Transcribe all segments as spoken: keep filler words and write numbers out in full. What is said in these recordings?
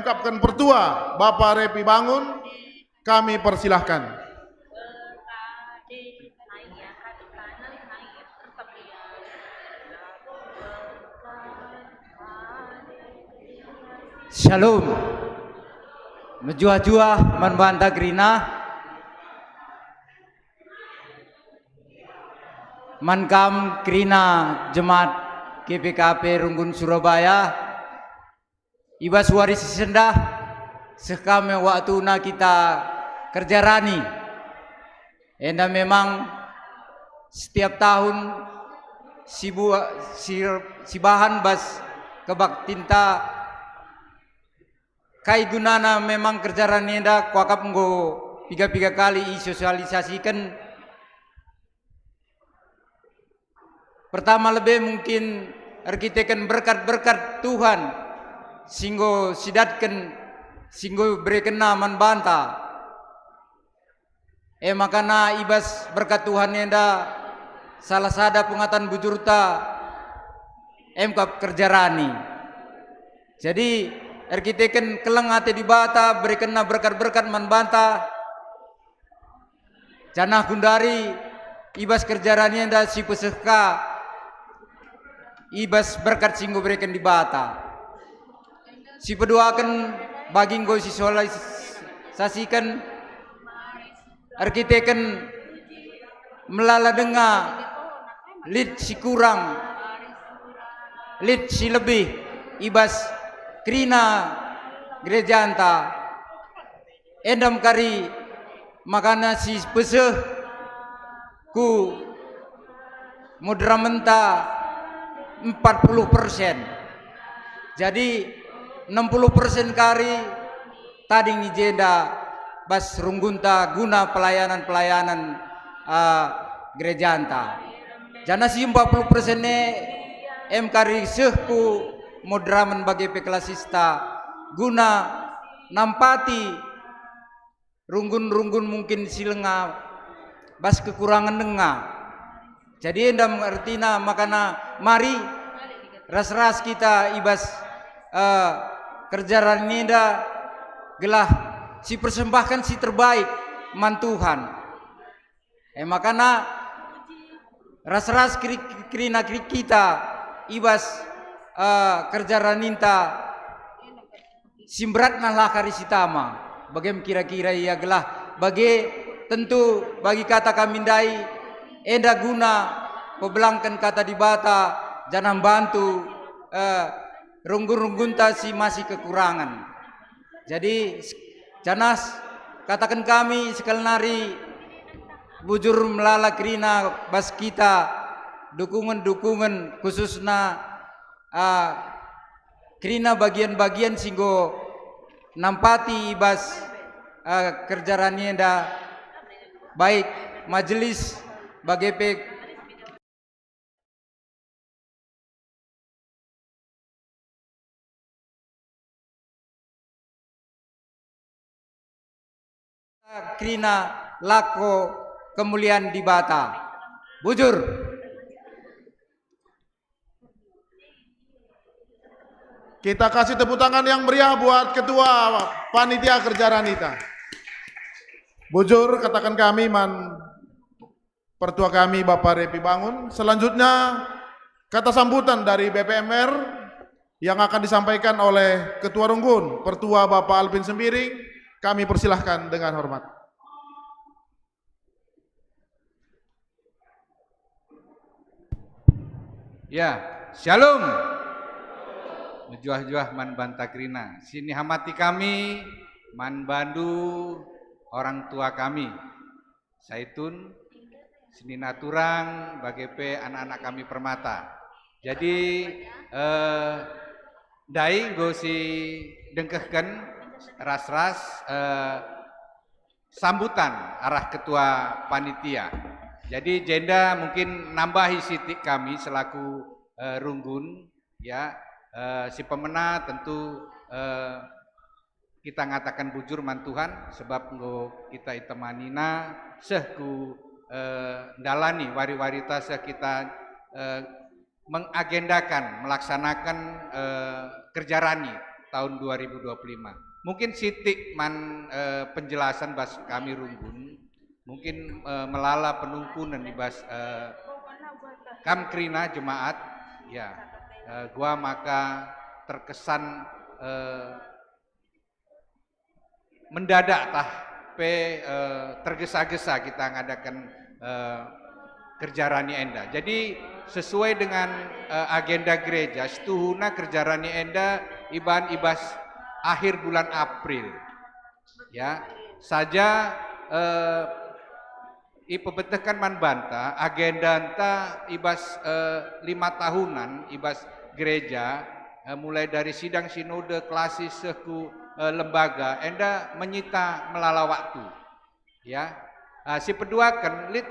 Ucapkan pertua, Bapak Repi Bangun, kami persilahkan. Shalom. Mejuah-juah man banta kerina. Man kam kerina jemaat G P K P Runggun Surabaya, i bas wari si sendah, seh kam me waktuna kita kerja rani. Enda memang setiap tahun sibua-, si, sibahan bas kebaktinta. Kai gunana memang kerja rani enda? Kuakap enggo piga-piga kali isosialisasiken. Pertama lebe mungkin erkiteken berkat-berkat Tuhan si enggo sidatken, si enggo berekenNa man banta. E makana i bas berkat Tuhan enda, salah sada pengatan bujurta, emkap kerja rani. Jadi, erkiteken keleng ate Dibata, berekenNa berkat-berkat man banta, janah gundari i bas kerja rani enda si peseh ka i bas berkat si enggo bereken Dibata. Si peduaken bagi enggo sisialisasiken erkiteken melala denga lit si kurang, lit si lebih i bas kerina gerejanta. Enda me kari makana si peseh ku moderamenta empat puluh persen. Jadi, enam puluh persen kari tading i jenda bas runggunta guna pelayanan-pelayanan, ah, gerejanta. Janah si empat puluh persen e em kari seh ku moderamen bage pe kelasista guna nampati runggun-runggun mungkin si lenga bas kekurangen denga. Jadi enda me ertina makana mari ras-ras kita i bas, eh, kerja rani enda gelah sipersembahken si terbaik man Tuhan. E makana ras-ras keri-, kerina keri kita i bas, eh, kerja raninta si mberatna lah kari si tama. Bage me kira-kira ia gelah bage tentu bagi kata kami ndai enda guna pebelangken kata Dibata janah mbantu, eh, runggun-runggunta si masih kekurangen. Jadi, s-, janah s-, kataken kami sekali nari bujur melala kerina bas kita dukungen-dukungen khususna, ah, kerina bagian-bagian si enggo nampati i bas, ah, kerja rani enda, baik majelis bage pe kerina lako kemulian Dibata. Bujur. Kita kasih tepuk tangan yang meriah buat ketua panitia kerja ranita. Bujur, kataken kami man pertua kami Bapak Repi Bangun. Selanjutnya, kata sambutan dari B P M R yang akan disampaikan oleh Ketua Runggun, Pertua Bapak Alvin Sembiring, kami persilahkan dengan hormat. Ya, shalom. Mejuah-juah man banta kerina. Si nihamati kami, man bandu orang tua kami. Saitun, senina turang, bage pe anak-anak kami permata. Jadi, eh, ndai enggo si dengkehken ras-ras, eh, sambutan arah ketua panitia. Jadi jenda mungkin nambahi sitik kami selaku, eh, runggun, ya, eh, si pemena tentu, eh, kita ngataken bujur man Tuhan, sebab enggo kita itemanina seh ku, eh, ndalani wari-warita seh kita, eh, mengagendakan, melaksanakan, eh, kerja rani. tahun dua ribu dua puluh lima. Mungkin sitik man, eh, penjelasan bas kami runggun, mungkin, eh, melala penungkunen i bas, eh, kam kerina jemaat, ya, eh, gua maka terkesan, eh, mendadak tah pe, eh, tergesa-gesa kita ngadaken, eh, kerja rani enda. Jadi sesuai dengan, eh, agenda gereja, situhuna kerja rani enda iban i bas akhir bulan April. Ya, saja, eh, ipebetehken man banta agenda enta i bas, eh, lima tahunan i bas gereja, eh, mulai dari sidang sinode, klasis, seh ku, eh, lembaga, enda menyita melala waktu. Ya. Ah, sipeduaken, lit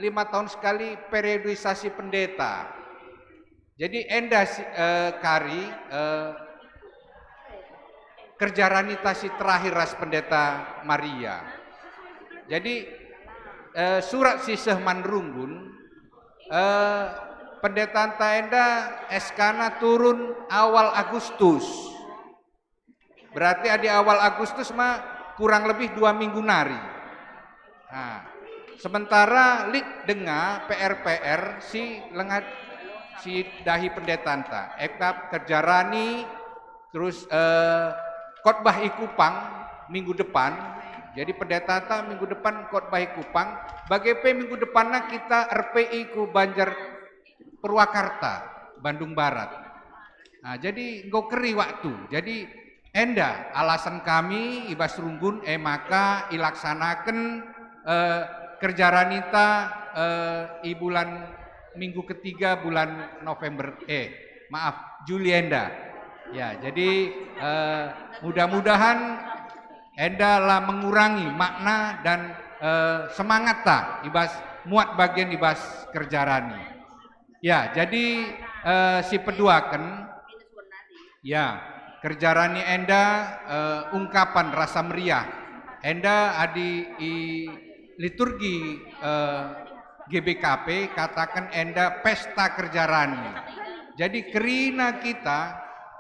lima tahun sekali periodisasi pendeta. Jadi enda si, eh, kari, eh, kerja ranita si terakhir ras Pendeta Maria. Jadi, eh, surat si seh man runggun, eh, pendetanta enda S K-na turun awal Agustus. Berarti adi awal Agustus ma kurang lebih dua minggu nari. Nah, sementara lit denga P R-P R si langa si dahi pendetanta. Ekap kerja rani, terus, eh, khotbah i Kupang minggu depan. Jadi pendetanta minggu depan khotbah i Kupang. Bage pe minggu depanna kita R P I ku Banjar Purwakarta, Bandung Barat. Nah, jadi enggo keri waktu. Jadi enda alasan kami i bas runggun, e maka ilaksanaken, eh, kerja ranita, eh, i bulan minggu ketiga bulan November, eh, maaf, Juli enda. Ya, jadi, eh, mudah-mudahan enda la mengurangi makna dan, eh, semangatta i bas muat bagian i bas kerja rani. Ya, jadi, eh, sipeduaken, ya, kerja rani enda, eh, ungkapan rasa meriah. Enda adi i liturgi, eh, G B K P kataken enda pesta kerja rani. Jadi kerina kita,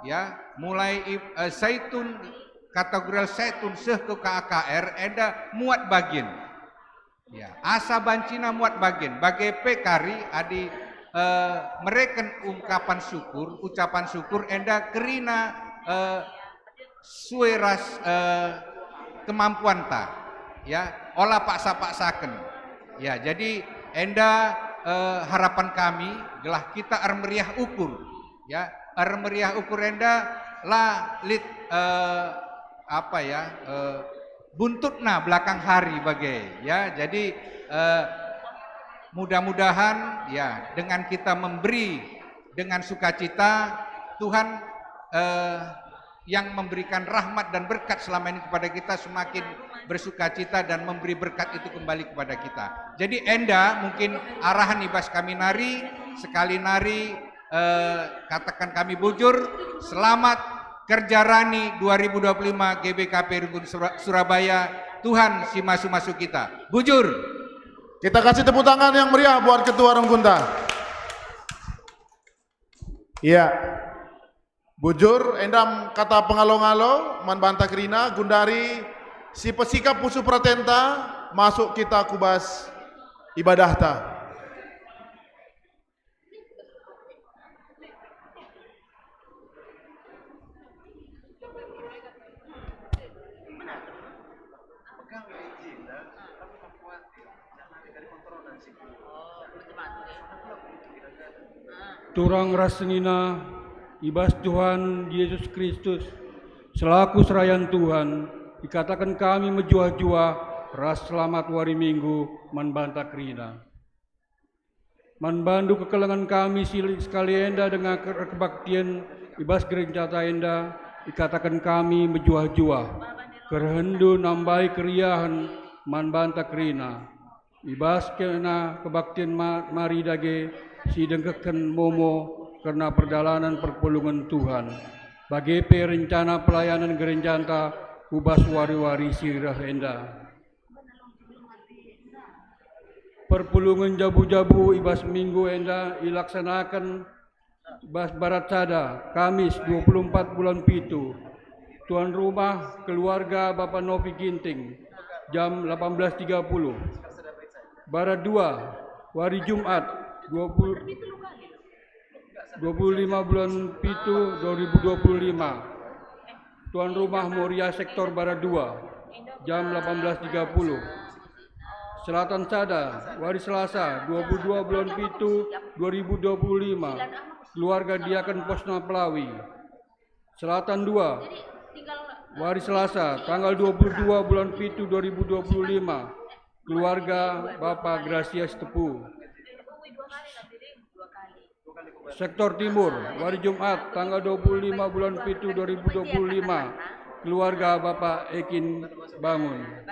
ya, mulai i, eh, Saitun, Katedral Saitun seh ku K A K R enda muat bagin. Ya, asa bancina muat bagin. Bage pe kari adi, eh, mereken ungkapan syukur, ucapan syukur enda kerina, eh, sue ras, eh, kemampuanta, ya, ola paksa-paksaken. Ya, jadi enda, eh, harapan kami gelah kita ermeriah ukur, ya, ermeriah ukur enda la lit, eh, apa ya, eh, buntutna belakang hari bage, ya. Jadi, eh, mudah-mudahan, ya, dengan kita memberi dengan sukacita, Tuhan, eh, yang memberikan rahmat dan berkat selama ini kepada kita semakin bersukacita dan memberi berkat itu kembali kepada kita. Jadi enda mungkin arahan i bas kami nari, sekali nari, eh, katakan kami bujur, selamat kerja rani dua ribu dua puluh lima G B K P Runggun Sura-, Surabaya, Tuhan si masu-masu kita. Bujur. Kita kasih tepuk tangan yang meriah buat ketua runggunta. Iya. Bujur, endam kata pengalo-ngalo man banta kerina, gundari si pesikap pusuh peratenta masuk kita ku bas ibadahta. Turang ras senina i bas Tuhan Jesus Kristus, selaku serayan Tuhan, ikataken kami mejuah-juah ras selamat wari Minggu man banta kerina. Man bandu kekelengen kami si lit sekali enda denga ke-, erkebaktien i bas gerejata enda, ikataken kami mejuah-juah. Kerehendu nambai keriahen man banta kerina. I bas kena kebaktin ma-, mari dage si dengkehken momo kerna perdalanen perpulungen Tuhan, bage pe rencana pelayanen gerenjanta ku bas wari-wari si reh enda. Perpulungen jabu-jabu i bas minggu enda ilaksanaken Bas Barat Sada, Kamis dua puluh empat bulan pitu, tuan rumah keluarga Bapa Novi Ginting, jam delapan belas tiga puluh. Barat Dua, wari Jumat, dua puluh, dua puluh lima bulan pitu dua ribu dua puluh lima, tuan rumah Moria Sektor Barat Dua, jam delapan belas tiga puluh. Selatan Sada, wari Selasa, dua puluh dua bulan pitu dua ribu dua puluh lima, keluarga Diaken Posna Pelawi. Selatan Dua, wari Selasa, tanggal dua puluh dua bulan pitu dua ribu dua puluh lima, keluarga Bapa Gracia Sitepu. Sektor Timur, wari Jumat, tanggal dua puluh lima bulan pitu dua ribu dua puluh lima, keluarga Bapa Ekin Bangun.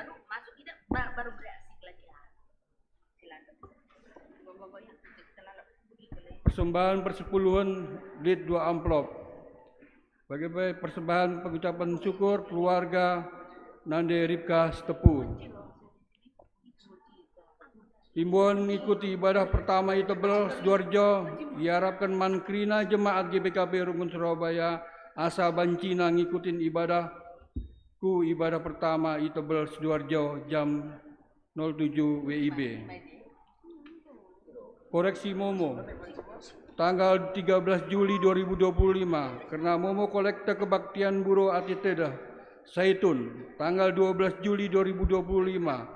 Persembahan persepuluhen lit dua amplop. Bage pe persembahan pengucapan syukur keluarga Nande Ripka Sitepu. Imbon ngikuti ibadah pertama i Tebel Sidoarjo iarapken man kerina jemaat G B K P Runggun Surabaya asa bancina ngikutin ibadah ku ibadah pertama i Tebel Sidoarjo jam nol tujuh W I B. Koreksi Momo, tanggal tiga belas Juli dua ribu dua puluh lima, kerna Momo kolekte kebaktian Buro Ate Tedah Saitun, tanggal dua belas Juli dua ribu dua puluh lima.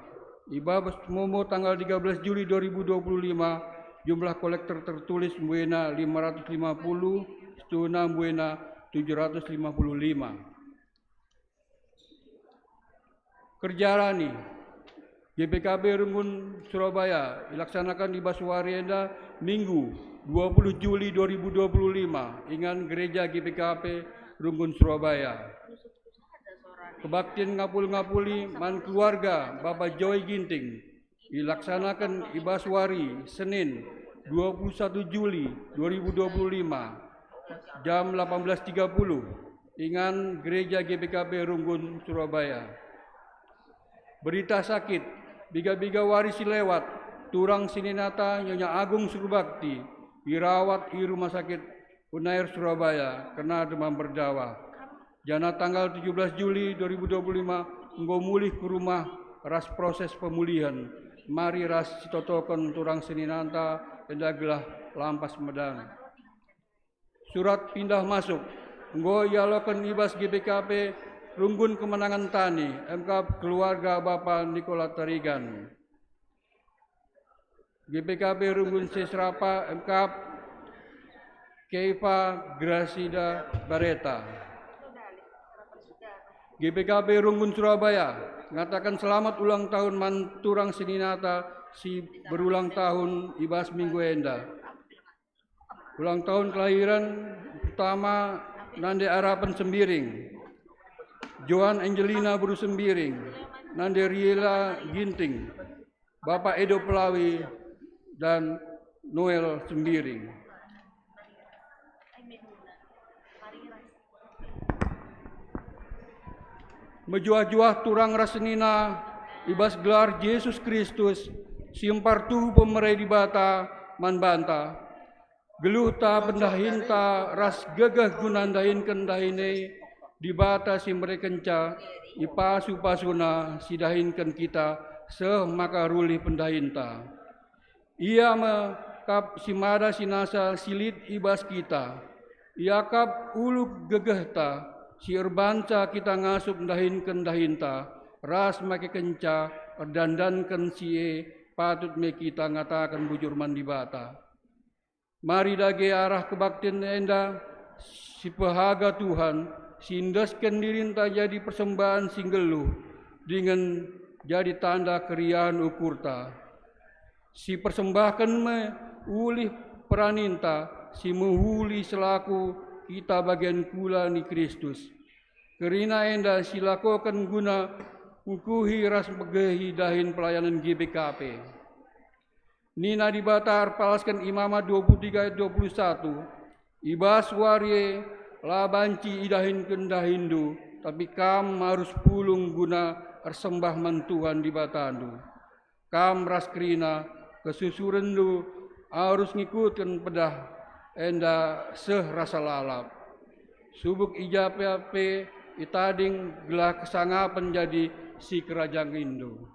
Ibas Momo tanggal tiga belas Juli dua ribu dua puluh lima, jumlah kolektor tertulis mbuena lima ratus lima puluh, situhuna mbuena tujuh ratus lima puluh lima. Kerja rani G B K P Runggun Surabaya ilaksanaken i bas wari enda, Minggu, dua puluh Juli dua ribu dua puluh lima, ingan Gereja G B K P Runggun Surabaya. Kebaktin ngapul-ngapuli man keluarga Bapa Joy Ginting ilaksanaken i bas wari Senin, dua puluh satu Juli dua ribu dua puluh lima, jam delapan belas tiga puluh, ingan Gereja G B K P Runggun, Surabaya. Berita sakit, biga-biga wari si lewat, turang seninata Nyonya Agung Surbakti, irawat i Rumah Sakit Unair Surabaya, kena demam berdarah. Janah tanggal tujuh belas Juli dua ribu dua puluh lima enggo mulih ku rumah ras proses pemulihen. Mari ras sitotoken turang seninata enda gelah lampas medan. Surat pindah masuk enggo ialoken i bas G B K P Runggun Kemenangan Tani, M K keluarga Bapa Nikola Tarigan. G B K P Runggun Sesrapa, M K Keifa Grasida Bareta. G B K P Runggun Surabaya ngataken selamat ulang tahun man turang seninata si berulang tahun i bas minggu enda. Ulang tahun kelahiran pertama Nande Arapen Sembiring, Joan Angelina Beru Sembiring, Nande Riela Ginting, Bapak Edo Pelawi, dan Noel Sembiring. Mejuah-juah turang ras senina i bas gelar Jesus Kristus, si mpartuhu pemere Dibata man banta. Geluhta, pendahinta, ras gegeh guna ndahinken dahin e, Dibata si merekenca, ipasu-pasuNa si dahinken kita, seh maka rulih pendahinta. Ia me kap si mada si nasa si lit i bas kita. Ia kap ulu gegehta si erbanca kita ngasup ndahinken dahinta, ras makekenca erdandanken si e patut me kita ngataken bujur man Dibata. Mari dage arah kebaktin enda si pehaga Tuhan, si endesken dirinta jadi persembahen si nggeluh, dingen jadi tanda keriahen ukurta. Si persembahken me ulih peraninta si mehuli selaku kita bagian kula ni Kristus. Kerina enda silakoken guna ngkuhi ras megehi dahin pelayanen G B K P. Nina Dibata erpalasken Imama dua puluh tiga ayat dua puluh satu, "I bas wari e la banci idahinken dahinndu, tapi kam arus pulung guna ersembah man Tuhan Dibatandu. Kam ras kerina kesusurenndu arus ngikutken pedah enda seh rasa lalap. Subuk i ja pe itading gelah kesangapen jadi sikerajanginndu.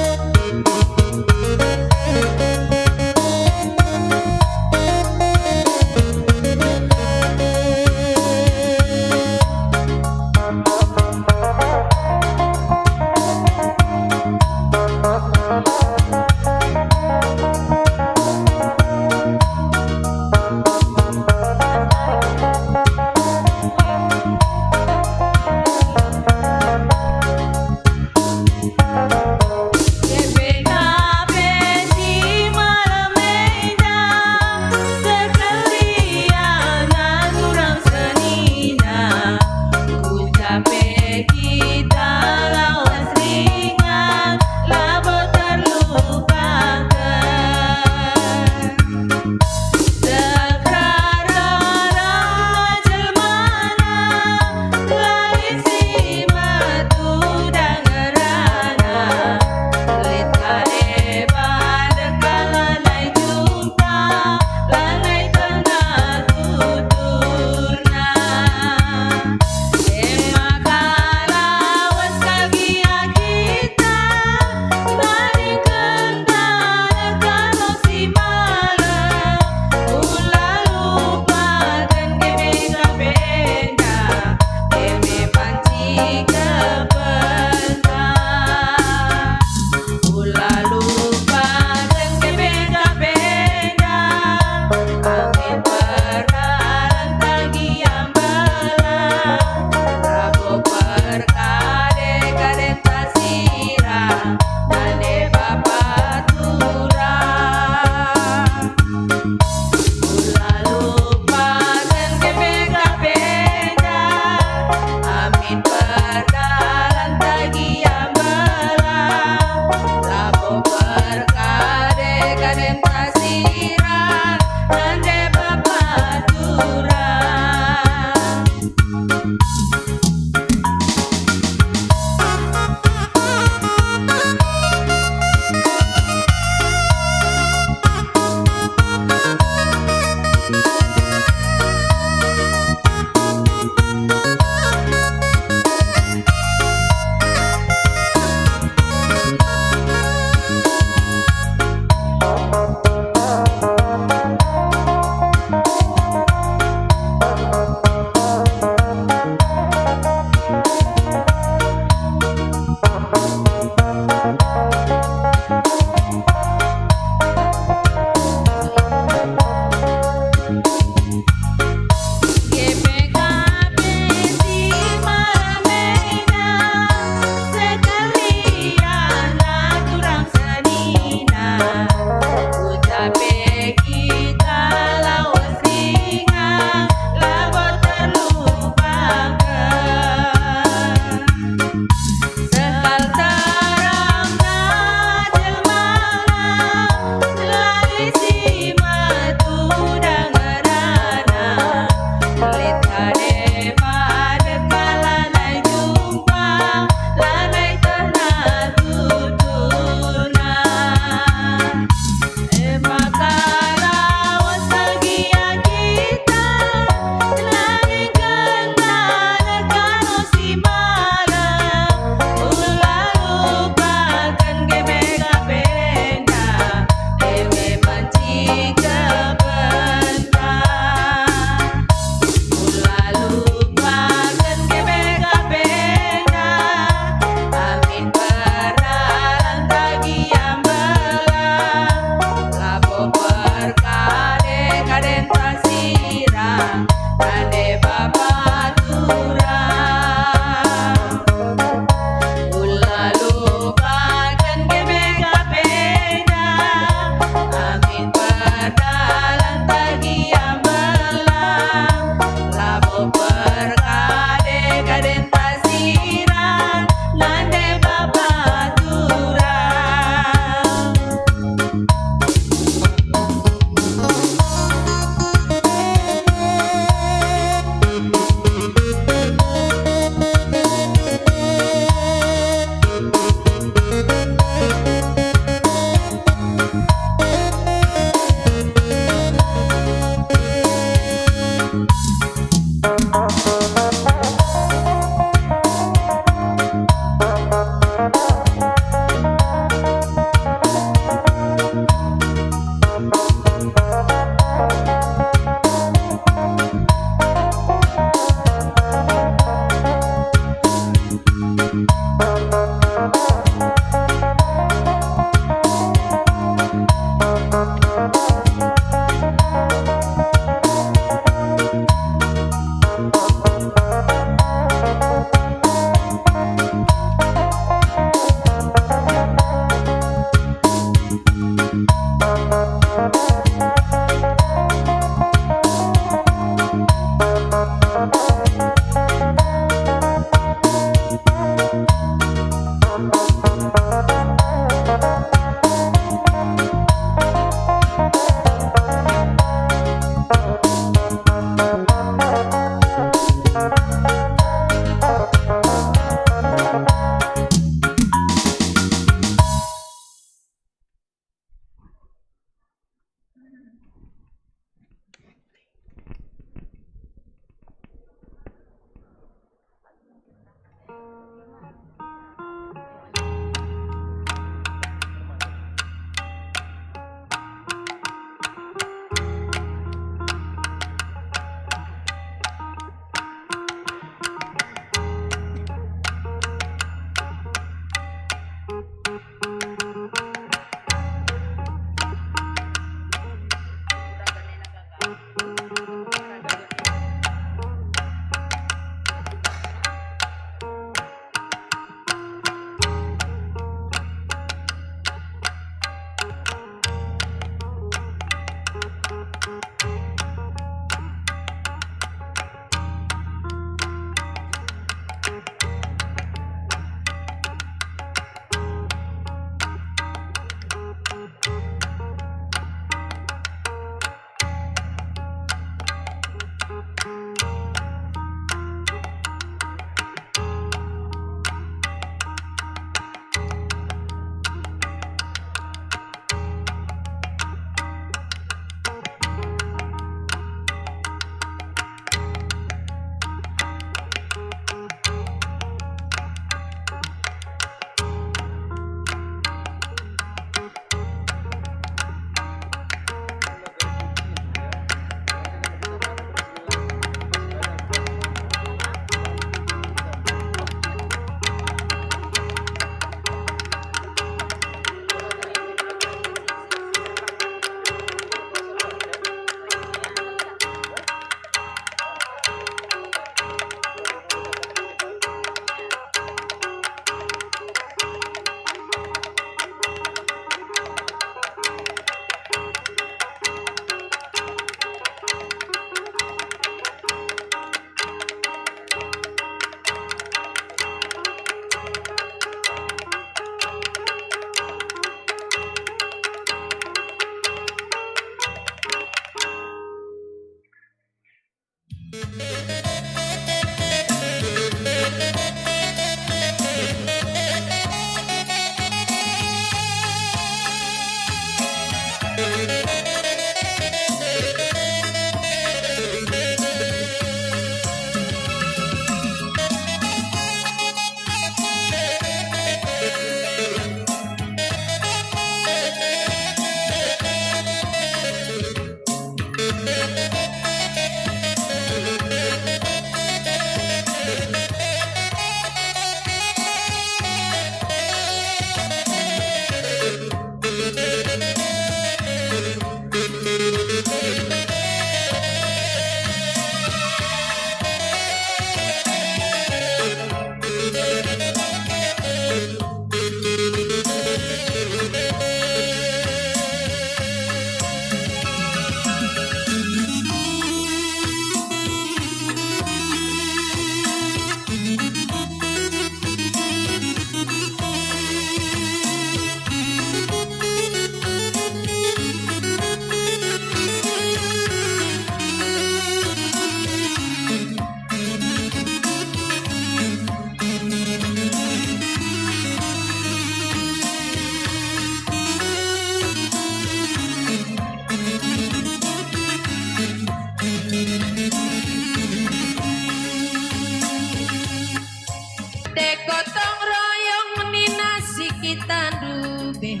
Tandu be,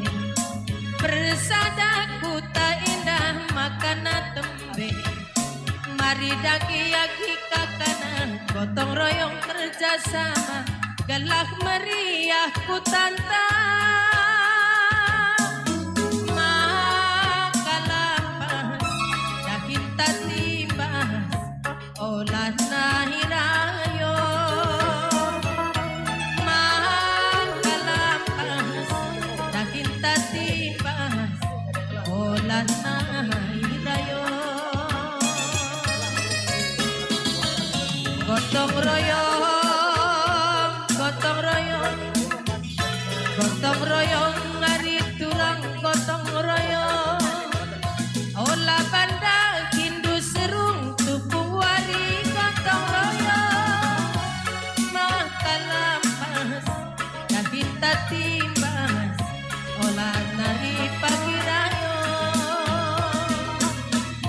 persada kuta indah makana tembe. Mari dage agi kakana, gotong royong kerja sama, gelah meriah kutanta. Maka lampas, dahin tatimbas, olah nahi rayo. Maka lampas, dahin tatimbas, olah nahi rayo. Gotong royong, gotong royong, gotong royong, ari turang gotong royong. Ola banda hindu serung tupung wari gotong royong. Maka lampas, dahin tatimbas, ola nari pagi rayo.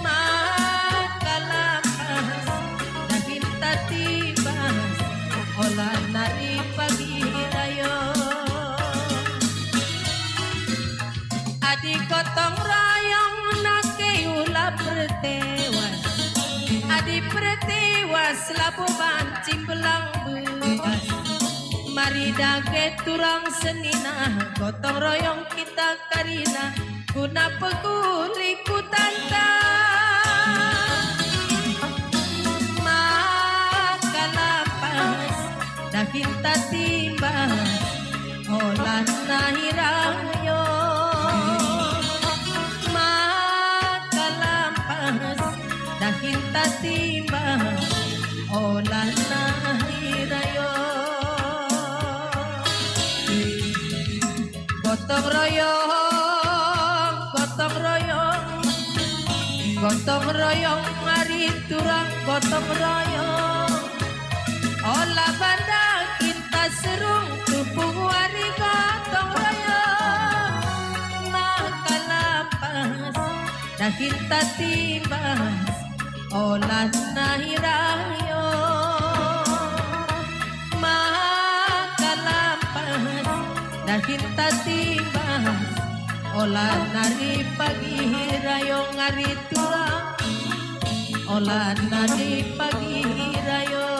Maka lampas, dahin tatimbas, ola nari pagi rayo. Adi gotong royong nake ula pertewas, adi pertewas labo banci mbelang bekas. Mari dage turang senina, gotong royong kita karina, guna peguli kutanta. Maka lampas, dahin tatimbas, olah nahi rayo. Maka lampas, dahin tatimbas, olah nahi rayo. Gotong royong, gotong royong, gotong royong, ari turang gotong royong. Ola banda kita serung tupung wari gotong royong. Maka lampas, dahin tatimbas, olah nahi rayo. Maka lampas, dahin tatimbas, olah nari pagi rayo ngari turang, olah nari pagi rayo.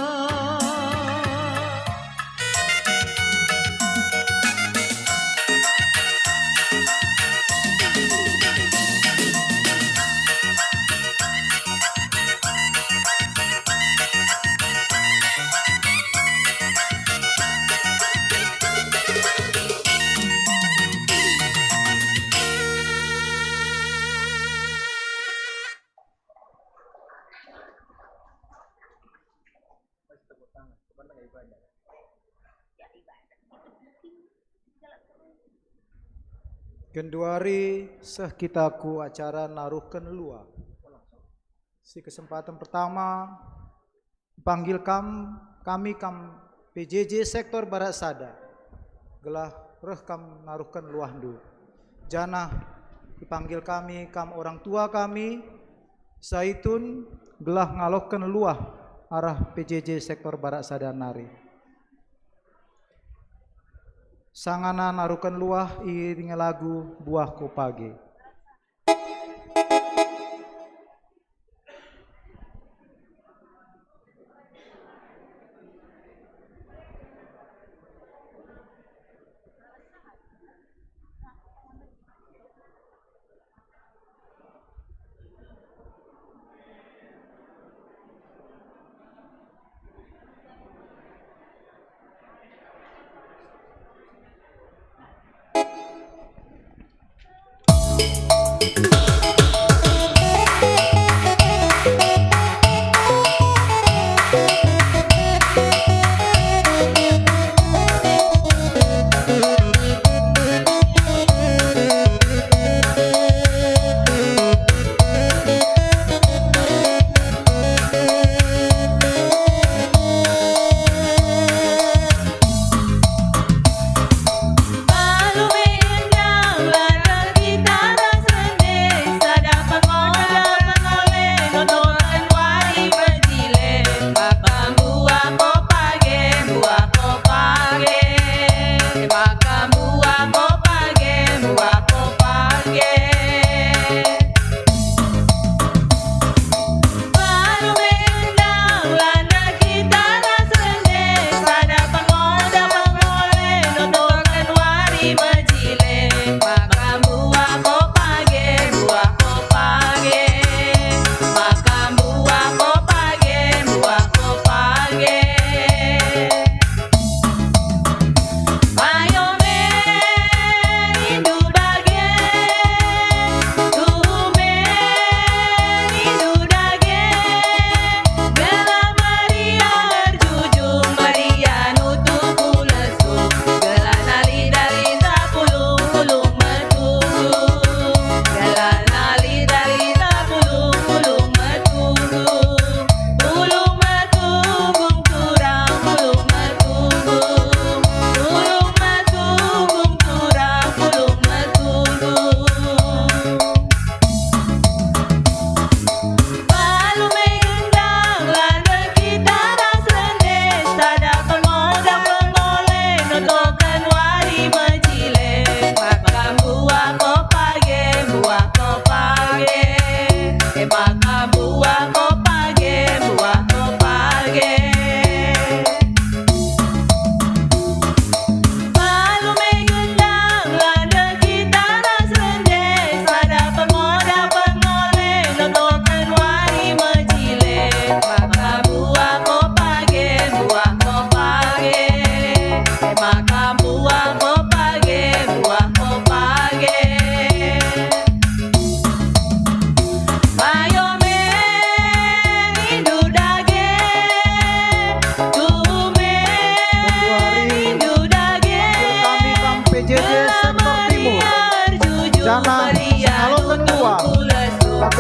Genduari seh kita ku acara naruhken luah. Si kesempatan pertama, panggil kam, kami kam P J J Sektor Barat Sada, gelah reh kam naruhken luahndu. Janah ipanggil kami kam orang tua kami, Saitun, gelah ngaloken luah arah P J J Sektor Barat Sada nari. Sangana naruken luah iiringi lagu Buah Ko Page.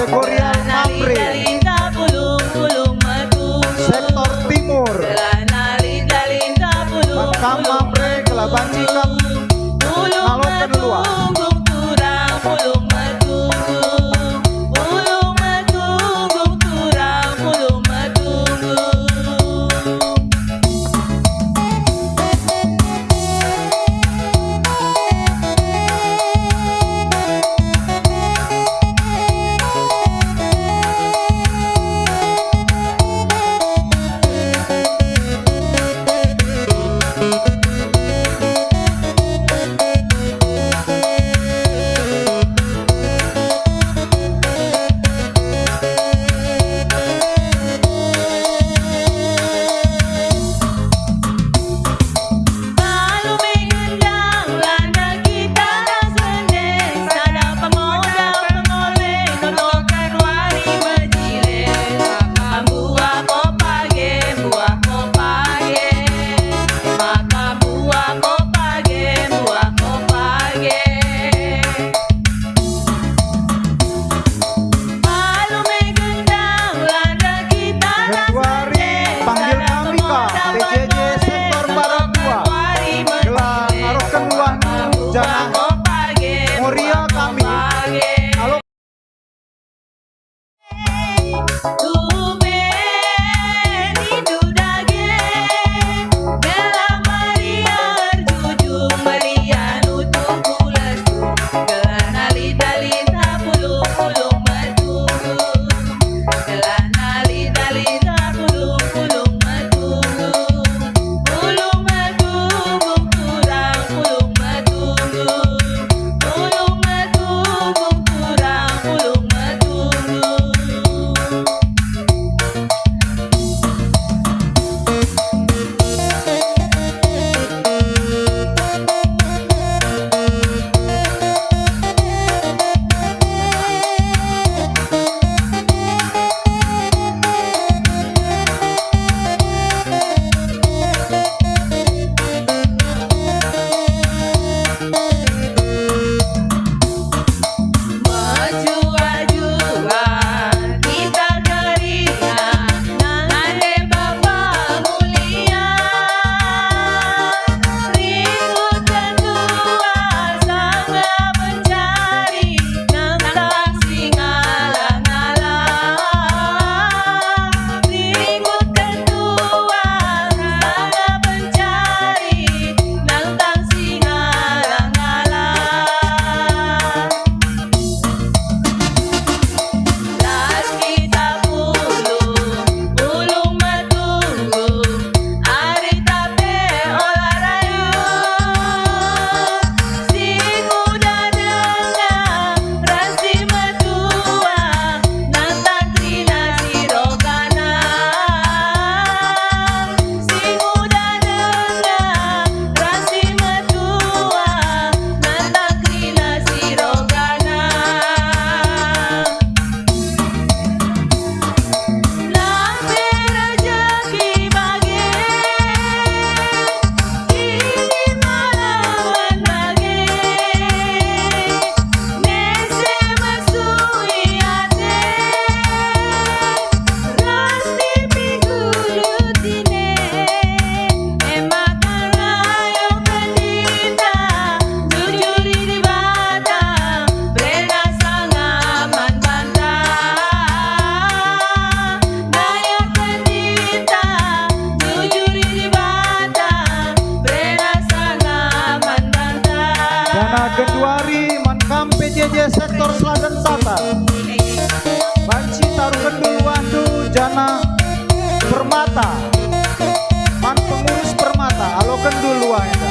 Korial Mamre, sektor timur. Maka Mamre gelah banci kam ngaloken luah. Genduari panggil kami ka P J J sektor Barak dua. Gelah ngaroken luahndu janah Moria kami. Alo Janah genduari man kam P J J sektor Seladen Tata. Banci taruhken luahndu janah Permata. Man pengurus Permata, aloken dulu luah enda.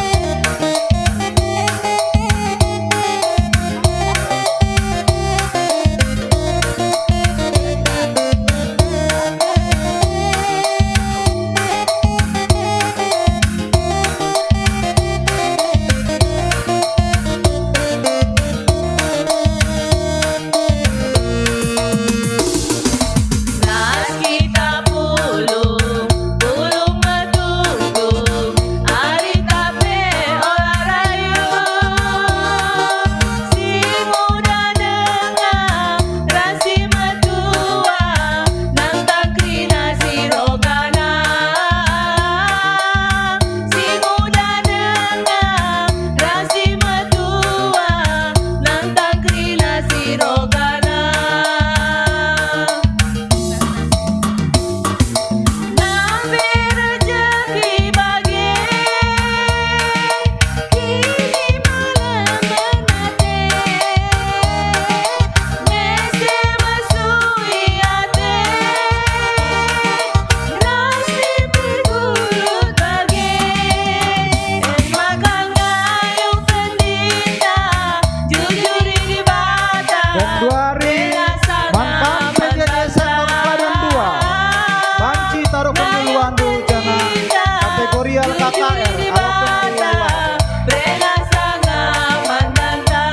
K K R, aloken Dibata, berena sanga man banta.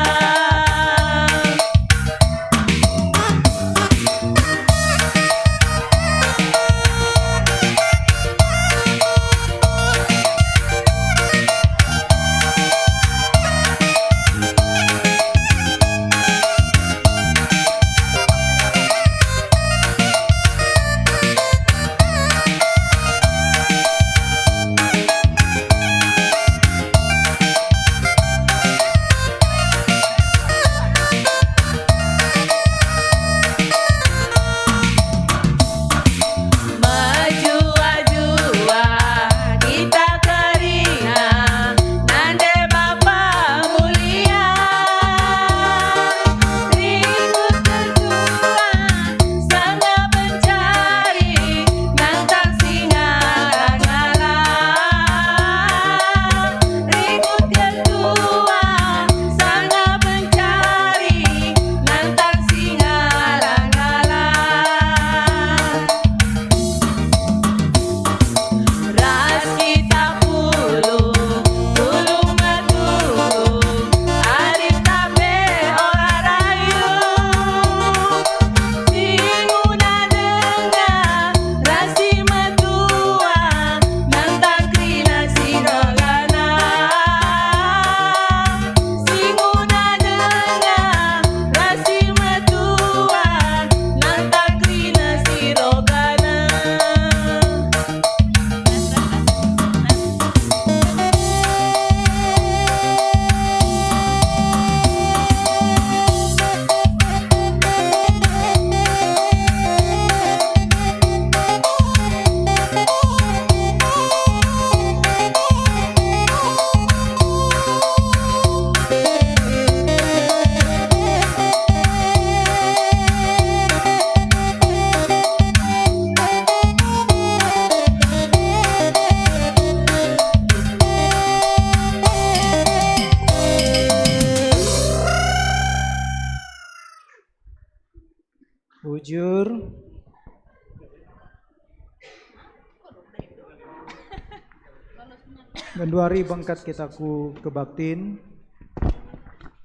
Mejuah-juah kita kerina, nande Bapa mulia. Rikut ketua sanga pencari, nantang si ngala-ngala. Rikut ketua sanga pencari, nantang si ngala-ngala. Ras kita pulung, pulung metuhu, arihta pe ola rayu. Si nguna denga ras si metua, nantang kerina si rogana. Si nguna denga ras si metua, nantang kerina si rogana. Bujur. Genduari bengket kita ku kebaktin.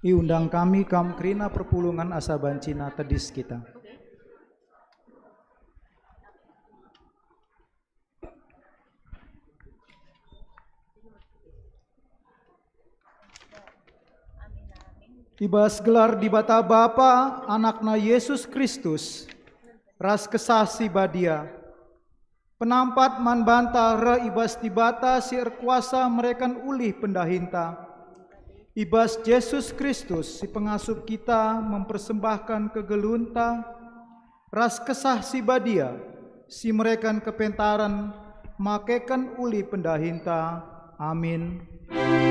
Iundang kami kam kerina perpulungen asa banci tedis kita. I bas gelar Dibata Bapa, Anakna Yesus Kristus, ras Kesah Si Badia, penampat man banta reh i bas Dibata si erkuasa mereken ulih pendahinta. I bas Jesus Kristus si pengasup kita mempersembahken kegeluhenta, ras Kesah Si Badia, si mereken kepentaren, makeken ulih pendahinta. Amin. Amin.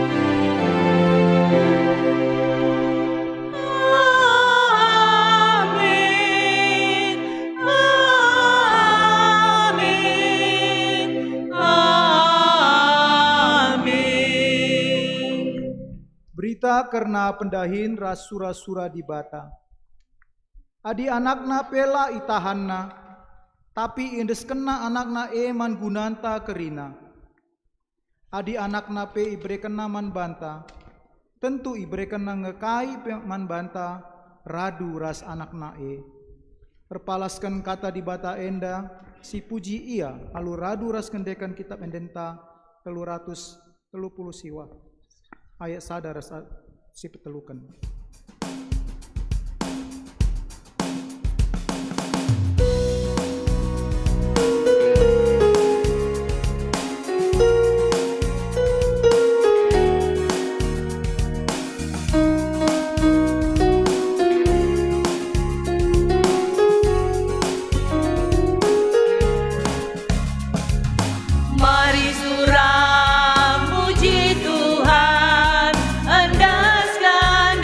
Amin. Amin. Berita kerna pendahin ras sura-sura Dibata. Adi anakna pe la itahanna, tapi iendeskenna anakna e man gunanta kerina. Adi anakna pe iberekenna man banta, tentu iberekenna nge kai pe man banta radu ras anakna e. Erpalasken kata Dibata enda, sipuji ia alu radu ras ngendeken kitap endenta telu ratus telu puluh siwah, ayat sada ras a-, si peteluken. Mari sura muji Tuhan, endesken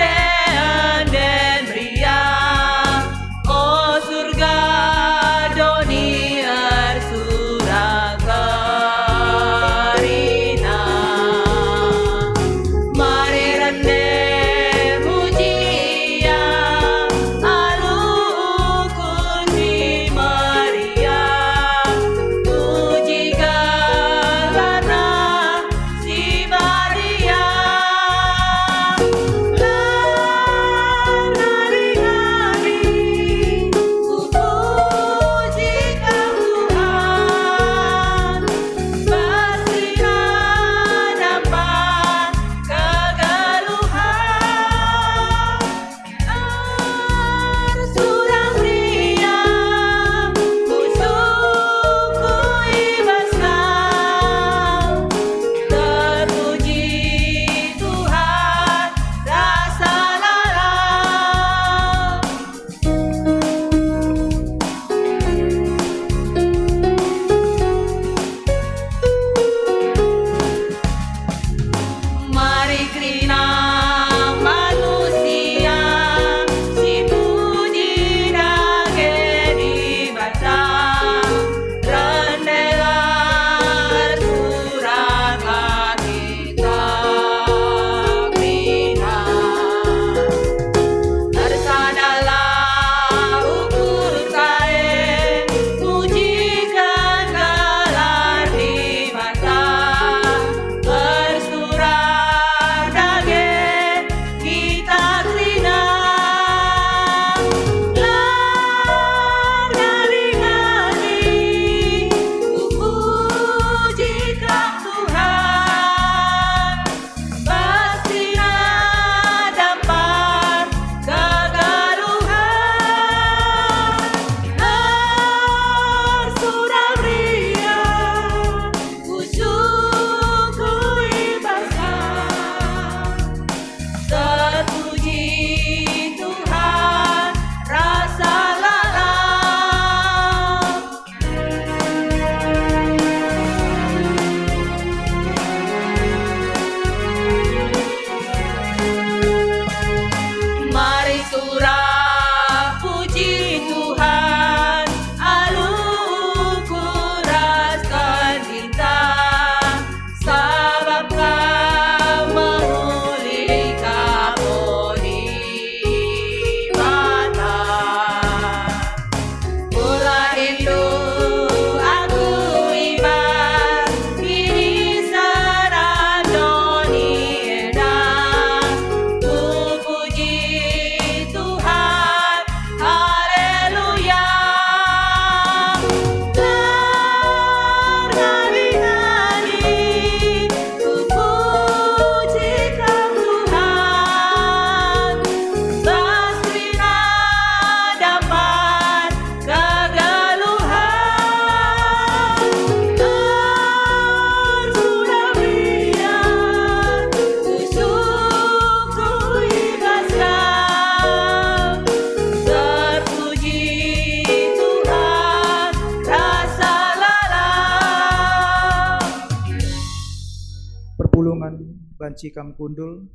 Tulungan banci kam kundul.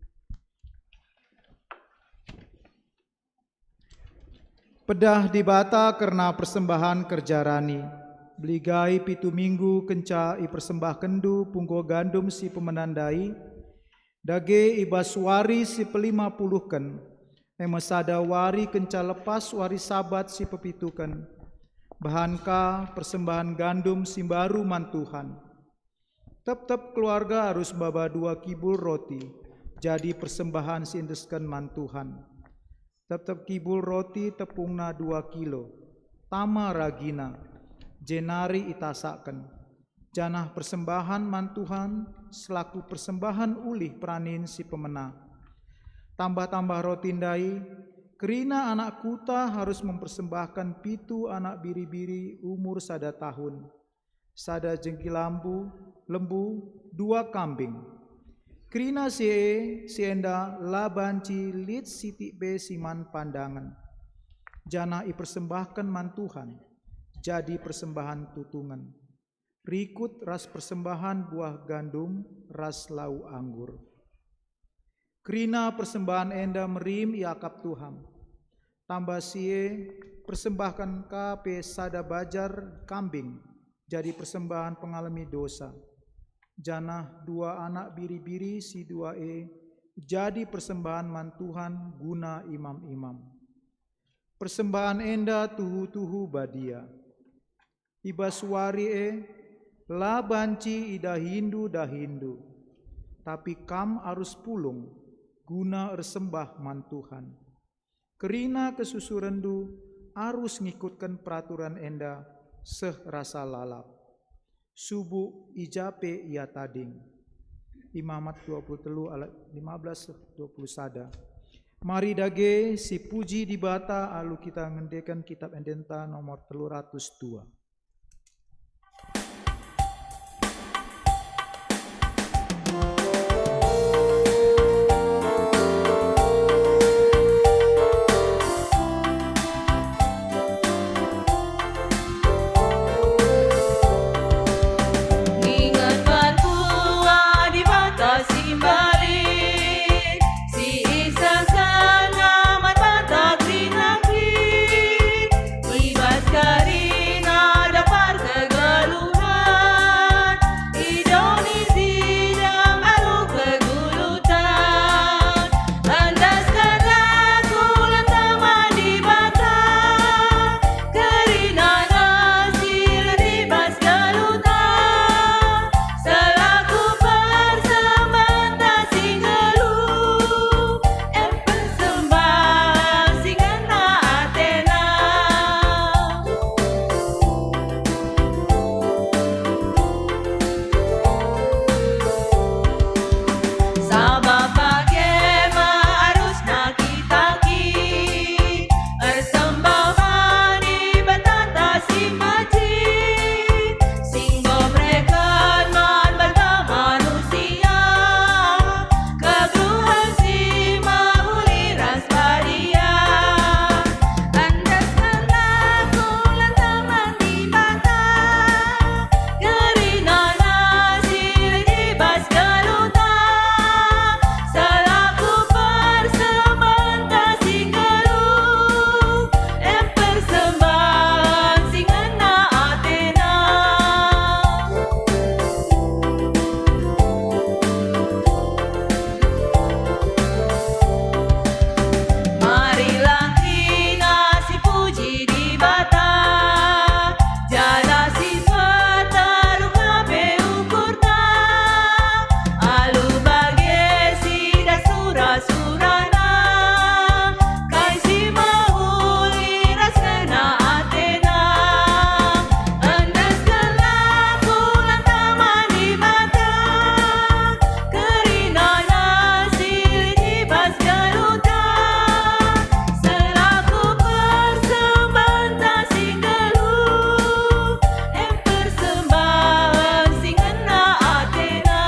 Pedah Dibata kerna persembahan kerja rani. Beligai pitu minggu kenca ipersembahkenndu pungkuh gandum si pemena ndai, dage i bas wari si pelima puluhken, e me sada wari kenca lepas wari Sabat si pepituken, bahan ka persembahan gandum si mbaru man Tuhan. Tep-tep keluarga arus maba dua kibul roti, jadi persembahan si iendesken man Tuhan. Tep-tep kibul roti tepungna dua kilo, tama ragina, jenari itasakken, janah persembahan man Tuhan selaku persembahan ulih peranin si pemena. Tambah-tambah roti ndai, kerina anak kuta arus mempersembahken pitu anak biri-biri umur sada tahun, sada jengki lambu, lembu, dua kambing. Kerina si e, si enda la banci lit sitik pe si man pandangen, janah ipersembahken man Tuhan, jadi persembahan tutungen, rikut ras persembahan buah gandum ras lau anggur. Kerina persembahan enda merim iakap Tuhan. Tambah si e, persembahken ka pe sada bajar kambing jadi persembahan pengalemi dosa, janah dua anak biri-biri si dua e jadi persembahan man Tuhan guna imam-imam. Persembahan enda tuhu-tuhu badia. I bas wari e, la banci idahindu dahindu, tapi kam arus pulung guna ersembah man Tuhan. Kerina kesusurenndu arus ngikutken peraturan enda seh rasa lalap, subuk i ja pe ia tading. Imamat dua puluh telu ayat lima belas dua puluh sada. Mari dage sipuji Dibata alu kita ngendeken Kitap Endenta nomor telu ratus dua. Ingetkan Tuhan Dibata si mbelin, si isehken amat banta kerina kin. I bas kerina dampar kegeluhen, i doni sidang alu kegeluhen. Endeskenlah kulen Taman Dibata, kerina si lit i bas geluhta, selaku persembahen si nggeluh, em persembahen si ngena atena. Sabap bage me arusna kita kin ersembah man Dibatanta si mejin, si enggo mereken man banta manusia kegeluhen si mehuli ras badia. Endeskenlah kulen Taman Dibata, kerina si lit i bas geluhta, selaku persembahen si nggeluh, em persembahen si ngena atena. Marilah kerina sipuji Dibata, janah si peteruk ka pe ukurta, alu bage si dah sura-surana, kai si mehuli ras ngena atena. Endeskenlah kulen Taman Dibata, kerina si lit i bas geluhta, selaku persembahen si nggeluh, em persembahen si ngena atena.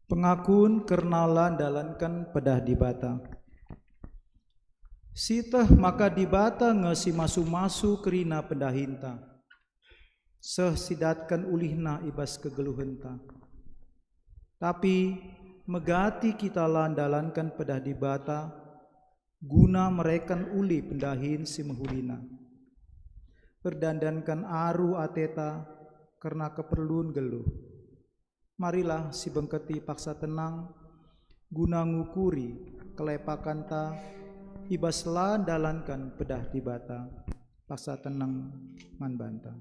Pengakun kerna la ndalanken pedah Dibata. Sieteh maka Dibata nge si masu-masu kerina pendahinta. seh si datken ulihna i bas kegeluhenta. Tapi megati kita la ndalanken pedah Dibata guna mereken uli pendahin si mehulina. Erdandanken aru ateta kerna keperlun geluh. Marilah sibengketi paksa tenang guna ngukuri kelepakenta i bas la ndalanken pedah Dibata. Paksa tenang man banta.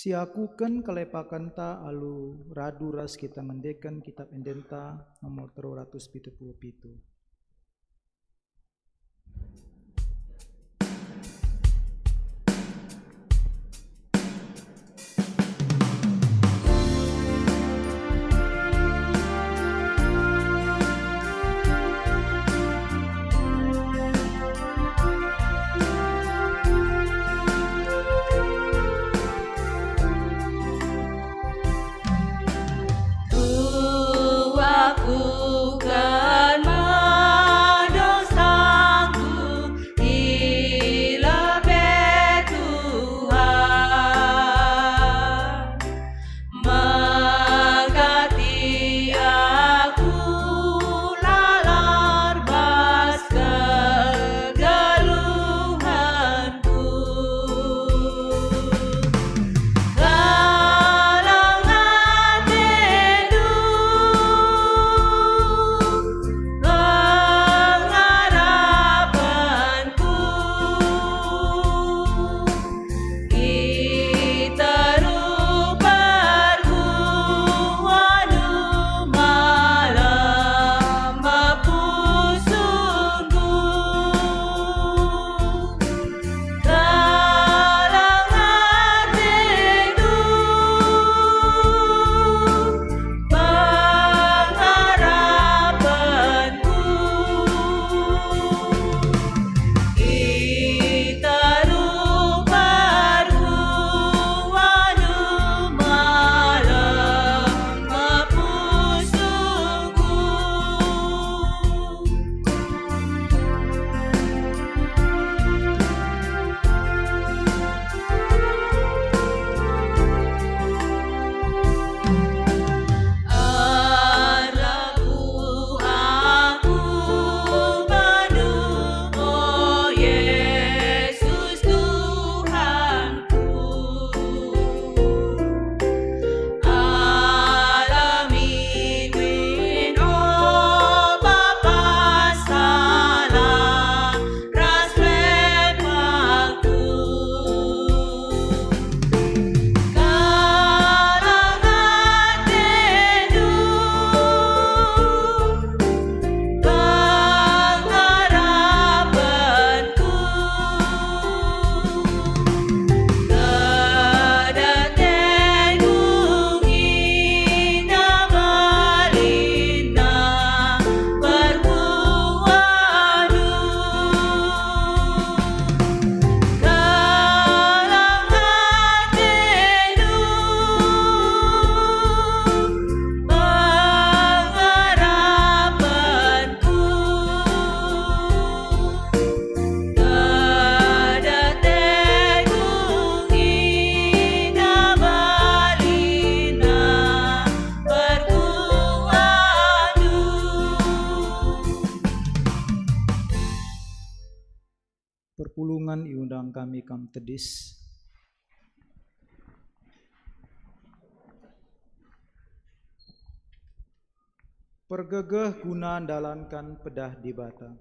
Siakuken kelepakenta alu radu ras kita ngendeken kitap endenta nomor telu ratus pitu puluh pitu. Kuakuken me dosangku i lebe Tuhan. Megati aku lalap bas kegeluhenku. Keleng atendu, pengarapenku. Kita rupa erkuah malem bapusungku. Keleng atendu, pengarapenku. Kita rupa erkuah malem bapusungku. Erlaku aku bandu, o Yesus Tuhanku. Alemi min, o Bapa, salah ras lepakku. Keleng atendu, pengarapenku. Kedatendu nina balina perkuahku. Keleng atendu, pengarapenku. Kedatendu nina balina perkuahku. Perpulungen iundang kami kam tedis. Pergegeh guna ndalanken pedah Dibata.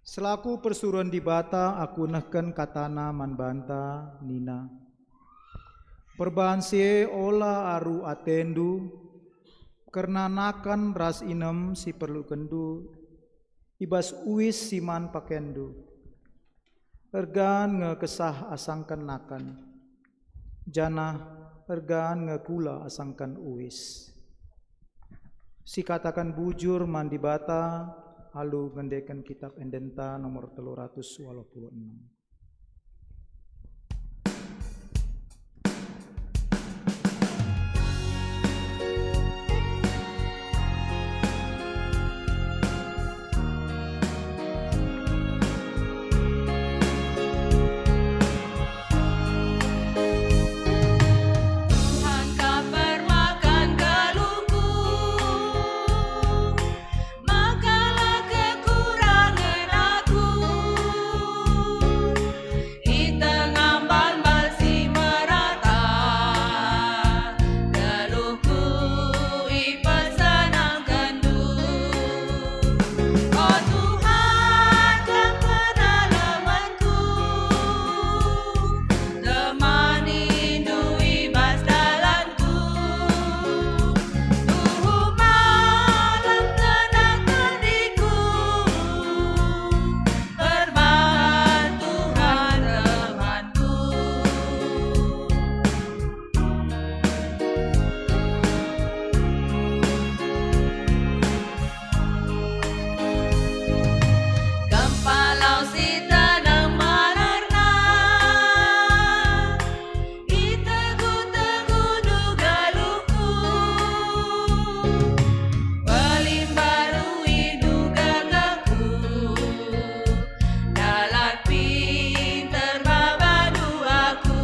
Selaku persuruhen Dibata, aku nehken katana man banta, nina, "Perbahan si e ola aru atendu, kerna nakan ras inem si perlukenndu, i bas uis si man pakenndu. Ergan nge kesah asangken nakan, janah ergan nge kula asangken uis. Sikataken bujur man Dibata alu ngendeken Kitap Endenta nomor telu ratus waluh puluh enem. Tuhan, Kam permakan geluhku, maka la kekurangen aku. I tengah mbalmbal si merata, geluhku ipesenangkenNdu. O Tuhan, Kam penalemenku, temanindu i bas dalanku. Tuhu malem tenangken diku, perban Tuhan temanku. Gempala si tanem manerna, itegu-teguNdu geluhku, pelimbaruiNdu gagahku, dalan pinter babaNdu aku.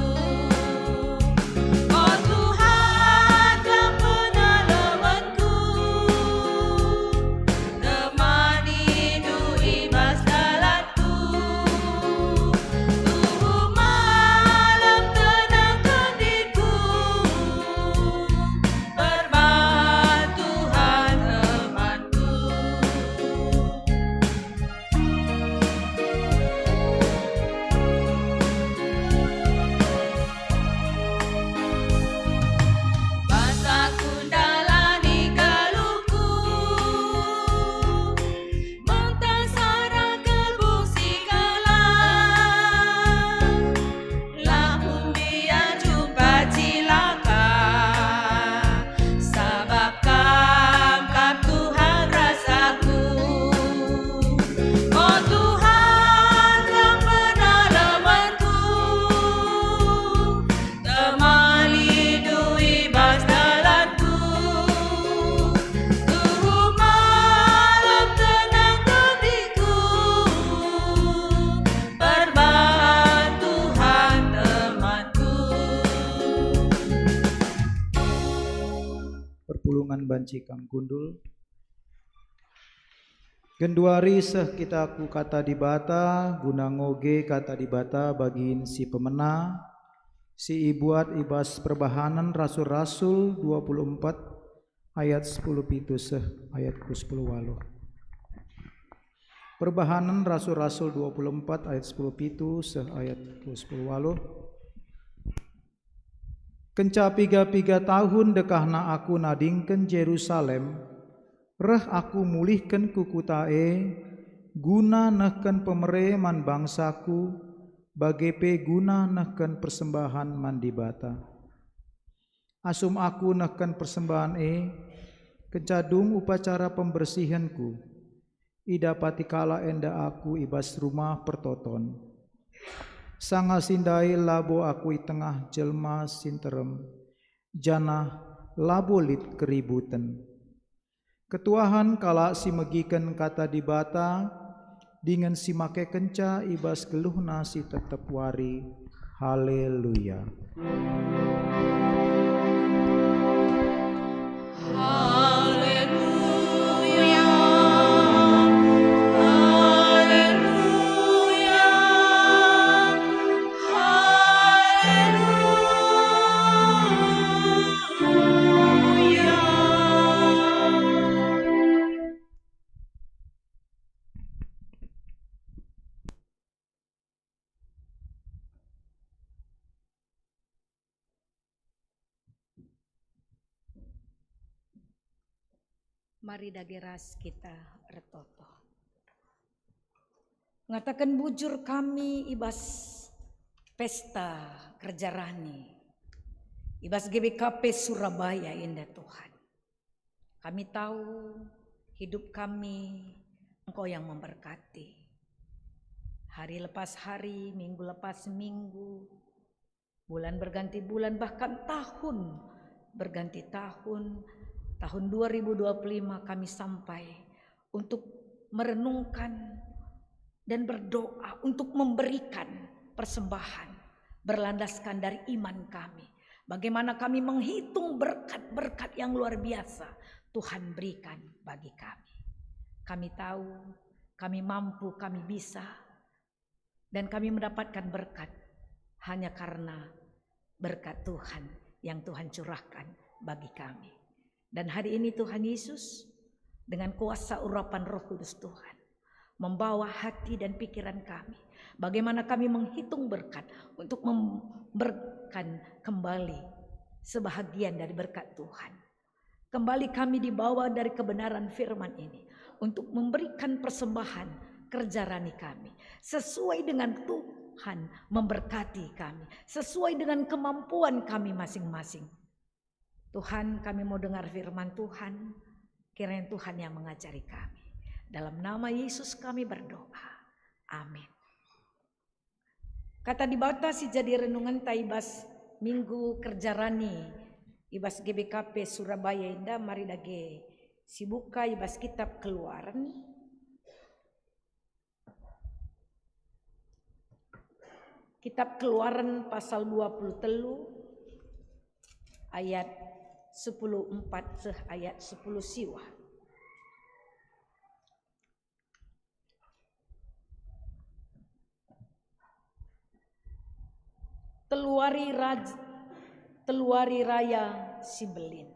O Tuhan, Kam penalemenku, temanindu i bas dalanku. Tuhu malem tenangken diku, perban Tuhan temanku. Bas aku ndalani geluhku, mentah sada gerbung si kelang, la kumbia jumpa cilaka, sabap Kam kap Tuhan rasaku. O Tuhan, Kam penalemenku, temanindu i bas dalanku. Tuhu malem tenangken diku, perban Tuhan temanku. Perpulungen banci kam kundul. Genduari seh kita ku Kata Dibata, guna ngoge Kata Dibata bagin si pemena, si ibuat i bas Perbahanen Rasul-Rasul dua puluh empat ayat sepuluh pitu seh ayat ku sepuluh waluh. Perbahanen Rasul-Rasul dua puluh empat ayat sepuluh pitu seh ayat ku sepuluh waluh. Kenca piga-piga tahun dekahna aku nadingken Jerusalem, reh aku mulihken ku kuta e, guna nehken pemere man bangsaku, bage pe guna nehken persembahen man Dibata. Asum aku nehken persembahen e, kenca dung upacara pembersihenku, idapati kalak enda aku i bas Rumah Pertoton. Sanga si ndai labo aku i tengah jelma si nterem, janah labo lit keributen. Ketuahen kalak si megiken Kata Dibata dingen si makekenca i bas geluhna si tep-tep wari. Haleluya! Haleluya, haleluya, haleluya. Mari dage ras kita ertoto. Ngataken bujur kami i bas pesta kerja rani, i bas G B K P Surabaya enda, Tuhan. Kami tahu hidup kami Engkau yang memberkati. Hari lepas hari, minggu lepas minggu, bulan berganti bulan, bahkan tahun berganti tahun, tahun dua ribu dua puluh lima kami sampai untuk merenungkan dan berdoa untuk memberikan persembahan berlandaskan dari iman kami. Bagaimana kami menghitung berkat-berkat yang luar biasa Tuhan berikan bagi kami. Kami tahu, kami mampu, kami bisa, dan kami mendapatkan berkat hanya karena berkat Tuhan yang Tuhan curahkan bagi kami. Dan hari ini, Tuhan Yesus, dengan kuasa urapan Roh Kudus, Tuhan, membawa hati dan pikiran kami, bagaimana kami menghitung berkat untuk memberikan kembali sebahagian dari berkat Tuhan. Kembali kami dibawa dari kebenaran firman ini untuk memberikan persembahan kerja rani kami, sesuai dengan Tuhan memberkati kami, sesuai dengan kemampuan kami masing-masing. Tuhan, kami mau dengar firman Tuhan, kiranya Tuhan yang mengajari kami. Dalam nama Yesus kami berdoa. Amin. Kata Dibata si jadi renungenta i bas Minggu Kerja Rani i bas G B K P Surabaya enda, mari dage sibuka i bas Kitab Keluaren. Kitab Keluaren pasal dua puluh telu ayat sepuluh empat seh ayat sepuluh siwah. Teluari raj-, teluari raya si mbelin.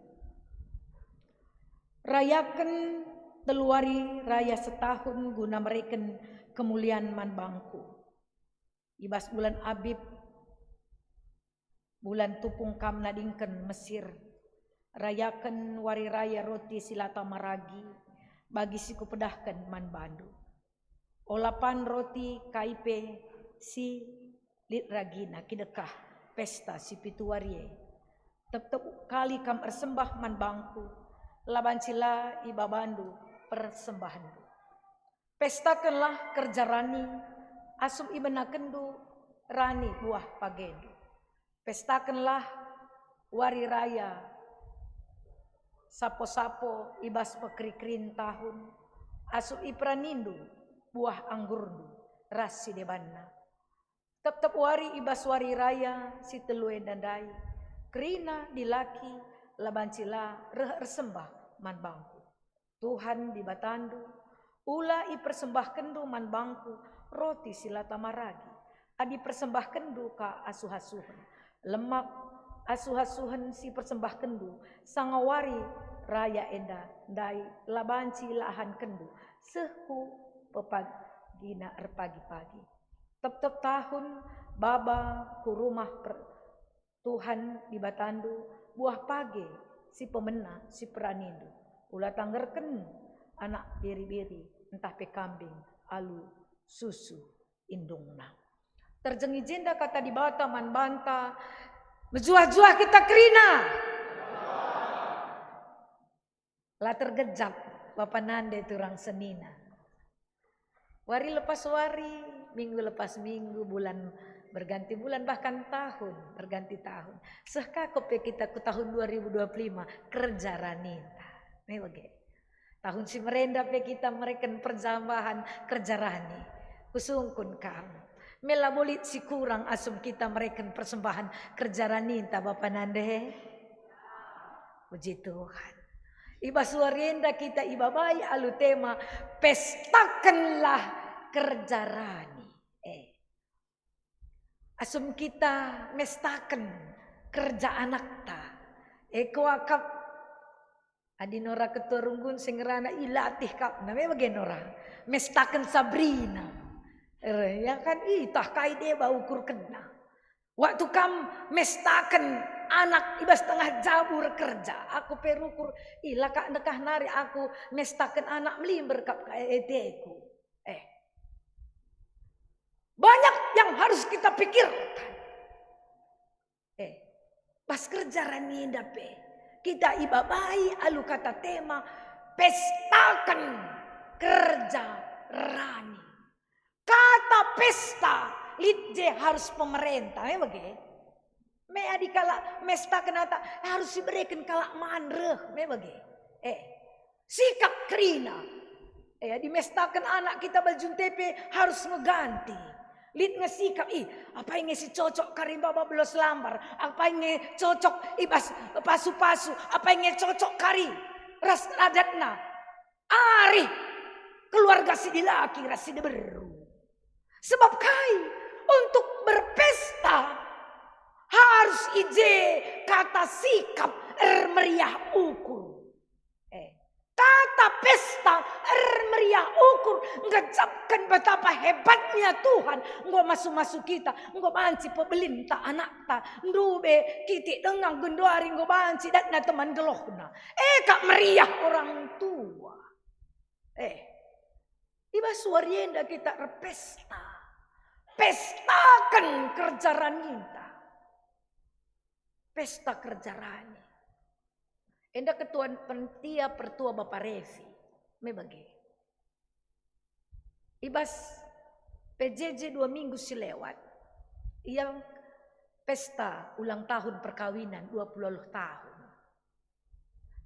Rayaken teluari raya setahun guna mereken kemulian man bangku. I bas bulan Abib, bulan tupung kam nadingken Mesir, rayaken wari raya roti si la tama ragi, bagi si kupedahken man bandu. Ola pan roti kai pe si lit ragina kidekah pesta si pitu wari e. Tep-tep kali kam ersembah man bangku, la banci la ibabandu persembahenndu. Pestakenlah kerja rani, asum ibenakenndu rani buah pagendu. Pestakenlah wari raya sapo-sapo i bas pekeri-kerin tahun, asum iperanindu buah anggurndu ras si debanna. Tep-tep wari i bas wari raya si telu enda ndai, kerina dilaki la banci la reh ersembah man bangku. Tuhan Dibatandu, ula ipersembahkenndu man bangku roti si la tama ragi, adi persembahkenndu ka asuh-asuhen, lemak asuh-asuhen si persembahkenndu sanga wari raya enda ndai la banci la ahankenndu seh ku pepagina erpagi-pagi. Tep-tep tahun baba ku rumah per-, Tuhan Dibatandu buah page si pemena si peranindu. Ula tanggerken anak biri-biri ntah pe kambing alu susu indungna. Terjeng i jenda kata Dibata man banta, mejuah-juah kita kerina. La tergejap bapa nande turang senina. Wari lepas wari, minggu lepas minggu, bulan berganti bulan, bahkan tahun berganti tahun. Seh ka ko pe kita ku tahun dua ribu dua puluh lima, kerja raninta. Me bage. Tahun si merenda pe kita mereken persembahan kerja rani. Kusungkun kam. Me labo lit si kurang asum kita mereken persembahan kerja raninta, bapa nande. Puji Tuhan. I bas wari enda kita ibabai alu tema, pestakenlah kerja rani. Eh. Asum kita mestaken kerja anakta. Eh, kuakap adi Nora ketua runggun si ngerana ilatih kap, na me bage Nora. Mestaken Sabrina. Eh, ya kan, itah kai deba ukurkenna. Waktu kam mestaken anak i bas tengah jabu erkerja, aku pe rukur, ih, la ka ndekah nari aku mestaken anak, melimber kap ka eteku. Eh. Banyak yang harus kita pikirkan. Eh, pas kerja rani enda pe, kita ibabai alu kata tema, pestaken kerja rani. Kata pesta, lit je harus pemerintah, me bage. Me adi kalak mestaken ata, harus ibereken kalak man reh, me bage. Eh, sikap kerina. Eh, adi mestaken anak kita baju ntepe harus ngeganti. Lit nge sikap, ih, apai nge si cocok kari maba belos lambar, apai nge cocok i bas pasu-pasu, apai nge cocok kari ras adatna. Arih keluarga si dilaki ras si diberu. Sebab kai? Untuk berpesta harus i je kata sikap ermeriah ukur. Eh, kata pesta ermeriah ukur ngejapken betapa hebatnya Tuhan enggo masu-masu kita, enggo banci pebelinta anakta, ndube kitik denga genduari enggo banci datna teman gelohna. Eh, kap meriah orang tua. Eh, i bas wari enda kita erpesta. Pestaken kerja raninta. Pesta kerja rani. Enda ketua panitia pertua Bapa Revi. Me bage. I bas P J J dua minggu si lewat, ia pesta ulang tahun perkawinan dua puluh tahun.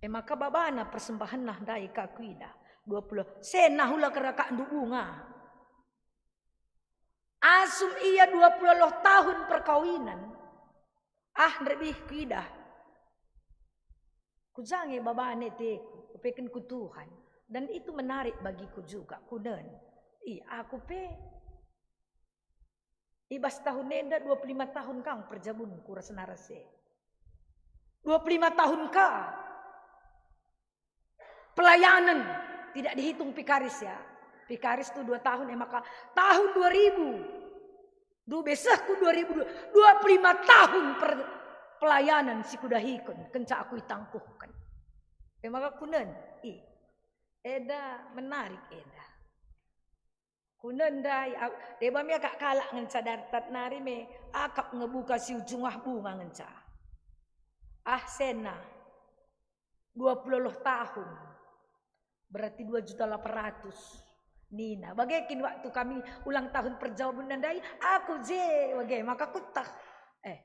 E maka babana persembahenna ndai ka kuidah, dua puluh, senah ula kerakakndu bunga. Asum ia dua puluh tahun perkawinan, ah, nderbih kuidah. Kujange babana ateku, kupeken ku Tuhan. Dan itu menarik bagiku juga, kunen. I, aku pe. I bas tahun enda dua puluh lima tahun kang perjabunku ras nara se. Dua puluh lima tahun ka pelayanan, tidak dihitung pikaris ya. Pikaris tu dua tahun, e maka tahun dua ribu, dua besehku dua ribu dua, dua puluh lima tahun per, pelayanan si kudahiken, kenca aku itangkuhken. E maka kunen, i, eda menarik eda. Kunen ndai, au, deba me akap kalak ngenca dartat nari me akap ngebuka si ujung ah bunga ngenca. Ah, sena, dua puluh tahun, berarti dua juta delapan ratus. Nina, bage kin waktu kami ulang tahun perjabunen ndai, aku je, bage, maka kutah. Eh,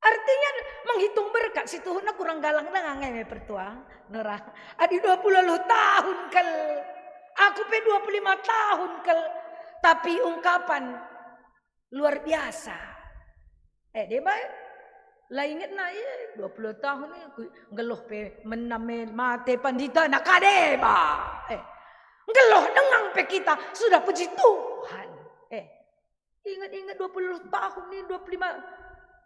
Artinya, menghitung berkat situhuna kurang galang denga nge me pertua. Nora, adi dua puluh tahun kal, aku pe dua puluh lima tahun kal, tapi ungkapan luar biasa. Eh, deba, la ingetna, eh, dua puluh tahun, eh, ku, nggeluh pe menam, eh, mate pandita, na ka deba. Eh, nggeluh denga pe kita, sudah puji Tuhan. Eh, Inget-inget dua puluh tahun ni, dua puluh lima,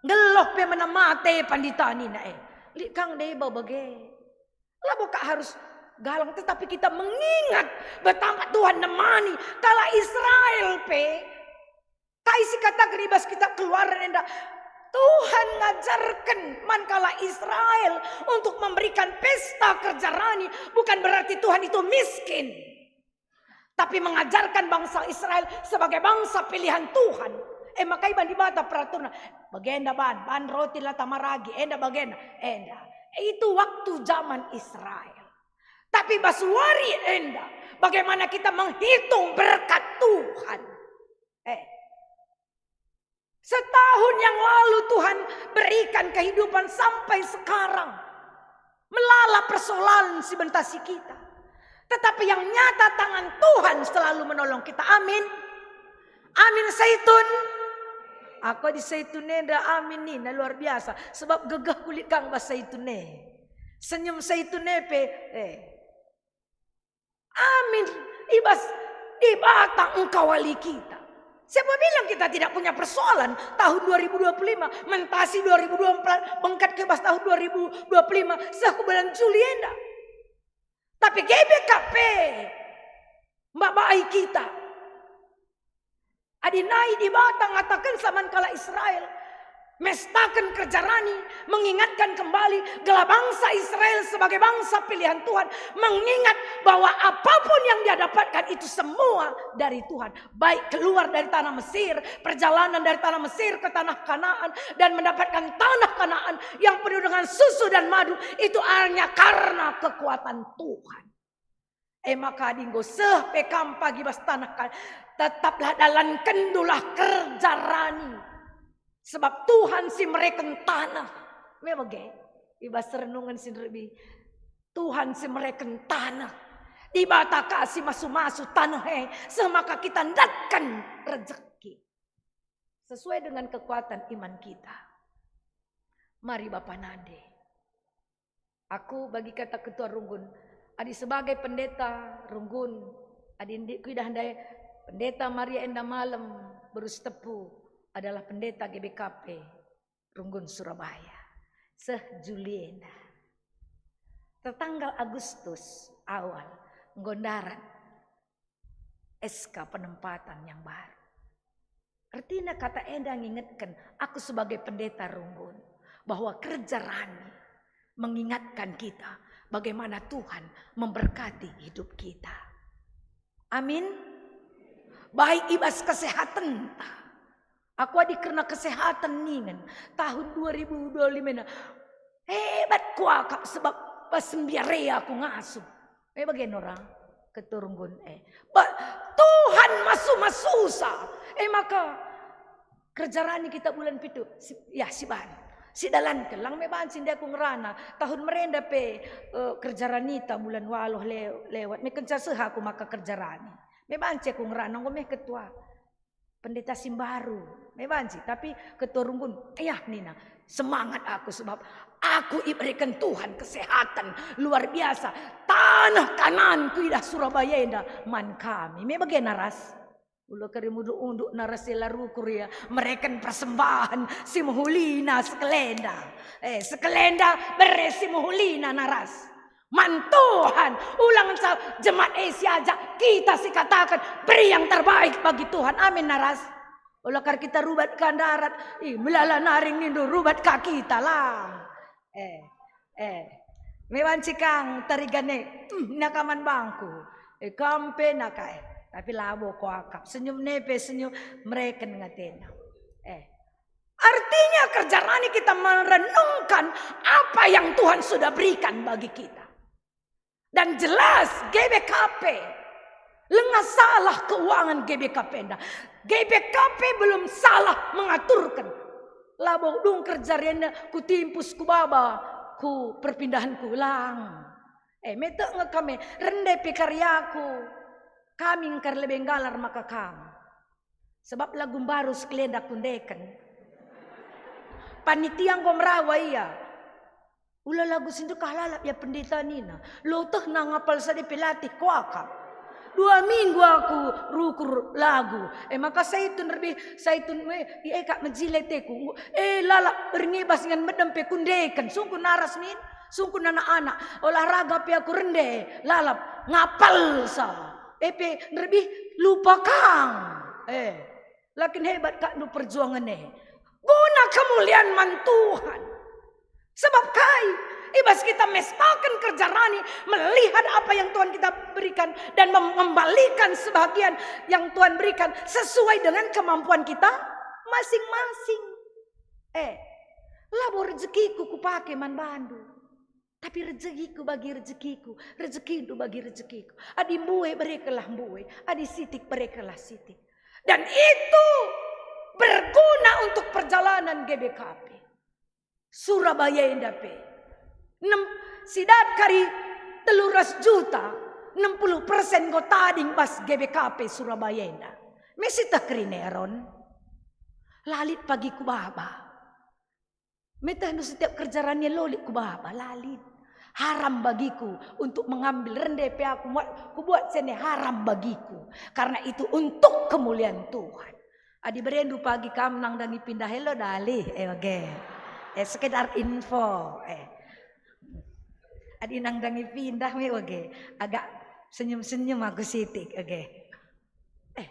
nggeluh pe menam mate pandita nina, eh. Lit kang deba bage. Labo kak harus galang, tetapi kita mengingat betapa Tuhan nemani kalak Israel pe. Kai si kataken i bas kitab Keluaran enda? Tuhan ngajarken man kalak Israel untuk memberikan pesta kerja rani, bukan berarti Tuhan itu miskin. Tapi mengajarkan bangsa Israel sebagai bangsa pilihan Tuhan. E maka iban Dibata peraturna. Bagenda ban, ban roti la tama ragi, enda bagenda, enda. Itu waktu zaman Israel. Tapi bas wari enda, bagaimana kita menghitung berkat Tuhan? Eh, Setahun yang lalu Tuhan berikan kehidupan sampai sekarang. Melala persoalan si bentasi kita. Tetapi yang nyata tangan Tuhan selalu menolong kita. Amin. Amin Saitun. Aku di Saitun enda amin nina luar biasa. Sebab gegeh kulit kang bas Saitun e. Senyum Saitun e pe. Eh. Amin. I bas Dibata engkawali kita. Siapa bilang kita tidak punya persoalan tahun dua ribu dua puluh lima, mentasi dua ribu dua puluh empat, bengket ke bas tahun dua ribu dua puluh lima, seh ku bulan Juli enda. Tapi G B K P mbabai kita. Adi nai Dibata ngatakenca man kalak Israel, Mestaken kerja rani, mengingatkan kembali gelah bangsa Israel sebagai bangsa pilihan Tuhan, mengingat bahwa apapun yang dia dapatkan itu semua dari Tuhan. Baik keluar dari tanah Mesir, perjalanan dari tanah Mesir ke tanah Kanaan, dan mendapatkan tanah Kanaan yang penuh dengan susu dan madu, itu hanya karena kekuatan Tuhan. E maka adi enggo seh pe kam pagi bas tanah Kanaan, tetaplah dalankenndulah kerja rani. Sebab Tuhan si mereken taneh. Me bage, i bas renungen si nderbi. Tuhan si mereken taneh. Dibata ka si masu-masu taneh e, seh maka kita ndatken rejeki. Sesuai dengan kekuatan iman kita. Mari Bapa nande. Aku bagi kata ketua runggun, adi sebagai pendeta runggun, adi ndik kuidah ndai pendeta Maria enda malem beru Sitepu adalah pendeta G B K P runggun Surabaya. Seh Juli enda. Tertanggal Agustus awal enggo ndarat S K penempatan yang baru. Ertina kata enda ngingetken aku sebagai pendeta runggun bahwa kerja rani mengingatkan kita bagaimana Tuhan memberkati hidup kita. Amin. Baik i bas kesehatenta. Aku adi kerna kesehatan ningen tahun dua ribu dua puluh lima ena hebat kuakap sebab bas mbiar e aku ngasup. E bage nora ketua runggun e. Ba, Tuhan masu-masusa. E maka kerja rani kita bulan pitu, si, ya, siban. Sidalanken, lang me banci ndai aku ngerana. Tahun merenda pe, eh, kerja ranita bulan waluh le-, lewat. Me kenca seh aku maka kerja rani. Me banci aku ngerana, enggo me ketua. Pendeta si mbaru. Me banci, tapi ketua runggun, ya nina, semangat aku sebab aku ibereken Tuhan kesehatan luar biasa. Taneh Kanaan kuidah Surabaya enda man kami. Me bage naras. Ula kari muduk-unduk naras ela rukur ia mereken persembahan si mehulina sekelenda. Eh, sekelenda bere si mehulina naras. Man Tuhan, ulang sa jemaat e siajak kita si kataken beri yang terbaik bagi Tuhan. Amin naras. Ula kari kita rubat ka ndarat, ih, melala naring nindu rubat ka kita lah. Eh, eh. Me banci kang tarigan e, hmm, nakaman bangku. Eh, kam pe naka e. Tapi labo kuakap. Senyum ne pe senyum mereken ngatena. Eh. Artinya kerja rani kita merenungkan apa yang Tuhan sudah berikan bagi kita. Dan jelas G B K P. Langa salah keuangan G B K P enda. G B K P belum salah mengaturken. Labo dung kerja rena kutimpus kubaba ku perpindahanku lang. Eh, metek nge kami rende pe karyaku. Kami engkar lebe nggalar maka kam. Sebab lagu mbaru sekelenda kundeken. Panitia enggo merawa ia. Ula lagu si ndekah lalap ya pendeta nina. Lotehna ngapal sada pe latih kuakap. Dua minggu aku rukur lagu. E maka saitun lebih, saitun we, i e kak mejile teku. E lalap erngebas ngan medem pe kundeken. Sungkun naras min, sungkun anak-anak. Olahraga pe aku rende, lalap ngapal sa. E pe nderbih lupa kang. Eh, lakin hebat kak ndu perjuangan e. Guna kemuliaan man Tuhan. Sebab kai? I bas kita mestaken kerja rani, melihat apa yang Tuhan kita berikan dan mengembalikan sebahagian yang Tuhan berikan sesuai dengan kemampuan kita masing-masing. Eh, labo rejekiku kupake man bandu. Tapi rejekiku bagi rejekiku, rejekindu bagi rejekiku. Adi mbue, berekenlah mbue. Adi sitik, berekenlah sitik. Dan itu berguna untuk perjalanan G B K P. Surabaya enda pe. Nem, sidat kari telu ras juta, enam puluh persen enggo tading bas G B K P Surabaya enda. Mesiteh kerina Aaron. Lalit pagi kubaba. Metehndu setiap kerja rani lolik kubaba, lalit. Haram bagiku untuk mengambil rende pe aku muat, kubuat sene haram bagiku. Karena itu untuk kemuliaan Tuhan. Adi berendu pagi kam nandangi pindah elo dalih, eh, oke. Eh, sekedar info, eh. Adi nandangi pindah me, oke. Agak senyum-senyum aku sitik, oke. Eh,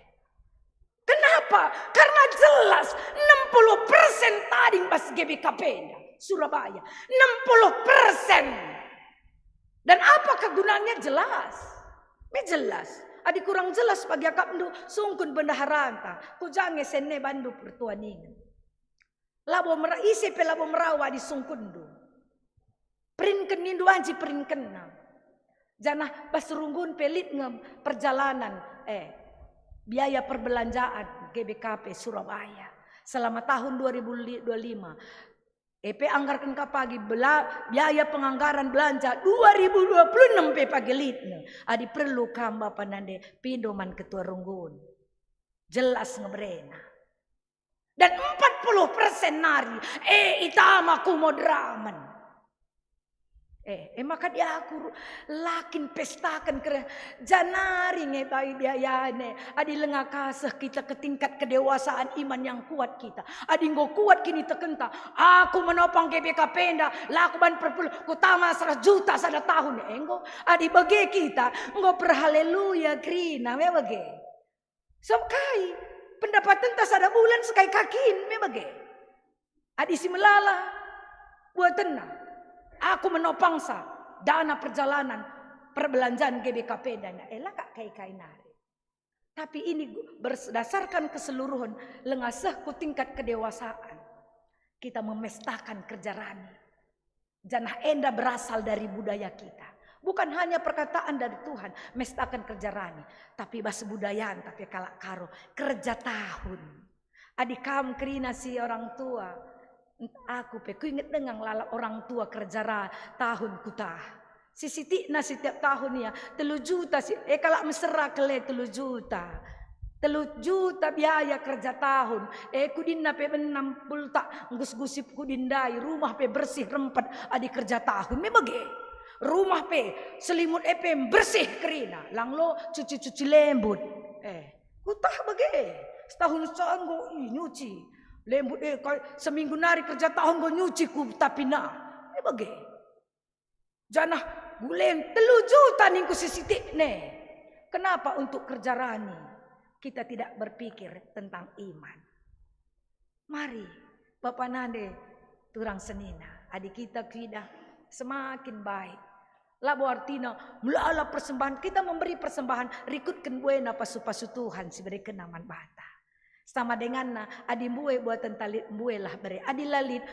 Kenapa? Karena jelas enam puluh persen Tading bas G B K P enda, Surabaya, enam puluh persen. Dan apakah gunanya? Jelas. Me jelas. Adi kurang jelas bagi akapndu, sungkun bendaharanta, ku ja nge sene bandu pertua ningen. Labo mera-, ise pe labo merawa adi sungkunndu. Perinken nindu anji perinkenna. Janah bas runggun pe lit nge perjalanan, eh, biaya perbelanjaan G B K P Surabaya. Selama tahun dua ribu dua lima, E pe anggarken ka pagi bela-, biaya penganggaran belanja dua ribu dua puluh enam pe pagi lit nge. Adi perlu kam bapa nande pindo man ketua runggun. Jelas nge berena. Dan empat puluh persen nari, e, itama ku moderamen. Eh, e maka diaku ru-, lakin pestaken kere, janari nge bai biayane, adi lenga kaseh kita ke tingkat kedewasaan iman yang kuat kita. Adi enggo kuat kinitekenta, aku menopang G B K P enda, laku ban perpuluh, kutama seratus juta sada tahun, enggo. Adi bage kita, enggo perhaleluya kerina, me bage. Sebab kai? Pendapatenta sada bulan sekai kakin, me bage. Adi si melala, buatenna. Aku menopangsa dana perjalanan perbelanjaan G B K P dana. Eh, la kak kai-kai nari. Tapi ini gu-, berdasarkan keseluruhan lenga seh ku tingkat kedewasaan. Kita memestakan kerja rani. Janah enda berasal dari budaya kita. Bukan hanya perkataan dari Tuhan, mestaken kerja rani, tapi bas budayanta pe kalak Karo, kerja tahun. Adi kam kerina si orang tua, ent-, aku pe kuinget denga ngelala orang tua kerja ra-, tahun kutah. Si sitikna setiap tahun ia, telu juta si, eh, kalak mesera kele telu juta. Telu juta biaya kerja tahun. Eh, kudinna pe benam pultak nggus-gusi kudi ndai, rumah pe bersih rempet adi kerja tahun. Me bage. Rumah pe, selimut e pe bersih kerina. Lang lo cuci-cuci lembut. Eh, kutah bage. Setahun sa enggo, ih, nyuci. Lembut e kai, seminggu nari kerja tahun enggo nyuci ku tapina. Me bage. Janah gulen telu juta ningku si sitikne. Kenapa untuk kerja rani kita tidak berpikir tentang iman? Mari, bapa nande, turang senina, adi kita kuidah semakin baik. Labo artina melala persembahan, kita memberi persembahan, rikutken buena pasu-pasu Tuhan si berekenna man banta. Sama denganna, adi mbue buaten talit, mbuelah bere. Adi la lit,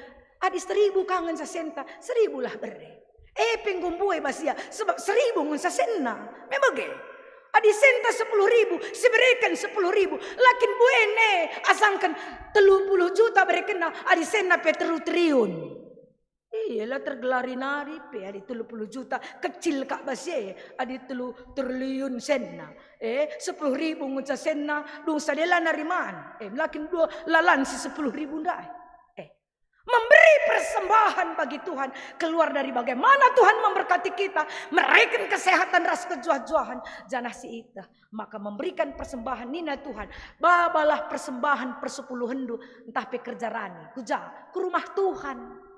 adi seribu ka ngenca senta, seribulah bere. E pe enggo mbue bas ia, sebab seribu ngenca senna. Me bage. Adi senta sepuluh ribu, sibereken sepuluh ribu. Lakin buene asangken telu puluh juta berekenna, adi senna pe telu triun. Iya, la tergelari nari pe adi telu puluh juta, kecil kak bas e, adi telu triliun senna. Eh, sepuluh ribu ngenca senna, dung sadela nari man. Eh, lakin dua lalan si sepuluh ribu ndai. Eh, memberi persembahan bagi Tuhan, keluar dari bagaimana Tuhan memberkati kita, mereken kesehatan ras kejuah-juahan, janah si iteh, maka memberikan persembahan, nina Tuhan, babalah persembahan persepuluhenndu, ntah pe kerja rani, ku ja, ku rumah Tuhan.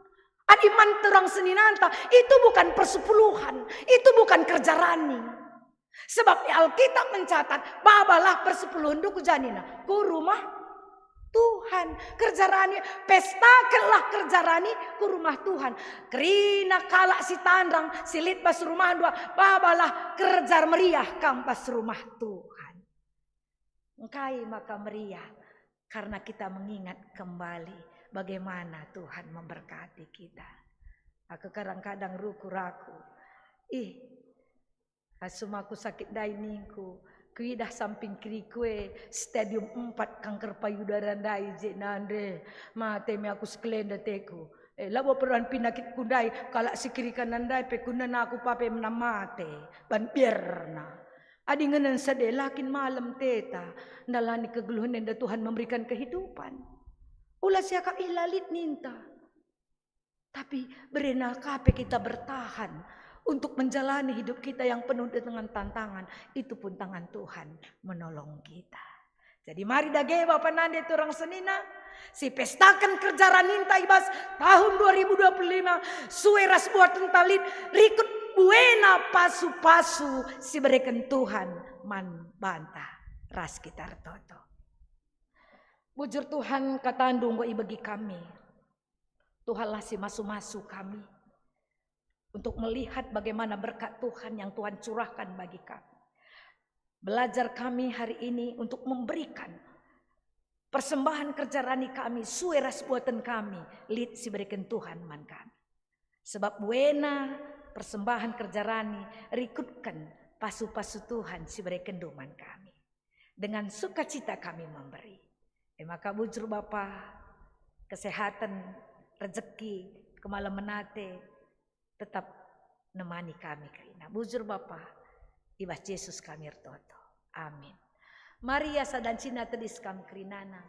Adi man turang seninanta, itu bukan persepuluhan, itu bukan kerja rani. Sebab Alkitab mencatat, babalah persepuluhenndu ku ja nina, ku rumah Tuhan. Kerja rani, pestakenlah kerja rani ku rumah Tuhan. Kerina kalak si tandrang, si lit bas rumahndu, babalah kerja meriah kam bas rumah Tuhan. Engkai maka meriah? Karena kita mengingat kembali bagaimana Tuhan memberkati kita. Aku kadang-kadang ruku-raku. Ih, asum aku sakit ndai ningku, kuidah samping kiriku e, stadium empat kanker payudara ndai je nande. Mate me aku sekelenda teku. Eh, labo peruan pinakitku ndai, kalak si kiri kanan ndai pe kunen aku pape menam mate, ban bierna. Adi ngenen sade lakin malem teta, ndalani kegeluhen enda Tuhan memberikan kehidupan. Ula siakap ih la lit ninta. Tapi berena ka pe kita bertahan untuk menjalani hidup kita yang penuh dengan tantangan, itu pun tangan Tuhan menolong kita. Jadi mari dage bapa nande turang senina, si pestaken kerja raninta i bas tahun dua ribu dua puluh lima, sue ras buaten talit, rikut buena pasu-pasu si bereken Tuhan man banta ras kita ertoto. Bujur Tuhan, kataNdu enggo ibegi kami. Tuhanlah si masu-masu kami untuk melihat bagaimana berkat Tuhan yang Tuhan curahkan bagi kami. Belajar kami hari ini untuk memberikan persembahan kerja rani kami sue ras buaten kami, lit si bereken Tuhan man kami. Sebab buena persembahan kerja rani rikutken pasu-pasu Tuhan si berekenNdu man kami. Dengan sukacita kami memberi. E maka bujur Bapa, kesehatan, rejeki, kemalemen ate, tetap nemani kami kerina. Bujur Bapa, i bas Jesus kami ertoto. Amin. Maria, sada encina tedis kam kerinana.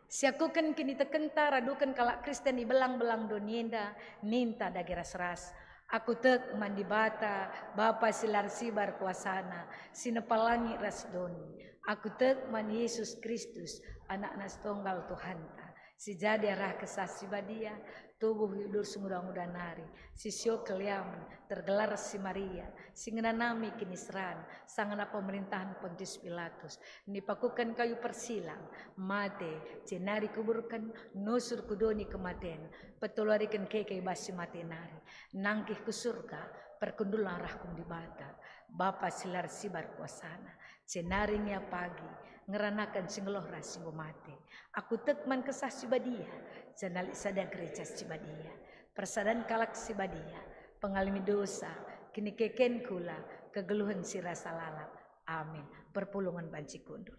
Siakuken kinitekenta raduken kalak Kristen i belang-belang doni enda, ninta dage ras-ras, "Aku tek man Dibata, Bapa si la ersibar kuasana, si nepa langit ras doni. Aku tek man Yesus Kristus, AnakNa Situnggal Tuhanta, si jadi arah Kesah Si Badia, tubuh i bas nguda-nguda nari, si sio keliamen, tergelar si Maria, si ngenanami kiniseran, sangana pemerintahen Pontius Pilatus, nipakuken kayu persilang, mate, jenari kuburken, nusur ku doni kematen, petelu wariken keke i bas si mate nari, nangkih ku Surga, perkundul arah kum Dibata, Bapa si la ersibar kuasana, jenari ngia pagi, ngeranaken si nggeluh ras si enggo mate. Aku tek man Kesah Si Badia, janah lit sada Gereja Si Badia, persadan kalak si badia, pengalemi dosa, kinikeken kula, kegeluhen si rasa lalap. Amin. Perpulungen banci kundul.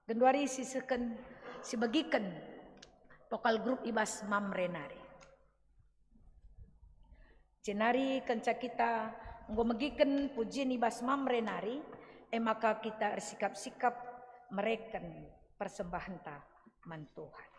Genduari sisehken, sibegiken vokal grup i bas Mamre nari. Jenari kenca kita enggo megiken pujin i bas Mamre nari, e maka kita ersikap-sikap mereken persembahenta man Tuhan.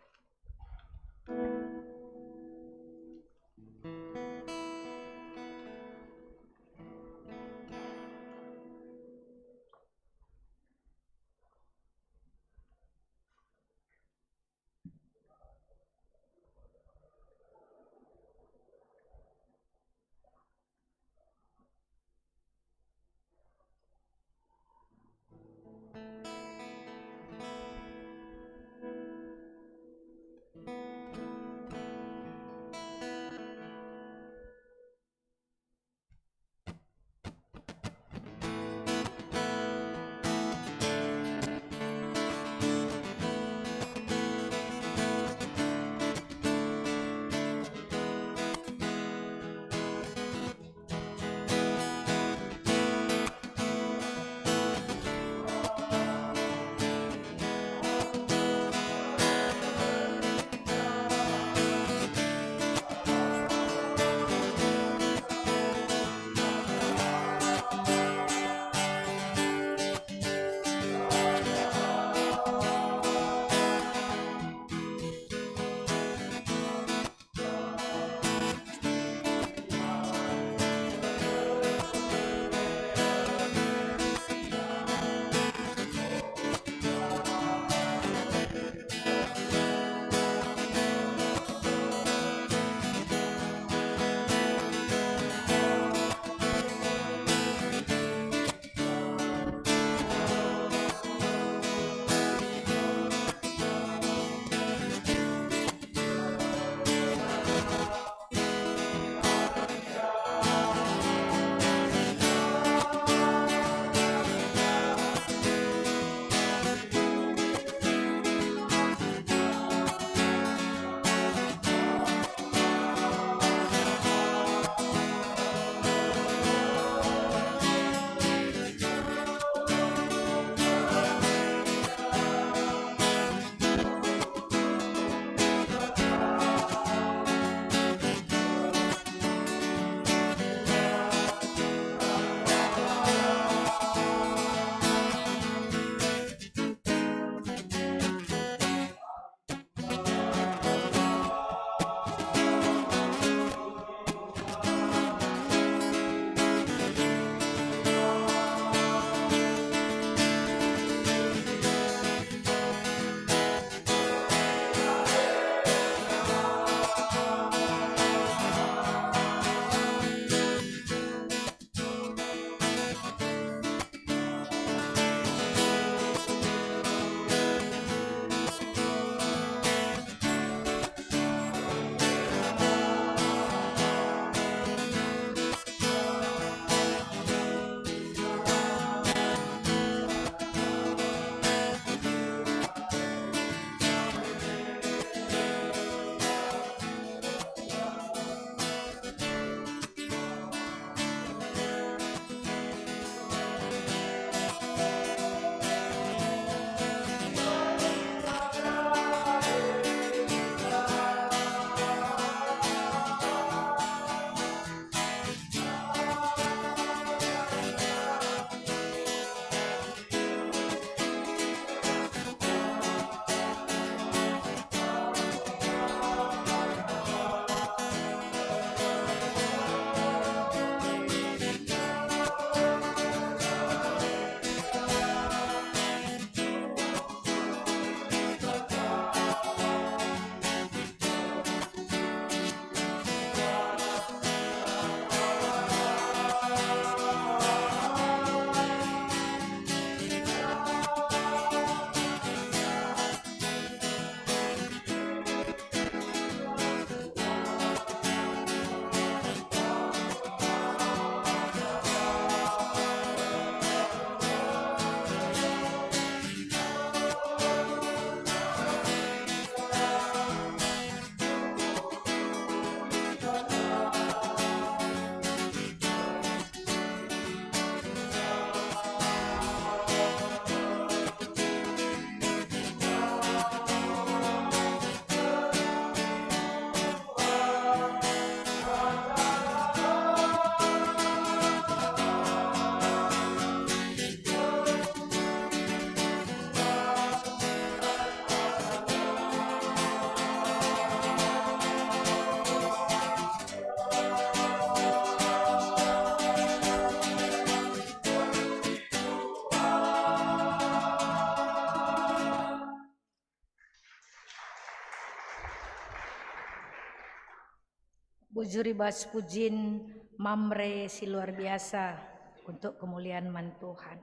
Bujur i bas pujin Mamre si luar biasa untuk kemulian man Tuhan.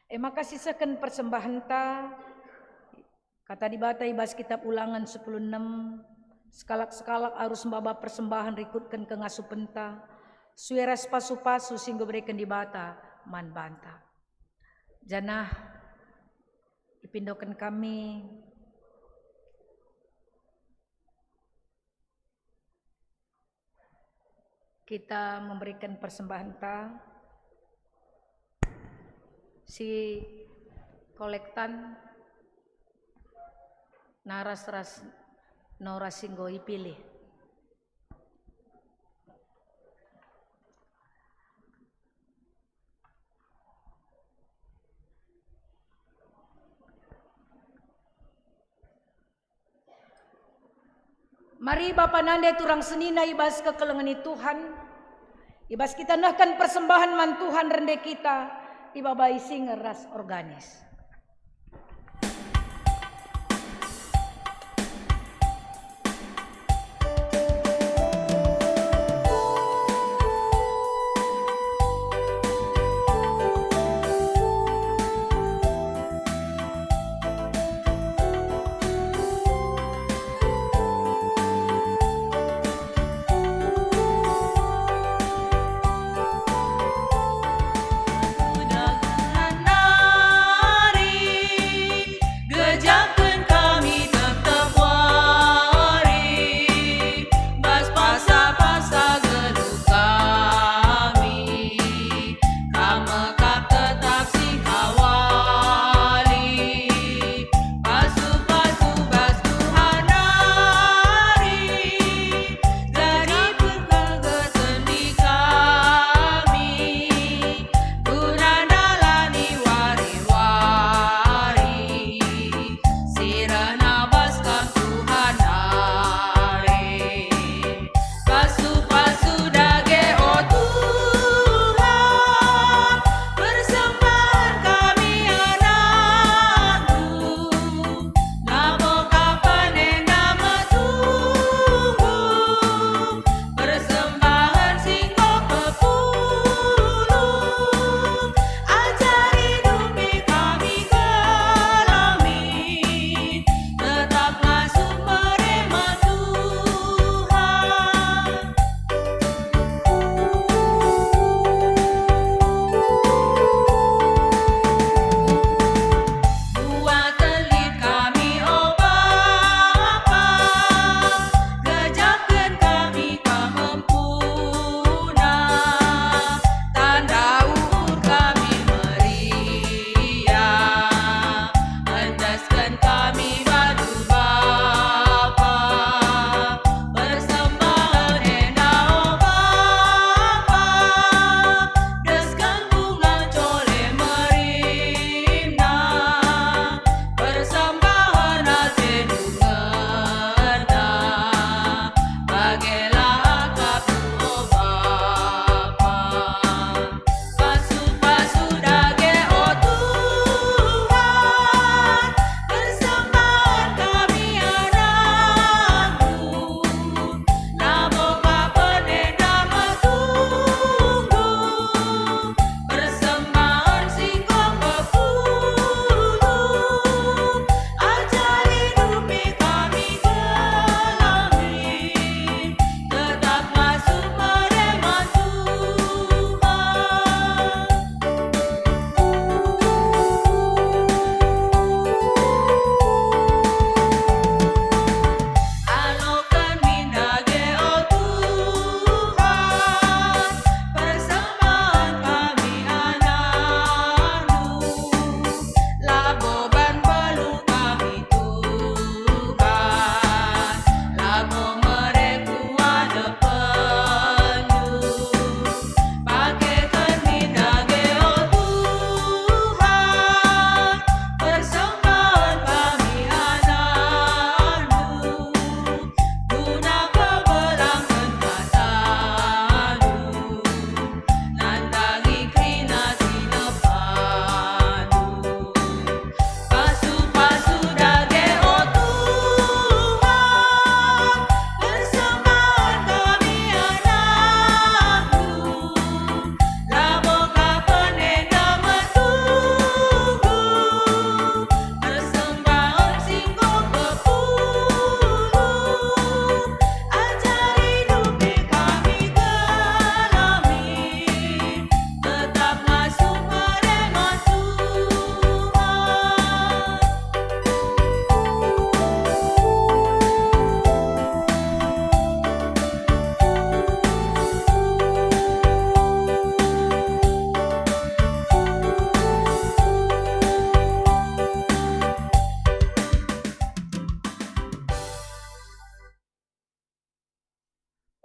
E maka sisehken persembahenta, kata Dibata i bas kitab Ulangen sepuluh enem, "Sekalak-sekalak arus maba persembahen rikutken kengasupenta, sue ras pasu-pasu si enggo ibereken Dibata man banta." Janah ipindoken kami kita memberikan persembahan ta, si kolektan naras ras nora si enggo ipilih. Mari bapa nande turang senina i bas kekelengen Tuhan, i bas kita nehken persembahen man Tuhan rende kita ibabai singer ras organis.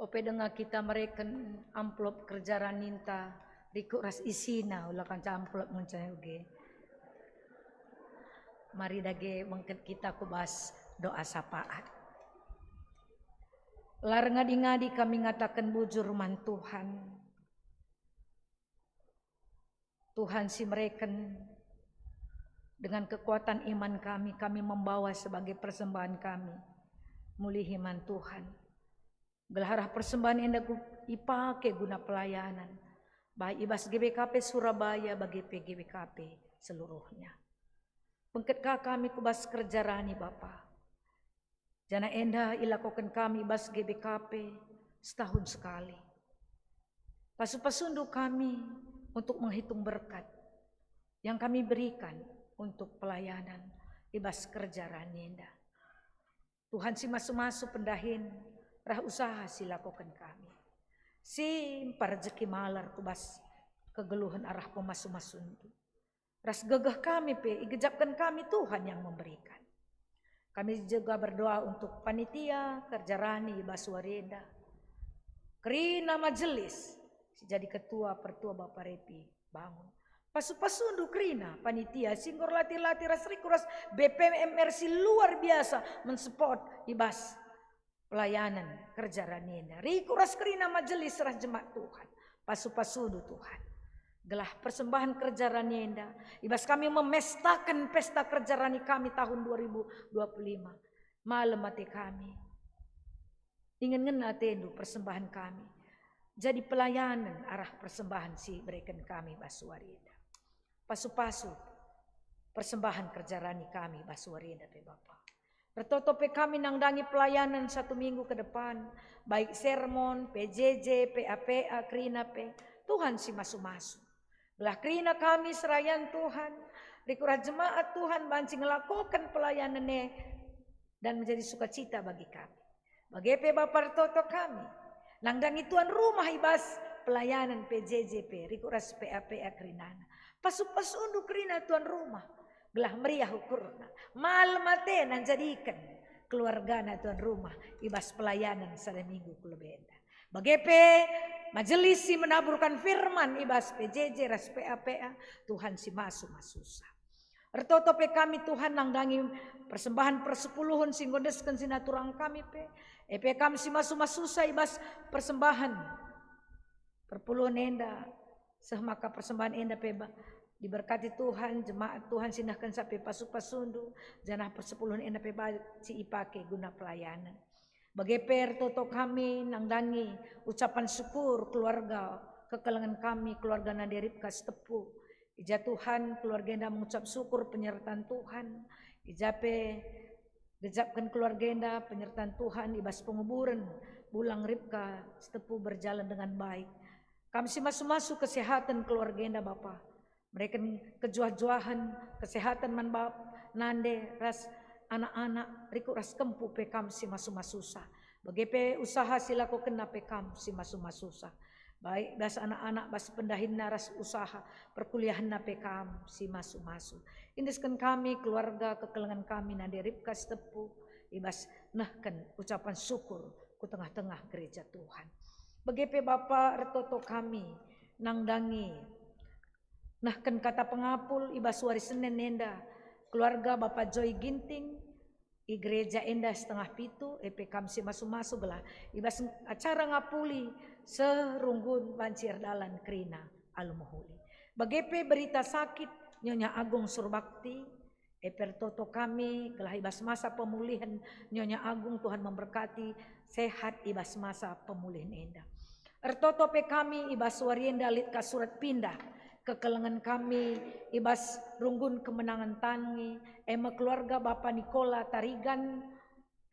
Pe denga kita mereken amplop kerja raninta, rikut ras isina, ula kanca amplop ngenca uge. Mari dage bengket kita ku bas doa sapaat. La erngadi-ngadi kami ngataken bujur man Tuhan. Tuhan si mereken, dengan kekuatan iman kami, kami membawa sebagai persembahan kami, mulihi man Tuhan. Gelah arah persembahan enda ku-, ipake guna pelayanan, baik i bas G B K P Surabaya, bage pe G B K P seluruhnya. Bengket ka kami ku bas kerja rani, Bapa. Janah enda ilakoken kami i bas G B K P setahun sekali. Pasu-pasundu kami untuk menghitung berkat yang kami berikan untuk pelayanan i bas kerja rani enda. Tuhan si masu-masu pendahin rah usaha si lakoken kami. Si mpa rejeki malar ku bas kegeluhen arah pemasu-masundu. Ras gegeh kami pe igejapken kami Tuhan yang memberikan. Kami juga berdoa untuk panitia kerja rani i bas wari enda. Kerina majelis si jadi ketua pertua Bapa Repi Bangun. Pasu-pasundu kerina panitia si enggo erlatih-latih ras rikut ras B P M R si luar biasa mensupport i bas pelayanan kerja rani enda. Rikut ras kerina majelis ras jemaat Tuhan. Pasu-pasundu Tuhan. Gelah persembahan kerja rani enda, i bas kami memestaken pesta kerja rani kami tahun dua ribu dua puluh lima. Malem ate kami. Ingen ngena atendu persembahan kami. Jadi pelayanan arah persembahan si bereken kami bas wari enda. Pasu-pasu persembahan kerja rani kami bas wari enda pe, Bapa. Ertoto pe kami nandangi pelayanan satu minggu ke depan, baik sermon, P J J, P A P A, kerina pe. Tuhan si masu-masu. Gelah kerina kami serayan Tuhan, rikut ras jemaat Tuhan banci ngelakoken pelayanan e dan menjadi sukacita bagi kami. Bage pe Bapa ertoto kami, nandangi tuan rumah i bas pelayanan P J J pe, rikut ras P A P A kerinana. Pasu-pasundu kerina tuan rumah, gelah meriah ukurna. Malem atena njadiken keluargana tuan rumah i bas pelayanan sada minggu ku lebe enda. Bage pe majelis si menaburkan firman i bas P J J ras P A P A, Tuhan si masu-masusa. Ertoto pe kami Tuhan nandangi persembahan persepuluhen si enggo endesken si naturang kami pe. E pe kam si masu-masusa i bas persembahan perpuluhen enda, seh maka persembahan enda pe ba-, diberkati Tuhan, jemaat Tuhan si nehken sape pasu-pasundu, janah persepuluhen enda pe banci ipake guna pelayanan. Bage pe ertoto kami nandangi ucapan syukur keluarga kekelengen kami, keluarga Nande Ripka Sitepu. I ja Tuhan, keluarga enda mengucap syukur penyertaan Tuhan. I ja pe gejapken keluarga enda penyertaan Tuhan i bas penguburen bulang Ripka Sitepu berjalan dengan baik. Kam si masu-masu kesehatan keluarga enda, Bapa. Mereken kejuah-juahen, kesehatan man bapa, nande, ras anak-anak, rikut ras kempu pe kam si masu-masusa. Bage pe usaha si lakokenna pe kam si masu-masusa. Baik bas anak-anak, bas pendahinna ras usaha perkuliahenna pe kam si masu-masu. Endesken kami, keluarga kekelengen kami, nande Ripka Sitepu, i bas nehken ucapan syukur ku tengah-tengah gereja Tuhan. Bage pe Bapa ertoto kami, nandangi nehken kata pengapul i bas wari Senen enda, keluarga Bapa Joy Ginting, i gereja enda setengah pitu, e pe kam si masu-masu gelah i bas acara ngapuli seh runggun banci erdalan kerina alu mehuli. Bage pe berita sakit Nyonya Agung Surbakti, e pe ertoto kami gelah i bas masa pemulihen Nyonya Agung, Tuhan memberkati, sehat i bas masa pemulihen enda. Ertoto pe kami i bas wari enda lit ka surat pindah kekelengen kami i bas runggun kemenangen tangi, e me keluarga Bapa Nikola Tarigan,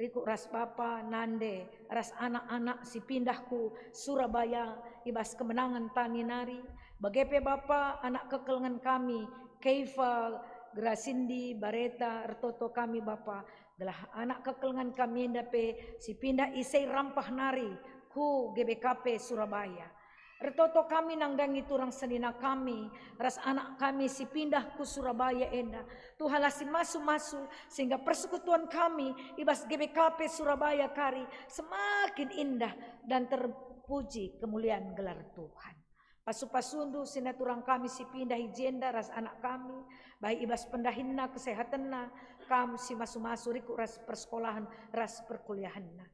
rikut ras bapa, nande, ras anak-anak si pindah ku Surabaya i bas kemenangen tangi nari. Bage pe Bapa, anak kekelengen kami, Keifa, Grasindi, Bareta, ertoto kami Bapa, gelah anak kekelengen kami enda pe si pindah i Sei Rampah nari ku G B K P Surabaya. Ertoto kami nandangi turang senina kami ras anak kami si pindah ku Surabaya enda. Tuhanlah si masu-masu, sehingga persekutuan kami i bas G B K P Surabaya kari semakin indah dan terpuji kemulian gelar Tuhan. Pasu-pasundu senina turang kami si pindah i jenda ras anak kami, baik i bas pendahinna, kesehatenna, kam si masu-masu rikut ras persekolahen ras perkuliahenna.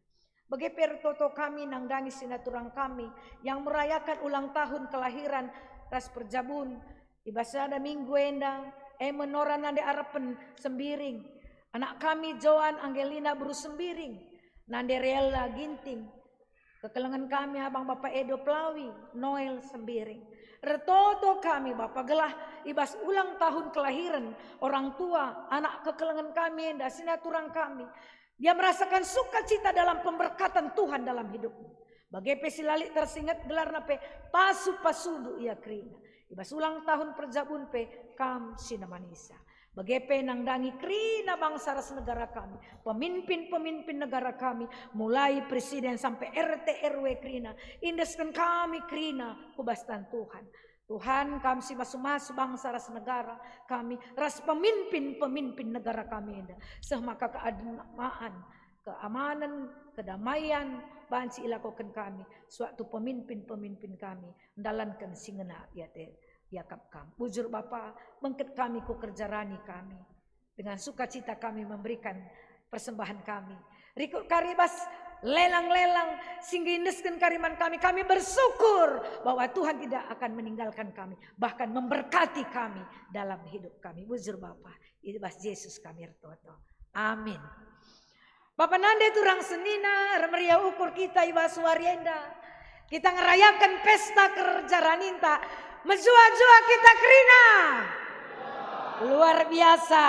Bage pe ertoto kami nandangi senina turang kami yang merayakan ulang tahun kelahiran ras perjabun i bas sada minggu enda, e me Nora nande Arepen Sembiring, anak kami Joan Angelina beru Sembiring, nande Rella Ginting, kekelengen kami abang Bapa Edo Pelawi, Noel Sembiring. Ertoto kami Bapa gelah i bas ulang tahun kelahiran orang tua, anak kekelengen kami enda, senina turang kami, dia merasakan sukacita dalam pemberkatan Tuhan dalam hidupnya. Bage pe si la lit tersinget gelarna pe pasu-pasundu ia kerina. I bas ulang tahun perjabun pe kam si nemanisa. Bage pe nandangi kerina bangsa ras negara kami, pemimpin-pemimpin negara kami, mulai presiden sampai R T R W kerina, iendesken kami kerina ku bas tan Tuhan. Tuhan, kam si masu-masu bangsa ras negara kami, ras pemimpin-pemimpin negara kami enda, seh maka keadaan, keamanen, kedamaian banci ilakoken kami, sewaktu pemimpin-pemimpin kami ndalanken si ngena i ate iakap kam. Bujur Bapa, bengket kami ku kerja rani kami. Dengan sukacita kami memberikan persembahan kami. Rikut kari bas lelang-lelang si enggo iendesken kari man kami, kami bersyukur bahwa Tuhan tidak akan meninggalkan kami, bahkan memberkati kami dalam hidup kami. Bujur Bapa, i bas Jesus kami ertoto. Amin. Bapa nande turang senina, ermeriah ukur kita i bas wari enda. Kita ngerayaken pesta kerja raninta, mejuah-juah kita kerina. Luar biasa.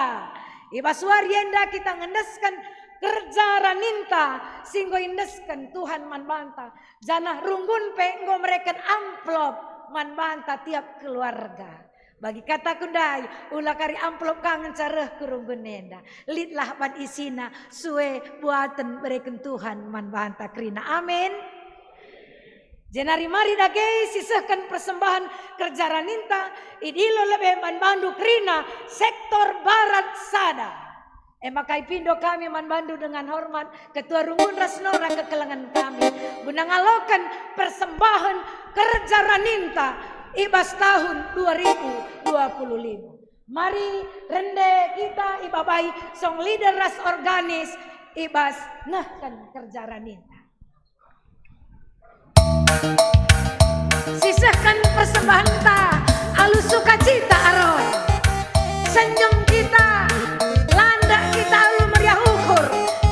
I bas wari enda kita ngendesken kerja raninta si enggo iendesken Tuhan man banta, janah runggun pe enggo mereken amplop man banta tiap keluarga. Bagi kataku ndai, ula kari amplop ka ngenca reh ku runggun enda. Litlah ban isina, sue buaten bereken Tuhan man banta kerina. Amin. Jenari mari dage sisehken persembahen kerja raninta, idilo lebe man bandu kerina sektor barat sada. E maka ipindo kami man bandu dengan hormat, Ketua Runggun ras Nora kekelengen kami, guna ngaloken persembahen kerja raninta i bas tahun dua ribu dua puluh lima. Mari rende kita ibabai song leader ras organis i bas nehken kerja raninta. Sisehken persembahenta alu sukacita Aron. Senyum kita, landak kita alu meriah ukur,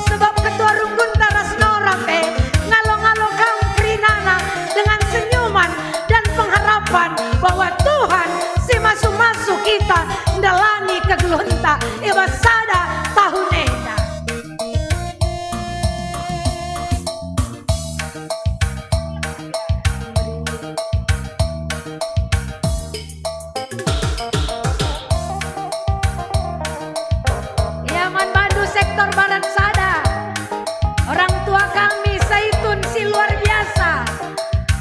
sebab Ketua Runggunta ras Nora pe ngalo-ngalo kam kerinana dengan senyuman dan pengharapan bahwa Tuhan si masu-masu kita ndalani kegeluhenta i bas sada tahun enda. Ia man bandu sektor barat sada, orang tua kami Zaitun si luar biasa,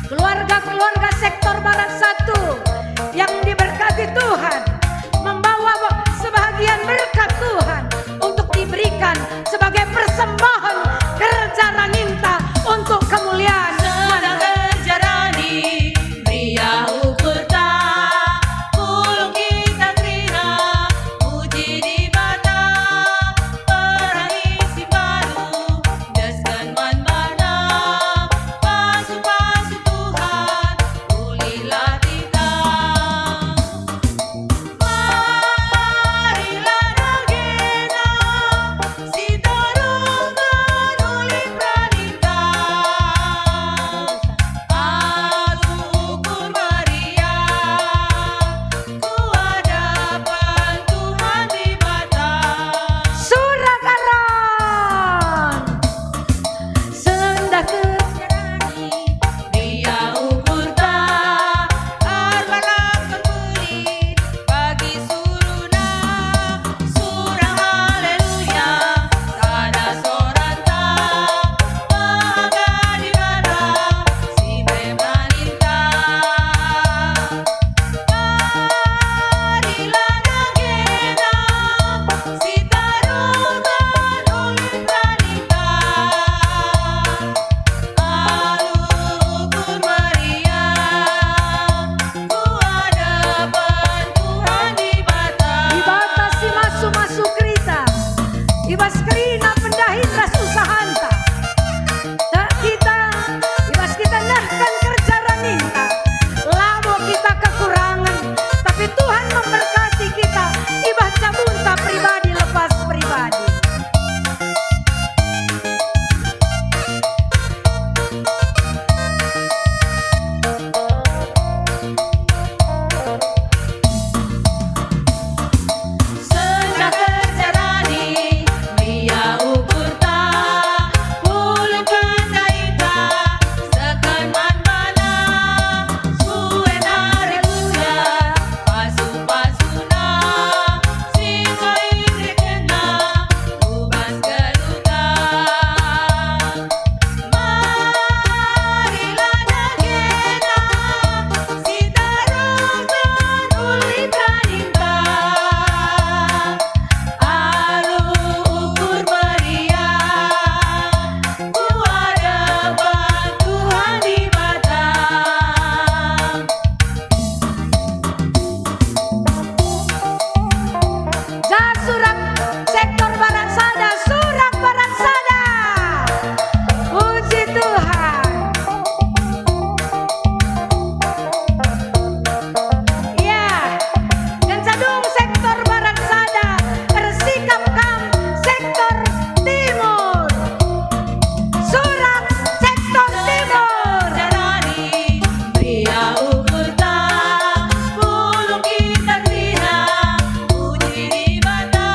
keluarga-keluarga sektor barat satu yang diberkati Tuhan, membawa sebahagian berkat Tuhan untuk diberikan sebagai persembahan kerja raninta untuk kemuliaan Senang kerja rani, meriah ukurta, pulung kita kerina, puji Dibata, perahi si baru, desken man bana, pasu-pasu Tuhan, ulihlah Surak sektor barak sada, surak barak sada. Puji Tuhan. Ya, kenca dung sektor barak sada, ersikap kam sektor timur. Surak sektor timur. Jalani, meriah ukurta, pulung kita kerina, puji Dibata.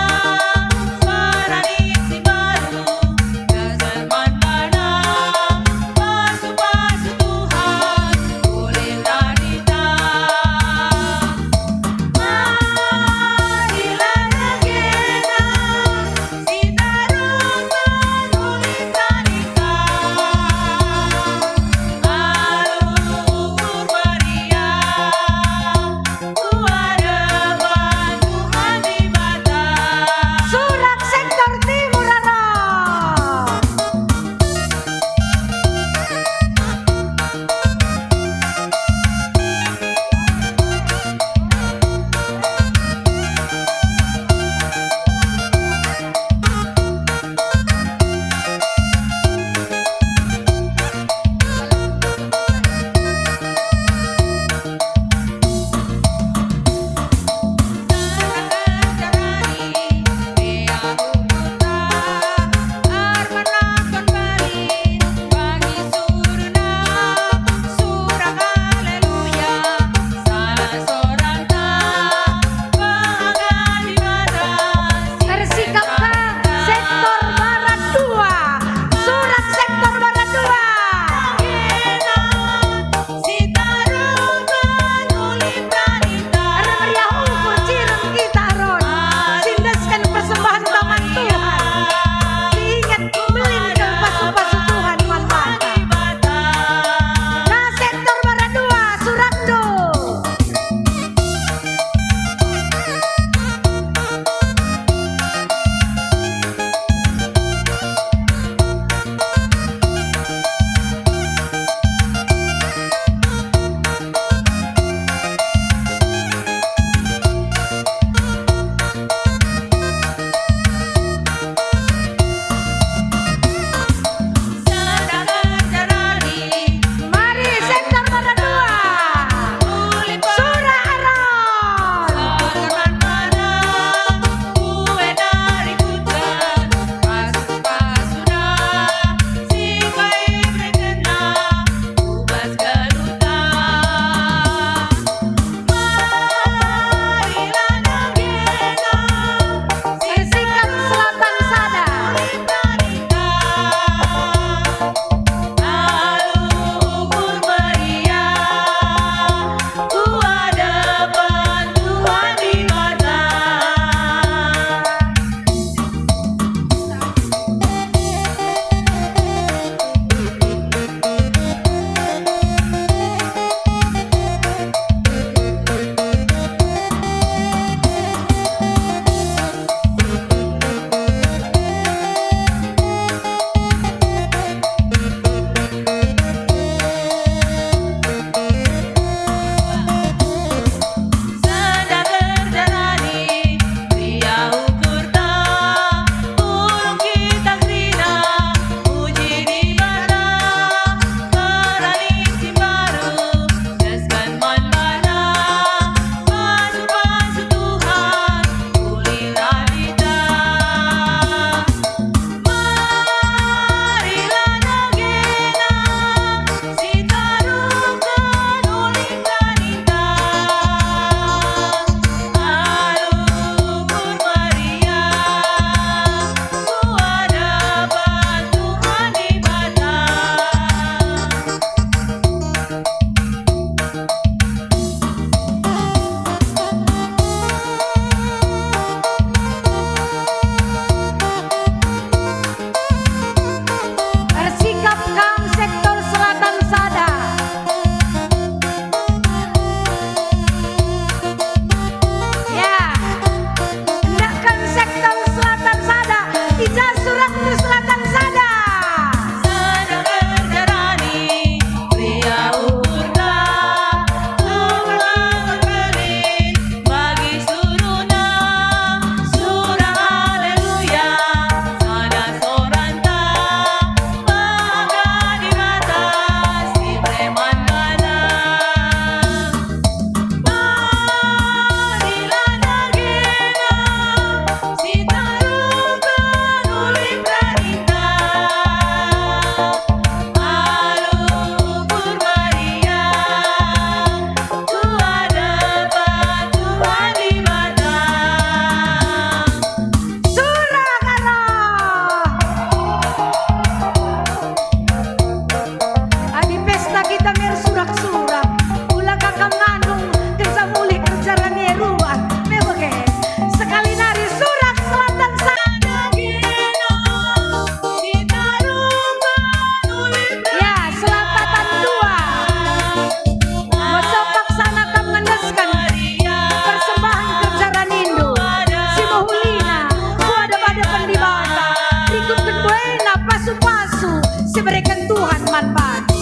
Sibereken Tuhan man bandu.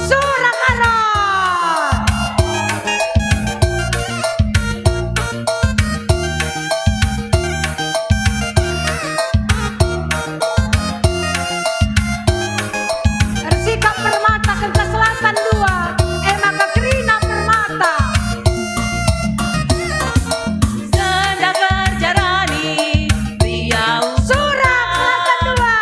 Surak Aron. Ersikap Permata kenca Selatan dua, e maka kerina Permata. Senda kerja rani, riau. Surak Selatan dua.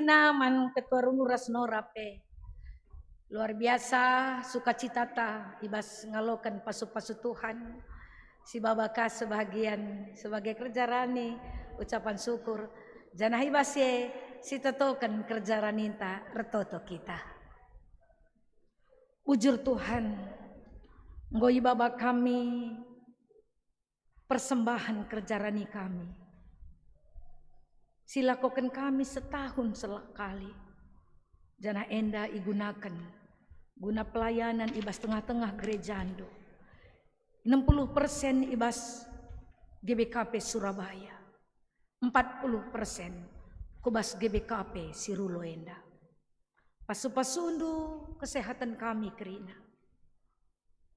Na man Ketua Rungu ras Nora pe. Luar biasa sukacitata i bas ngaloken pasu-pasu Tuhan. Si baba ka sebahagian sebagai kerja rani ucapan syukur. Janah i bas e sitotoken kerja raninta ertoto kita. Bujur Tuhan, enggo ibaba kami persembahen kerja rani kami. Silakoken kami setahun sekali, janah enda igunaken guna pelayanan i bas tengah-tengah gerejandu. Enam puluh persen i bas G B K P Surabaya, empat puluh persen ku bas G B K P si rulo enda. Pasu-pasundu kesehatan kami kerina.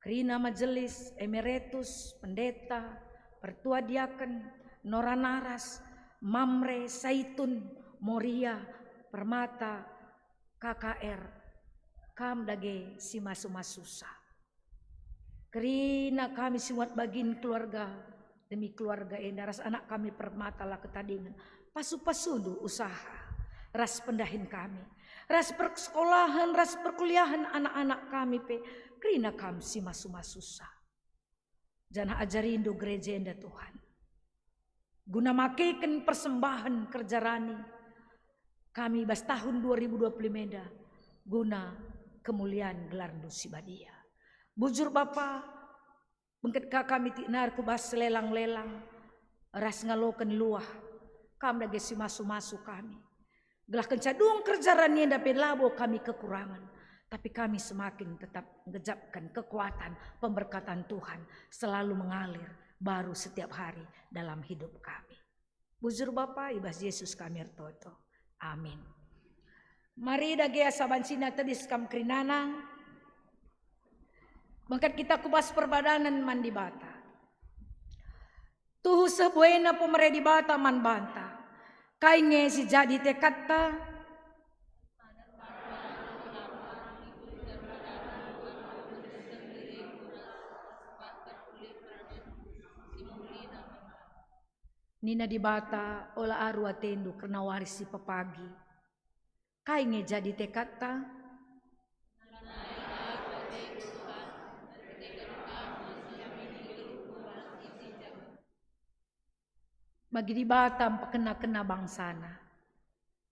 Kerina majelis, emeritus, pendeta, pertua diaken, nora naras, Mamre, Saitun, Moria, Permata, K K R, kam dage si masu-masusa. Kerina kami si muat bagin keluarga demi keluarga enda ras anak kami Permata la ketadingen. Pasu-pasundu usaha ras pendahin kami, ras persekolahen, ras perkuliahen anak-anak kami pe, kerina kam si masu-masusa. Janah ajarindu gereja enda, Tuhan, guna makeken persembahen kerja rani kami bas tahun dua ribu dua puluh lima enda guna kemulian gelarndu si badia. Bujur Bapa, bengket ka kami tinar ku bas lelang-lelang ras ngaloken luah, kam dage si masu-masu kami. Gelah kenca dung kerja rani enda pe labo kami kekurangen, tapi kami semakin tetap ngejapken kekuatan pemberkatan Tuhan selalu mengalir baru setiap hari dalam hidup kami. Bujur Bapa, i bas Jesus kami ertoto. Amin. Mari dage asa banci tedis kam kerinana, bengket kita ku bas perpadanen man Dibata. Tuhu seh buena pemere Dibata man banta. Kai nge si jadi tekadta? Nina Dibata, "Ola aru atendu kerna wari si pepagi." Kai nge jadi tekadta? Bagi Dibata mpekena-kena bangsana.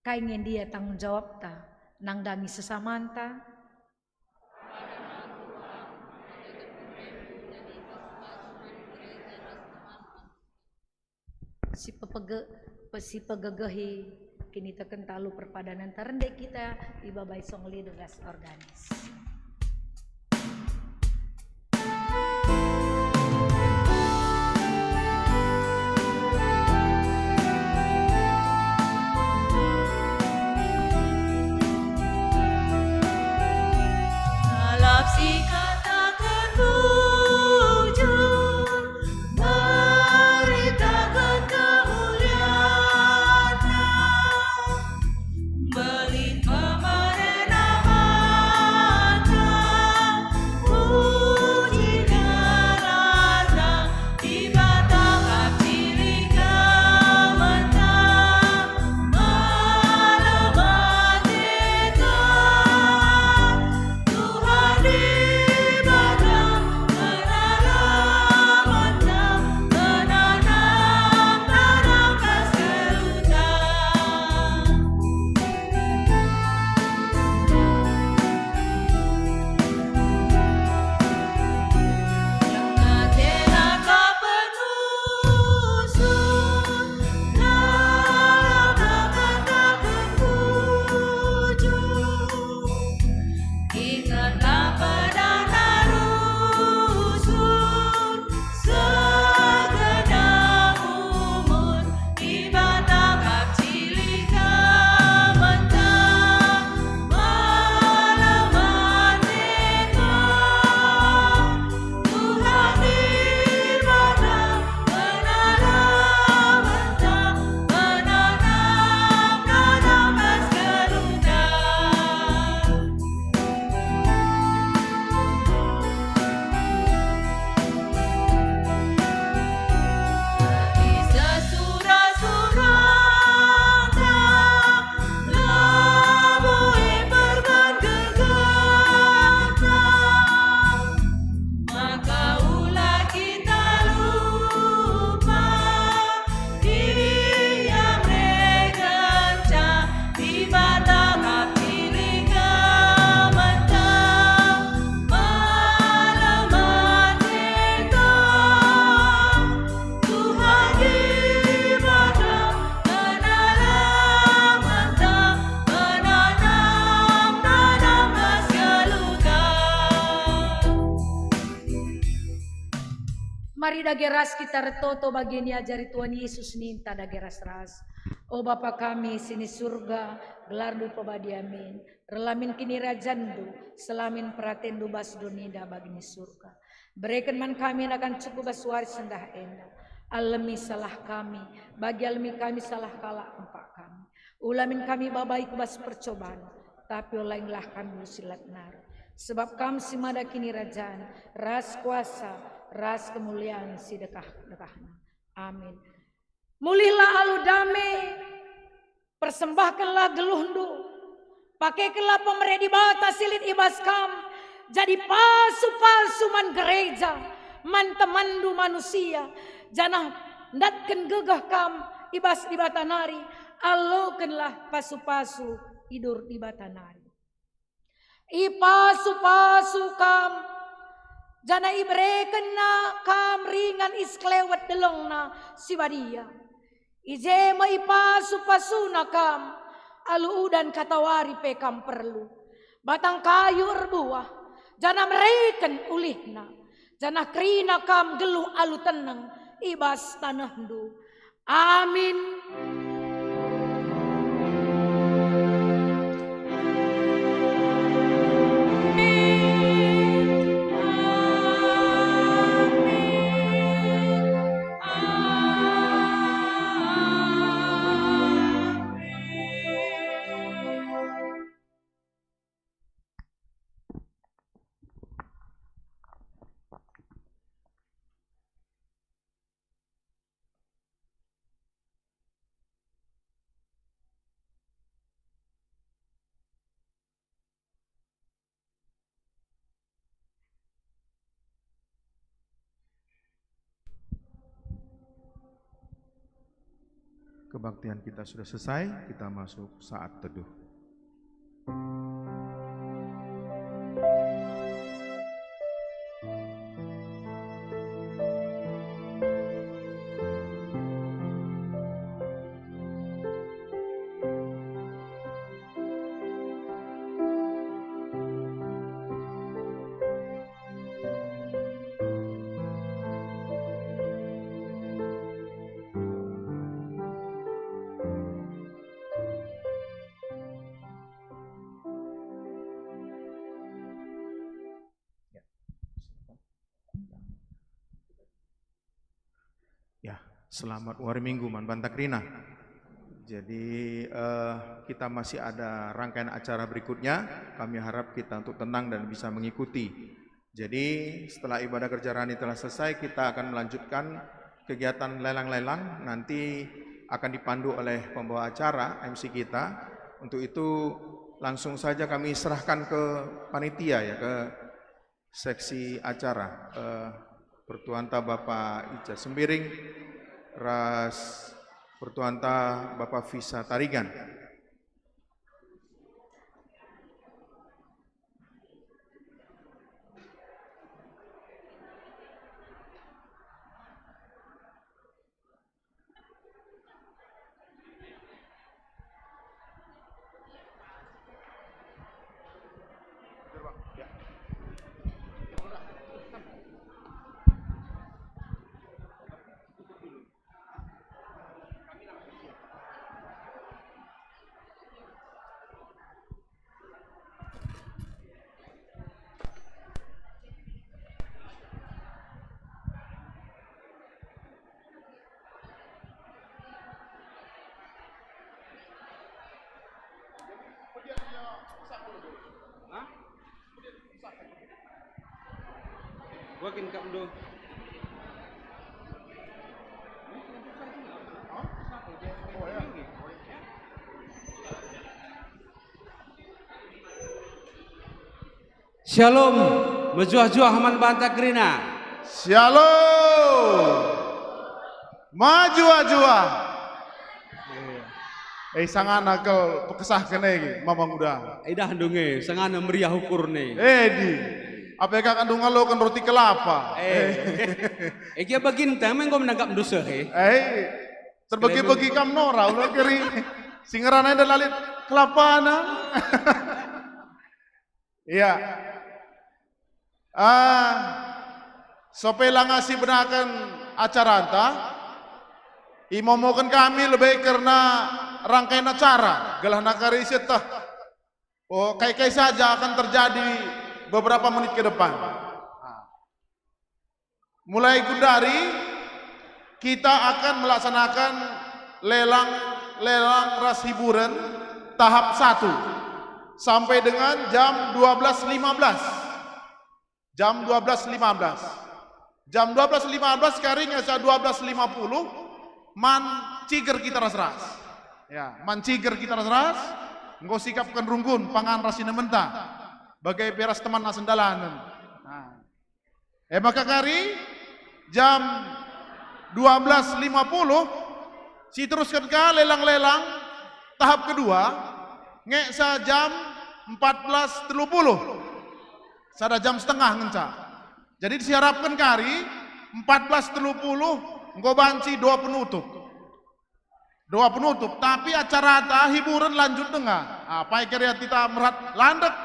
Kai nge ndia tanggung jawabta nandangi sesamanta? Si pepege-, pe-, si pegegehi kinitekenta alu perpadanenta, rende kita ibabai song leader ras organis. Lalap si kataken bujur, beritaken kemulianNa, mbelin pemereNa man Mari dage ras kita ertoto bagi niajari Tuhan Yesus ninta dage ras-ras. O Bapa kami si ni Surga, gelarNdu pebadia min, reh la min kinirajanNdu, seh la min peratenNdu bas doni enda bagi ni Surga. Bereken man kami nakan cukup bas wari sendah enda. Alemi salah kami, bagi alemi kami salah kalak kempak kami. Ula min kami babai ku bas percoban, tapi ola englah kami si la nari. Sebab Kam si mada kinirajan, ras kuasa, ras kemulian si dekah-dekahna. Amin. Mulihlah alu dame, persembahkenlah geluhndu, pakekenlah pemere Dibata si lit i bas kam, jadi pasu-pasu man gereja, man temanndu manusia, janah ndatken gegeh kam i bas Dibata nari, alokenlah pasu-pasu idur Dibata nari. Ipasu-pasu kam, janah iberekenNa kam ringan i sekelewet delengNa si badia. I je me ipasu-pasuNa kam, alu udan katawari pe kam perlu. Batang kayu erbuah, janah mereken ulihna, janah kerina kam nggeluh alu teneng i bas tanehndu. Amin. Kebaktian kita sudah selesai, kita masuk saat teduh. Ya, selamat wari Minggu man banta kerina. Jadi, eh, kita masih ada rangkaian acara berikutnya. Kami harap kita untuk tenang dan bisa mengikuti. Jadi, setelah ibadah kerja rani telah selesai, kita akan melanjutkan kegiatan lelang-lelang. Nanti akan dipandu oleh pembawa acara, M C kita. Untuk itu, langsung saja kami serahkan ke panitia, ya, ke seksi acara. Eh, Pertuanta Bapak Ica Sembiring, ras Pertuanta Bapak Visa Tarigan. Gua kin kap ndo. Shalom, mejuah-juah man banta kerina. Shalom, mejuah-juah. Eh, sangana kal pekesahken e, Mama Nguda. Idah ndunge, sangana meriah ukur ne. Eh, di. Apa kak ndung ngaloken roti kelapa? Eh. Eh, gia baginta, menggo menanggap ndu seh, eh. Eh, terbagi-bagi kam nora, ulah keri. Si ngerana enda lalit kelapana. Iya. Ah, Sope langa sibenaken acaranta, imomoken kami lebe kerna rangkain acara, gelahna kari sieteh. Oh, kai-kai saja akan terjadi beberapa menit ke depan. Mulai gundari, kita akan melaksanakan lelang-lelang ras hiburen tahap satu sampai dengan jam dua belas lima belas. Jam dua belas lima belas. Jam dua belas lima belas kari nge sa dua belas lima puluh, man ciger kita ras-ras. Ya, man ciger kita ras-ras, enggo sikapken runggun pangan ras inementa, bage pe ras teman asa ndalanen. Nah. E maka kari jam dua belas lima puluh, si terusken ka lelang-lelang tahap kedua, nge sa jam empat belas telu puluh. Sada jam setengah ngenca. Jadi siharapken kari empat belas telu puluh enggo banci doa penutup. Doa penutup, tapi acarata hiburen lanjut denga. Ah, pai kari atita merhat landek,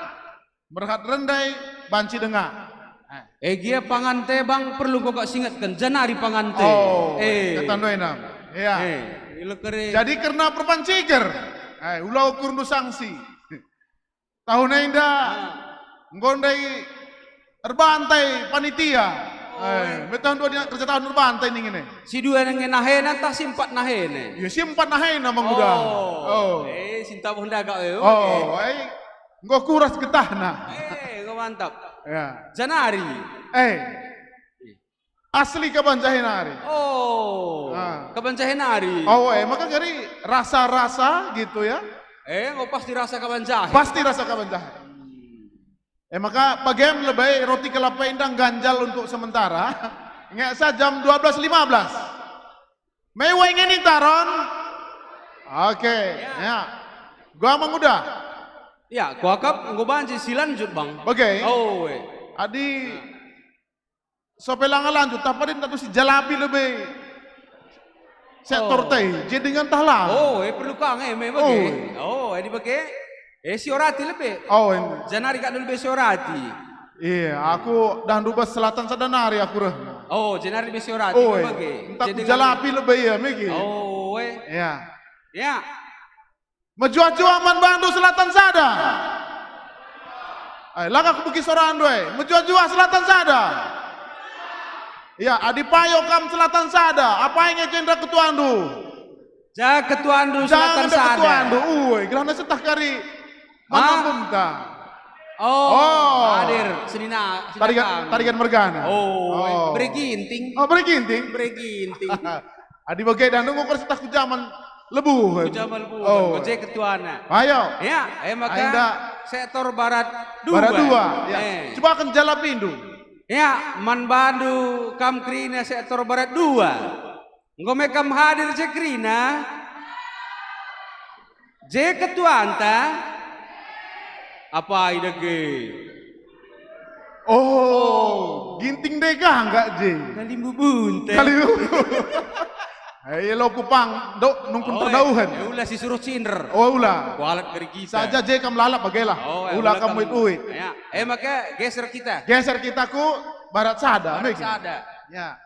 merhat rendai, banci denga. Eh. E gia pangante bang perlu kok singetken, janari pangante. Oh, eh, kata ndoi nam. Iya. Eh, ilo kere. Jadi kerna perbahan ciger. Eh, ula ukurndu sanksi. Tahun enda, ah, enggo ndai erbantai panitia. Oh, eh, eh. Metah dua dia kerja tahun erbantai ning ini. Si dua nge nahena tah si empat nahena? Ya, si empat nahena, Bang, udah. Oh. Oh. Eh, si ntabuh ndaga, eh. Oh, eh. Enggo kuras getahna. Eh, enggo mantap. Ya. Janari. Eh. Asli Kabanjahe nari. Oh, ah. Kabanjahe nari. Oh, eh, maka kari rasa-rasa gitu ya. Eh, oh, pasti rasa Kabanjahe. Pasti rasa Kabanjahe. Eh, maka bagem lebe roti kelapa indah ganjal untuk sementara. Nge sa jam dua belas lima belas. Mewah ingin taron. Oke, ya. Ya. Gua mengudah. Ya, kuakap enggo banci si lanjut, Bang. Oke. Oh, eh. Adi, ya. Sope langa lanjut, tah padin tadu si jalapi lebe sektor, oh, teh, je dengan tah lang. Oh, eh, perlu kang, eh, me bage. Oh. Oh, eh, di bage. Eh, siorati lebe. Oh, ini. Janari kak dulu be siorati. Iya, aku dah ndubas selatan sada nari aku reh. Oh, janari be siorati, oh, me bage. Entah je dengan jalapi lebe ya, megi. Oh, eh. Iya. Ya. Mejuah-juah man bandu selatan sada. Ai, langa kubegi sorandu, ai. Mejuah-juah selatan sada. Ya, adi payo kam selatan sada, apai nge jenda ketuandu? Ja ketuandu selatan sada. Ja nge ketuandu. Ue, gelahna setah kari. Ah. Manambung ta. Oh, oh. Hadir senina, tarigan, senina. Tarigan mergana. Oh, oh. Bere ginting. Oh, bere ginting. Bere ginting. Adi bage dah nunggu kersetah ku jaman lebuh. Ku jaman lebuh, oh, ku je ketuana. Ayo. Ya, eh, maka enda sektor Barat dua. Barat dua, ya. Eh. Coba akan jalapindu. Ya, man bandu kam kerina sektor Barat dua. Enggo me kam hadir je kerina. Je ketuanta. Apai dage? Oh, ginting dega enggak je? Kalimbubu ente. Kalimbubu. Eh, lo kupang, dok, nungkun, oh, perdauhan. Eh, ula si suruh cinder. Oh, ula. Kualat kari kita. Saja je kam lalap bagelah. Oh, eh, ula, ula kam kam uit-uit. Ya, eh, maka geser kita. Geser kita ku barat sada, barat sada. Ya.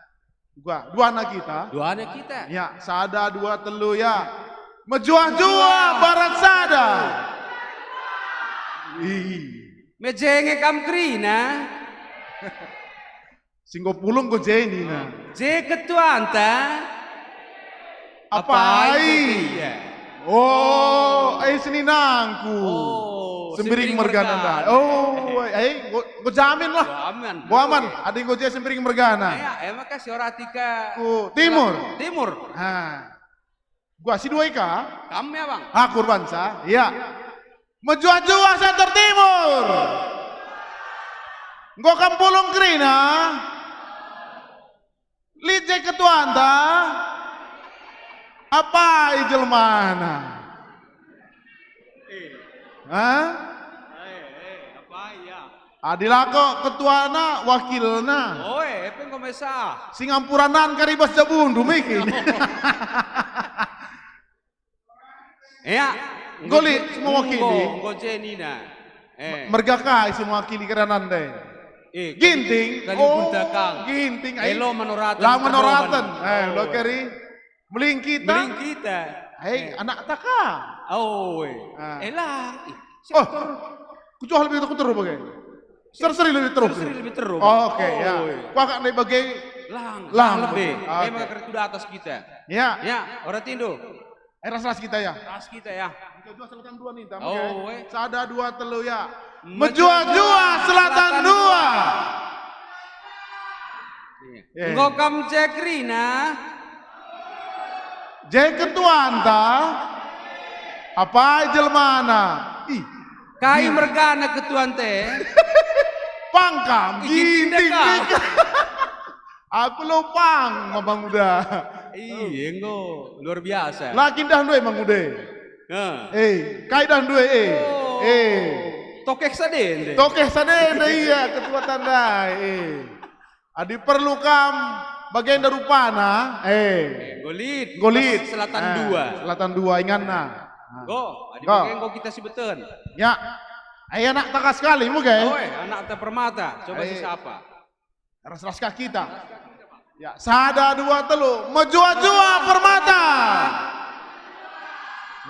Gua, duana kita. Duana kita. Ya, sada, dua, telu, ya. Mejuah-juah, barat sada. Ih. Mejenge kam kerina. Singgo pulung ko je nina. Je ketuanta. Apai? Apai? Oh, ai seninangku. Oh, Sembiring Sembiring mergana. Mergana. Oh, ai, ai, go, go jamin lah. Go aman. Go aman. Oke. Adi go je Sembiring mergana. Ya, emang kan siorati ka ku timur. Timur. Ha. Gua si dua ika? Kami, Abang. Aku urbansa. Iya. Mejuah-juah sektor timur. Enggo kam pulung kerina. Lit je ketuanta. Apai jelmana? Eh. Hah? Eh, eh, apai ya? Adi lako ketuana, wakilna. Oe, epe enggo mesa. Si ngampuranan kari bas jabundu, miki. Ya, enggo lit si mewakili. Enggo, enggo je nina. Eh. Me-, merga kai si mewakili kerananda e? Eh, Ginting. Kali Oh, Buntakang. Ginting, ai. Elo Manoraten, Lang Manoraten. Kedoman. Eh, Oh, lo eh. keri. Meling kita. Meling kita. Hei, Eh. anak taka. Oh, eh. Ah. Eh, Lang. Ih, Oh, sektor. Kucuah lebih teruk bage. Seri-seri lebih teruk. Seri-seri lebih teruk. Oh, oke, ya. Oh, iya. Kuakap ndai bage Lang, Lang. Lang lebih. Ah, Eh, oke. maka kertu atas kita. Ya. Ya, ora tindu. Eh, ras-ras kita ya. Ras kita ya. Mejuah-juah Selatan dua nih, tamu Oh, ya. eh. Sada, dua, telu ya. Mejuah-juah Selatan dua. Iya. Eh. Enggo kam cek kerina. Je ketuanta. Apai jelmana? Ih. Kai mergana ketuanta? Pangkam Ih, ginting ginting deka. deka. Aku lo pang, Mamang Uda. Iya, enggo. Luar biasa. Lakin dah ndue, Mang Uda. Nah. Eh, kai dah ndue, eh. Oh. Eh. Tokeh sadende. Tokeh sadende, iya, ketua tandai, eh. Adi perlu kam bagenda rupana, eh. Eh, enggo lit. Enggo lit. Selatan Ah, dua. Selatan dua, inganna. Ah. Enggo, adi Enggo. bage enggo kita si beten. Ya. Eh, anak taka sekali, muga, eh. Oh, eh, anak ta permata. Coba Eh. si siapa? Ras-ras kah kita? Ya, sada, dua, telu. Mejuah-juah permata.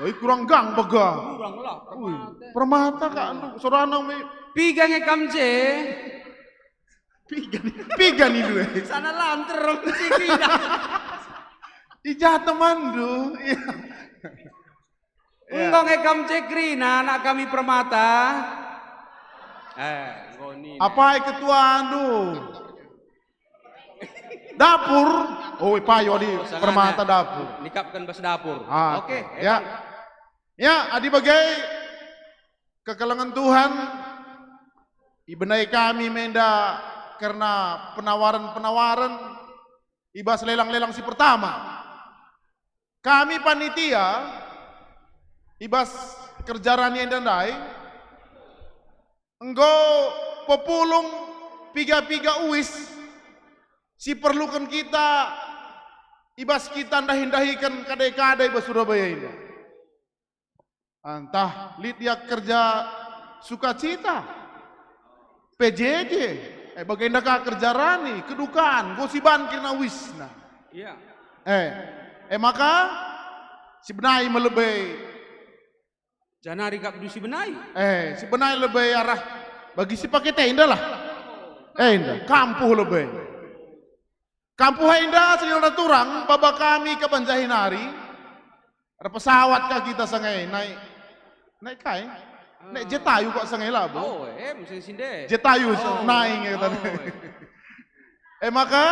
Oi, kurang gang bage. Kurang lah, Ui, permata. permata kak, anu, sorana me. Piga nge kam je? Piga nih, piga nih dua. Sana lanter, Rom, sini dah. Ijah temandu. Iya. Ya. Enggo nge kam cek kerina anak kami permata? Eh, enggo nina. Apai ketuandu? Dapur? Oh, payo di Oh, sangana. permata dapur. Nikapkan bas dapur. Ah, Oke, ya. Evan. Ya, adi bage kekelengen Tuhan, ibenai kami menda kerna penawaren-penawaren i bas lelang-lelang si pertama. Kami panitia i bas kerja rani enda ndai enggo pepulung piga-piga uis si perluken kita i bas kita ndahi-ndahiken kade-kade i bas Surabaya enda. Ntah lit ia kerja sukacita, P J J, eh, bagenda ka kerja rani, kedukan, enggo siban kerina uisna. Iya. Eh, eh maka, sibenai me lebe. Janari kap du sibenai. Eh, sibenai lebe arah bagi si pake tenda lah. Eh, enda, kampuh lebe. Kampuh enda senina turang, baba kami ka banjahi nari. Erpesawat ka kita sangai, naik, naik kai? Naik Ah. jetayu kok sangai labo. Oh, eh, mesin sinde. Jetayu Oh. naik ya tadi. Oh, eh. Eh, maka,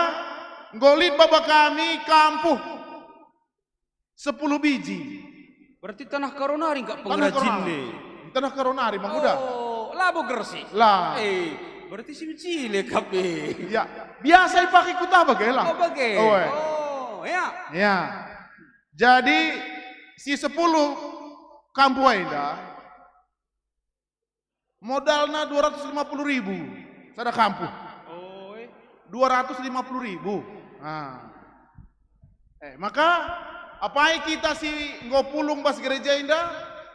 enggo lit baba kami kampuh sepuluh biji. Berarti tanah Karo nari enggak Tanah pengrajin Karo nari. nih? Tanah Karo nari, Mang Uda. Oh, labo Gresik. Lah. Eh, berarti si mecile kap eh. Ya, biasa ipake kuta bage lah. Oh, bage. Oh, eh. Oh, ya. Ya. Jadi, si sepuluh kampuh enda, modalna dua ratus lima puluh ribu sada kampuh. Oi. Dua ratus lima puluh ribu. Nah. Eh, maka apai kita si enggo pulung bas gereja enda,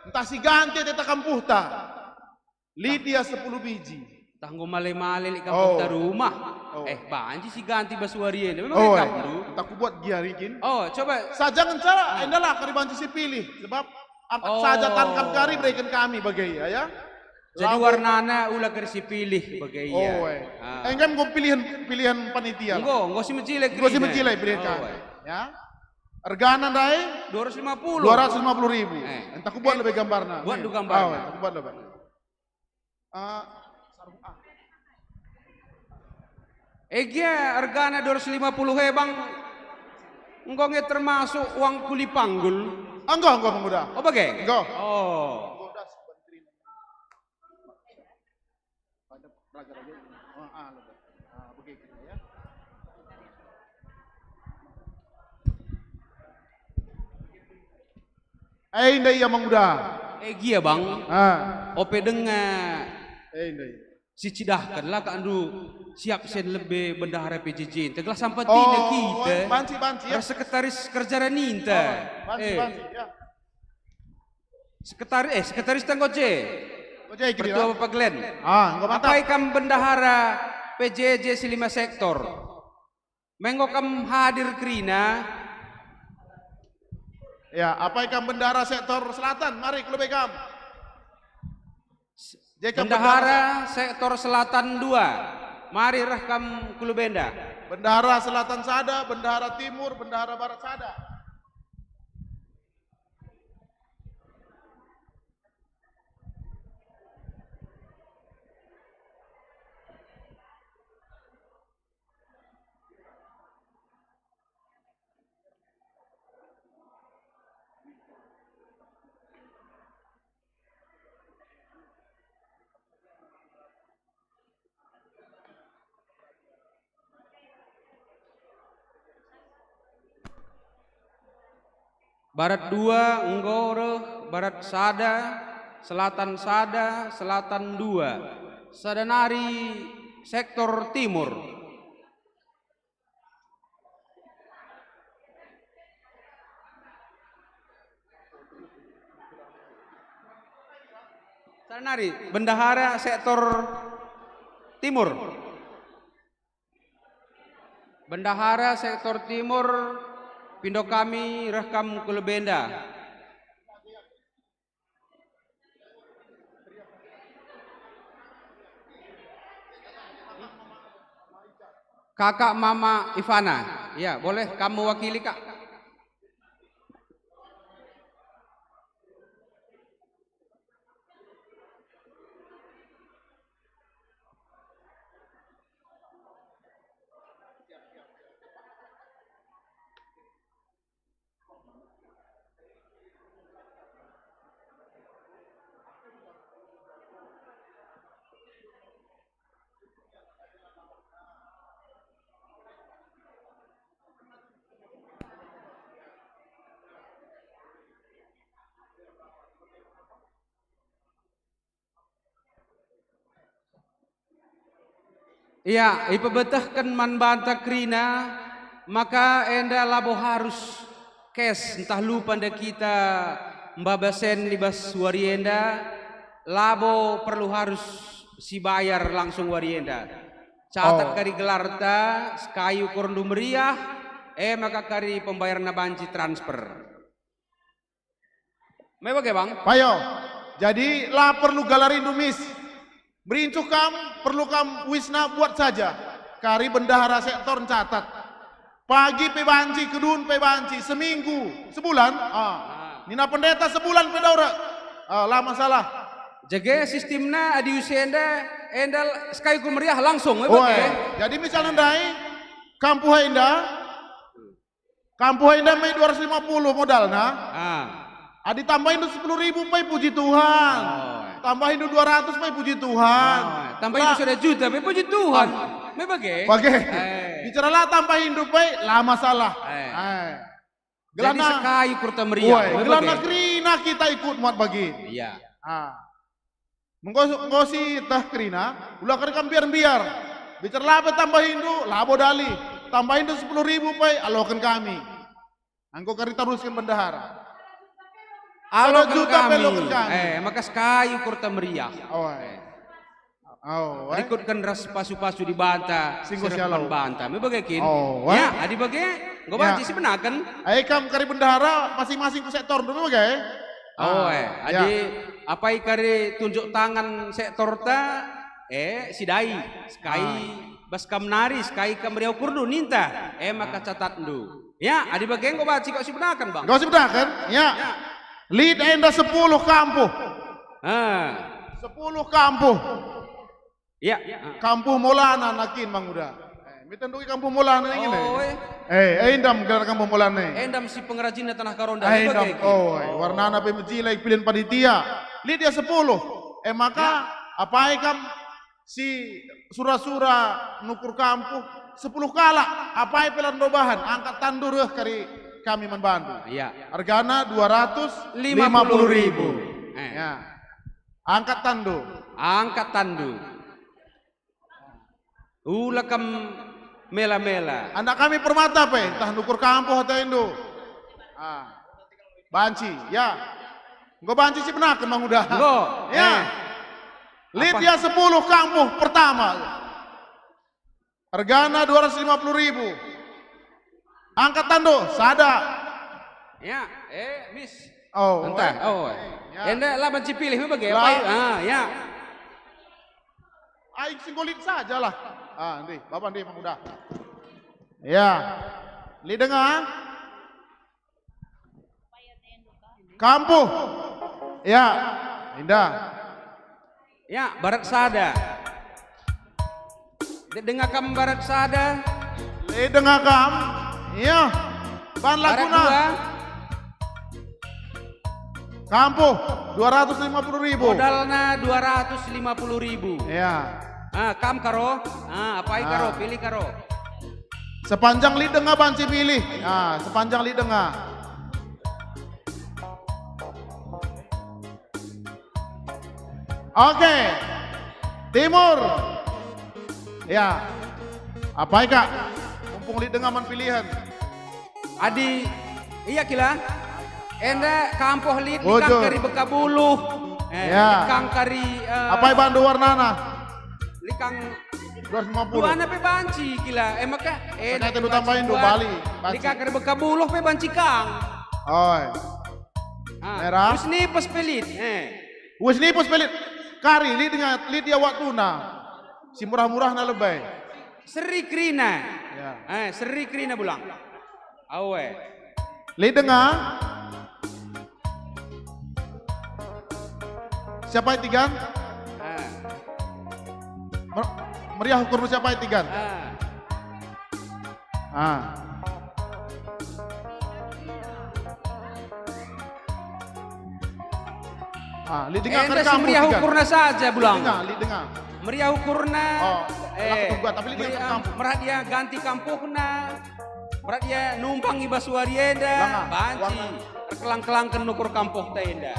ntah si ganti ateta kampuhta. Lit ia sepuluh biji. Ntah enggo male-male lit Oh. kampuhta rumah. Oh. Eh, banci si ganti bas wari enda. Memang Oh, eh. kampuh. Ntah kubuat gia rikin. Oh, coba. Saja ngenca, Ah. endalah kari banci si pilih. Sebab Angkat Oh. saja tangkap kari bereken kami bage ia, ya. Jadi Labo warnana ula kari si pilih bage ia. Oh, eh. Ah. Eh, enggo pilihan, pilihan panitia lah. Enggo, enggo si mecile Enggo si kerina. mecile pilihan Oh, kami. eh. Ya. Ergana ndai? Dua ratus lima puluh. Dua ratus lima puluh ribu. Eh. Ntah kubuat Eh, lebe gambarna. Buat du gambarna. Oh, ntah kubuat lebe. Ah, sarung ah. Egia ergana dua ratus lima puluh e, Bang. Enggo nge termasuk uang kuli panggul. Enggo, enggo, Pemuda. Oh, bage? Enggo. Oh. Ah, bage kita ya. Eh, indah ia, Mang Uda. Eh, gia, Bang. Ah. Ope denga. Eh, indah ia. Sicidahken la kak ndu siap sen lebe bendahara P J J. Tegelah sampai Oh, tina kita. banci, banci, ya. Ras sekretaris kerja raninta. Oh, banci, Eh, banci, ya. Sekretaris, eh, sekretaris tanggo je. Tanggo je, kira. Pertua Bapak Glenn. Ah, enggo mantap. Apai kam bendahara P J J si lima sektor. Menggo kam hadir kerina. Ya, apai kam bendahara sektor selatan? Mari, ku lebe kam. J K Bendahara sektor selatan dua. Mari reh kam ku lebe enda. Bendahara selatan sada, bendahara timur, bendahara barat sada. Barat dua enggo reh, barat sada, selatan sada, selatan dua. Sada nari sektor timur. Sada nari, bendahara sektor timur. Bendahara sektor timur, pindo kami reh kam ku lebe enda. Kakak Mama Ivana, ya, boleh kamu wakili, Kak? Ia, ipebetehken man banta kerina, maka enda labo harus cash ntah lupa enda kita mbabasen i bas wari enda, labo perlu harus sibayar langsung wari enda. Catat Oh. kari gelarta, sekai ukurndu meriah, e maka kari pembayarna banci transfer. Me bage, Bang? Payo. Jadi la perlu galarindu mis. Merincuh kam, perlu kam uisna buat saja. Kari bendahara sektor ncatat. Pagi pe banci, kedun pe banci, seminggu, sebulan. Ah. Ah. Nina pendeta sebulan pe daura. Ah, la masalah. Jage sistemna adi uis enda, enda sekai ukur meriah langsung, me Oe. bage? Jadi misalna ndai, kampuh enda, Kampuh enda me dua ratus lima puluh modalna. Ah. Adi tambahindu sepuluh ribu pe puji Tuhan. Oh. Tambahindu dua ratus pe puji Tuhan. Oh. Tambahindu La- sada juta pe puji Tuhan. Ah. Me bage? Bage. Eh. Bicara la tambahindu pe la masalah. Eh. Eh. Jadi Gelana sekai ukurta meriah. Woi, Me gelana bage? kerina kita ikut muat bagi. Iya. Ah. Enggo, enggo si teh kerina, ula kari kam mbiar-mbiar. Bicara la pe tambahindu, labo dali. Tambahindu sepuluh ribu pe, aloken kami. Enggo kari terusken bendahara. Aloken Sada juta pe kami. aloken kami. Eh, maka sekai ukurta meriah. Oh, eh. Eh. Oh, eh. Rikutken ras pasu-pasu Dibata, Si enggo serehken sialo. banta. Me bage kin? Oh, eh. Ya, adi bage, enggo Ya. banci sibenaken. Eh, kam kari bendahara, masing-masing ku sektor dulu bage. Oh, Ah, eh, ya. adi apai kari tunjuk tangan sektorta, eh, sidai, sekai Ah. bas kam nari, sekai kam meriah ukurndu ninta, eh, maka Ah. catatndu. Ya, adi bage enggo banci kok sibenaken, Bang. Enggo sibenaken, ya. Ya. Lit enda sepuluh kampuh. Ah. Sepuluh kampuh. Ya. Kampuh Molana nakin, Manguda. Eh, miten duki kampuh Molana ini. Oh, eh. Eh, eh, endam gelar kampuh Molana. Endam si pengrajinna tanah Karonda. Eh, Ini endam. bage ki? Oh, eh, Oh. warnana pe mejila ipilin panitia. Lit ia sepuluh. Eh, maka Ya. apai kam si sura-sura nukur kampuh sepuluh kalak, apai pe la ndo bahan, angkat tanndu reh kari kami man bandu. Ya. Argana dua ratus lima puluh ribu. Eh. Ya. Angkat tanndu. Angkat tanndu. Ula kam mela-mela. Anak kami permata pe, ntah nukur kampuh ataindu. Ah. Banci, ya. Enggo banci sibenaken, Manguda. Enggo. Ya. Eh. Lit Apa? ia sepuluh kampuh pertama. Ergana dua ratus lima puluh ribu. Angkat tandu, sada. Ya, eh, Miss. Oh, entah. Eh. Oh. Ya. Enda la banci pilih me bage, la. Apa? Ah, ya. Aing si enggo lit saja lah. Ah, ndi, Bapak ndi, Mang Uda. Ya. Lit denga. Kampuh. Ya, Indah. Ya, barat sada. De-, denga kam barat sada. Lit denga kam. Ya. Barat laguna. Dua. Kampuh, dua ratus lima puluh ribu. Modalna dua ratus lima puluh ribu. Ya. Ah, kam karo? Ah, apai karo? Ah. Pilih karo. Sepanjang lit denga banci pilih. Ah, sepanjang lit denga. Oke. Timur. Ya. Apai, Kak? Mumpung lit denga man pilihen. Adi, iya kila. Enda kampuh lit. Bujur. Likang kari beka buluh. Eh, ya. Likang kari, eh, apai bandu warnana? Likang dua ratus lima puluh. Duana pe banci kila. Eh, maka, eh, saya telu tambahin dua, bali, banci. Likang kari beka buluh pe banci kang. Oi. Ah, merah. Terus nipes pelit. Eh. Wes nipes pelit. Kari, lit denga, lit ia waktuna. Si murah-murahna lebe. Seri kerina. Ya. Eh, seri kerina bulang. Awe. Lit denga. Siapa itigan? Ah. Mer-, meriah ukur siapa itigan? Ah. Ah. Ah, lit denga. Enda si meriah ukurna saja, bulang. Lit denga, lit denga. Meriah ukurna, oh, eh, laku tunggu, tapi lit denga meriah, kampuh. Merah dia ganti kampuhna. Berat ia numpang i bas wari enda, banci erkelang-kelangken ukur kampuhta enda.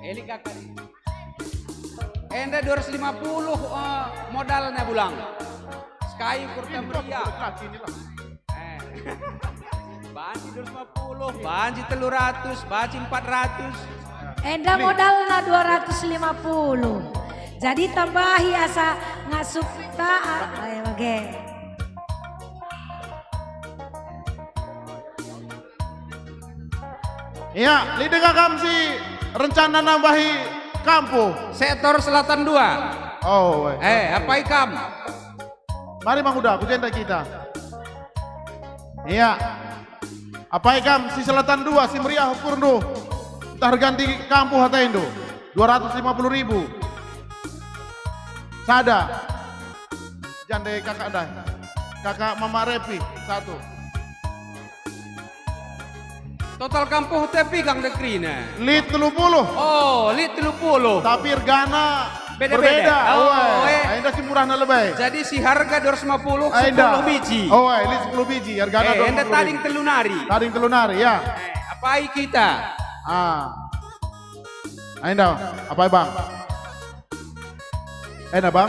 Elik kakak. Enda dua ratus lima puluh, eh, modalna bulang. Sekai ukur meriah. Eh. Banci dua ratus lima puluh, banci telu ratus, banci empat ratus. Enda modalna dua ratus lima puluh. Jadi tambahi asa ngasup ta, ah, eh, bage. Iya, lit denga kam si rencana nambahi kampuh. Sektor Selatan dua. Oh, eh. Eh, apai kam? Mari, Mang Uda, ku jenda kita. Iya. Apai kam si Selatan dua, si meriah ukurndu? Ntah erganti kampuh ataindu? Dua ratus lima puluh ribu. Sada. Jande kakak ndai. Kakak Mama Repi, satu. Total kampuhta piga nge kerina? Lit telu puluh. Oh, lit telu puluh. Tapi ergana berbeda. Beda-beda. Oh, eh. Enda si murahna lebe. Jadi si harga dua ratus lima puluh, enda sepuluh biji. Oh, eh, lit sepuluh biji, ergana eh, dua ratus lima puluh. Enda tading telu nari. Tading telu nari, ya. Eh, apai kita? Ah. Enda, apai, Bang? Enda, Bang?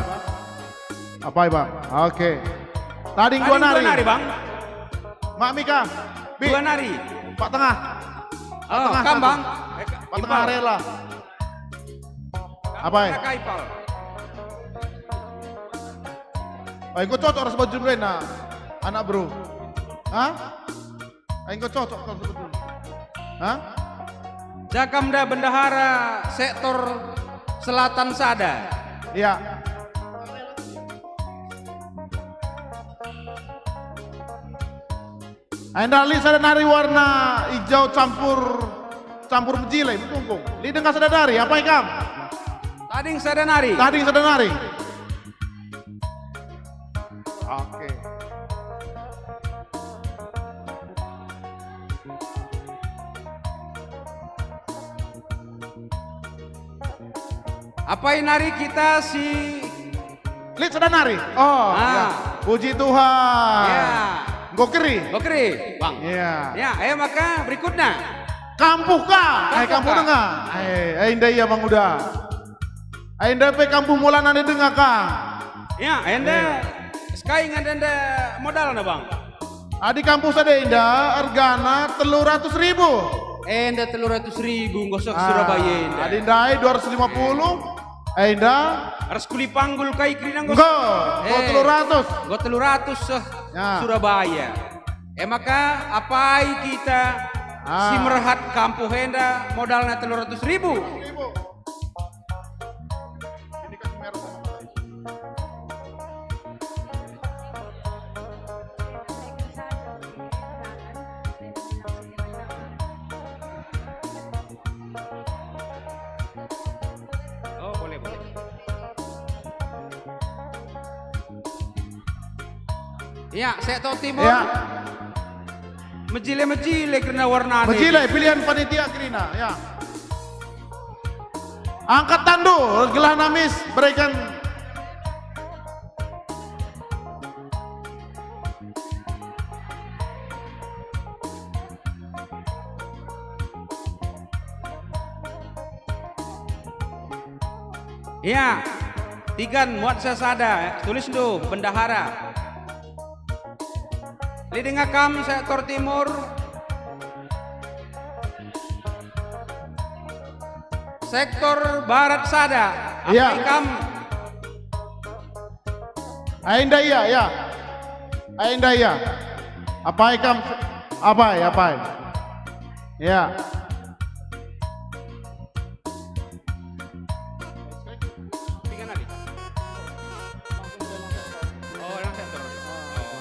Apai, Bang? Oke. Tading dua nari. Tading dua nari, Bang. Mak Mika. Bi. Dua nari. Pak tengah. Oh, tengah kam, satu. Bang. Eh, Pak tengah rela. Apai? Anak Ipal. Ayo, enggo cocok ras baju bena, anak bro. Hah? Enggo cocok kau sebetulnya. Hah? Jakam da bendahara sektor selatan sada. Iya. Enda lit sada nari warna ijo campur, campur mejile, metungkung. Lit denga sada nari, apai kam? Tading sada nari. Tading sada nari. Oke. Apai nari kita si lit sada nari. Oh, ah, ya. Puji Tuhan. Ya. Enggo keri. Enggo keri, Bang. Ya. Ya, eh, maka berikutnya. Kampuh ka. Kampuh ka. Eh, kampuh denga. Eh, eh, enda ia, Mang Uda. Ai enda pe kampuh mulana nari denga ka. Ya, enda. Iya. Sekai nge enda modalna, Bang. Adi kampuh sada enda ergana telu ratus ribu. Enda telu ratus ribu, enggo seh Surabaya enda. Ah, adi ndai dua ratus lima puluh. Enda? Ras kuli panggul kai kerina enggo? Enggo, enggo Eh, telu ratus. Enggo telu ratus seh Ya. Surabaya. E maka apai kita Ah. si merhat kampuh enda modalna telu ratus ribu? Ini kan merah. Oh, boleh, boleh. Ya, sektor timur. Ya. Mejile-mejile kerna warnana. Mejile, pilihan panitia kerina, ya. Angkat tandu, gelah namis, berikan. Ya, tigan muat sasada, tulisndu, bendahara. Lit denga kam sektor timur. Sektor barat sada, Ya. apai kam? Ai enda ia, ya. Ai enda ia. Apai kam? Apai, apai. Ya. Tiga nari. Oh, langsung terus. Oh.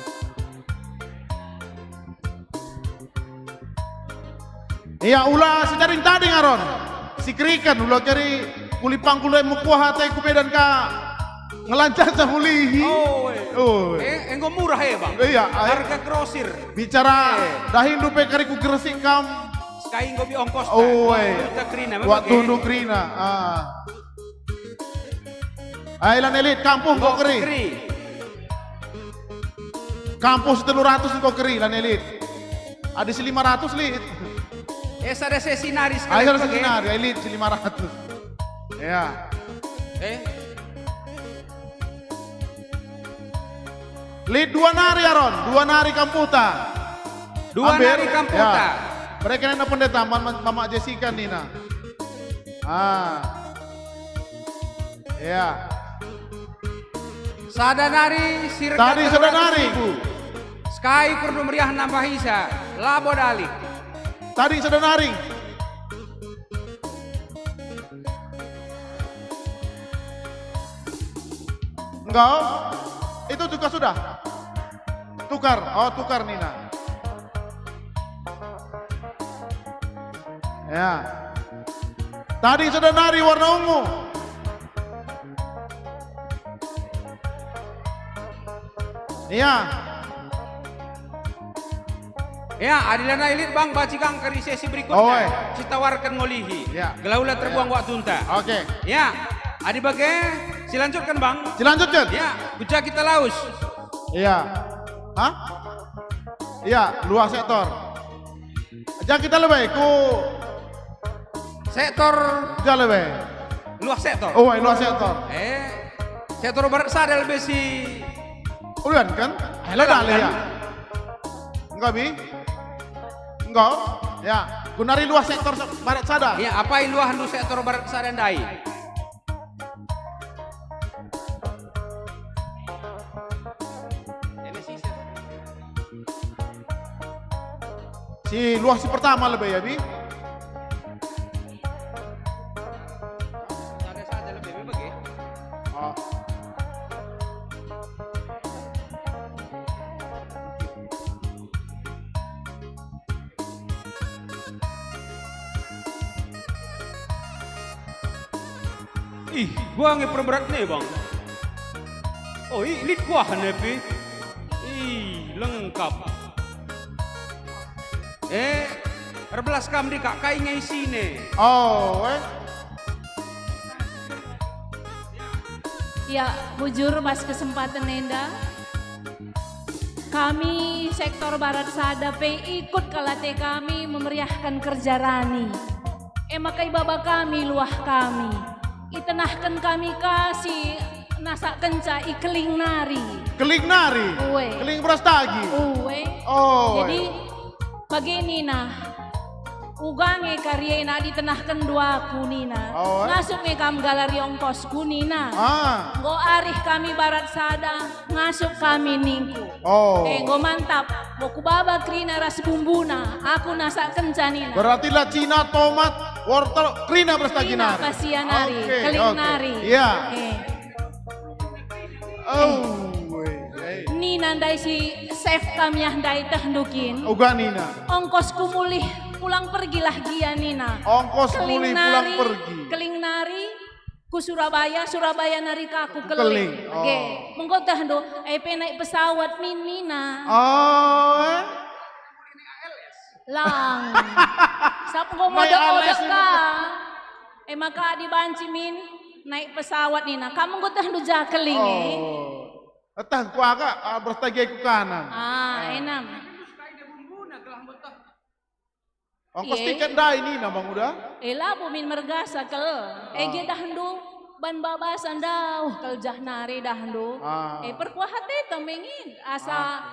Ia ula si daring tading Aron. Si keriken ula keri kuli pangkul e mekuah ate ku Medan ka ngelancar sa mulihi. Oh, eh. Oh. Eh, enggo murah e, Bang. Iya, ai. Harga grosir. Bicara Eh. dahindu pe kari ku Gresik kam. Sekai enggo bi ongkos. Oh, eh. Juta kerina, memang Waktu eh. ndu kerina. Ah. Ai lan elit, kampuh enggo Enggo keri. keri. Kampuh si telu ratus enggo keri lan elit. Adi si lima ratus lit. Eh, sada sesi nari sekali Ai sada lagi. sesi nari, ai lit si lima ratus. Ya. Eh, Lit dua nari Aron, dua nari kampuhta. Dua Ambil. nari kampuhta. Ya. Mereka nina pendeta, man, man, Mama Jessica nina. Ah. Ya. Sada nari si rega Tadi sada nari. seratus ribu. Sekai perlu meriah nambah isa, labo dalik. Tadi sada nari. Enggak. Itu juga sudah. Tukar. Oh, tukar nina. Ya. Tadi sada nari warna ungu. Iya. Ya, adi lanai lit, Bang, banci kang kari sesi berikutnya. Oe. Sitawarken ngolihi. Ya. Gelah ula terbuang waktunta. Oke. Ya, adi bage, silanjutken, Bang. Silanjutken. Ya, ku ja kita lawes. Iya. Hah? Iya, luah sektor. Ja kita lebe ku Sektor ja lebe. Luah sektor. Oh, luah sektor. Eh, sektor barat sada lebe si Ulian kan? Eh, Ledan, Ledan, ya. Enggak, Bi? Enggak. Ya, ku nari luah sektor se-, barat sada. Ya, apai luahndu sektor barat sada ndai? Si luah si pertama lebe ya, Bi? Sada saja lebe, memang, ya. Oh. Ih, kuah nge perberat ne, Bang. Oh, i, lit kuah ne pe. Ih, lengkap. Eh, erbelas kam dikak, kai nge isine? Oh, eh. Ya, bujur, bas kesempatan enda. Kami sektor Barat Sada pe ikut kal ate kami memeriahkan kerja rani. E maka ibaba kami luah kami. Itengahken kami ka si nasakkenca i Keling nari. Keling nari? Ue. Keling beras tagi? Ue. Oh, Jadi, ue. bagini nah. Uga nge kari ena adi tenahkenndu aku nina. Oh, eh? Ngasup nge kam galari ongkosku nina. Ah. Enggo arih kami barat sada, ngasup kami ningku. Oh. Eh, enggo mantap. Enggo kubaba kerina ras bumbuna, aku nasakkenca nina. Berarti la Cina, tomat, wortel, kerina beras tagina. Kerina pasia nari, oke, keling oke, nari. Iya. Eh. Oh, weh, eh. Nina ndai si chef kami ah ndai tehndu kin. Uga nina. Ongkosku mulih pulang pergilah gia nina. Ongkos mulih pulang pergi. Keling nari, keling nari, ku Surabaya, Surabaya nari ka ku Keling. Keling, oh. Ge, mengko tehndu, eh, pe naik pesawat min nina. Oh, eh? Lang. Sap enggo modek-modek ka. E maka adi banci min naik pesawat nina. Kam enggo tehndu ja Keling e. Oh. Eteh ku aka, ah, beras tagi ku kanan. Ah, enam. Ongkos tiket ndai nina, Bang Uda? E labo min mergasa kal. Ege dahndu ban babasa ndauh kal jah nari dahndu. Ah. E perkuah ate ta mengin asa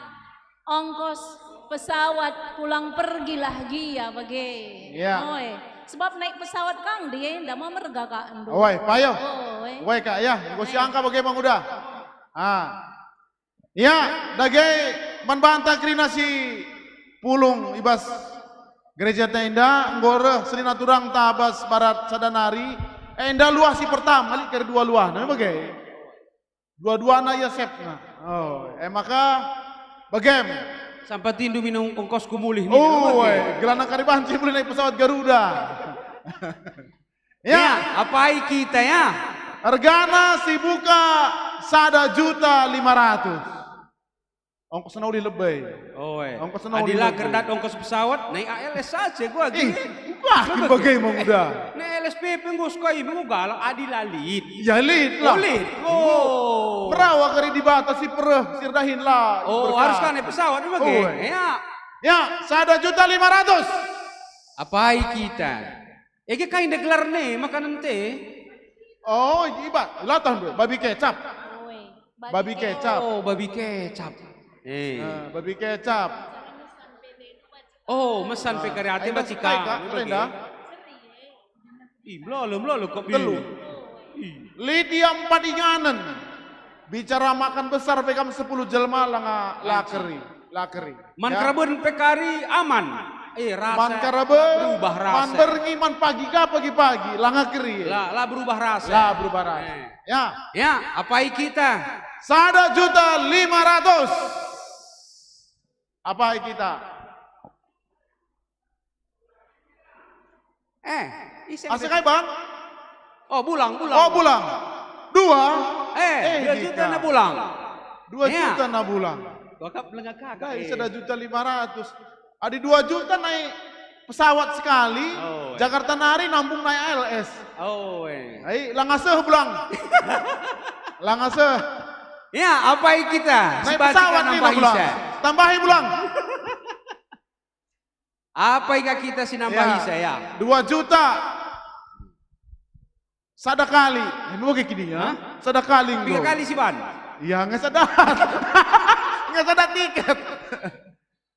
ongkos pesawat pulang pergilah gia bage. Iya. Oe. Sebab naik pesawat kang die, nda ma merga ka endo. Oe, payo. Oe. Oe, Kak, ya. Enggo siangka bage, Mang Uda. Ah. Ya, dage man banta kerina si pulung i bas gereja ta enda, enggo reh senina turang ta bas barat sada nari, enda luah si pertama, lit kari dua luahna, bage. Dua-duana iasepna. Oh, e maka bagem. Sampatindu min ongkosku mulih nih. Oh, eh, gelana kari banci mulih naik pesawat Garuda. Ya. Ya, apai kita ya? Ergana si buka sada juta lima ratus. Ongkosna ulih lebe. Oh, eh. Ongkosna ulih lebe. Adi la kerdat ongkos pesawat, naik A L S saja gua agi. Ih, buka bage, Mang Uda. Naik A L S P P enggo sekai, enggo galak adi la lit. Ya, lit lah. Oh, lit. Oh. Merawa kari Dibata si pereh, si erdahin la. Oh, harus kan naik pesawat bage. Oh, eh. Ya. Ya, sada juta lima ratus. Apai kita? Ege kai nda gelarna makanan te? Oh, iba, latah ndu, babi kecap. Oi, babi kecap. Oh, babi kecap. Eh. Nah, babi kecap. Oh, mesan pe kari ate bacika. Enda, enda. Ih, melolo, melolo kok telu. Ih. Lit ia empat inganen. Bicara makan besar pe kam sepuluh jelma langa lakeri, lakeri. Man keraben pe kari aman. Eh, rasa man keraben, berubah rasa. Man berngi, man pagi ka pagi-pagi, langa keri. La, la berubah rasa. La berubah rasa. Eh. Ya. Ya, apai kita? Sada juta lima ratus. Apai kita? Eh, ise asa kai, Bang? Oh, bulang, bulang. Oh, bulang. Dua? Eh, dua juta na bulang. Dua juta na bulang. Bakap lengah kakak. Kai sada juta lima ratus. Adi dua juta naik pesawat sekali, Jakarta nari nambung naik A L S. Oh, eh. Ai, langa seh bulang. Langa seh. Ya, apai kita? Naik pesawat nih bulang. Tambahi bulang. Apai ka kita si nambah isa, ya? Dua juta. Sada kali. Eh, mau kayak gini, ya? Hah? Sada kali. Tiga kali si ban. Ya, nggak sada. Nggak sada tiket.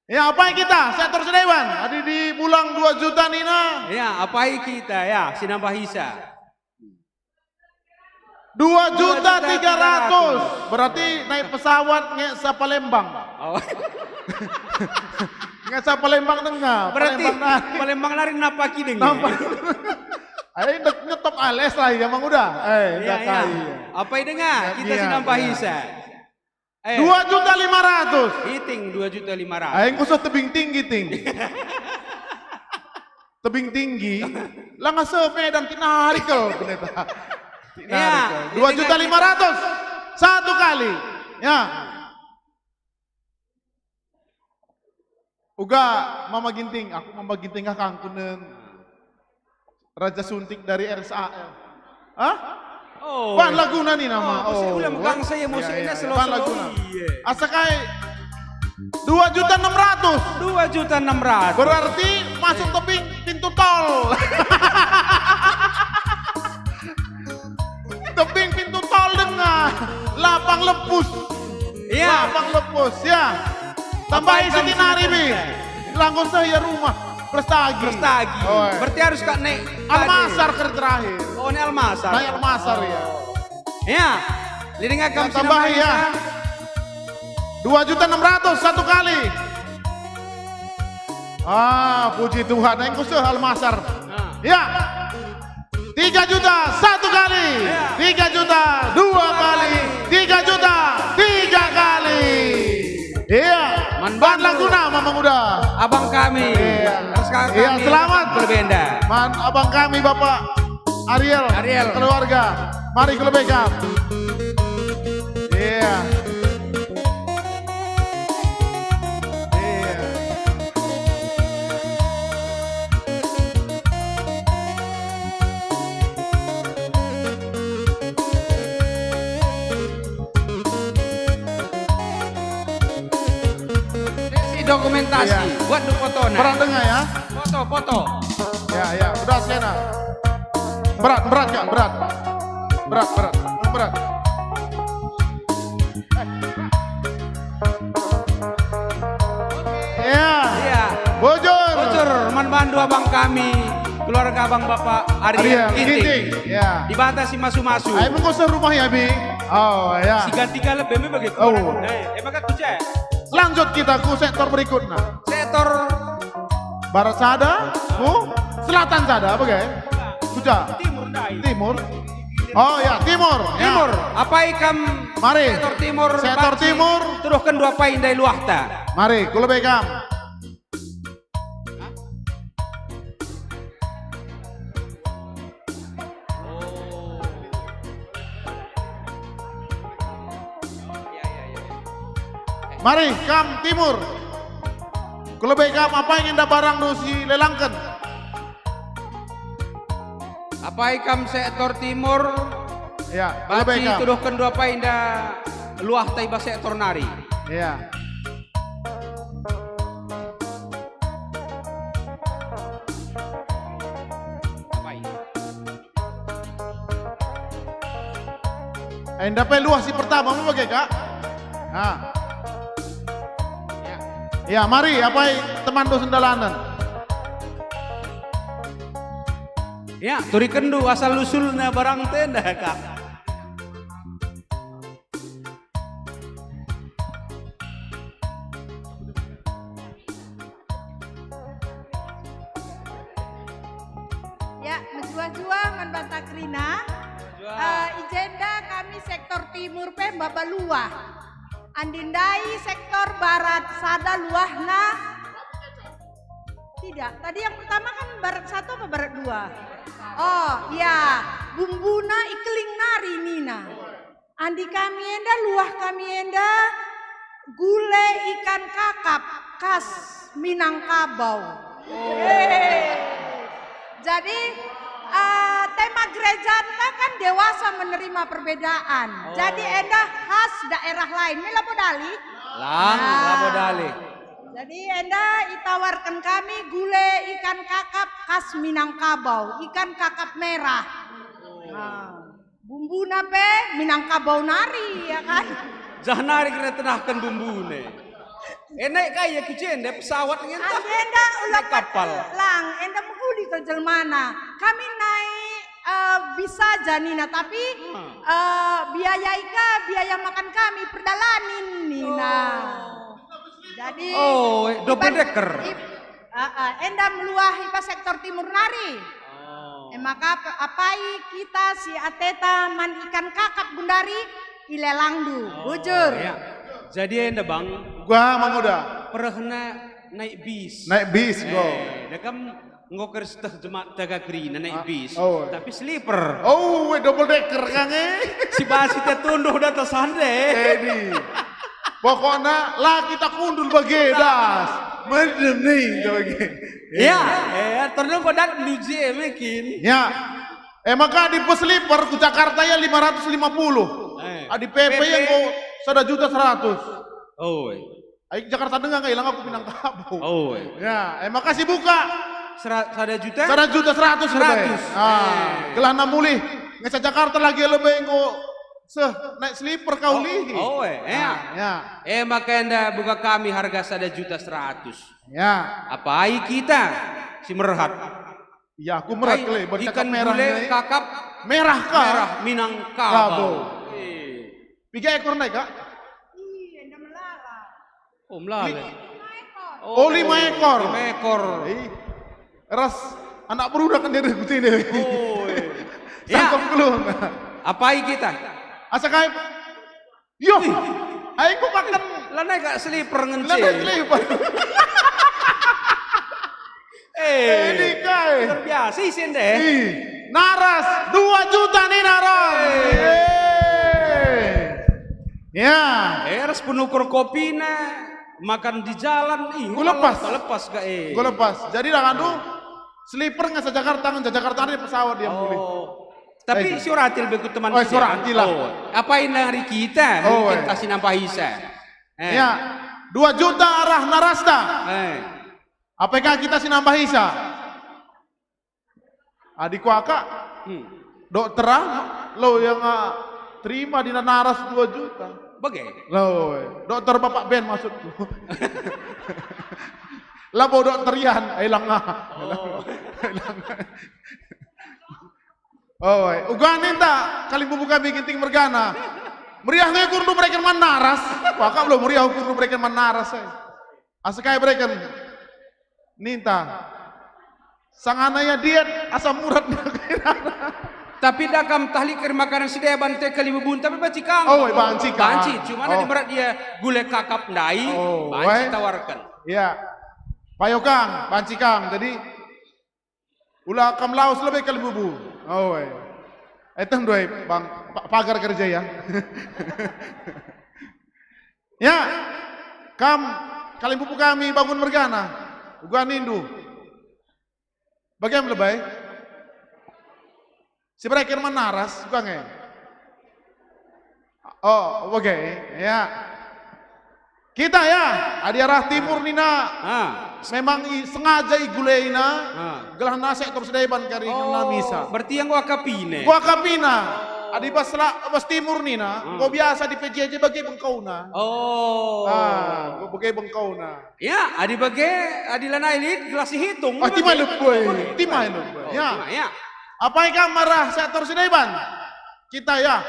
Ya, apai kita? Sektor Sedewan. Adi di bulang dua juta nina. Ya, apai kita, ya, si nambah isa. Dua juta tiga ratus. Berarti naik pesawat nge sa Palembang. Oh. Nge sa Palembang denga. Berarti Palembang nari. Palembang nari napaki denga. Nampak. Ayo, ngetop A L S lah, ya, Mang Uda. Eh, iya, iya. Apai denga? Kita si nambah isa. Eh. Dua juta lima ratus. Iting dua juta lima ratus. Aing khusus tebing tinggi, Ting. Tebing tinggi. Langa sepedan tinari kal, pendeta. Tinari kal. Dua juta lima ratus. Satu kali. Ya. Uga Mama Ginting, aku Mama Ginting ah kangkunen. Raja Suntik dari R S A L. Hah? Oh. Ban laguna ni nama. Oh, oh, ulang gang saya musik ini selo-selo. Ban laguna. Iya. Asa kai dua juta enam ratus. Dua juta enam ratus. Berarti masuk tebing pintu tol. Tebing pintu tol denga. Lapang lepus. Iya. Lapang lepus, ya. Tambahi setinari, Bi. Langgo seh ya rumah. Prestagi. Prestagi. Oh, iya. Berarti harus kak naik Almasar kali terakhir. Oh, naik Almasar. Naik Almasar, ya. Ya. Liding akam. Ya, tambahi, ya. Dua juta enam ratus satu kali. Ah, puji Tuhan. Yang khusus Almasar. Nah. Ya. Tiga juta satu kali, iya. Tiga juta dua kali, tiga juta tiga kali. Iya. Man bandu. Ban lagu nama menguda? Abang kami. Iya. Terus kami. Iya, selamat. Berbenda. Man abang kami Bapak Ariel. Ariel. Keluarga. Mari kelebihkan. Iya. Iya. Sesi dokumentasi, iya. Buat du fotona. Berat dengar ya. Foto, foto. Ya, ya, udah sena. Berat, berat, Kak, berat. Berat, berat, berat. Ya. Iya. Bujur. Bujur, man bandu abang kami, keluarga abang Bapak Ariel Ariel Ginting. Ginting, ya. Dibata si masu-masu. Ai, mengko serumah ya, Bi. Oh, ya. Si ganti kalep, beme begitu. Oh. Eh, emang kan kucek. Lanjut kita ku sektor berikutnya. Sektor Barat sada, ku selatan sada, apa, Gai? Kuja. Timur, ndai. Timur. Oh, ya, timur. Ya. Timur. Apai kam? Mari. Sektor timur. Sektor banci timur. Tuduhken dua pai ndai luahta. Mari, kulebe kam. Mari, kam timur. Kulebe kam, apai enda barangndu si lelangken? Apai kam sektor timur? Ya, kulebe kam. Banci tuduhken dua pai enda luahta i bas sektor nari. Ya. Apai. Enda pe luah si pertama, me bage, Kak? Ha. Ya. Ya, mari, apai temanndu sendalanen. Ya, turikenndu asal usulna barangta enda, Kak. Ya, mejuah-juah man banta kerina. Mejuah. Eh, i jenda kami sektor timur pe maba luah. Andi ndai sektor barat sada luahna. Tidak, tadi yang pertama kan barat satu apa barat dua? Oh, iya. Bumbuna i Keling nari nina. Andi kami enda, luah kami enda, gule ikan kakap khas Minangkabau. Oh. Yeay. Jadi, eh, tema gerejanta kan dewasa menerima perbedaan. Oh. Jadi enda khas daerah lain. Me labo dali? Lang, nah. Labo dali. Jadi enda itawarken kami gule ikan kakap khas Minangkabau, ikan kakap merah. Oh. Nah. Bumbuna pe Minangkabau nari, ya kan? Jah nari kena tenahken bumbuna. Eh, naik kai ya ku jenda, pesawat nge ntah? Enda ulang naik kapal. Lang, enda mehuli kal jelmana. Kami naik, eh, bis saja nina, tapi, hmm, eh, biayai ka biaya makan kami perdalanen nina. Oh. Jadi, oh, double decker. Ip-, ah, ah, enda meluah i bas sektor timur nari. Oh. E maka pe-, apai kita si ateta man ikan kakap gundari ilelangndu. Oh, bujur. Ya. Jadi enda, Bang. Gua menguda. Perehna naik bis. Naik bis, go. Eh, dah kam enggo kersteh jemaat taga kerina naik bis. Ah, oh. Tapi sleeper. Oh, we double decker kan, eh? Si basi te tunduh data sande. Edi. Pokokna la kita kundul bage das. Mendem nih, bage. Ya, ya, terus kok dat luji, eh, mungkin. Ya. Eh, maka di pesleeper ku Jakarta ya lima ratus lima puluh. Eh. Adi P P ya enggo sada juta seratus. Oh. Ai Jakarta denga nggak ilang aku Minangkabau. Oh. Ya, eh, makasih buka. Sera-, sada juta? Sada juta seratus. Seratus. Ah, eh. Gelahna mulih. Ngeca Jakarta lagi lebe enggo seh naik sleeper kau lihi. Oh, eh, ya. Ah, ya. Eh, maka enda buka kami harga sada juta seratus. Ya. Apai kita? Si merhat. Ya, aku merhat kele, bercakap ikan merah gule nih. Kakap merah ka? Merah Minangkabau. Kabau. Eh. Piga ekor ndai, Kak? Iya, nda melala. Oh, melala. Li- Lima ekor. Oh, lima ekor. Lima ekor. Ih. Ras anak berudak kan dia rikutin deh. Oh, iya. Ya. Sangkep kelung. Apai kita? Asa kai? Yo, aing ku makan. Lanai gak seliper ngence. Lanai seliper. Eh, ini kai. Luar biasa isen deh. Ih, naras dua juta nih naras. Eh. Eh. Ya. Eh, ras penukur kopina, makan di jalan, ih, gua lepas. Lepas gak eh. Gua lepas. Jadi dah anu, seliper nggak se Jakarta, nggak se Jakarta ada pesawat dia mulih. Oh. Tapi eh, si ora atil be ku teman. Oh, si ora atil lah. Oh, apai nari kita? Oh, mungkin eh. Tasi nambah isa. Eh. Ya, dua juta arah narasta. Eh. Apakah kita si nambah isa? Adi kuakap, hmm. Dokter ah, lo yang ah, terima di naras dua juta. Bage. Lo, eh. Dokter Bapak Ben maksudku. Labo dokter Yan, eh, langa. Oh. Langa. Oh, eh, uga ninta kalimbubu kami Ginting mergana. Meriah nge kurndu bereken man naras. Pakap lo meriah kurndu bereken man naras, eh. Asa kai bereken. Ninta. Sangana ia diet, asa murat. Tapi da kam tahliken makanan si deban te kalimbubun, tapi banci kam. Oh, eh, banci kam. Banci, cuma oh. Adi merat ia gule kakap ndai, oh, banci eh. Tawarken. Iya. Payo kam, banci kam. Jadi, ula kam lawes lebe kalimbubu. Oh, eh. Eh, teh ndai, Bang, pa-, pagar kerja ya. Ya, kam kalimbubu kami bangun mergana. Uga nindu. Bage me lebe? Si bereken man naras, uga nge. Oh, oke, ya. Kita ya, adi arah timur nina, ah. Memang i, sengaja iguleina, ah. Gelah nasa terus deban kari oh, ngenna misa. Berarti yang gua kapine. Gua kapina. Adi bas la, bas timur nina, hmm. Gua biasa di P J J bage bengkauna. Oh. Ah, gua bage bengkauna. Ya, adi bage, adi lanai lit, gelah sihitung. Ah, timai lebe, timai lebe. Oh, ya. Timai, ya. Apai kam arah sektor si deban? Kita ya.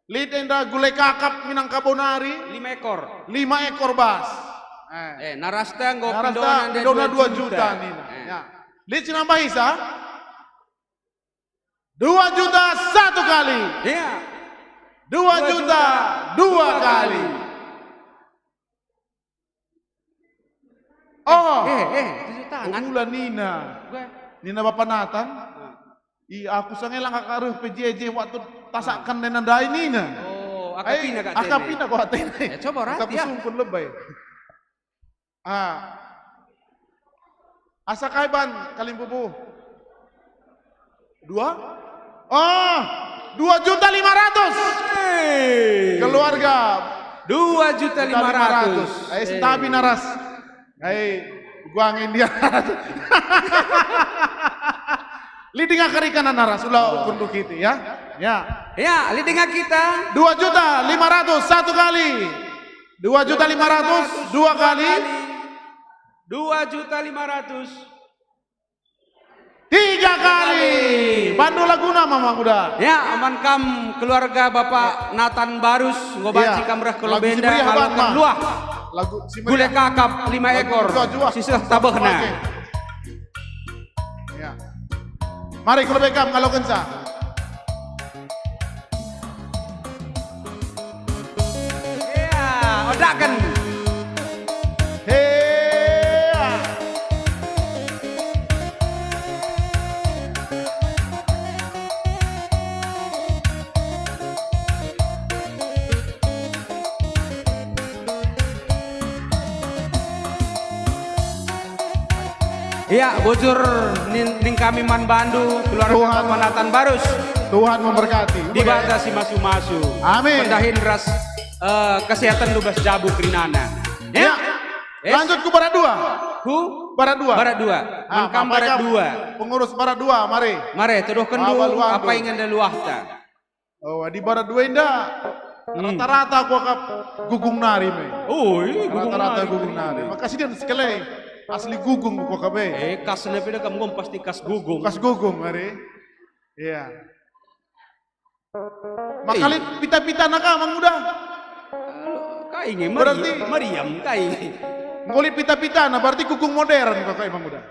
Lit enda gule kakap Minangkabau nari. Lima ekor. Lima ekor bas. Eh. Eh, narasta enggo narasta pendona enda pendona dua juta. Dua juta nina. Eh. Ya. Lit si nambah isa? Dua juta satu kali. Iya. Dua juta dua kali. Oh. Eh, eh, tujuh tangan. Ula nina. Gue. Nina Bapa Natan. Hmm. I, aku sangela kakak reh P J J waktu tasakken nena ndai nina. Oh, akapina kak tene. Akapina kak tene. Ya, coba rati, ya. Aku sungkun lebe. Ah. Asa kai ban kalimbubu? Dua? Oh, dua juta lima ratus. Hei. Keluarga. Dua juta lima ratus. Ayo, sentabi naras. Hei, gua nge India. Lidinga kerikan naras, ula oh. Kundukiti, ya. Ya. Ya, lidinga kita. Dua juta lima ratus satu kali. Dua juta lima ratus dua kali. Dua juta lima ratus. Tiga kali. Bandu laguna, Mama Muda. Ya, aman kam keluarga Bapak Nathan Barus, enggo banci kam reh ke lebe enda ngaloken luah. Lagu si meriah. Gule kakap lima ekor. Lagu si meriah. Si seh tabehna. Oke. Ya. Mari, ku lebe kam ngalokenca. Ya, odaken. Hea. Iya, bujur nin-, ning kami man bandu, keluarga Tuhan. Bapak Nathan Barus. Tuhan memberkati. Dibata si masu-masu. Amin. Pendahin ras, eh, kesehatan lubas jabu kerinana. Ya. Ya. Yes. Lanjut ku barat dua. Ku? Barat dua. Barat dua. Ah, man kam barat dua. Pengurus barat dua, mari. Mari, tuduhken dulu apa ingin luahta. Oh, di barat dua enda. Hmm. Rata-rata aku akap gugung nari me. Oh, iya, gugung nari. Rata-rata gugung nari. Makasih dia sekali. Asli Gugung kok kabe. Eh, kasna pe da kam nggo pasti kas Gugung. Kas Gugung, ari. Iya. Maka lit pita-pitana ka, Mang Uda? Kai nge, Mari-, Berarti Mariam, kai nge. Enggo lit pita-pitana, berarti Gugung modern kok kai, Mang Uda?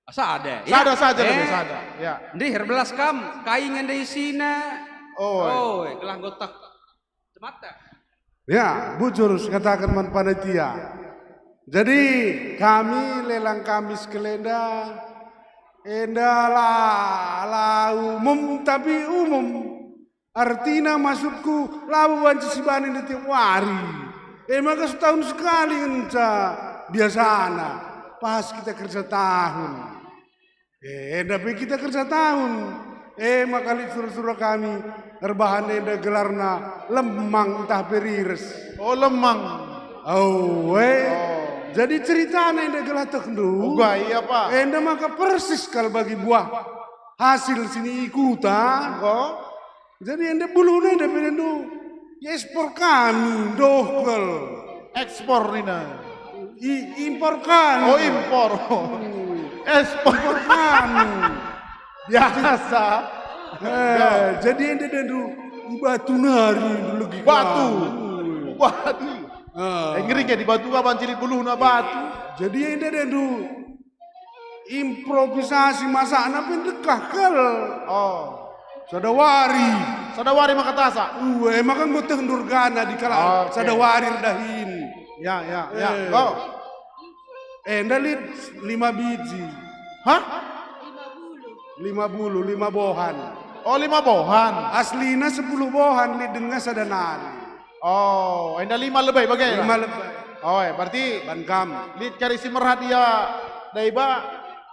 Sada, ya? Sada saja lebih, sada, ya. Ndih, erbelas kam, kai nge enda isina? Oh. Oh, gelah nggo teh. Cemata. Ya, bujur sikataken man panitia. Jadi, kami lelang kami sekalenda, enda la, la umum, tapi umum. Artina maksudku, labo banci sibana enda tiap wari. E maka setahun sekali ngenca biasana, pas kita kerja tahun. Eh, enda pe kita kerja tahun. Eh, maka lit sura-sura kami erbahan enda gelarna Lemang ntah pe Rires. Oh, Lemang. Oh, eh. Oh. Jadi ceritana enda gelah tehndu. Uga, iya, Pak. Enda maka persis kal bagi buah hasil sini i kuta. Enggo. Jadi enda buluhna enda pe enda ekspor kami, ndohkel. Ekspor nina. I, impor kami. Oh, impor. Ekspor. Impor kami. Biasa. Eh, jadi enda dendu i batu nari ndu legi Batu. Kami. Batu. Eh. Eh, ngeri ke di batu kaban cili buluhna batu. Jadi enda dendu improvisasi masakna pe ndekah kal. Oh. Sada wari. Sada wari maka tasak. Ue, maka enggo tehndu ergana di kalak. Oke. Sada wari erdahin. Ya, ya, ya. Eh. Go. Eh, enda lit lima biji. Hah? Lima bulu, lima bohan. Oh, lima bohan. Aslina sepuluh bohan, lit denga sada nari. Oh, enda lima lebe bage lah. Lima lebe. Oh, eh, berarti ban kam. Lit kari si merhat ia Daiba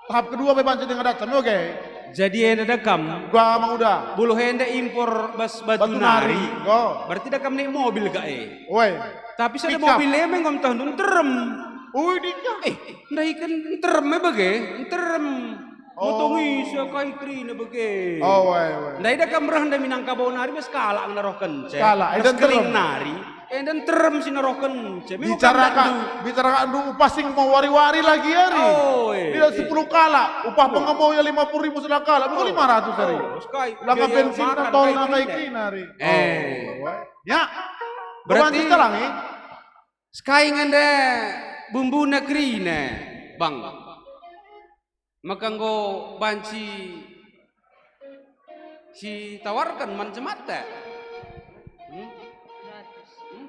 tahap kedua pe banci denga datang, oke. Jadi enda da kam. Gua Mang Uda. Buluh enda impor bas batu Batu nari. Nari. Oh. Berarti da kam naik mobil gak, eh? Woi. Tapi sada Pickup. Mobil e me enggo tehndu nterem. Ui, dika. Eh, ndahiken nterem e bage, nterem. Oh. Motongi sekai kerina bage. Oh, woi, woi. Ndai da kam reh ndai Minangkabau nari bas kalak narohkenca. Kalak, enda nterem. Keling nari, enda nterem si narohkenca. Memang bicara kam ka, ndu. Bicara ka ndu upah sing mau wari-wari lagi ari. Oh, eh. Dia sepuluh kalak, upah pengemboya lima puluh ribu sada kalak, bukan lima ratus ari. Oh, sekai. Langa biaya bensin makan tol kai nang kai kerina. Kerina ari. Eh. Oh, woi. Ya. Berarti sekarang, eh? Sekai nge enda bumbuna kerina, Bang. Maka enggo banci sitawarken man jematta. Hmm? Seratus. Hmm?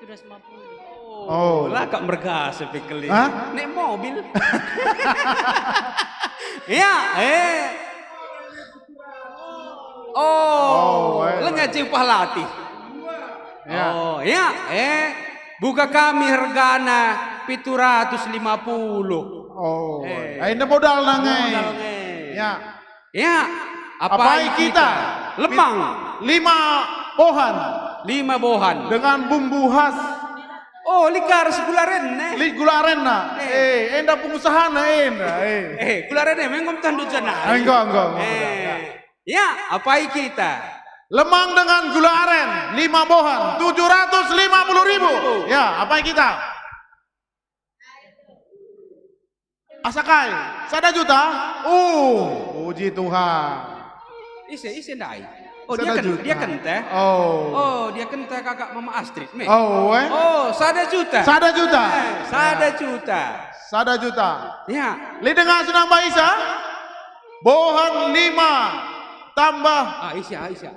Seratus lima puluh. Oh, oh. Lah kak merga sepikel ini. Hah? Naik mobil. Ya, eh. Oh, oh, eh, lenga eh. Cipah latih. Ya. Oh, ya, eh. Buka kami hargana pitu ratus lima puluh. Oh, eh. Ai, enda modal nang ai. Modal nge. Ya. Ya. Apai kita? Lemang. Lima bohan. Lima bohan. Dengan bumbu khas. Oh, lit kari si gula aren, eh. Lit gula arenna. Eh. Eh, enda pengusahana enda, eh. Eh, gula aren, eh, mengom tandu jana. Ah, enggak, enggak, enggak, eh. Enggak. Ya, apai kita? Lemang dengan gula aren, lima bohan, tujuh ratus lima puluh ribu. Ya, apai kita? Asa kai? Sada juta? Uh, puji Tuhan. Ise, ise ndai? Oh, dia sada kan, juta. Dia kenta? Oh. Oh, dia kenta kakak Mama Astrid, me? Oh, eh? Oh, sada juta. Sada juta. Eh, sada juta. Sada juta. Ya. Lit denga senang baisa? Bohan lima tambah Ah, isi, ah, isi.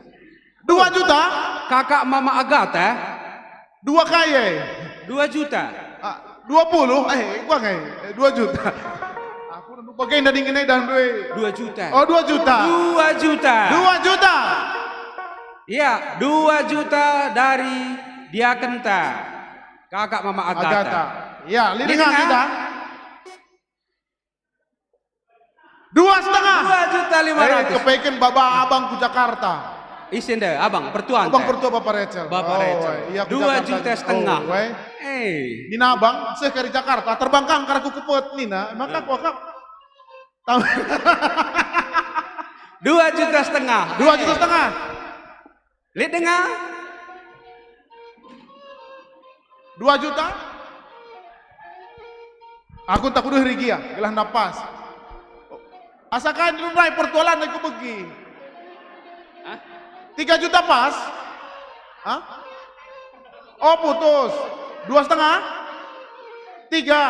Dua juta? Kakak Mama Agatha? Dua kaya. Dua juta. Ah, dua puluh? Eh, gua ngai. Eh, dua juta. Aku nunggu bagai nda dingin aja dan duit. Dua juta. Oh, dua juta. Dua juta. Dua juta. Iya, dua juta dari diakenta. Kakak Mama Agatha. Agatha. Iya, lit denga kita. Dua setengah. Dua juta lima ratus. Eh, kepeken baba abang ku Jakarta. Ise nde, abang, pertua nte? Abang pertua Bapak Rachel. Bapak Rachel. Oh, iya, ku Jakarta. Dua juta setengah. Oh, weh. Eh. Nina abang, seh kari Jakarta, terbang kang karaku kepet, nina. Maka aku akap. Dua juta setengah. Dua juta setengah. Lit denga? Dua juta? Aku tak kuduh rigia, gelah napas. Asa kai ndai pertualan aku begi. Hah? Tiga juta pas? Hah? Oh, putus. Dua setengah? Tiga.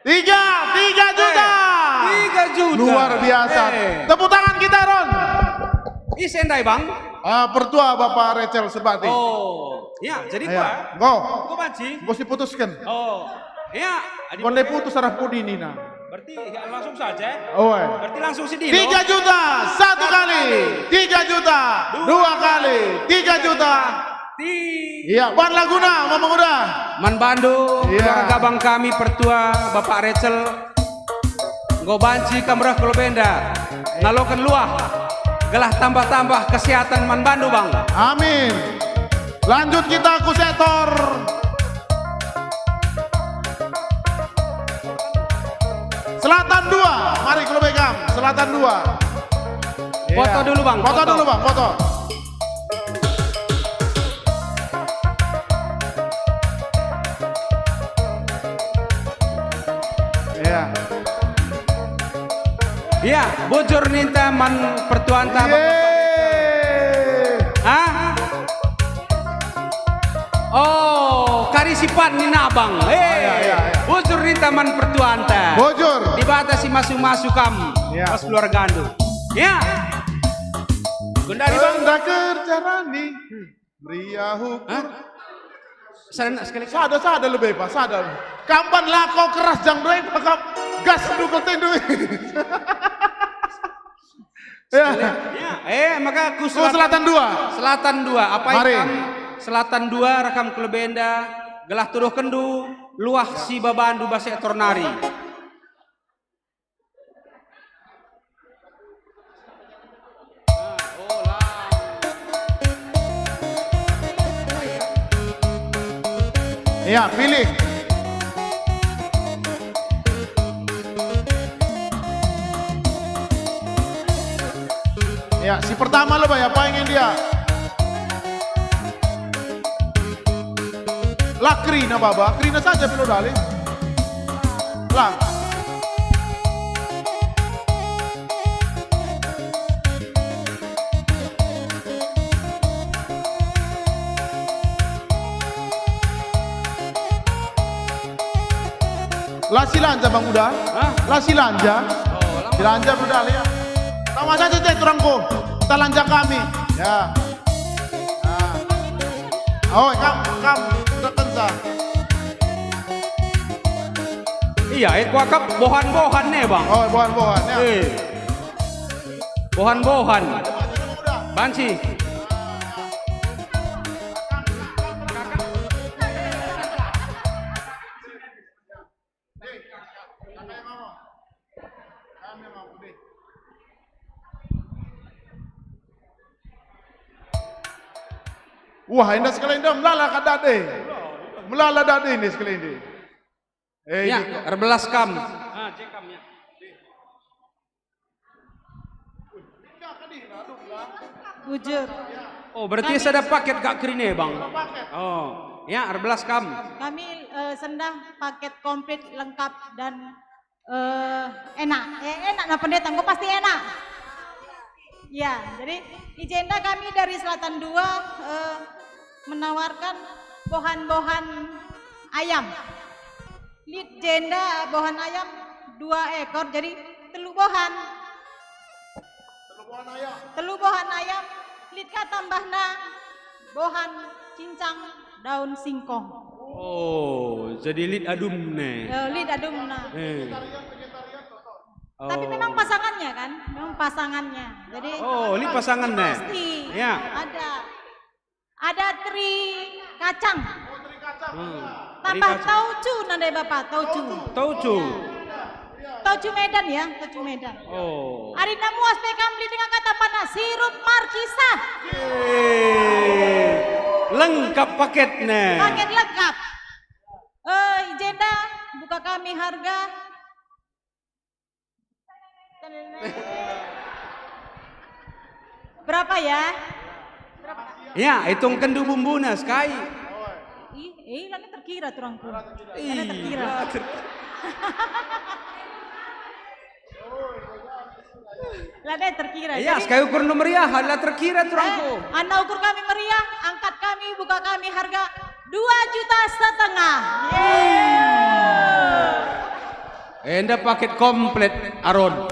Tiga, tiga juta. Eh, tiga juta. Luar biasa. Eh. Tepuk tangan kita, Ron. Ise ndai, Bang? Ah, pertua Bapak Rachel Serbakti. Oh, ya, jadi ya. Gua. Gua. Gua banci. Gua si putuskan. Oh, ya. Adi Gua ndai putus arah pudi nina. Berarti ya, langsung saja. Oh, eh. Berarti langsung si Dino. Tiga juta, satu kali. Tiga juta, dua kali. Tiga juta. Ti- Iya, ban laguna, Mama Nguda. Man bandu, iya, keluarga bang kami, pertua, Bapak Rachel, enggo banci kam reh ku Lobenda, ngaloken luah, gelah tambah-tambah kesehatan man bandu, Bang. Amin. Lanjut kita ku sektor Selatan dua, mari ku lebe kam, Selatan dua. Foto iya. Dulu, Bang, foto foto. Dulu, Bang, foto. Iya. Iya, bujur ninta man pertuanta, Bang. Yeay. Hah? Oh, kari sipat nina abang. Eh, iya, iya, iya. Bujur ninta man pertuanta. Bujur. Dibata si masu-masu kam, iya, pas keluargandu. Ya. Gundari, Bang. Enda kerja rani. Meriah ukur. Hah? Sada sekali. Sada, sada lebe, Pak, sada. Kampan lako keras jang doe, pakap gas dukul tindu. Ya. Ya, eh, maka ku Oh, Selatan, Selatan dua. Selatan dua. Apa mari. Ikan Selatan dua rekam ku Lobenda, gelah tuduhkenndu luah si babandu bas sektor nari. Ya, pilih. Ya, si pertama lo, Bay, apa ingin dia? La kerina baba, kerina saja pilo dali. La. La silanja, Bang, udah? Hah? La silanja. Oh, lama. Silanja udah, ya. Sama saja, Cek, turangku. Talanja kami. Ya. Nah. Oh, kam, kam, udah kensa. Iya, eh, kuakap bohan-bohan nih, Bang. Oh, bohan-bohan, ya. Eh. Bohan-bohan. Banci. Wah, enda sekali enda melala ka dade. Melala dade ini sekali ini. Eh, ya, ini. Erbelas kam. Ah, cek kam, ya. Bujur. Oh, berarti kami sada paket kak kerine, Bang? Oh, ya, erbelas kam. Kami, eh, sendah paket komplit lengkap dan, eh, enak. Eh, enak nah pendeta, engko pasti enak. Ya, jadi i jenda kami dari Selatan dua, eh, menawarkan bohan-bohan ayam. Lit jenda bohan ayam dua ekor, jadi telu bohan. Telu bohan ayam. Telu bohan ayam, lit ka tambahna bohan cincang daun singkong. Oh, jadi lit adum ne. Eh, lit adumna. Eh. Tapi memang pasangannya kan? Memang pasangannya. Jadi oh, lit pasangan ne. Pasti ya. Ada. Ada teri kacang. Hmm. Tambah teri kacang. Taucu nandai Bapak, taucu. Taucu. Taucu Medan ya, taucu Medan. Oh. Ari namuas pe kam lit denga kata panas, sirup markisa. Yeay. Lengkap paketnya. Paket lengkap. Eh, i jenda buka kami harga Berapa ya? Ya, hitungkenndu bumbuna sekai. Eh, lanai terkira turangku. Lanai terkira. Lanai terkira. Jadi, sekai ukur meriah, la terkira turangku. Eh, anna ukur kami meriah, angkat kami, buka kami harga dua juta setengah. Enda paket komplit, Aron.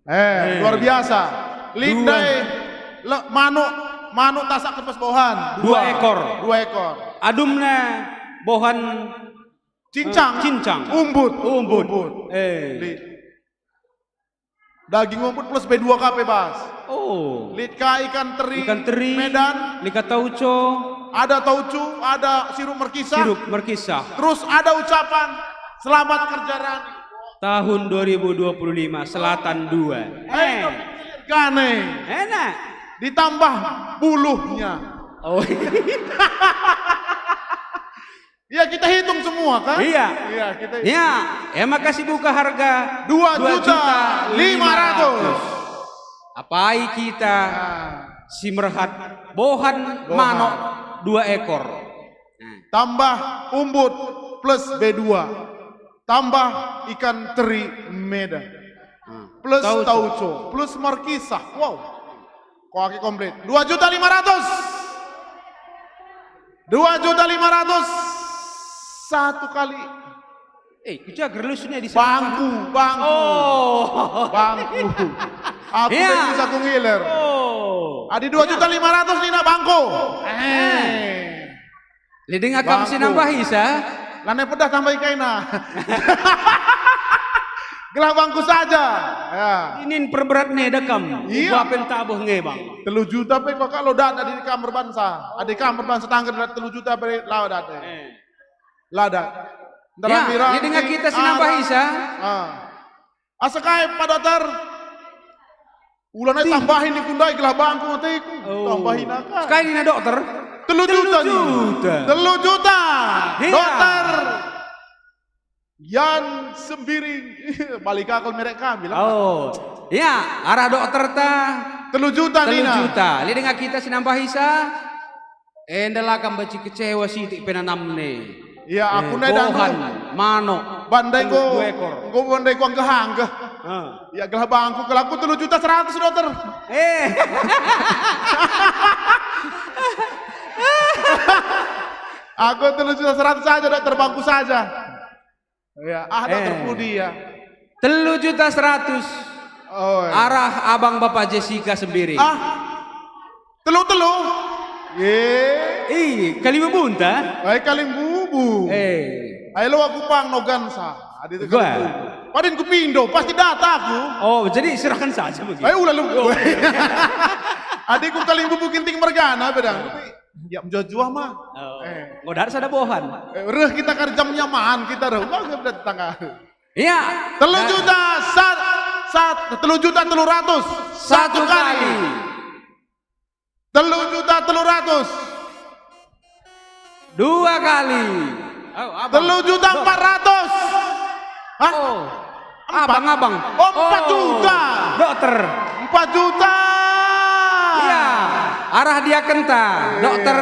Eh, luar biasa. Lit ndai, le, manuk, manuk tasak kepes bohan. Dua ekor. Dua ekor. Adumna bohan, cincang. Eh, cincang. Umbut. Umbut. Umbut. Eh. Lit. Daging umbut plus B dua K pe bas. Oh. Lit ka ikan teri. Ikan teri. Medan. Lit ka tauco. Ada tauco, ada sirup merkisah. Sirup merkisah. Terus ada ucapan, "Selamat kerja Rani." Tahun dua ribu dua puluh lima, Selatan dua. Eh, eh. Gane. Enak. Ditambah buluhnya. Oh. Ya, kita hitung semua, kan? Iya. Iya, kita hitung. Ya, ema kasih buka harga dua juta lima ratus. Apai kita si merhat bohan manuk dua ekor. Nah. Tambah umbut plus B dua. Tambah ikan teri medan. Hmm. Plus tauco. Tauco, plus markisah. Wow. Kau ake komplit. Dua juta lima ratus. Dua juta lima ratus. Satu kali. Eh, kuja gerlusnya di sana. Bangku, bangku. Oh. Bangku. Aku ya. Aku ngiler. Oh. Adi dua juta lima ratus nina bangku. Eh. Lit denga kam si nambahi sa? Lanai pedah tambahi kaina. Gelah bangku saja. Ya. Inin perberat neda kam. Iya. Ibapen tabuh nge bang. Telu juta pe kok kalo dana di kam erbansa. Adi kam erbansa tangger telu juta pe la dana. Eh. La dana. Ya, lit denga kita si nambahi sa? Ah. Asa kai pa dokter? Ulana tambahi niku ndai gelah bangku ateku. Oh. Tambahi naka. Sekai nina dokter? Telu juta ni. Telu juta. Telu juta. Iya. Dokter Yan Sembiring. Balik akal merek kami lah. Oh. Ya, arah dokter ta. Telu juta nina. Telu juta. Lit denga kita si nambahi sa? Enda la kam banci kecewa sitik pe nanamne. Iya, aku ndai bohan, manuk, ban ndai enggo, dua ekor. Enggo ban ndai enggo anggeh-anggeh. Ah. Iya, gelah bangku, gelah aku telu juta seratus, dokter. Eh. Aku telu juta seratus saja, dokter, bangku saja. Ya, ah, dokter Pudi ya. Telu juta seratus. Oh, iya. Arah abang Bapak Jessica Sembiring. Ah, telu-telu. Ye. Ih, kalimbubunta? Ai kalimbubu. Eh. Ai lo aku pang nogan sa. Adi te kalimbubu. Padin kupindo, pasti data aku. Oh, jadi serahkan saja begitu. Ai ula lu. Oh. Adi ku kalimbubu Ginting mergana bedang. Ya, menjuah-juah mah. Oh. Eh. Ngodat sada bohan. Eh, reh kita kari jam nyaman kita reh. Wah, kita tetangga. Iya. Telu juta sat, sat, telu juta telu ratus. Satu kali. Telu juta telu ratus. Dua kali. Oh, abang. Telu juta empat ratus. Hah? Oh. Abang, abang. Oh, empat juta. Dokter. Empat juta. Iya. Arah diakenta. Iya. Dokter,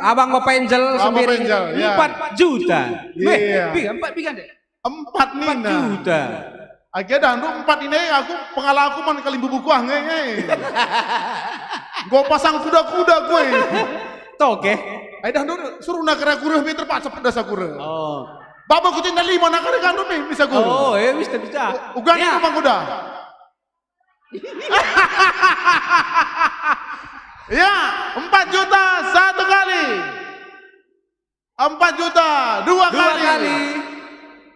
abang Bapak Angel Sembiring. Angel, iya. Empat juta. Iya. Empat, piga, dek? Empat nina. Empat juta. Agi dahndut empat nina, eh, aku pengalaku man kalimbubu kuah nge, eh. Enggo pasang kuda-kuda kue. Toke. Ai dahndut suruh nakera kureh me terpaksa pedas aku re. Oh. Baba kucinta lima nakera kandu me bisa guru. Oh, eh, bisa, bisa. Uga ni rumah kuda. Ya, empat juta satu kali. Empat juta, dua kali. Dua kali.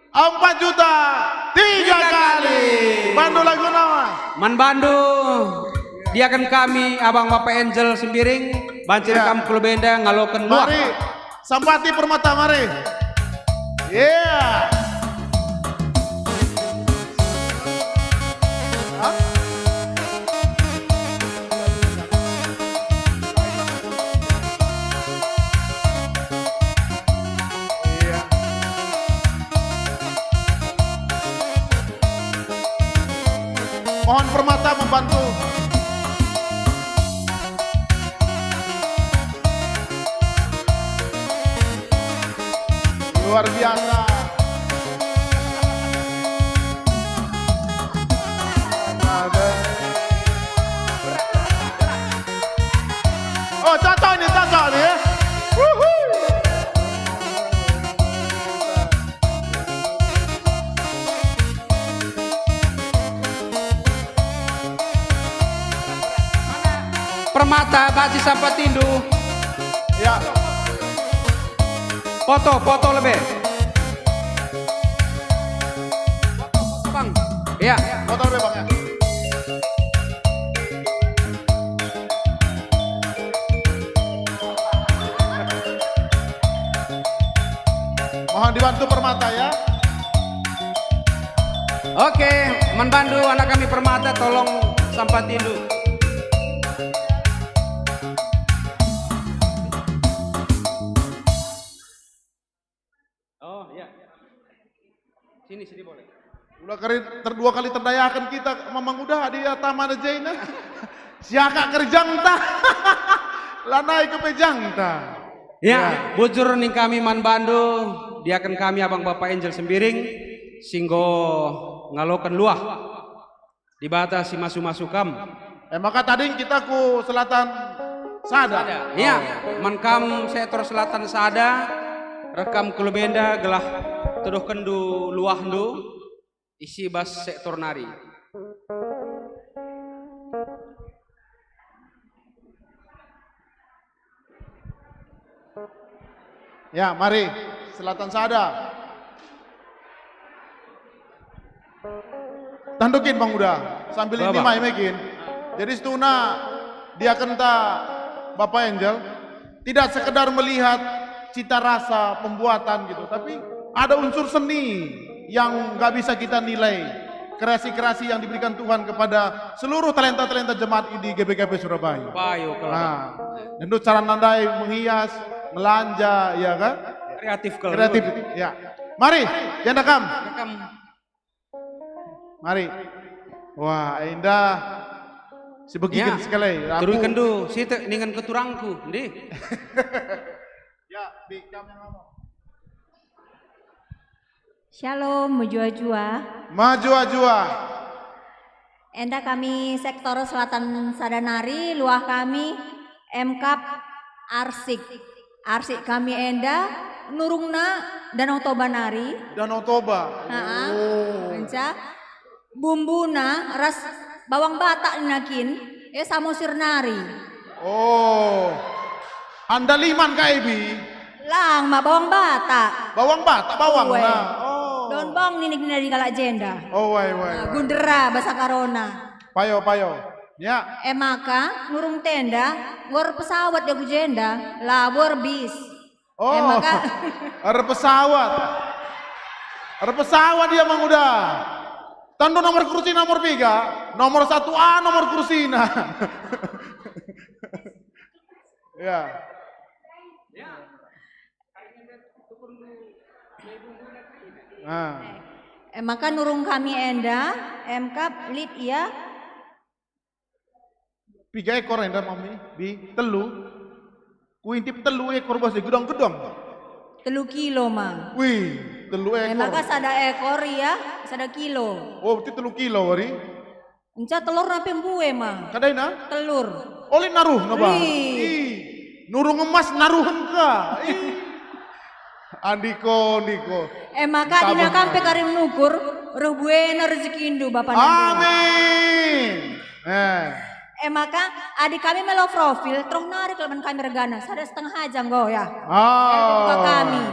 Empat juta, tiga kali. Tiga kali. Bandu lagu nawa. Man bandu, diaken kami, Abang Bapak Angel Sembiring, banci rekam kula benda ngaloken luak. Mari, sampati permata, mari. Yeah. Hah? Iya. Mohon permata membantu. Luar biasa. Oh, cocok nih, cocok nih ya. Wuhu. Permata, banci sampatindu. Ya. Foto, foto lebe. Bang. Ya. Foto lebe, Bang, ya. Mohon dibantu permata, ya. Oke, man bandu anak kami permata, tolong sampatindu. Oh, iya. Sini, sini boleh. Ula kari ter-, dua kali terdayaken kita, Mamang Uda, di Taman Jaina. Siakap kerjangta. Lanai kepejangta. Ya, ya. Bujur ning kami man bandu, diaken kami Abang Bapa Angel Sembiring, si enggo ngaloken luah. Dibata si masu-masu kam. E maka tading kita ku Selatan Sada. Sada. Iya, oh. Man kam sektor Selatan Sada, reh kam ku lebe enda gelah tuduhkenndu luahndu isi bas sektor nari. Ya, mari. Selatan Sada. Tandu kin, Bang Uda, sambil ini mai mekin. Jadi, situhuna diakenta Bapa Angel tidak sekedar melihat cita rasa pembuatan gitu, tapi ada unsur seni yang nggak bisa kita nilai. Kreasi-kreasi yang diberikan Tuhan kepada seluruh talenta-talenta jemaat di G B K P Surabaya. Payo, kalau nah, dan itu cara nandai menghias, ngelanja, ya kan? Kreatif kalau. Kreatif, ya. Mari, janda kam. Rekam. Mari. Wah, indah. Si begiken. Ya, sekali. Turunken du, sitik ningen keturangku, ndi? Ya, Bi, kamu ngomong. Shalom, mejuah-juah. Mejuah-juah. Enda kami sektor Selatan Sada nari, luah kami Emkap Arsik. Arsik kami enda nurungna Danau Toba nari. Danau Toba. Ha-ha. Oh. Enca bumbuna ras bawang Batak nina kin, e Samosir nari. Oh. Andaliman ka, Ebi? Lang ma bawang Batak. Bawang Batak, bawang. Ue. Nah. Oh. Daun bawang nina di kalak jenda. Oh, wai, wai, nah, wai. Gundera basa Karona. Payo, payo. Ya. E maka, nurung tenda, wor pesawat dia ku jenda, la wor bis. Oh, e maka erpesawat. Erpesawat dia, Mang Uda. Tandu nomor kursi nomor piga? Nomor satu A nomor kursina. Ya. Nah. E maka nurung kami enda, Emkap lit ia. Piga ekor enda, Mami? Bi, telu. Kuintip telu ekor bas e gedong-gedong. Telu kilo, Ma. Wih, telu ekor. E maka sada ekor, ya, sada kilo. Oh, berarti telu kilo, wari? Enca telurna pe mbue, Ma. Kadaina? Telur. Oli naruhna, Bang. Ih. Ih, nurung emas naruhen ka. Ih. Andiko, andiko. E maka, adi kam pe karim nukur, reh buena rejekindu, Bapa nande. Amin. Eh. E maka, adi kami melo profil, terus nari kelebihan kami regana, sada setengah aja enggo, ya. Oh. E, buka kami.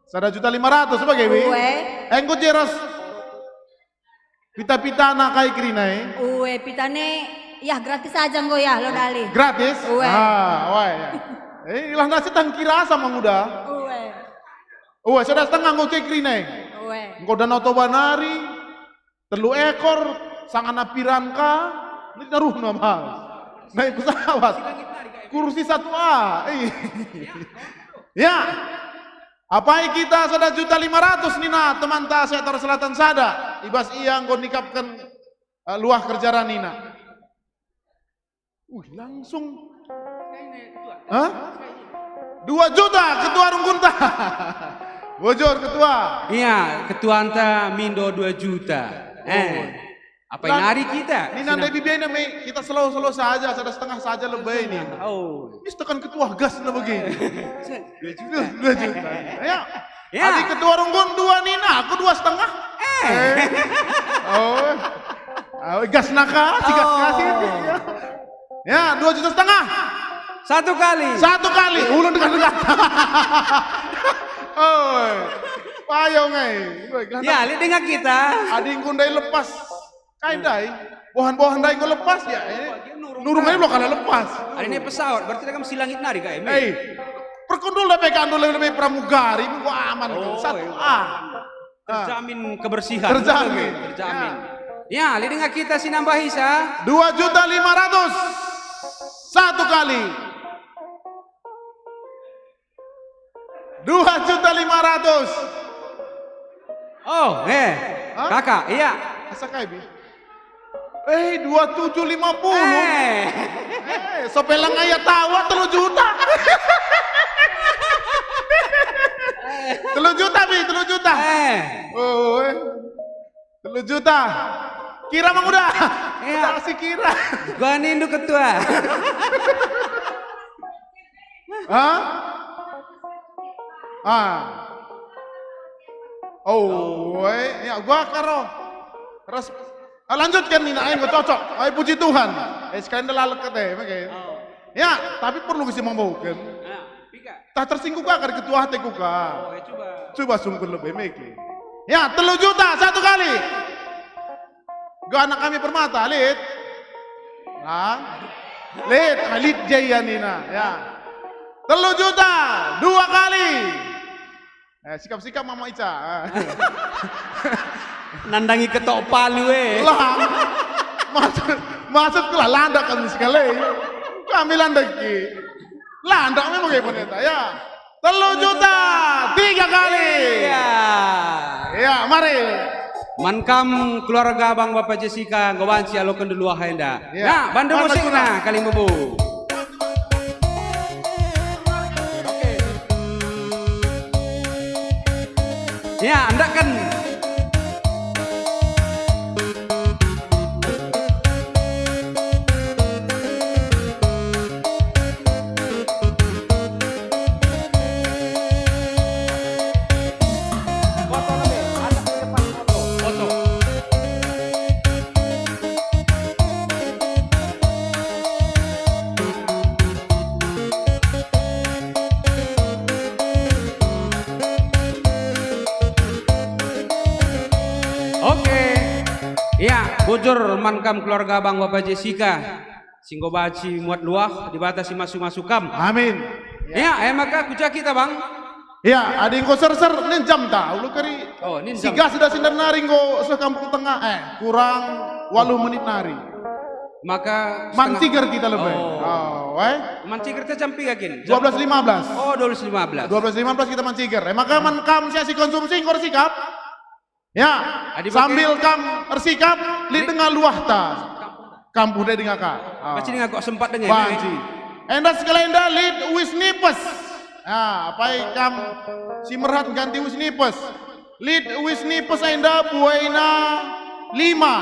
Sada juta lima ratus sebagai wi? Ue. Enggo jelas. Pita-pitana kai kerina e? Ue, pitane, yah, gratis aja enggo, yah, lo dali. Gratis? Ue. Ah, wah, ya. Eh, ilah nasi tangki rasa, Mang Uda. Ue. Ue, sada setengah enggo kai kerina e. Ue. Enggo Danau Toba nari, telu ekor, sangana piran ka, ini naruhna, Mas. Naik pesawat. Kursi satu A. Ih. Ya. Apai kita sada juta lima ratus nina temanta sektor Selatan Sada, i bas ia enggo nikapken, eh, luah kerja ranina. Wih, langsung. Hah? Dua juta, Ketua Runggunta. Bujur, Ketua. Iya, ketuanta mindo dua juta. Eh, apa Lah, nari kita? Nina Sina- Debbie Biana me, kita selo-selo saja, sada setengah saja lebih nih. Oh. Ini tekan ketua gas lah begini. Dua juta. Dua juta. Ya. Ya. Adi ketua runggun dua nina, aku dua setengah. Eh. Eh. Oh. Oh, gas naka, si gas Oh. kasih. Ya. Ya, dua juta setengah. Satu kali. Satu kali, ulun dekat-dekat. Oh. Payo ngai. Woi, gelah Ya, tak- lihat dengan kita. Adi engko ndai lepas. Kai ndai? Bohan-bohan ndai engko lepas ya. Eh. Nurung Nurung aja lo kala lepas. Ada ini pesawat, berarti dia kan si langit nari, Kak, ya? Eh, perkundul deh P K Ndul lebih pramugari, engko aman Oh, itu. Satu iya. A. Ah. Terjamin kebersihan. Terjamin. Terjamin. Ya. Ya, lihat dengan kita si nambah isa. Dua juta lima ratus. Satu kali. Dua juta lima ratus. Oh, eh. Hah? Kakak, iya. Asa kai, Bi? Eh, dua tujuh lima puluh. Eh. Eh, sopeleng aya tawa telu juta. Telu juta, Bi, telu juta. Eh. Oh, eh. Telu juta. Kira, Mang Uda. Iya. Kita si kira. Gua nindu ketua. Hah? Ah. Oh, eh, ya gua karo. Terus, ah, lanjutkan nina, ayo gua cocok. Ayo puji Tuhan. Eh, sekalian dah lalek kata, oke. Oh. Ya, tapi perlu kesi mamboken. Ya, piga? Tah tersinggung ka kari ketua ate ku ka. Oh, ya, coba. Coba sungkun lebih meke. Ya, telu juta satu kali. Gua anak kami permata, lit. Nah. Lit, ah, lit jaya nina, ya. Telu juta, dua kali. Eh, sikap-sikap Mama Ica. Ah. Nandangi ketok palu, eh. Lah. Maksud, maksudku lah landak kami sekali. Kami landaki. Landak memang kayak pendeta, ya. Telu juta, tiga kali. Iya. Iya, mari. Man kam keluarga Bang Bapa Jessica, enggo banci aloken dulu ah enda. Iya. Nah, bandu Mana musikna, guna? Kalimbubu. Ya, ndaken. Oke. Ya, bujur man kam keluarga Bang Bapa Jessica. Si enggo banci muat luah, Dibata si masu-masu kam. Amin. Ya, e maka ku ja kita, Bang. Ya, adi enggo serser, nin jam ta, ulu kari. Oh, nin jam. Siga sudah sinder nari enggo seh Kampung Tengah, eh, kurang waluh menit nari. Maka Man setengah Ciger kita lebih. Oh. Oh, eh. Man Ciger te jam piga kin? Jam dua belas lima belas. Oh, dua belas lima belas. Dua belas lima belas kita Man Ciger. Eh, maka man kam siasi konsumsi enggo ersikap. Ya, Adi bage- sambil kam ersikap, lit denga luahta. Kam pun denga ka. Ah. Banci denga kok sempat denga, Banci. Enda sekali enda lit uis nipes. Ah, apai kam si merhat ganti uis nipes. Lit uis nipes enda buaina lima.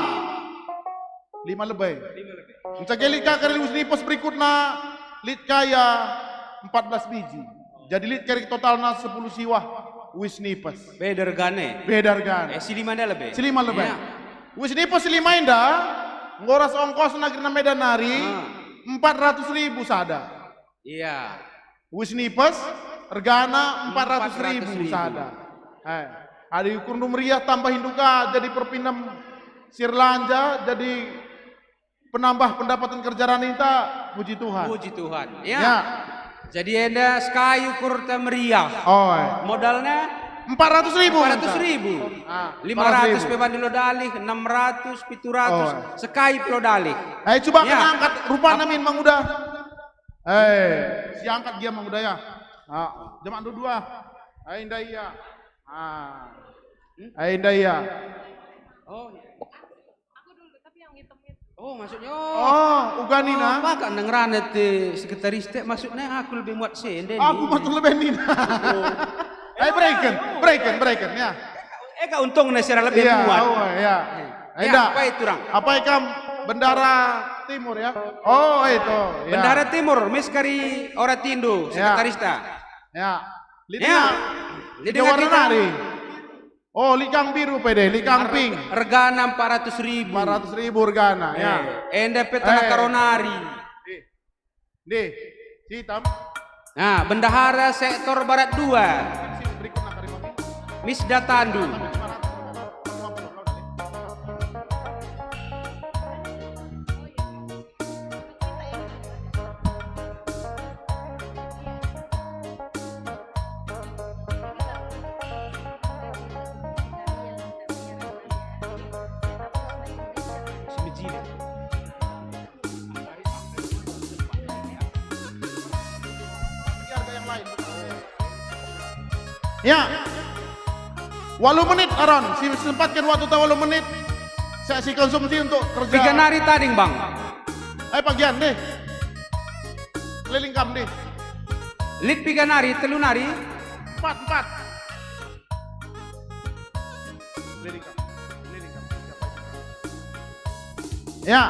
Lima lebe. Lima lebe. Mencage lit ka kari uis nipes berikutna, lit kaya empat belas biji. Jadi lit kari totalna sepuluh siwah uis nipes. Beda regane. Beda regane. Eh, si lima enda lebe. Si lima lebe. Iya. Uis nipes si lima enda, enggo ras ongkosna kerina Medan nari, Ah. empat ratus ribu sada. Iya. Uis nipes, regana empat ratus ribu sada. Hai. Adi ukurndu meriah tambahindu ka jadi perpinem si erlanja, jadi penambah pendapatan kerja raninta, puji Tuhan. Puji Tuhan. Ya. Ya. Jadi enda sekai ukurta meriah. Oi. Modalna? Empat ratus ribu. Empat ratus ribu. Ah, Lima ratus empat ratus ribu. Pe bandu lo dalih, enam ratus, pitu ratus, Oi. Sekai pe lo dalih. Ayo coba Ya. Kena angkat rupana min Mang Uda. Eh, si angkat gia Mang Uda ya. Ah, jaman dua-dua. Ayo ndai ya. Ah. Ayo ndai ya. Oh. Aku dulu, tapi yang hitam itu. Oh, maksudnya, oh. Oh, uga nina. Oh, maka nang rane te sekretaris te, maksudnya aku lebih muat sende Aku ni. Muat lebih nina. Oh. Eh, bereken, bereken, bereken, ya. Ega untungna sira lebih Ya, muat. Oh, ya. Ya, Enda. Apai turang? Apai kam bendahara timur, ya? Oh, itu, ya. Bendahara timur, Miss Kari Ora Tindu, Ya. Sekretarista. Ya. Ya. Lina, Lina warna kita nari. Oh, likang biru pede, likang pink. Regana empat ratus ribu. Empat ratus ribu regana, ya. Eh, enda pe tanah Eh. Karonari. Deh, si hitam. Nah, bendahara sektor barat dua. Miss Datandu. Ya. Walu menit, Aron. Si sempatken waktu ta walu menit. Saya si konsumsi untuk kerja. Piga nari tading, Bang? Ayo, pagian deh. Keliling kam deh. Lit piga nari, telu nari? Empat, empat. Keliling kam. Keliling kam. Ya.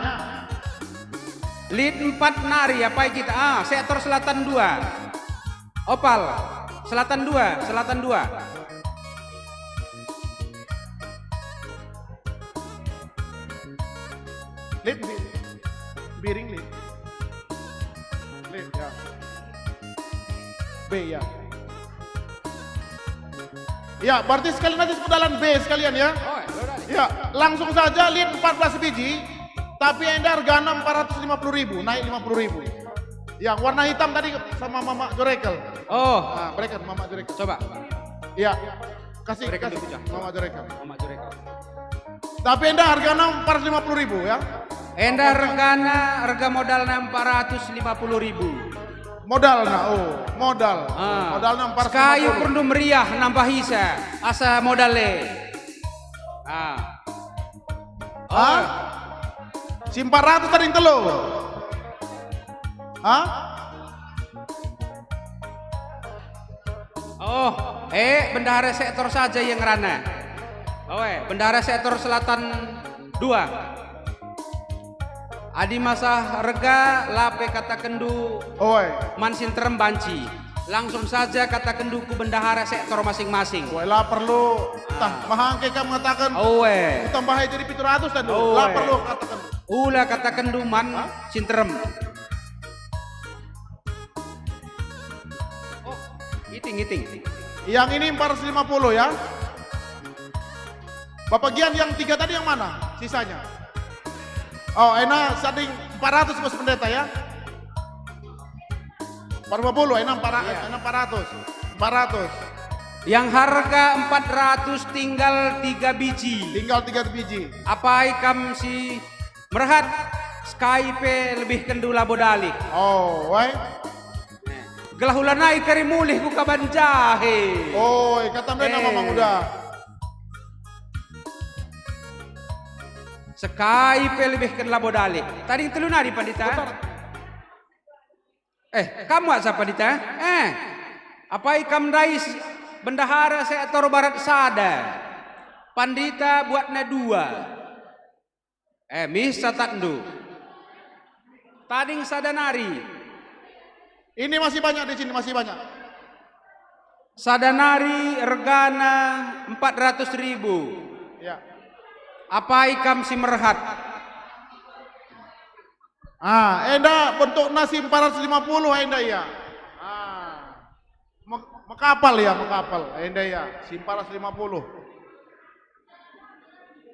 Lit empat nari, apai kita? Ah, sektor selatan dua. Opal. Selatan dua, selatan dua. Lit, bi-, biring, Lit. Lit, ya. B, ya. Ya, berarti sekalian aja sepedalan B sekalian, ya. Oh, ya, udah. Ya, langsung saja, Lit, empat belas biji, tapi enda regana empat ratus lima puluh ribu, naik lima puluh ribu. Yang warna hitam tadi sama Mama Jorekel. Oh. Ah, mereka Mama Jorekel. Coba. Ya. Kasih, Mereka kasih dulu, Cak. Mama Jorekel. Mama Jorekel. Tapi enda hargana empat ratus lima puluh ribu, ya. Enda regana, rega modalna empat ratus lima puluh ribu. Modalna, oh, modal. Ah. Modalna empat ratus lima puluh. Sekayu perndu meriah nambah isa, asa modal e. Ah. Hah? Oh. Si empat ratus tading telu. Hah? Oh, eh, bendahara sektor saja yang ngerana. Oh, eh, bendahara sektor selatan dua. Adi masa rega, lape katakenndu Oe. Man si nterem banci. Langsung saja katakenndu ku bendahara sektor masing-masing. Oe, la perlu. Tah, mahangke kam mengatakan, Oe. Utambah jadi pitu ratus dan Oe. La perlu katakan. Ula katakenndu man Hah? Si nterem. Oh, ngiting, ngiting. Yang ini empat ratus lima puluh, ya. Bapak Gian, yang tiga tadi yang mana? Sisanya? Oh, ena sading empat ratus, Bos Pendeta, ya. Empat ratus lima puluh, ena empat ratus, Iya. Ena empat ratus. Empat ratus. Yang harga empat ratus tinggal tiga biji. Tinggal tiga biji. Apai kam si merhat, sekai pe lebihkenndu labo dalih. Oh, wai. Gelah ulanai kari mulih ku kaban jahe. Oi, kata ndai nama Eh. Manguda. Sekai pe lebihken labo dalih. Tading telu nari, Pandita. Putar. Eh, kam wak sa, Pandita? Eh, apai kam ndai s-, bendahara sektor barat sada? Pandita buatna dua. Eh, mis catatndu. Tading sada nari. Ini masih banyak di sini, masih banyak. Sada nari regana empat ratus ribu. Ya. Apai kam si merhat? Ah, enda bentukna si empat ratus lima puluh enda, ya. Ah. Me-, mekapal, ya, mekapal. Enda, ya, si empat ratus lima puluh.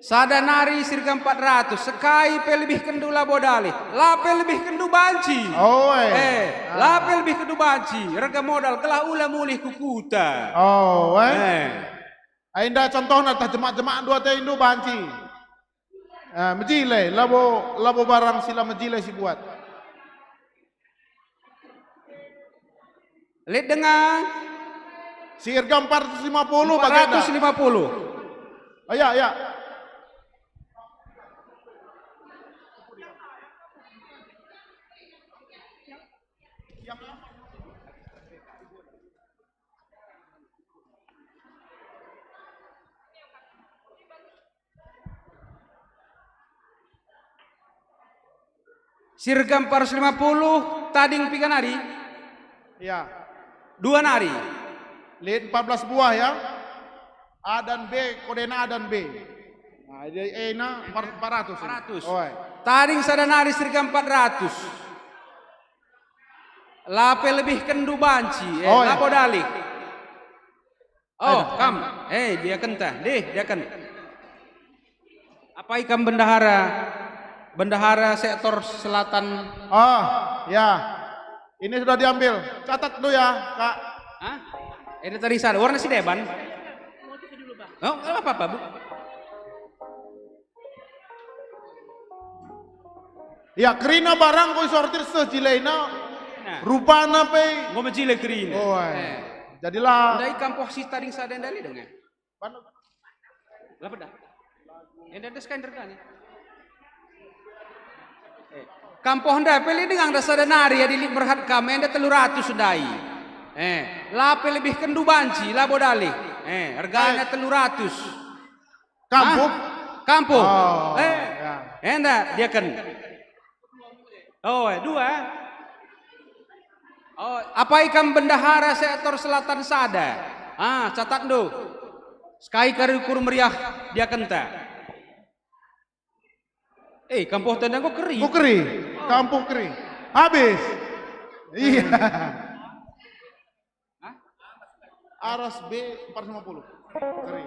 Sada nari si rega empat ratus, sekai pe lebihkenndu labo dalih, la pe lebihkenndu banci. Oe. Eh, la Ah. pe lebihkenndu banci, rega modal gelah ula mulih ku kuta. Oe. Eh. Ai enda contohna tah jemak-jemakndu atendu banci. Ah, mejile, labo, labo barang si la mejile si buat. Lit denga. Si erga empat ratus lima puluh bage enda. Empat ratus lima puluh. Ah, ya, ya. Sirga empat ratus lima puluh, tading piga nari? Ya. Dua nari. Lit empat belas buah ya. A dan B, kodena A dan B. Nah, jadi E na empat ratus. Empat ratus. Oi. Tading sada nari sirga empat ratus. La pe lebihkenndu banci, eh, oi. Labo dalih. Oh, kam. Eh, diakenta. Deh, diaken. Apai kam bendahara, bendahara sektor selatan? Oh, ya. Ini sudah diambil. Catat dulu ya, Kak. Hah? Ini tadi salah. Warna si deban. Oh, nggak apa-apa, Bu. Ya, kerina barang enggo isortir seh jilena, nah. Rupana pe. Enggo me jile kerina. Oh, eh. Eh. Jadilah. Ndai kam poh si tading sada ndai deng, eh. Banu. Lah pedah. Enda des kain regani. Eh, kam poh ndai pe lit denga sada nari adi lit merhat kam enda telu ratus ndai. Eh, la pe lebihkenndu banci, labo dalih. Eh, regana eh. Telu ratus. Kampuh? Hah? Kampuh. Oh, eh, ya. Enda diaken. Oh, eh, dua. Oh, apai kam bendahara sektor selatan sada? Ah, catatndu. Sekai kari ukur meriah diakenta. Eh, kampuh tenda enggo keri. Enggo keri. Kampuh keri. Habis. Iya. Hah? Aras B empat ratus lima puluh. Keri.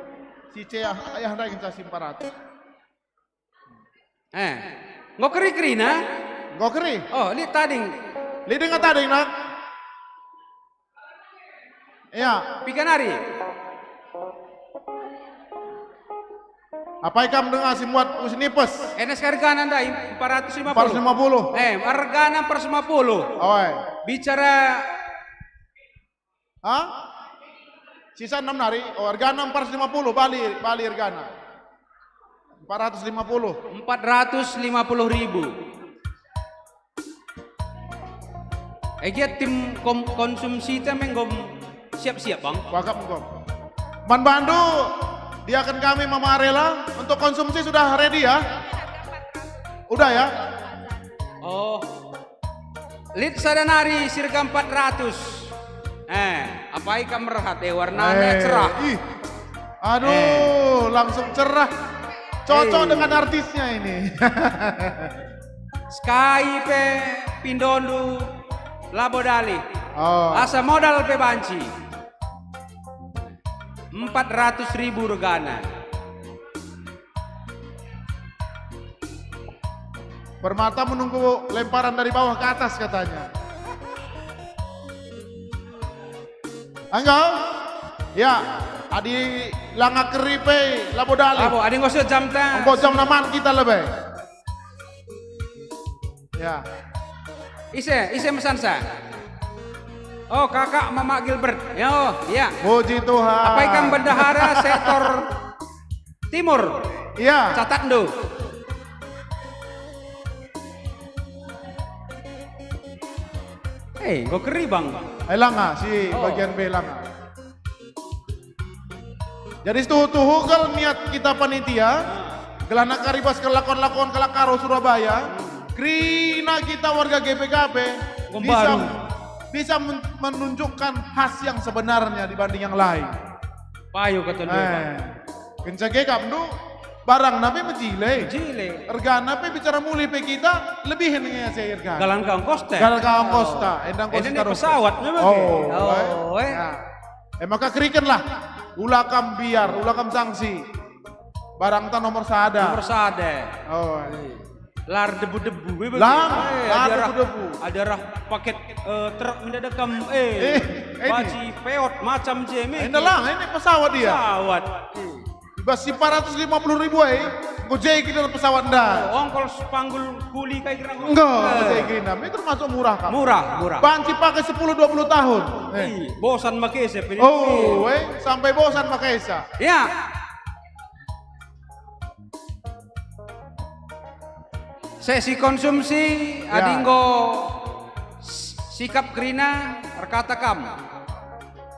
Si C ayah, ayah ndai ngenca si empat ratus. Eh. Enggo keri-kerina? Enggo keri. Oh, lit tading. Lit denga tading, nak. Iya. Piga nari? Apai kam denga si muat usi nipes? Enes hargana ndai empat ratus lima puluh. Empat ratus lima puluh. Eh, hargana empat ratus lima puluh. Oi. Bicara Hah? Sisa enam nari? Oh, hargana empat ratus lima puluh, bali, bali hargana. Empat ratus lima puluh. Empat ratus lima puluh ribu. Eh, gia tim kom-, konsumsi te menggom siap-siap, Bang. Wakap menggom. Man bandu, diaken kami Mama Arela, untuk konsumsi sudah ready ya? Udah ya? Oh. Lit sada nari sirga empat ratus. Eh, apai kam merhat, eh, warnana eh, cerah. Ih. Aduh, eh. Langsung cerah. Cocok eh. Dengan artisnya ini. Sekai pe pindondu labo dalih. Oh. Asa modal pe banci. Empat ratus ribu regana. Permata menunggu lemparan dari bawah ke atas katanya. Enggak? Ya, adi langa keri pe labo dalih. Labo, adi nggo seh jam ta. Enggo jam enem kita lebe. Ya. Ise, ise mesansa? Oh, kakak Mama Gilbert. Ya, oh, ya. Puji Tuhan. Apai kam bendahara sektor timur? Ya. Catatndu. Eh, enggo keri, Bang. Eh, langa, si oh. Bagian B langa. Jadi setuhu-tuhu kal niat kita panitia, gelah nakari bas kelakon-lakon kalak Karo Surabaya, kerina kita warga G B K P bisa, bisa men-, menunjukkan khas yang sebenarnya dibanding yang lain. Payo kata eh. Kenca gegap ndu, barang nape mejile. Mejile. Ergana pe bicara mulih pe kita, lebih nge saya ergana. Galang ka ongkos te. Galang ka ongkos ta, endang ongkos pesawat nge bage. Oh, oh, eh. Ya. Eh, maka kerikenlah. Ula kam biar, ula kam sangsi. Barangta nomor sada. Nomor sada. Oh. Lar debu-debu, eh, bagi. Lar, eh, lar debu-debu. Ada rah paket, eh, truk mendadak kam, eh, eh, eh, baci peot macam je, eh. Ini lah, ini pesawat dia. Pesawat. Eh. Bas si empat ratus lima puluh ribu ai, enggo je kita pesawat nda. Oh, ongkos panggul kuli kai kira. Enggak, eh. Enggo je kita. Ini termasuk murah, Kak. Murah, murah. Banci pakai sepuluh dua puluh tahun. Eh. Ih, bosan make se. Oh, eh, sampai bosan make se. Ya. Sesi konsumsi, ya. Adi enggo s-, sikap kerina, erkata kam.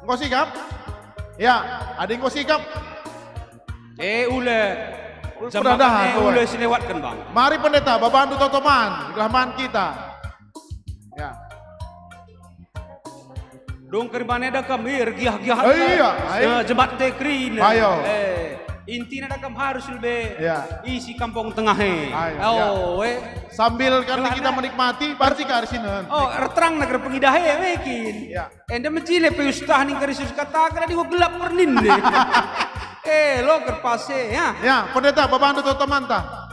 Enggo sikap? Ya, adi enggo sikap. Eh, ule. Jam makan e ulih silewatken, Bang. Mari Pendeta, babandu toto man, gelah man kita. Ya. Dung kerina enda kam, eh, ergiah-giah. Eh, iya, ai. Eh, jebat te kerina. Ayo. Eh, intina enda kam harus lebe, iya, isi Kampung Tengah e. Ayo, oh, iya, eh. Sambil kami kita menikmati, banci ka ersinen. Oh, erterang neger pengidah e, wekin. Iya. Enda mejile pe ustah ning Kristus kataken adi gelap pernin deh. Eh, lo kerpase, ya. Ya, Pendeta, babandu toto manta.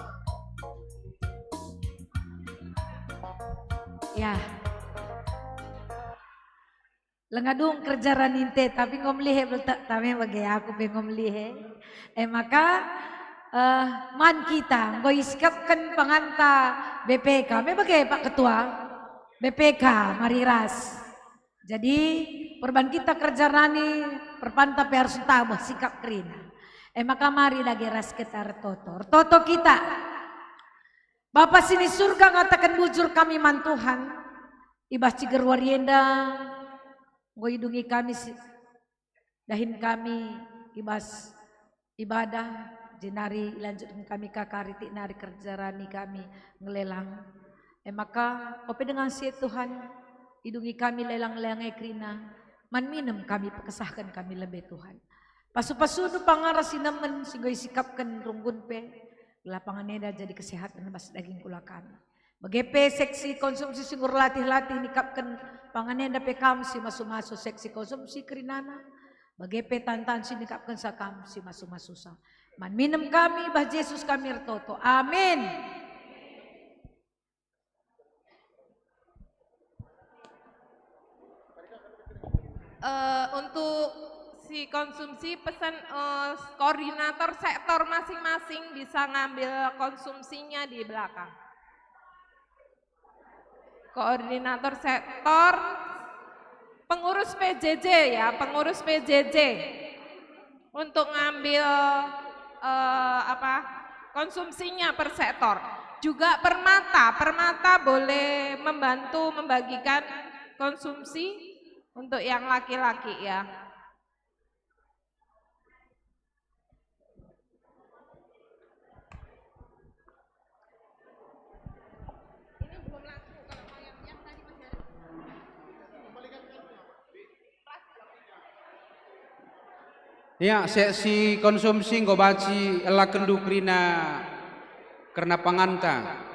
Ya. Lenga dung kerja raninte, tapi enggo melihe beltek tame bage aku pe enggo melihe. E maka, eh, man kita enggo isikapken panganta B P K. Me bage, Pak Ketua? B P K, mari ras. Jadi, perban kita kerja rani, perpanta pe harus ntabeh sikap kerina. E maka mari dage ras kita ertoto. Ertoto kita. Bapa si ni Surga, ngataken bujur kami man Tuhan, i bas ciger wari enda, enggo idungi kami si, dahin kami i bas ibadah, jenari ilanjutken kami ka kari tik nari kerja rani kami ngelelang. E maka, ope dengan si e Tuhan, idungi kami lelang-lelang e kerina, man minem kami pekesahken kami lebe Tuhan. Pasu-pasundu pangara si nemen si enggo isikapken runggun pe, gelah pangan enda jadi kesehaten bas daging kula kami. Bage pe seksi konsumsi si enggo erlatih-latih nikapken pangan enda pe kam si masu-masu seksi konsumsi kerinana. Bage pe tan-tan si nikapkensa kam si masu-masusa. Man minem kami, bah Jesus kami ertoto. Amin. Eh, untuk si konsumsi, pesan, eh, koordinator sektor masing-masing bisa ngambil konsumsinya di belakang. Koordinator sektor, pengurus P J J ya, pengurus P J J untuk ngambil, eh, apa, konsumsinya per sektor. Juga Permata, Permata boleh membantu membagikan konsumsi untuk yang laki-laki ya. Ya, seksi konsumsi enggo banci elakenndu kerina, kerna panganta.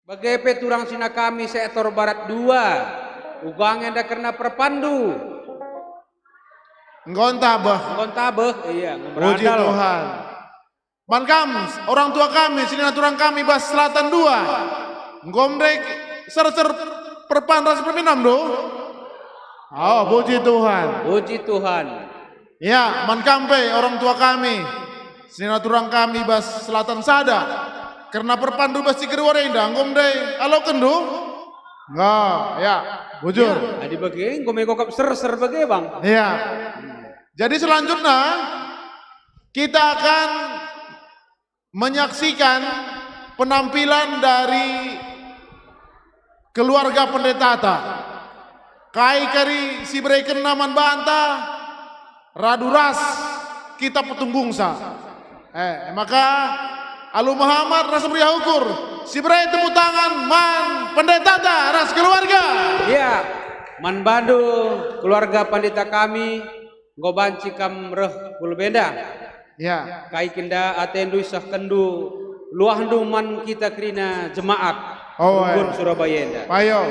Bage pe turang sina kami sektor Barat dua, uga nge enda kerna perpandu. Enggo ntabeh. Enggo ntabeh, iya, enggo Puji merandal. Tuhan. Man kam, orang tua kami, senina turang kami bas Selatan dua. Enggo ndai serser perpandu ras perminam do? Oh, puji Tuhan. Puji Tuhan. Ya, man kam pe orang tua kami, senina turang kami bas Selatan sada. Kerna perpandu bas Cigerwari enda, enggo ndai alokenndu? Enggak, ya, bujur. Ya, adi bage, enggo me gokap serser bage, Bang. Ya. Jadi selanjutnya, kita akan menyaksikan penampilan dari keluarga pendetata. Kai kari si berekenna man banta, radu ras kita petunggungsa. Eh, maka alu mehamat ras meriah ukur, si bere tepuk tangan man pendetata ras keluarga. Ya, man bandu keluarga pendeta kami, enggo banci kam reh ku lebe enda. Ya. Kai kin atendu isehkenndu luahndu man kita kerina jemaat Oh, Runggun eh. Surabaya enda. Payo.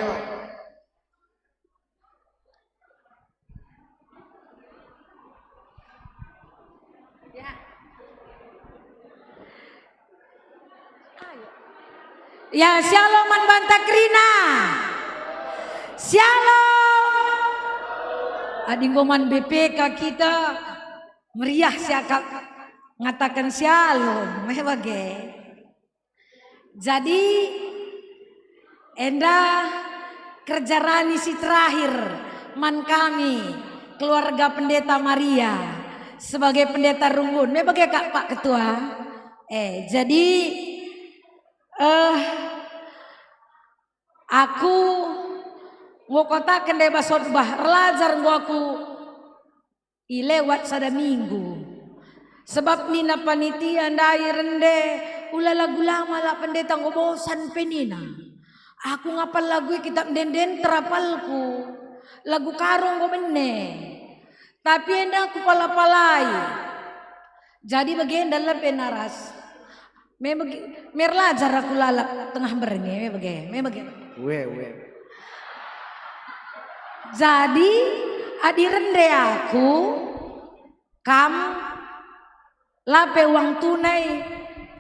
Ya, shalom man banta kerina. Shalom. Adi enggo man B P K kita meriah siakap ngataken shalom, me bage. Jadi, enda kerja rani si terakhir man kami, keluarga Pendeta Maria, sebagai pendeta Runggun. Me bage kak, Pak Ketua? Eh, jadi, eh, aku nggo kataken deba khotbah, erlajar enggo aku i lewat sada minggu. Sebab nina panitia ndai rende, "Ula lagu lama la pendeta enggo bosan pe," nina. Aku ngapal lagu i kitap ende-enden terapalku. Lagu Karo enggo bene. Tapi enda aku pala-palai. Jadi bagenda lebe naras. Me bagi, me erlajar aku lalap tengah berngi, me bage, me bage. Ue, ue. Jadi, adi rende aku, kam lape uang tunai,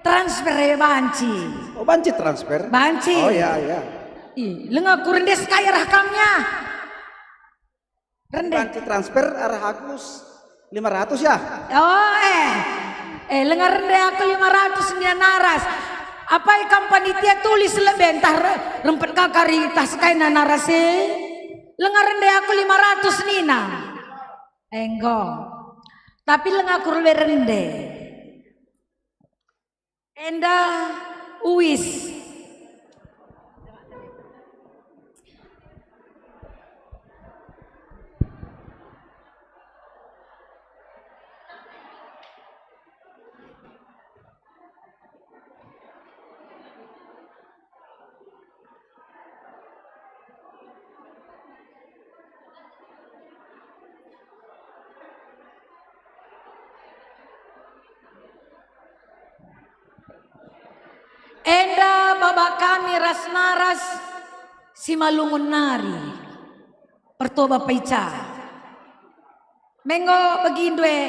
transfer e banci. Oh, banci transfer? Banci. Oh, ya, ya. Ih, lenga kurende sekai arah kamnya. Rende. Banci transfer arah aku s-, lima ratus ya? Oh, eh. Eh, lenga rende aku lima ratus nia naras. Apai kam panitia tulis lebe ntah re-, rempet ka kari tah sekaina naras e? Lenga rende aku lima ratus nina. Enggo. Tapi lenga aku lebe rende. Enda uis. Enda baba kami ras naras Simalungun nari, pertua bapa Ica. Me enggo begindu e,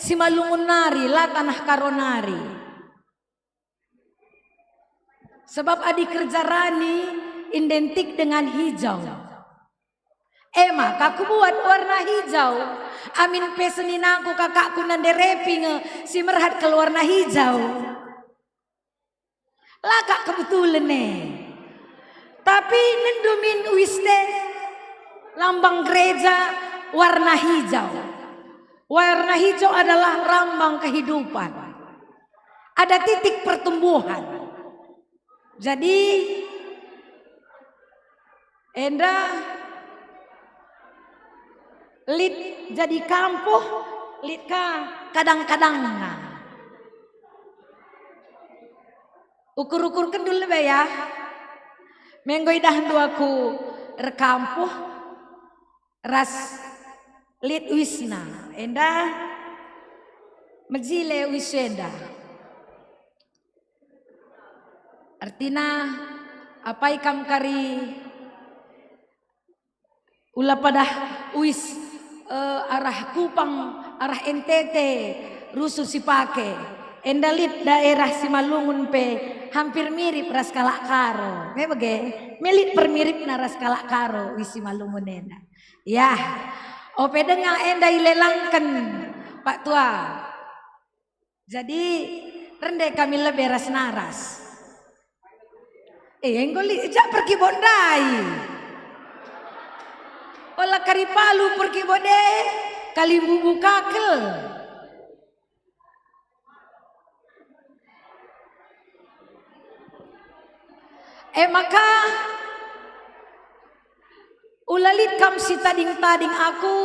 Simalungun nari, la tanah Karo nari. Sebab adi kerja rani identik dengan hijau. E maka kubuat warna hijau. Amin pe seninangku kakakku nande Repi nge si merhat kal warna hijau. La kak kebetulen e. Tapi nendu min uis e lambang gereja warna hijau. Warna hijau adalah lambang kehidupan. Ada titik pertumbuhan. Jadi, enda lit jadi kampuh, lit ka kadang-kadangna. Ukur-ukurkenndu lebe ya. Me enggo idahndu aku erkampuh ras lit uisna. Enda mejile uis enda. Ertina Apai kam kari ula padah uis, eh, arah Kupang, arah N T T, rusuh si pake. Enda lit daerah Simalungun pe hampir mirip ras kalak Karo. Me bage, me lit permiripna ras kalak Karo uis Simalungun enda. Yah, ope denga enda ilelangken, Pak Tua. Jadi, rende kami lebe ras naras. Eh, enggo lit ja perkibo ndai. Ola kari palu perkibo e, kalimbubu kakel. E maka, ula lit kam si tading-tading aku,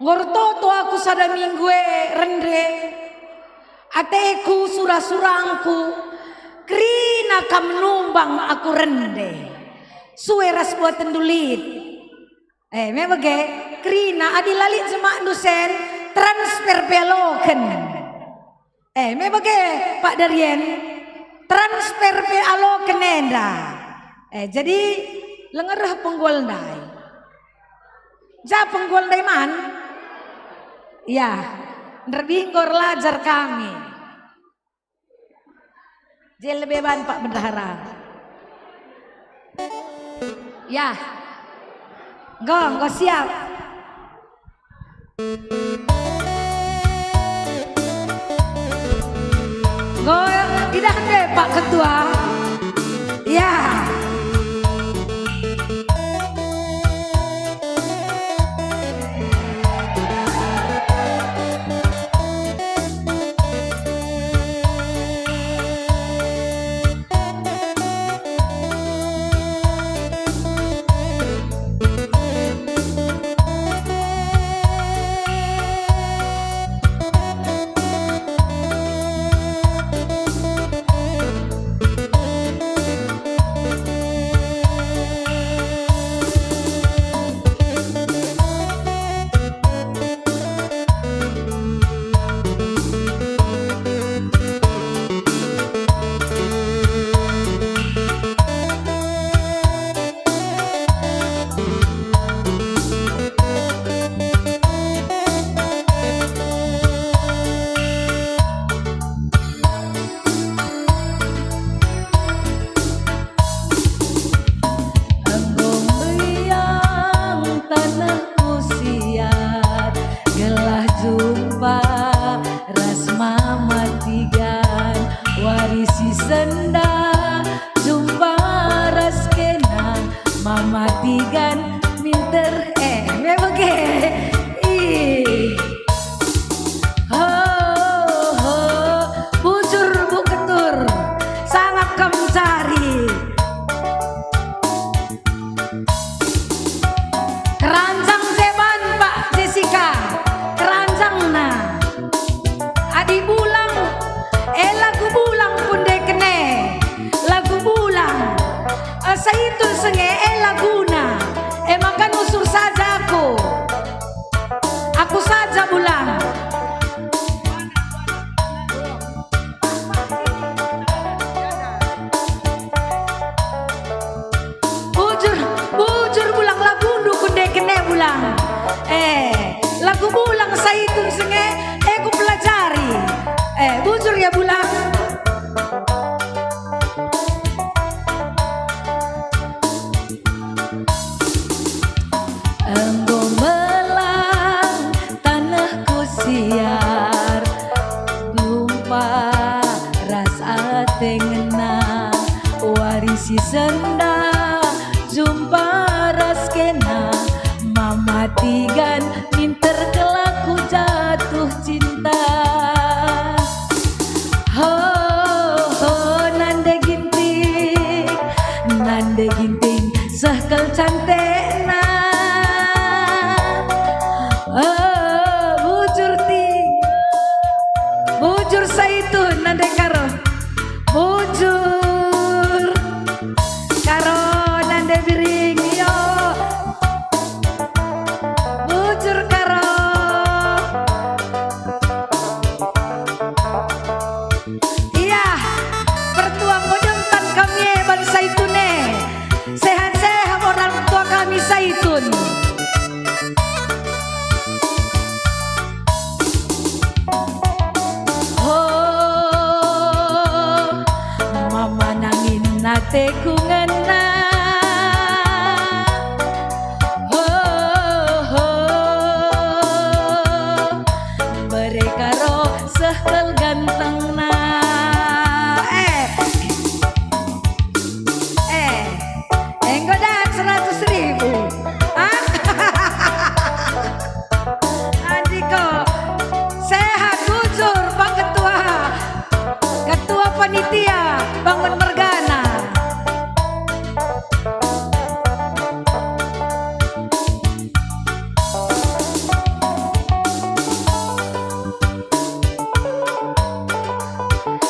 enggo ertoto aku sada minggu e rende, ateku, sura-surangku, kerina kam numbang aku rende, sue ras buatenndu lit. Eh, me bage, kerina adi la lit jemakndu sen, transfer pe aloken. Eh, me bage, Pak Darien, transfer pe aloken enda. Eh, jadi, langa reh penggual ndai. Ja penggual ndai man? Ya, nderbih enggo erlajar kami. Je lebe ban, Pak Bendahara. Ya. Enggo, enggo siap. Enggo, idah deh, Pak Ketua. Ya. Enggo meriang tanehku siar, gelah jumpa ras Mama Tigan, wari si sendah, jumpa ras kena, Mama Tigan minter, eh, me bage. Ih. Ho, ho, bujur Bu Ketur, sangap kam cari. Keranjang jeban, Pak Jessica, keranjangna. Adi bulang, eh, lagu bulang pun ndai kene, lagu bulang. Eh, Saitun senge, eh, laguna. Eh, maka nusur saja aku. Aku saja bulang. Bujur, bujur bulang lagundu kundeken e bulang. Eh, lagu bulang Saitun senge, eh, kupelajari. Eh, bujur ya bulang. Enggo melang tanehku siar, jumpa ras ate ngena, wari si sendah, jumpa ras kena, Mama Tigan minter kelaku jatuh cinta. Ho, ho, nande Ginting, nande Ginting, seh kal cantikna. Oh, bujur Ting, bujur Saitun, nande Karo, bujur Karo, nande Biring, yo. Bujur Karo. Iya, pertua modem tan kami Ateku ngena. Ho, ho. Mereka roh seh kal gantengna. Eh. Eh. Enggo dat seratus ribu. Ah. Andiko. Sehat, bujur, Pak Ketua. Ketua Panitia Bangun Mergana.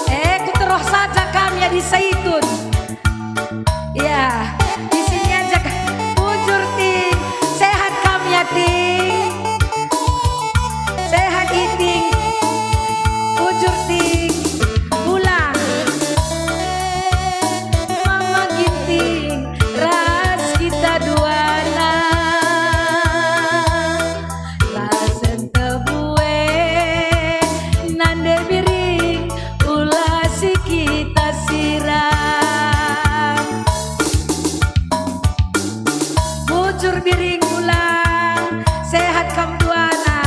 Eh, kuteroh saja kami adi Saitun. Ya, di sini aja, Kak. Bujur, Ting. Sehat kam ya, Ting? Sehat, Iting. Bujur, Ting. Pulang. Mama Ginting, ras kita duana. Rasen tebue, nande Biring, ula si kita siram. Bujur Biring ulang, sehat kam duana.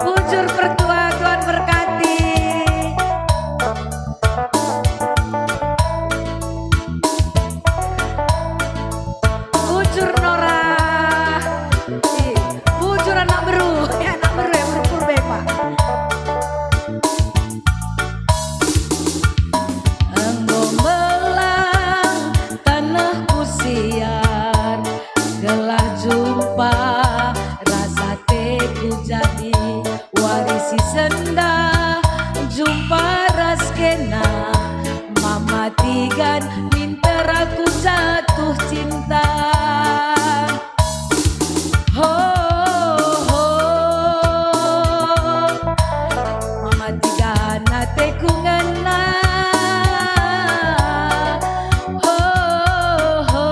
Bujur pertua, Tuhan berkati. Bujur Nora. Ih, bujur anak beru. Eh, anak beru ya, beru Purba, Pak. Enggo melang tanehku siar, gelah jumpa ras ateku jadi. Wari si sendah jumpa ras kena, Mama Tigan minter aku jatuh cinta. Ho, ho, Mama Tigan ateku ngena. Ho, ho,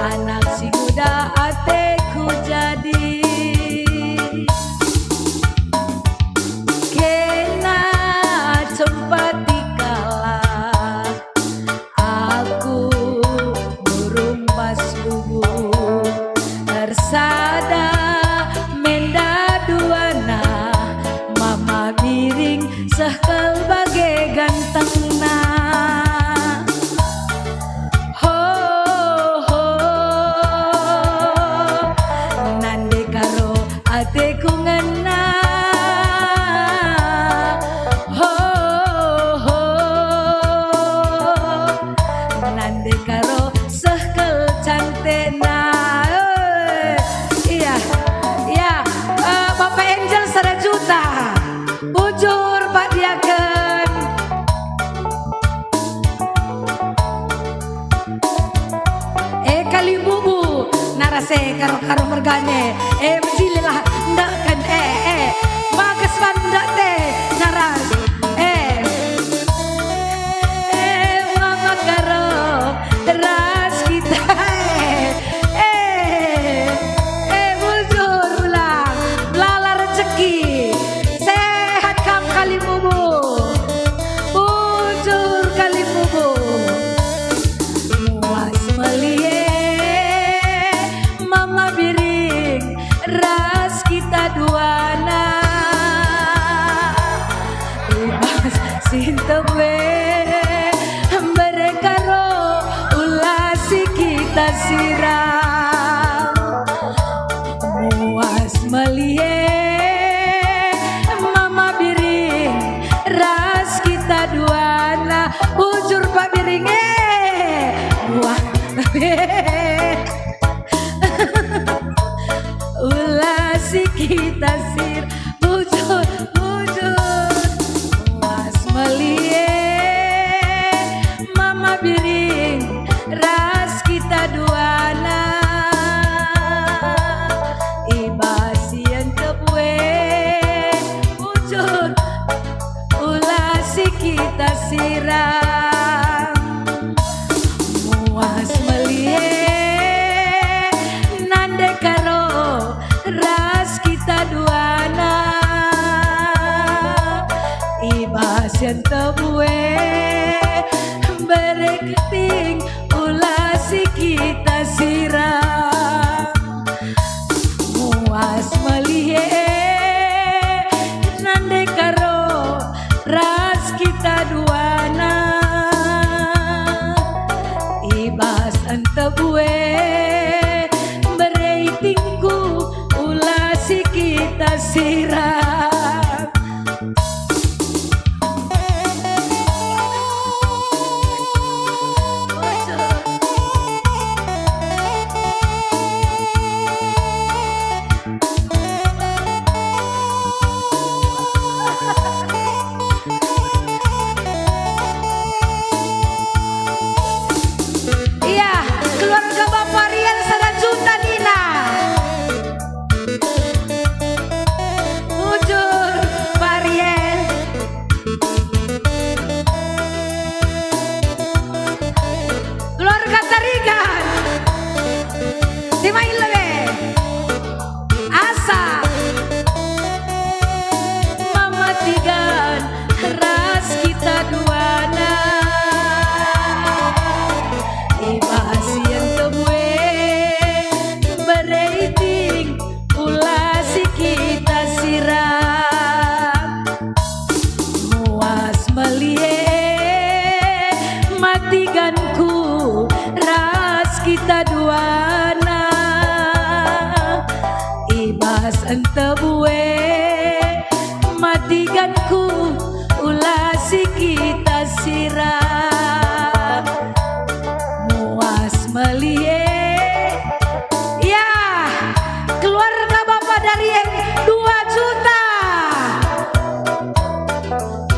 anak si nguda ateku jadi. Kena cempati kalak aku burung bas lubu. Ersada menda duana, Mama Biring seh kal bage gantengna. Ho, ho, nande karo ateku ngena. Ho, ho, nande karo seh kal cantikna. Eh, iya, iya, eh, Bapak Angel sada juta. Bujur, Pak Diaken. Eh, Kalimubu, naras e karo-karo mergane. Eh, mejililah, ndeken, eh, eh. Bages ban ndek te, naras. Eh. Eh, mama karo, teras kita. Eh, eh, bujur ulang, lala rejeki. Sehat kam Kalimubu. Bujur Kalimubu. Muas melie, Mama Biring, ras kita duana. I bas Sintebe, mereka roh ula si kita siram. Muas melie, Mama Biring, ras kita duana. Bujur Pak Biring, eh. Wah. Ula si kita sir, bujur, bujur. Muas melie, Mama Biring, ras kita duana. I bas si entep we, bujur, ula si kita siram. Muas melie, nande karo, ras kita duana. I bas si Tebue, bere keting, ula si kita sira. Muas melihe, nande karo ras kita duana. I bas entebue, bere itingku, ula si kita sira. Iya, keluarga Bapak Rian sada juta nina. Bujur, Pak Rian. Keluarga Tarigan. Simail lebe. Asa. Mama Tigan. Ras kita duana, i bas si entebue, bere iting, ula si kita sira. Muas melihe, matiganku, ras kita duana, i bas entebue. Matiganku, ula si kita sira. Muas melihe. Ya, keluarga Bapak Darien dua juta.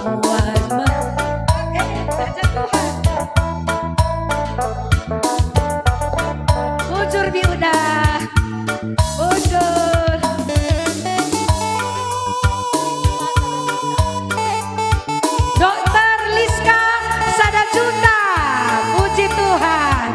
Muas me-, eh, Tuhan. Bujur, Bi Uda. Bujur. Dokter Liska sada juta. Puji Tuhan.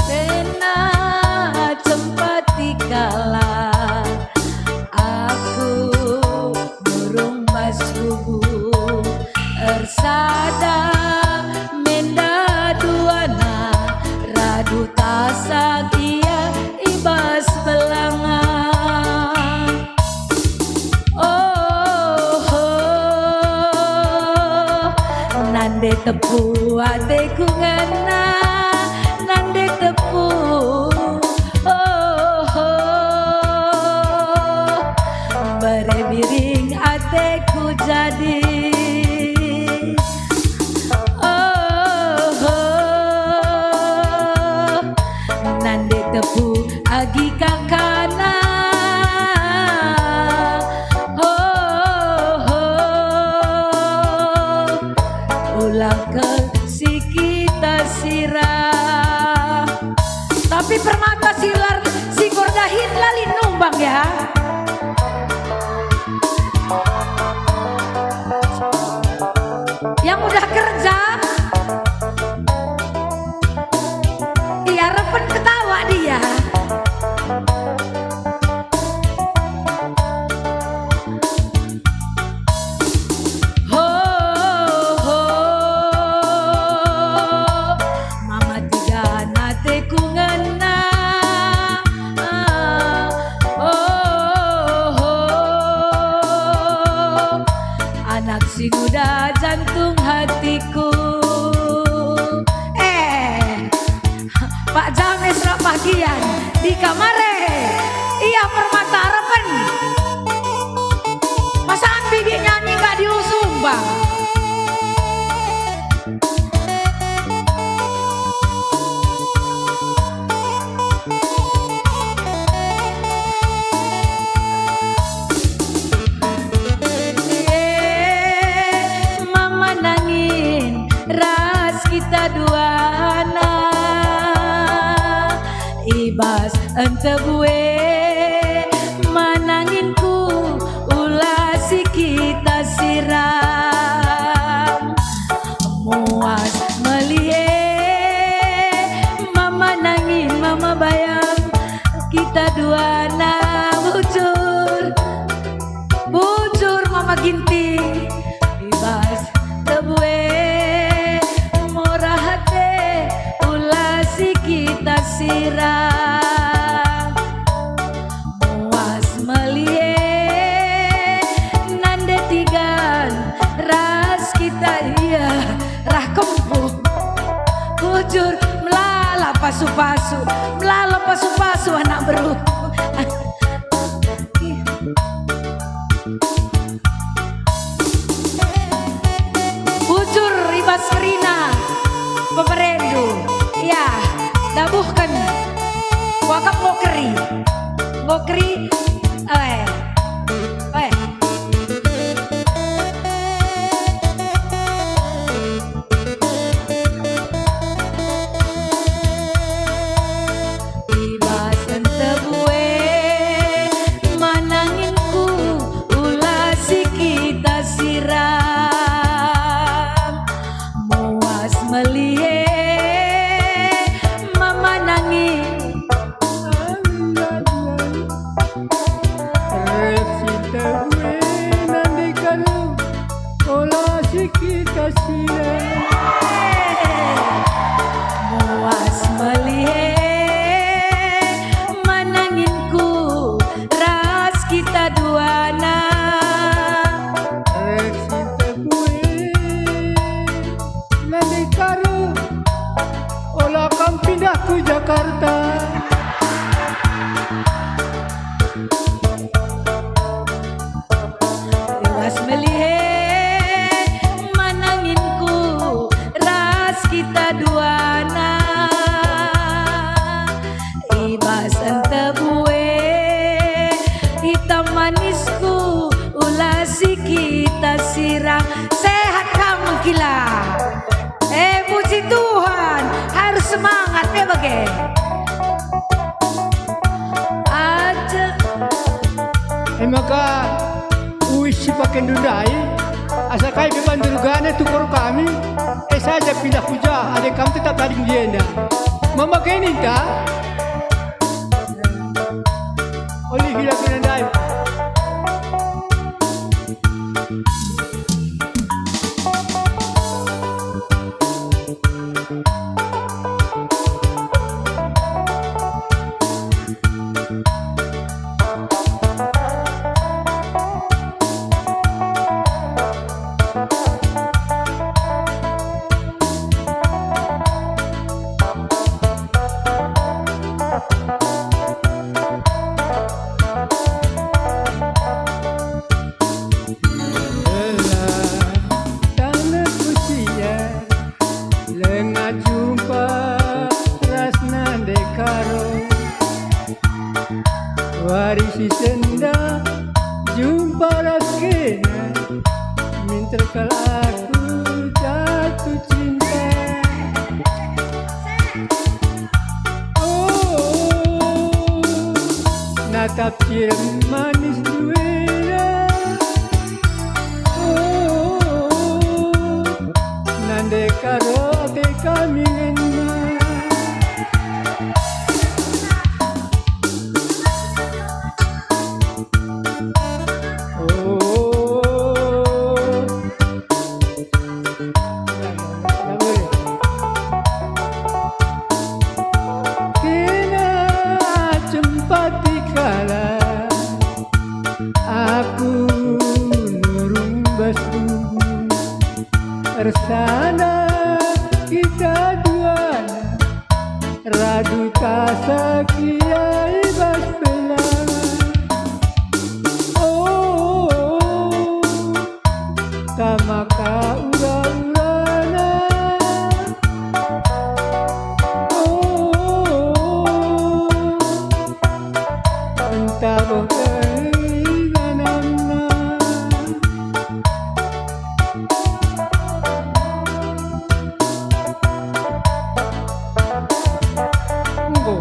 Sena cempati kala aku nurung bas kubu ersada menda duana radu tasak ia i bas belangan. Oho, nande tepu ateku ngena, nande tepu. Oho, bere biring ateku jadi. Oho, nande tepu agi kakana. Oho, ula kal si kita sira. Tapi permata silar si gordahin lalin numbang ya. Yang udah kerja, iya, repen ketawa dia. Ho, ho, mama tiga nate ku ngena. Oh, oh, oh, anak si nguda jantung hatiku. Eh, Pak James rak bagian di kamare. Ia permata repen. Masa ambi dia nyanyi nggak diusung, Bang? Ntebue mananginku ula si kita siram. Muas melie mama nangin mama bayam kita duana bujur. Bujur Mama Ginting, i bas tebue mora ate ula si kita siram. Muas melie nande tigan ras kita ia rah kempu. Bujur melala pasu-pasu, melala pasu-pasu anak beru. Bujur i bas kerina pemerendu. Ya, dabuhken. Kuakap ngokeri. Ngokeri. Eh. Eh. I bas ntebue mananginku ula si kita siram. Muas melie mama nangin. Reh si tebue nande kalu, ola si kita siram. Muas melie mananginku ras kita duana. Reh si tebue nande kalu, ola kam pindah ku Jakarta. Muas melie mananginku ras kita duana. I bas ntebue hitam manisku ula si kita siram. Sehat kam mengkila. Eh, puji Tuhan, harus semangat, ya, bage. Aja. E maka, uis si pakendu ndai, asa kai pe bandu rugana tukor kami, e saja pindah ku jah, adi kam tetap tading di enda. Mama ke ninta? Oli hila kena ndai. Gelah taneh kusiar, langa jumpa ras nande Karo. Wari si sendah jumpa ras kena, minter kal aku jatuh cinta. Oh, natap si rem manis duena. Oh, nande Karo ate kami ngena. Oh. Kena cempati kalak aku nurung bas tubuh. Ersada kita duana radu tasak ia i bas pelana. Oh, tama ka ura-urana. Oh, ntah boh keringananna. Enggo.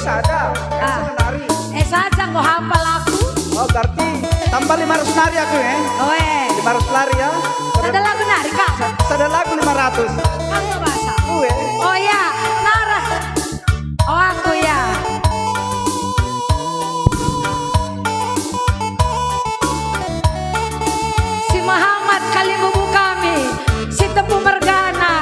Sada, kan Ah. sada nari. Eh, sada enggo hapal aku. Oh, berarti tambah lima ratus nari aku, eh. Oh, eh. Lima ratus nari, ya. Sada lagu nari, Kak. Sa-, sada lagu lima ratus. Aku bahasa. Aku, eh. Oh, ya. Nara. Oh, aku, ya. Si Muhammad Kalimbubu kami, si Tepu mergana.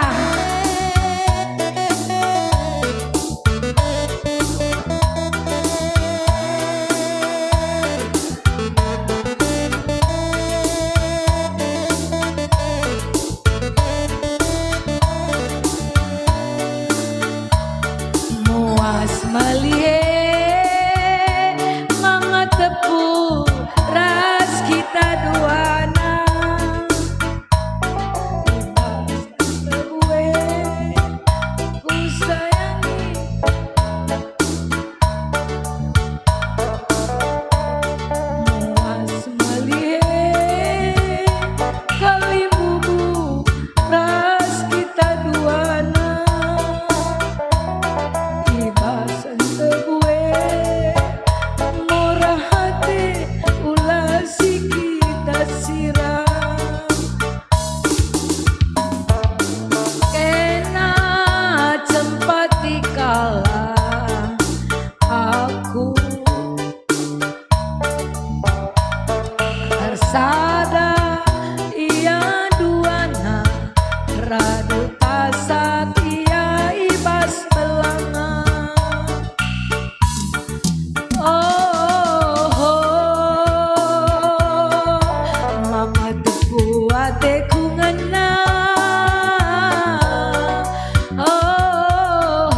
Muas melie, Mama Tepu ras kita duana. Ibas tebue kusayangi. Muas melie, Kalimbubu ras kita duana. Ibas tebue, murah ate, ula si kita sira. Kena cempati kalak aku. Ersada ia duana, radu tasak ia ibas belanga. Oh, Mama Tepu ateku ngena. Oh,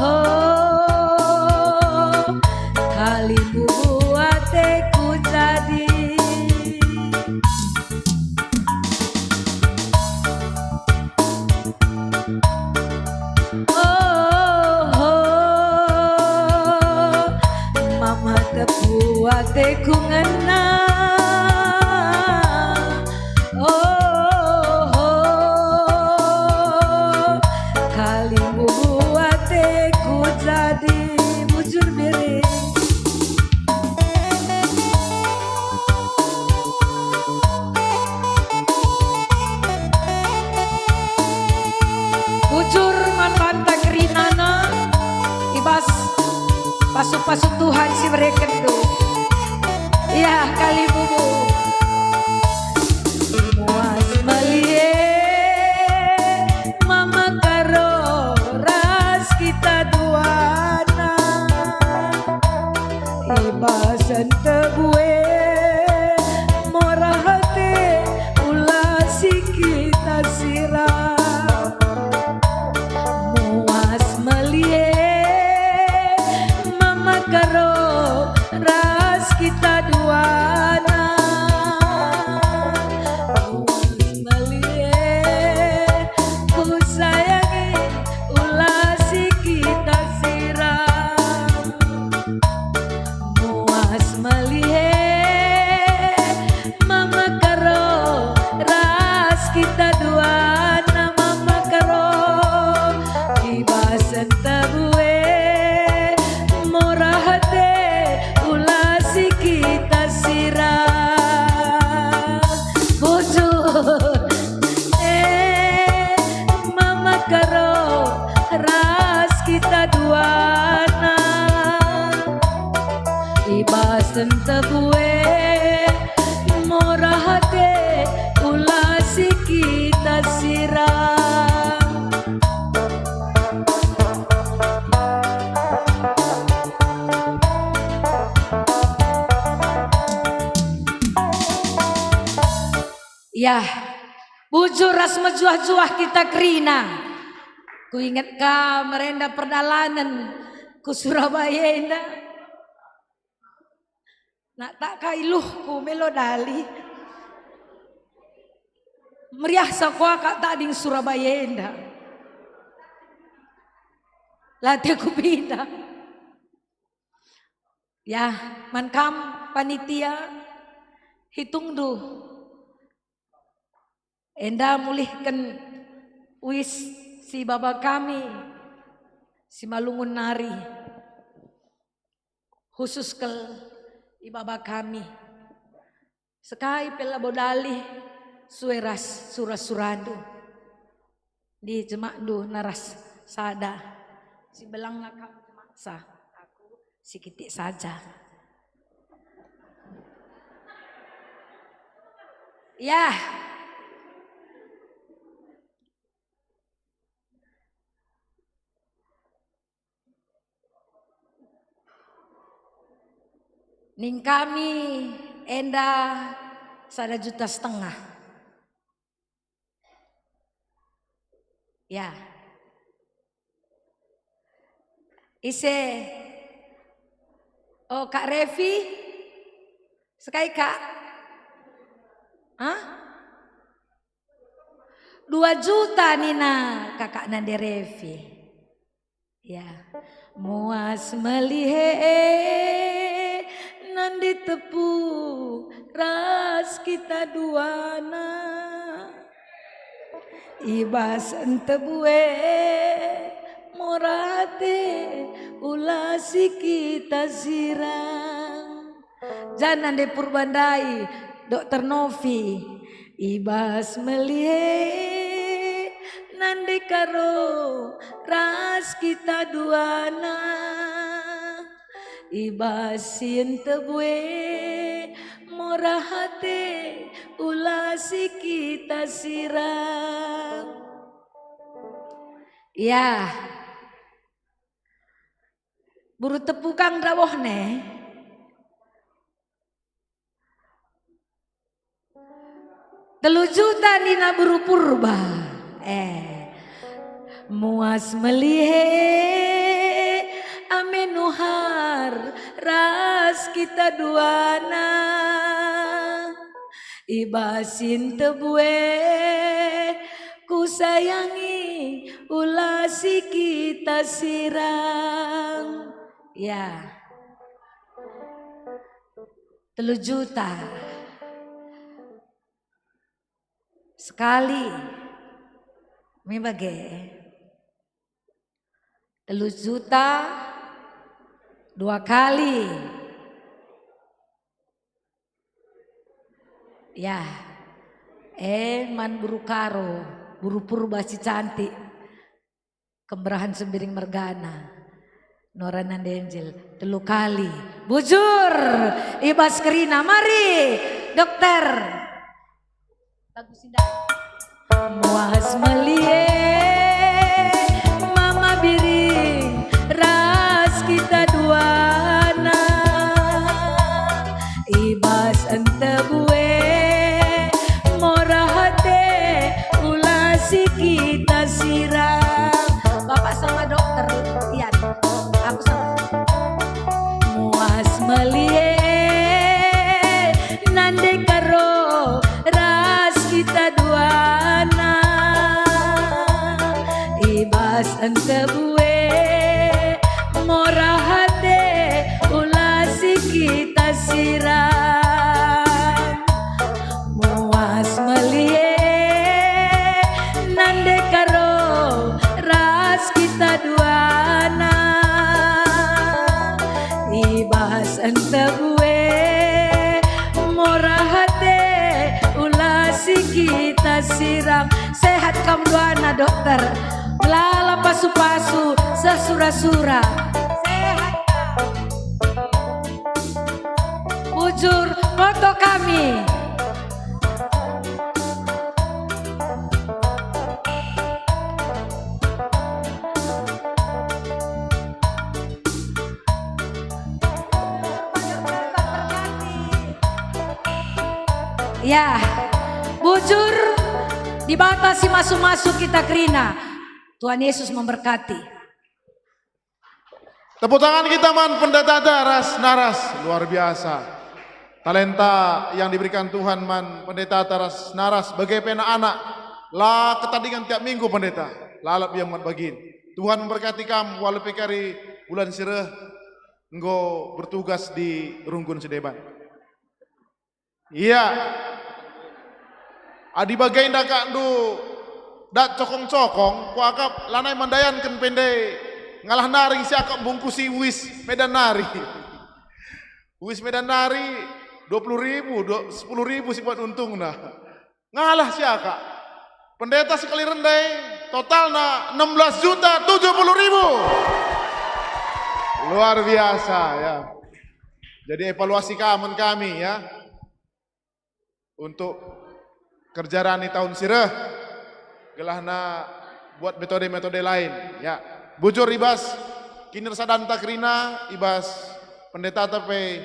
Kalimbubu ateku jadi. Oh, Mama Tepu ateku ngena. Oh, Kalimbubu ateku jadi. Bujur Biring. Bujur man banta kerinana, ibas pasu-pasu Tuhan si berekenndu. Ia, Kalimbubu. Muas melie, Mama Karo ras kita duana. Ibas tebue, murah ate, ula si kita sira. Muas melie, Mama Karo ras kita duana. Muas melie, kusayangi, ula si kita sira. Muas melie, Mama Karo ras kita duana, Mama Karo. Ibas tebue, murah ate, ula si kita sira. Bujur, eh, Mama Karo ras kita duana. Ibas tebue, murah ate, ula si kita sira. Yah, bujur ras mejuah-juah kita kerina. Kuinget ka merenda perdalanen ku Surabaya enda. Nak tak kai luhku melo dali. Meriah sakuakap tading Surabaya enda. Late kupindah. Ya, man kam panitia, hitungndu. Enda mulihken uis si baba kami si malungun nari. khusus kal i baba kami. Sekai pe labo dalih sue ras sura-surandu. Di jemakndu naras sada. Si belangna kam jemaksa, aku sikitik saja. Ya. Ning kami enda sada juta setengah. Ya. Ise? Oh, Kak Revi? Sekai, Kak? Hah? Dua juta nina kakak nande Revi. Ya. Muas melihe nande tepu ras kita duana. I bas entebue mora ate ula si kita sirang. Janah nande Purba ndai, Dokter Novi, i bas melihe nande karo ras kita duana. I bas si entebue mora ate ula si kita sirang. Ya. Buru tepukang dawohne. Telu juta nina buru Purba. Eh. Muas melihe ame Nuhar ras kita duana. I bas si entebue kusayangi ula si kita sirang. Ya. Telu juta. Sekali. Mi bage. Telu juta dua kali. Ya. Eh, man buru Karo, buru Purba si cantik. Kemberahen Sembiring mergana. Nora nande Angel, telu kali. Bujur, i bas kerina. Mari, Dokter. Lagu si ndai. Muas melie, Mama Biring, ras kita duana. I bas entebue, mora ate, ula si kita sirang. Bapak sama dokter, Ian. Aku sama. Muas melie, nande karo ras kita duana. I bas entebue, mora ate, ula si kita sirang. Muas melie, nande karo ras kita duana. I bas entebue, mora ate, ula si kita sirang. Sehat kam duana, Dokter. Melala pasu-pasu, seh sura-sura. Sehat kam. Bujur, foto kami. Ya, bujur, Dibata si masu-masu kita kerina. Tuhan Yesus memberkati. Tepuk tangan kita man pendeta ras naras, luar biasa. Talenta yang diberikan Tuhan man pendeta ras naras bage pe anak-anak. La ketadingen tiap minggu pendeta, lalap ia man bagin. Tuhan memberkati kam, walaupun kari bulan si reh enggo bertugas di runggun si deban. Iya. Adi bagenda kakndu dat cokong-cokong, kuakap lanai mandayanken pe ndai ngalah nari si akap mbungkusi uis Medan nari. Kuis Medan nari dua puluh ribu, dua- sepuluh ribu si buat untungna. Ngalah siaka. Pendeta sekali rendai totalna enam belas juta tujuh puluh ribu. Luar biasa, ya. Jadi evaluasi ka man kami, ya, untuk kerja rani tahun si reh, gelahna buat metode-metode lain, ya. Bujur i bas kiniradanta kerina, i bas pendetata pe,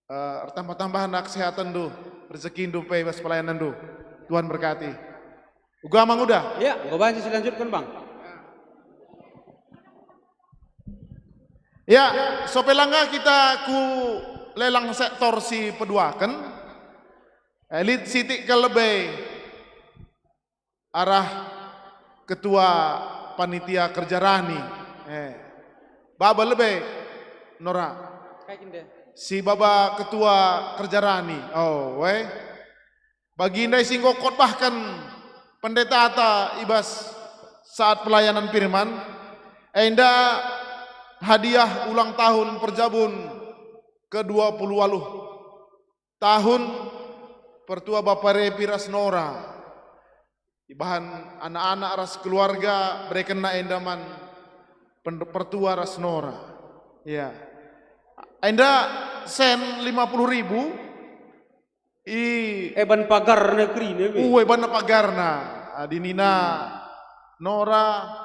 eh, ertambah-tambahna kesehatenndu, rezekindu pe i bas pelayanenndu. Tuhan berkati. Uga, Mang Uda. Ya, enggo banci silanjutken, Bang. Ya, sope langa kita ku lelang sektor si peduaken. Eh, lit sitik kal lebe arah ketua panitia kerja rani. Eh, baba lebe, Nora. Kai kin deh? Si baba ketua kerja rani. Oh, we. Bagi ndai si enggo khotbahken pendetata i bas saat pelayanan firman, enda hadiah ulang tahun perjabun kedua puluh waluh tahun pertua Bapa Repi ras Nora. Ibahan anak-anak ras keluarga berekenna enda man pen- pertua ras Nora. Ya. Enda sen lima puluh ribu, i Eban pagar negeri ne be. Uwe bana pagarna. Adi nina Nora,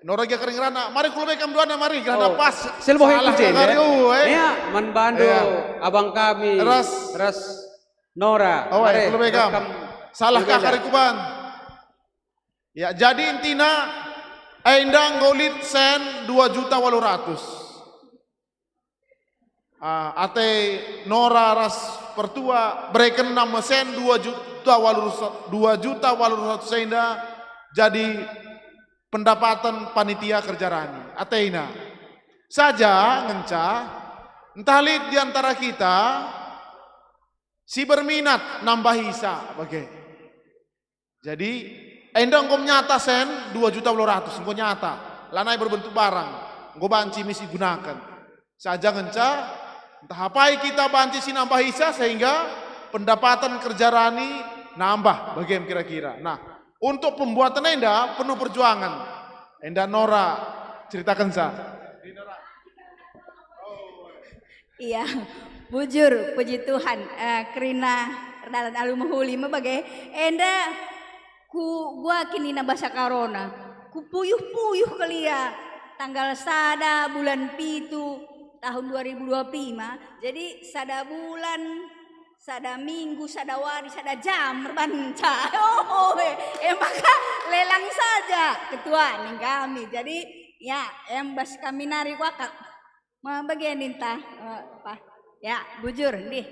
Nora gia kering rana. Mari ku lebe kam duana, mari, kerana Oh, pas. Selboh Salah ikut je, kagari, ya? Uwe. Ya, man bandu, Ya. Abang kami, Ras. Ras Nora. Oh, eh, Mari, ku lebe ras kam. Kam Salah ku lebe kah kari lah. Kuban? Ya, jadi intina, enda enggo lit sen dua juta waluh ratus. Ah, ate Nora ras pertua berekenna mesen dua juta waluh ratus, dua juta waluh ratus enda jadi pendapaten panitia kerja rani. Atena saja ngenca, ntah lit di antara kita si berminat nambahi sa bage. Jadi, enda enggo nyata sen dua juta waluh ratus, enggo nyata. Lanai berbentuk barang, enggo banci mis igunaken. Saja ngenca, ntah apai kita banci si nambah isa sehingga pendapatan kerja rani nambah, bagem kira-kira. Nah, untuk pembuatan enda penuh perjuangan. Enda Nora ceritakenca. Iya, bujur, puji Tuhan, eh, kerina erdalan alu mehuli me bage. Enda ku gua kin nina basa Karona, ku puyuh-puyuh kal ia tanggal sada bulan pitu tahun dua ribu dua puluh lima. Jadi sada bulan, sada minggu, sada wari, sada jam erbanca. Oh, eh, eh, maka lelang saja, Ketua, ning kami. Jadi, ya, em bas kami nari kuakap. Ma bage ninta, eh, apa? Ya, bujur, ndih.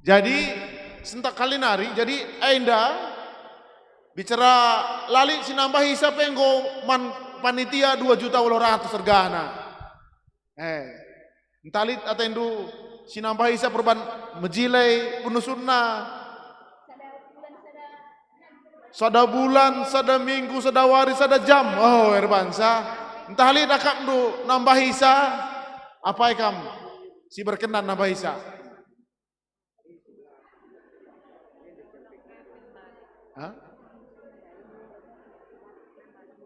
Jadi, sentak kali nari, jadi enda bicara la lit si nambah isa pe enggo man panitia dua juta waluh ratus ergana. Eh, ntah lit atendu si nambah isa perban mejile penusunna. Sada bulan, sada minggu, sada wari, sada jam. Oh, erbansa. Ntah lit akapndu nambah isa, apai kam si berkenan nambah isa? Hah?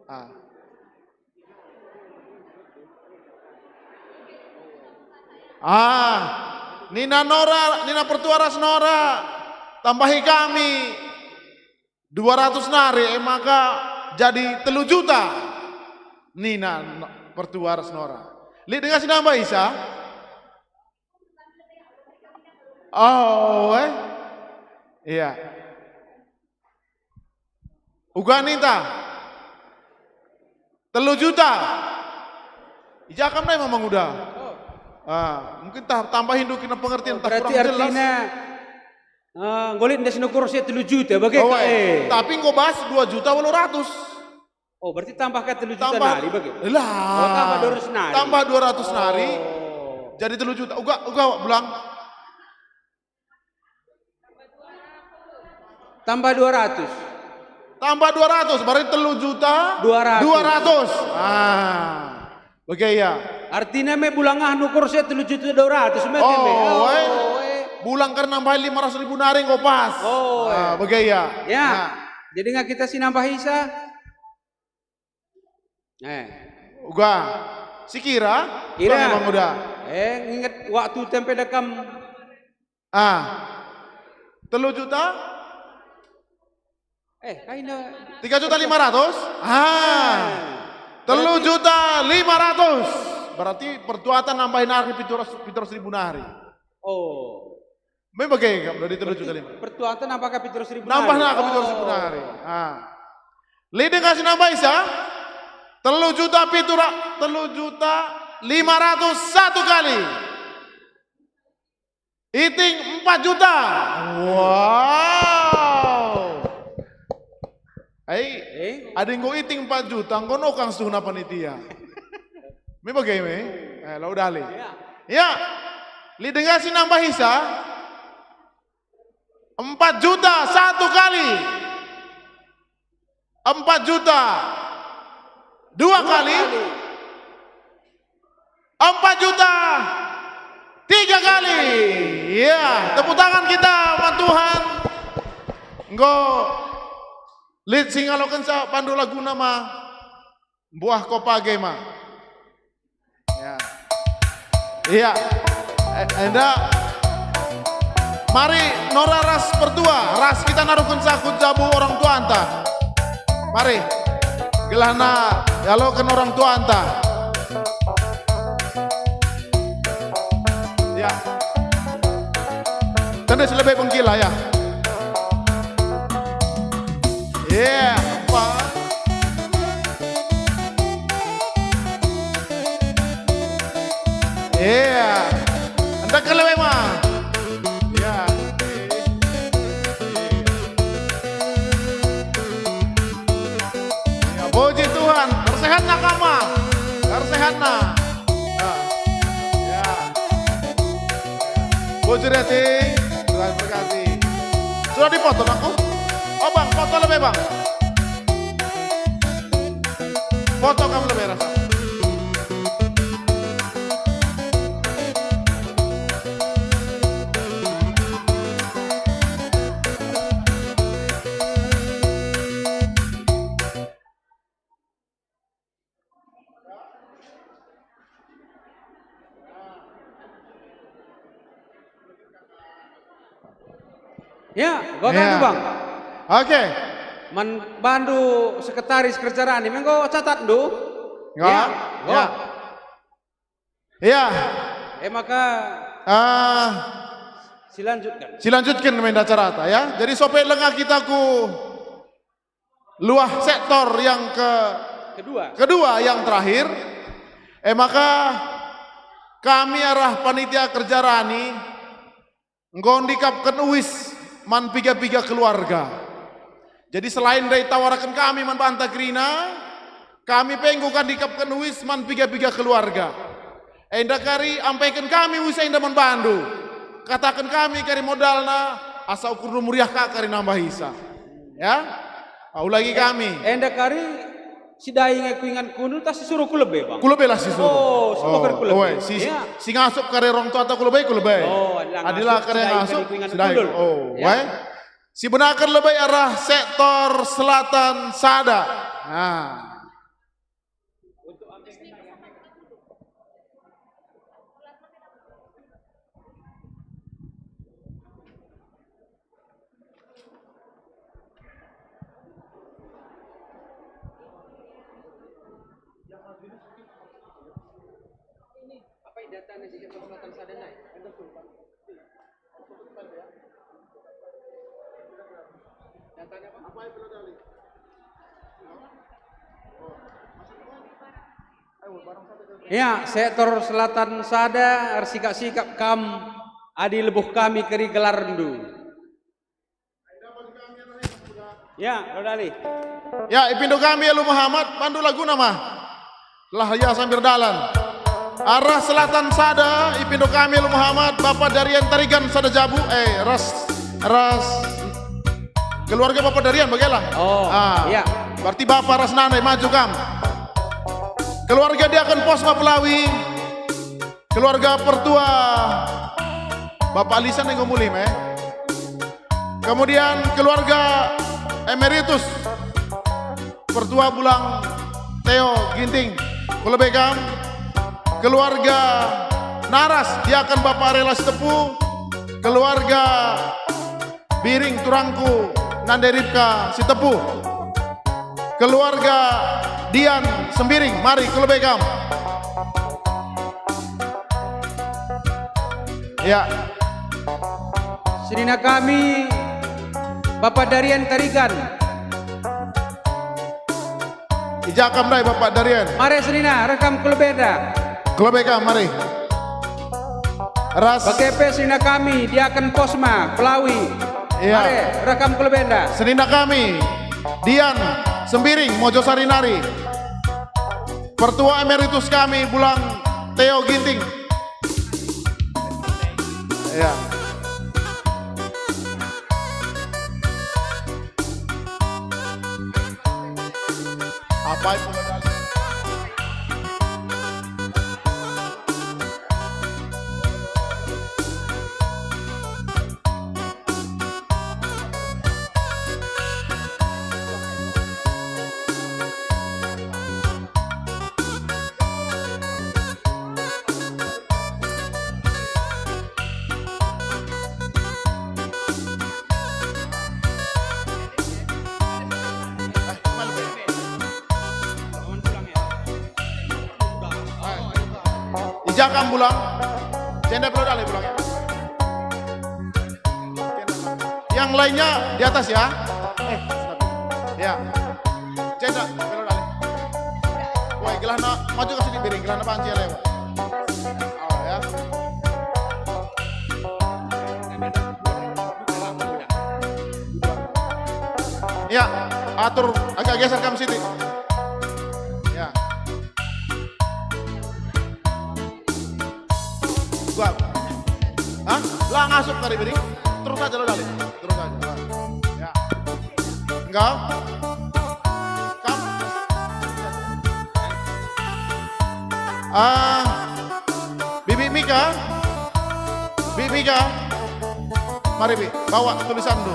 Ah. Ah, nina Nora, nina pertua ras Nora, tambahi kami dua ratus nari, e maka jadi telu juta. Nina no- pertua ras Nora. Lit denga si nambah isa? Oh, eh? Iya. Uga ninta? Telu juta. Ija kam ndai Mamang Uda? Ah, mungkin tah tambahin dulu kena pengertian, Oh, tah berarti kurang jelas. Artina, eh, nggo lit ndas nukur si telu juta, bage Oh, ka, eh, eh. Tapi enggo bas dua juta waluh ratus. Oh, berarti tambah ka telu juta Tambah nari, bage? Lah. Oh, tambah dua ratus nari. Tambah dua ratus nari. Oh. Jadi telu juta. Uga, uga, Bulang. Tambah dua ratus. Tambah dua ratus, berarti telu juta Dua ratus. dua ratus. Ah, bage ya. Artina me bulang ah nukur se telu juta dua ratus me. Oh, me. Oh, eh. Eh. Bulang kan nambahi lima ratus ribu nari enggo pas. Oh, ah, eh. Bage ya. Ya. Nah. Jadi nggak kita si nambah isa. Eh. Uga. Sikira? Kira. Bang, Bang, udah. Eh, inget waktu tempe dekam. Ah. Telu juta? Eh, kaina. Tiga juta lima ratus? Ah. Eh. Telu juta lima ratus. Berarti pertuatan nambahin nari pitu ratus, pitu ratus ribu nari. Oh. Memang bage kam dari telu juta lima. Pertuatan apakah pitu ratus ribu nari? Nambah nari pitu ratus ribu nari. Oh. Ah. Lit denga si nambah isa? Telu juta pitu ra-, telu juta lima ratus satu kali. Iting empat juta. Wow. Ai, eh? Adi enggo iting empat juta, enggo nokang setuhuna panitia. Me bage me? Eh, lau dali. Ya. Ya. Lit denga si nambah isa? Empat juta satu kali. Empat juta dua kali. Empat juta tiga kali. Ya, tepuk tangan kita man Tuhan. Enggo lit si ngalokenca bandu laguna ma. Mbuah ko page ma. Ya. Iya. E-, enda. Mari Nora ras pertua, ras kita naruhken saku jabu orang tuanta. Mari. Gelahna dialoken orang tuanta. Ya. Tende si lebe bengkila ya. Yeah, Pak. Iya. Enda kelewe ma. Iya. Ya, puji Tuhan. Ersehatna kama. Ersehatna. Ya. Ya. Puji Tuhan, Tuhan berkati. Sudah dipoto aku? Oh, Bang, foto lebe, Bang. Foto kamu lebe rasa. Ya, gua kan, Bang. Oke. Man bandu sekretaris kerja rani, menggo catatndu? Enggak. Ya, ya. Ya. Eh, maka, ah, silanjutken. Silanjutken main acara ta, ya. Jadi, sope langa kita ku luah sektor yang ke kedua. Kedua, yang terakhir, eh, maka kami arah panitia kerja rani enggo ndikapken uis man piga-piga keluarga. Jadi selain ndai tawaraken kami man banta kerina, kami pe enggo ka ndikapken uis man piga-piga keluarga. Enda kari ampeken kami uis enda man bandu. Kataken kami kari modalna, asa ukurndu meriah ka kari nambah isa. Ya? Ah, ulangi kami. Enda kari si ndai nge ku ingan kundu, tah si suruh ku lebe, Bang? Ku lebe lah si suruh. Oh, si boker ku lebe. Oe, si, si ngasup kari rong tua atau ku lebe, ku lebe. Oh, adilah ngasup, kari si ndai ngasup, kari ku ingan si ndai. Kundul. Oh, ya. Wae. Si benaken lebe arah sektor selatan sada. Nah. Apa yang datanya di Jakarta Selatan sana, Nay? Ya, sektor selatan sada, ersikap-sikap kam adi lebuh kami keri gelarndu. Ya, Rodali. Ya, ipindo kami Alu Muhammad, bandu laguna mah. Lah ya sambil dalan. Arah selatan sada, ipindo kami Alu Muhammad, Bapak Darian Tarigan sada jabu, eh, ras, ras keluarga Bapak Darian, bagelah. Oh, ah, iya. Berarti Bapak ras Nana maju kam. Keluarga Diaken Pos Mapelawi, Keluarga pertua Bapak Lisan enggo mulih me. Kemudian keluarga emeritus pertua Bulang Teo Ginting, kulebe kam. Keluarga Naras, diaken Bapak Rela Sitepu. Keluarga Biring turangku, nande Ripka Sitepu. Keluarga Dian Sembiring, mari kulebe kam. Ya. Senina kami, Bapak Darian Tarigan. I ja kam ndai, Bapak Darian? Mari senina, reh kam kulebenda. Kulebe kam, mari. Ras. Bage pe senina kami, Diaken Posma, Pelawi. Iya. Mari, reh kam kulebenda. Senina kami, Dian Sembiring, Mojosari nari. Pertua emeritus kami, Bulang Teo Ginting. Iya. Apai pula dali. I ja kam, Bulang? Jenda pe lau dali, Bulang, ya. Yang lainnya di atas, ya. Eh, ya. Jenda pe lau dali. Woi, gelahna maju ka sini, Biring, gelahna banci lewat. Oh, ya. Ya, atur agak geser kam sitik. Ya. Gua. Hah? Lah, ngasup kari, Biring. Terus aja lo, dali. Terus aja. Ya. Enggak. Kam. Ah, Bibi Mika. Bibi Mika. Mari, Bi, bawa tulisanndu.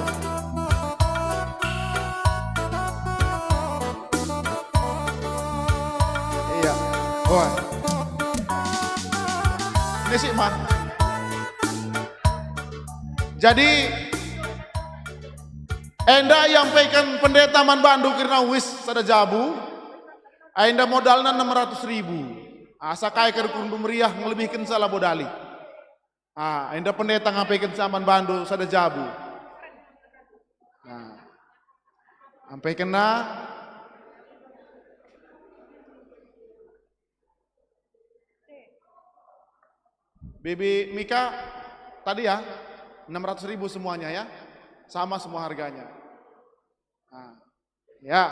Iya. Woi. Ini sih, Man. Jadi, enda iampaiken pendeta man bandu kerna uis sada jabu, enda modalna enam ratus ribu. Asa kai kari kundul meriah ngelebihkenca labo dali. Ah, enda pendeta ngampaikenca man bandu sada jabu. Ah. Ampaikenna. Bibi Mika, tadi ya, enam ratus ribu semuanya ya. Sama semua harganya. Nah, ya,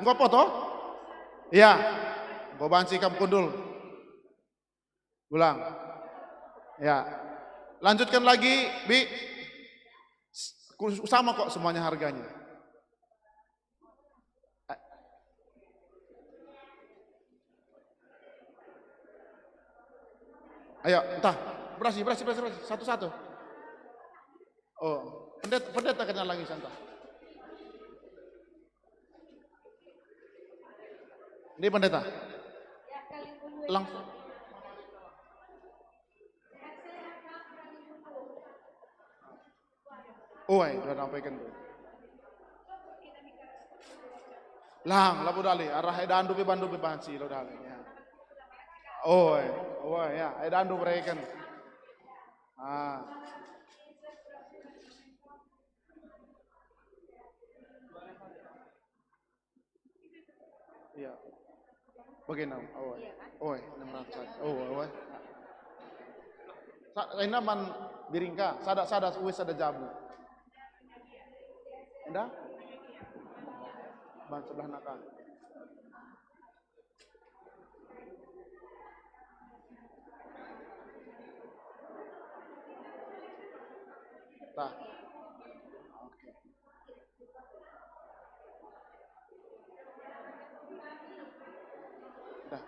enggo apa toh? Ya, enggo banci kam kundul. Ulang. Ya. Lanjutkan lagi, Bi. S-, ku-, sama kok semuanya harganya. Ayo, entah. Berasi, berasi, berasi, berasi. Satu-satu. Oh, pendeta, pendeta kenal lagi, santa. Ini pendeta. Langsung. Oi, udah nampaikan tu. Lang, labo dali, arah edandu pe bandu pe banci, labo dali, ya. Oi, oi, ya, edandu bereken. Ah. Iya. Bagaimana? Oh, oi, enam ratus. Oh, oi. Sa-, enda man Biringka, sada-sada uis sada jabu. Enda? Man sebelah naka. Tah. Tah.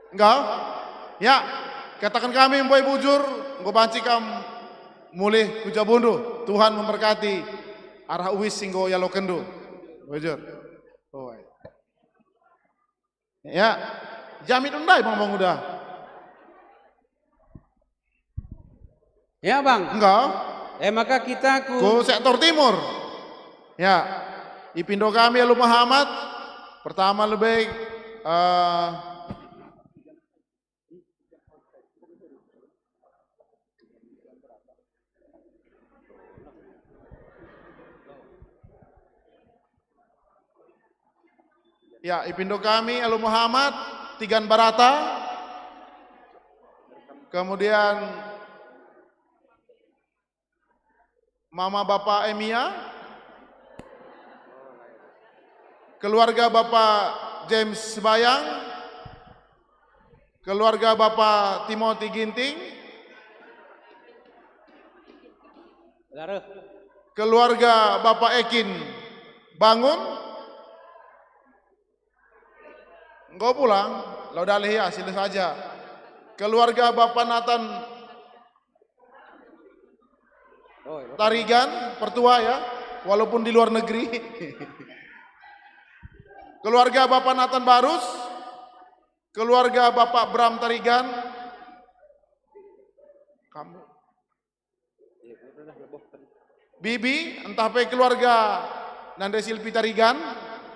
Enggo? Ya, kataken kami mbue bujur, enggo banci kam mulih ku jabundu. Tuhan memberkati arah uis si enggo ialokenndu. Bujur. Oh, ya. Jamit ndai, Bang, Bang, udah. Ya, Bang. Enggo. Eh, maka kita ku Ku sektor timur. Ya. Ipindo kami alu Muhammad. Pertama lebih, eh, Ya, ipindo kami alu Muhammad, Tigan Barata, kemudian Mama Bapa Emia, keluarga Bapa James Sebayang, keluarga Bapa Timothy Ginting, Saudara. Keluarga Bapa Ekin Bangun. Enggo pulang, lau dalih ya, silih saja. Keluarga Bapa Nathan Oh, ya. Tarigan, pertua ya, walaupun di luar negeri. Keluarga Bapa Nathan Barus, keluarga Bapa Bram Tarigan. Kamu. Bibi, entah pe keluarga Nande Silpi Tarigan,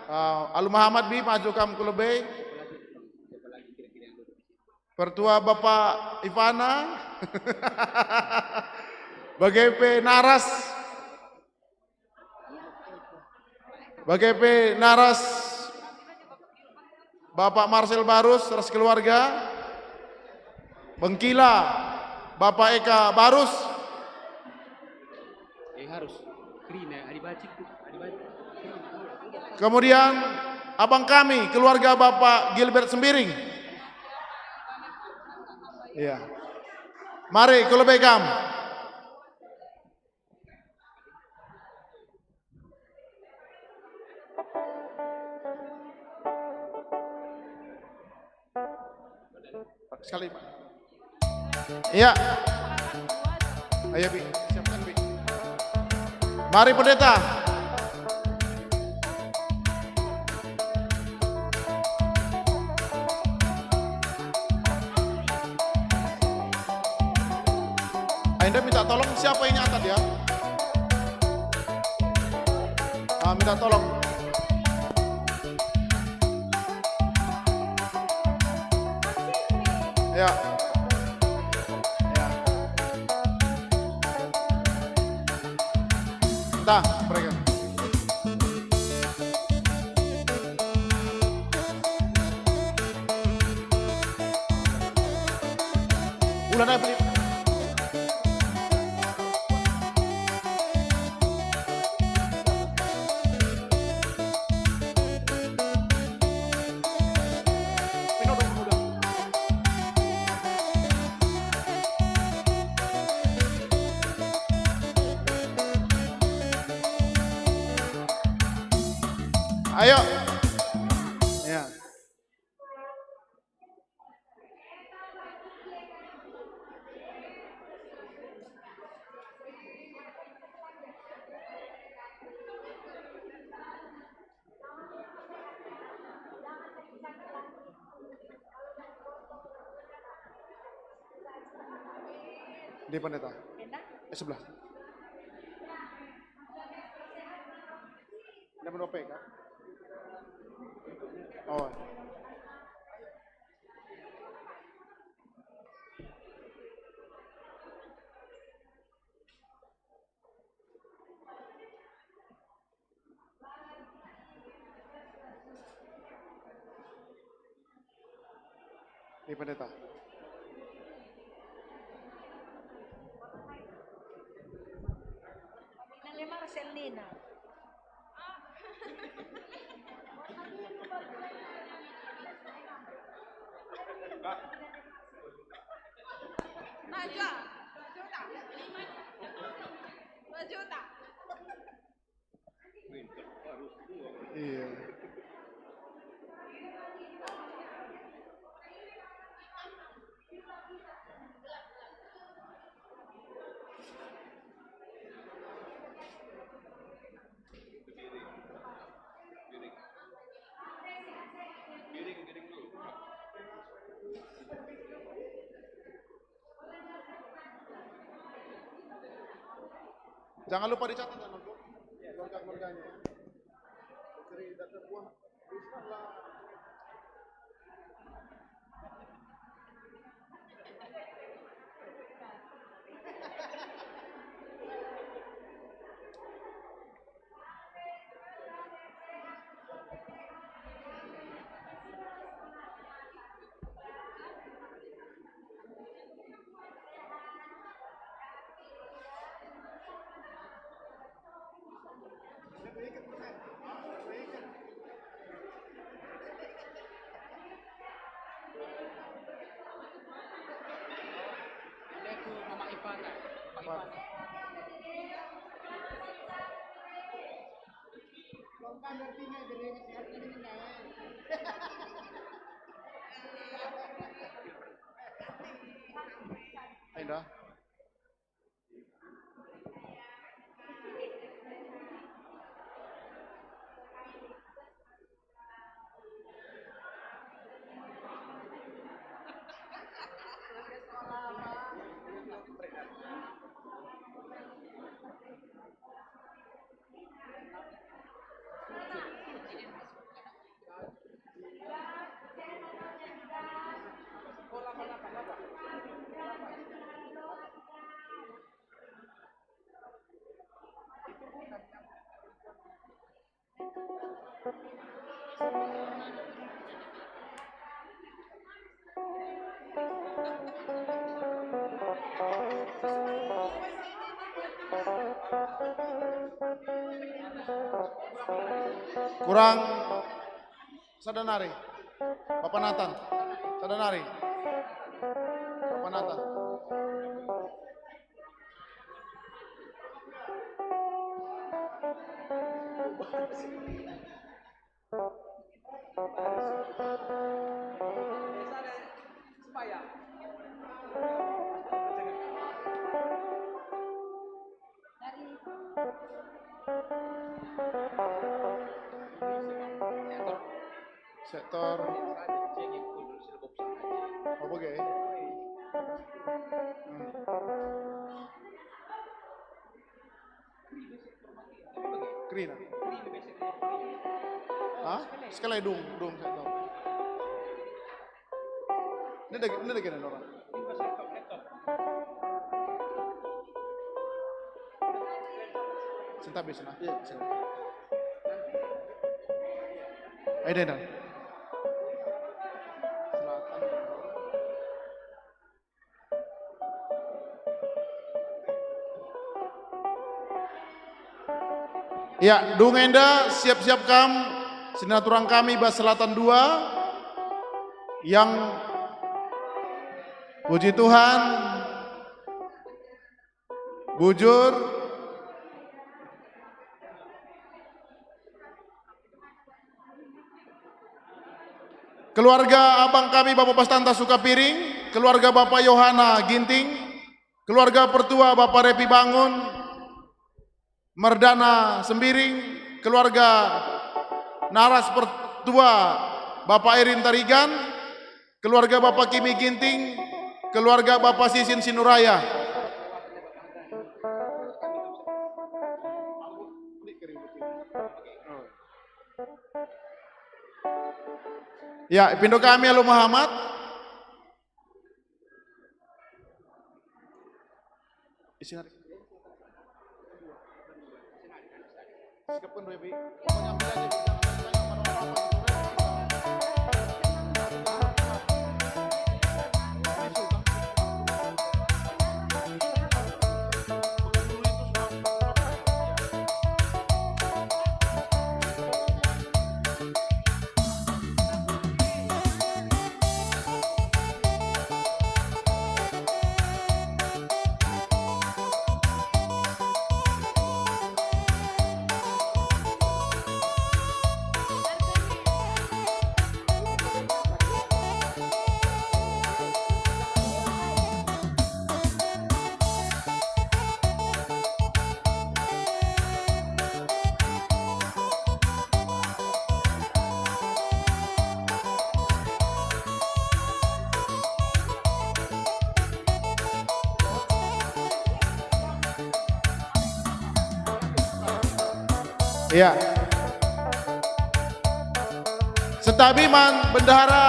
ah, alu Muhammad, Bi, maju kam ku lebe. Pertua Bapak Ivana, bage pe Naras, bage pe Naras, Bapak Marcel Barus ras keluarga. Bengkila, Bapak Eka Barus. Eh, harus. Kerina, adi bacik tu, adi bacik. Kemudian, abang kami, keluarga Bapak Gilbert Sembiring. Iya. Mari, ku lebe kam. Sekali, Pak. Iya. Ayo, Bi, siapkan, Bi. Mari, Pendeta. Enda minta tolong, siapa ini angkat ya? Ah, minta tolong. Ya. Ya. Dah, mereka. Ulang aja, Filip. Ayo. Ya. Di Pendeta. Eh, sebelah. Enda menope, Kak? Oh. Ni Pendeta. Nina le Marcel nina. Najwa, dua juta. Dua juta. Iya. Jangan lupa dicatat, anakku. Keluarga-keluarganya, ya. Istri dan perempuan, Ustaz lah. Ada tuh Mama Ivana. Mama Ivana. Indah. Kurang sada nari. Bapak Nathan, sada nari. Bapak Nathan. Sektor. Apa ge? Hmm. Kerina. Hah? Sekali dung, dung, sektor. Ini ada, ini ada gini orang. Sentabis, nah. Iya, sentabis. Ayo, Dena. Selatan. Ya, dung enda siap-siap kam, senina turang kami bas Selatan dua, yang, puji Tuhan, bujur. Keluarga abang kami Bapak Pastanta Sukapiring, keluarga Bapak Yohana Ginting, keluarga pertua Bapak Repi Bangun, Merdana Sembiring, keluarga naras pertua Bapak Erin Tarigan, keluarga Bapak Kimi Ginting, keluarga Bapak Sisin Sinuraya. Ya, ipindo kami alu Muhammad. Isi hari. Sikapken dua, Bi. Pokoknya ambil aja, Bi. Jangan tanya-tanya mana orang. Iya. Sentabi man Bendahara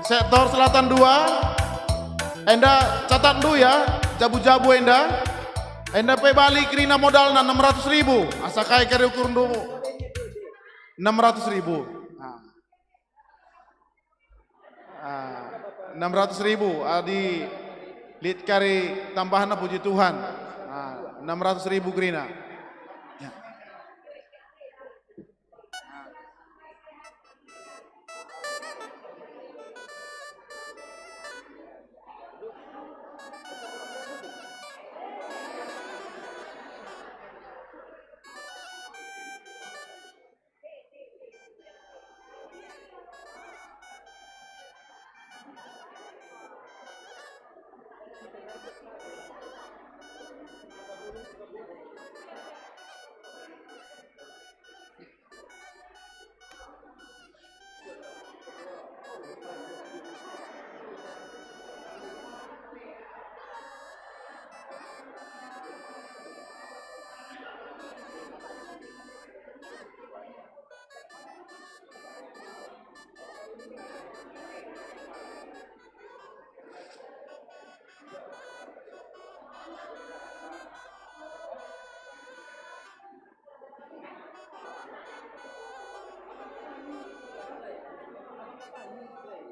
Sektor Selatan dua, enda catatndu ya, jabu-jabu enda, enda pe bali kerina modalna enam ratus ribu, asa kai kari ukurndu enam ratus ribu. Nah. Ah, enam ratus ribu, adi lit kari tambahna, puji Tuhan. Ah, enam ratus ribu kerina. Ya.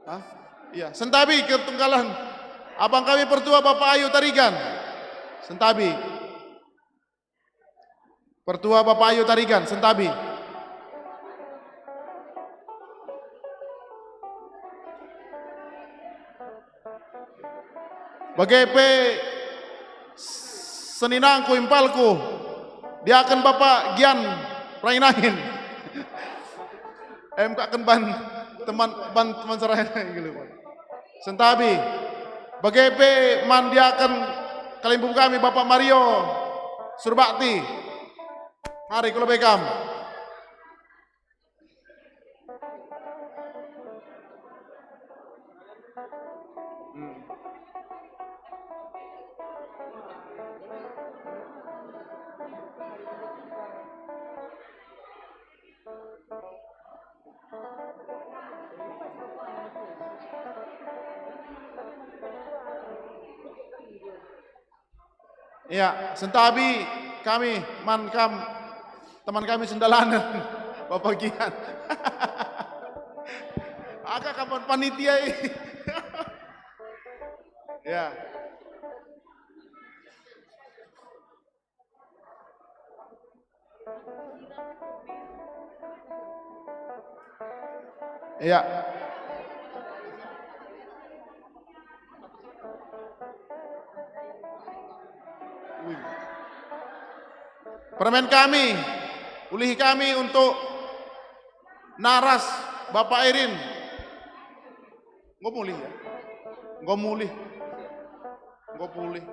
Hah? Iya, sentabi ketunggalan. Abang kami pertua Bapak Ayu Tarigan. Sentabi. Pertua Bapak Ayu Tarigan, sentabi. Bage pe seninangku impalku, diaken Bapak Gian Rainain. Em kaken ban teman, ban teman serai gitu. Sentabi. Bage pe man diaken kalimbubu kami, Bapak Mario Surbakti. Mari, ku lebe kam. Hmm. Ya, sentabi kami man kam, teman kami sendalanen, Bapak Gian. Aka kapan panitia i? Ya. Iya. Wih. Permen kami, ulihi kami untuk naras Bapak Irin. Enggo mulih ya? Enggo mulih. Enggo pulih.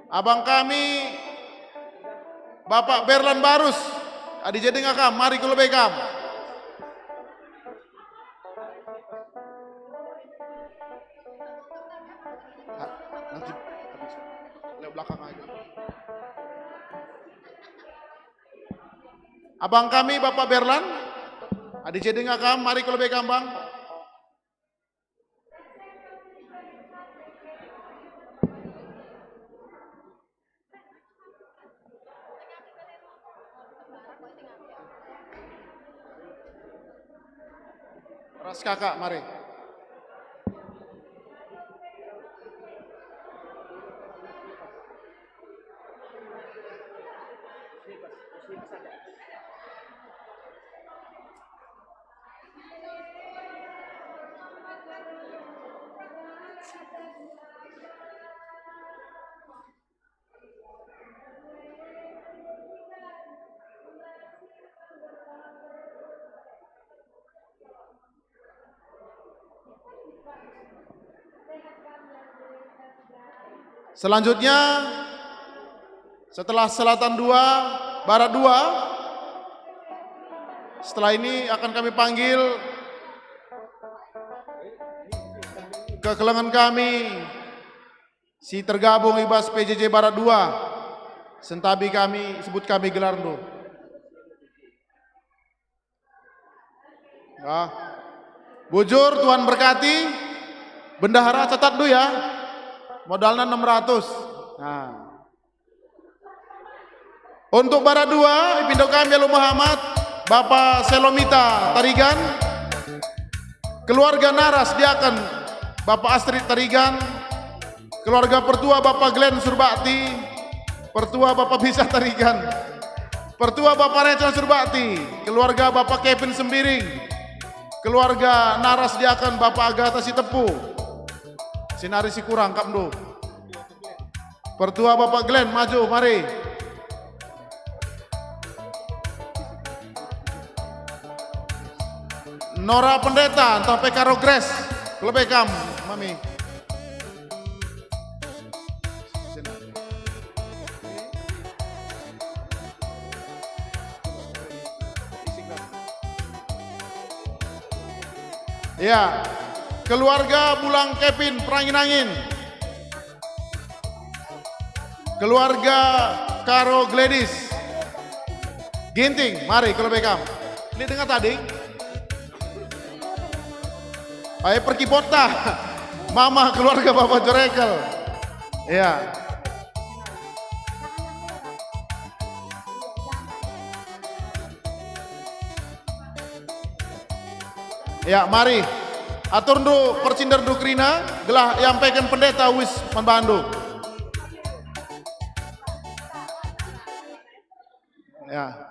Abang kami, Bapak Berlan Barus, adi je denga kam, mari ku lebe kam. Ha, nanti habis. Lewat belakang aja. Abang kami, Bapak Berlan, adi je denga kam, mari ku lebe kam, Bang. Ras kakak, mari. Selanjutnya, setelah Selatan dua, Barat dua, setelah ini akan kami panggil Kekelengen kami si tergabung i bas P J J Barat dua, sentabi kami, sebut kami gelarndu. Ya. Bujur, Tuhan berkati. Bendahara, catatndu ya. Modalna enam ratus. Nah. Untuk Barat dua, ipindo kami alu Muhammad, Bapa Selomita Tarigan, keluarga Naras Diaken, Bapa Astrid Tarigan, keluarga Pertua Bapa Glenn Surbakti, Pertua Bapa Bisa Tarigan, Pertua Bapa Rachel Surbakti, keluarga Bapa Kevin Sembiring, keluarga Naras Diaken Bapa Agatha Sitepu, sinari si kurang kapndu. Pertua Bapak Glenn, maju, mari. Nora Pendeta, ntah pe Karo Grace, ku lebe kam, Mami. Ya, keluarga Bulang Kevin, Perangin-angin. Keluarga Karo Gladys Ginting, mari ku lebe kam. Lit denga tading. Ai perkipota. Mama keluarga Bapak Jorekel. Ya. Ya, mari. Aturndu percinderndu kerina, gelah iampaiken pendeta uis man bandu. Ya.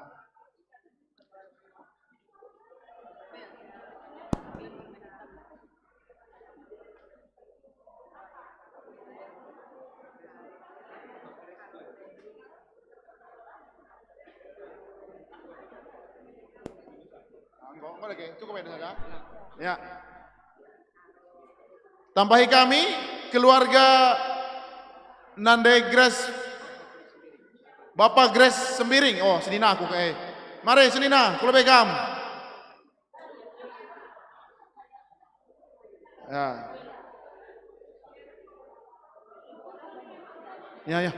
Enggo, enggo lagi, cukup ya, Desa, ya? Ya. Tambahi kami, keluarga Nande Grace, Bapak Grace Sembiring. Oh, senina aku ke. Mari, senina, ku lebe kam. Ya. Ya, ya.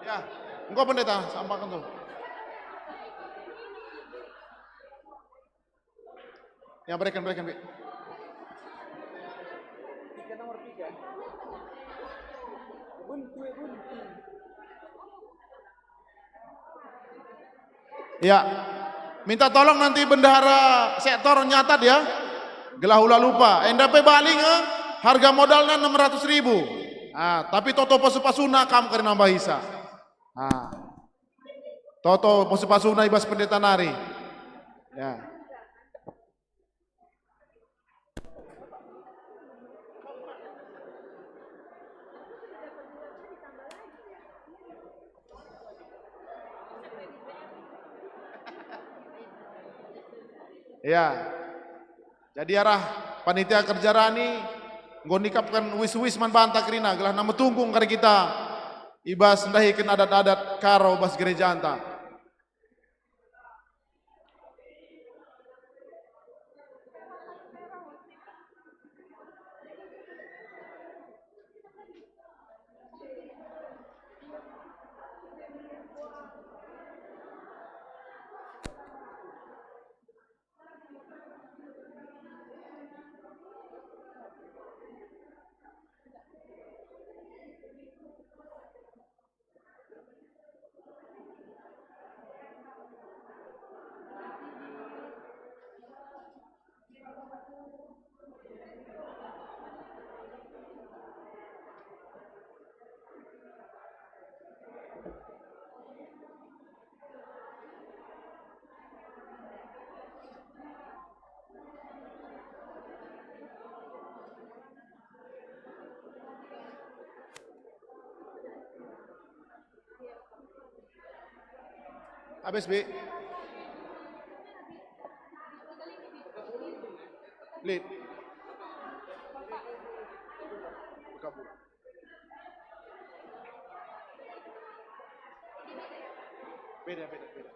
Ya, enggo pendeta, sampaikan tuh. Ya, berikan, berikan, Bi. Tiga, nomor tiga. Buntu, buntu. Ya. Minta tolong nanti bendahara sektor nyatat ya. Gelah ula lupa. Enda pe bali nge harga modalna enam ratus ribu. Ah, tapi toto pasu-pasuna kam kari nambahisa. Ah. Toto pasu-pasuna i bas pendeta nari. Ya. Ya. Jadi arah panitia kerja rani enggo nikapken uis-uis man banta kerina gelah metunggung kari kita i bas ndahiken adat-adat Karo bas gerejanta. Abis, Bi. Lit. Beda, beda, beda.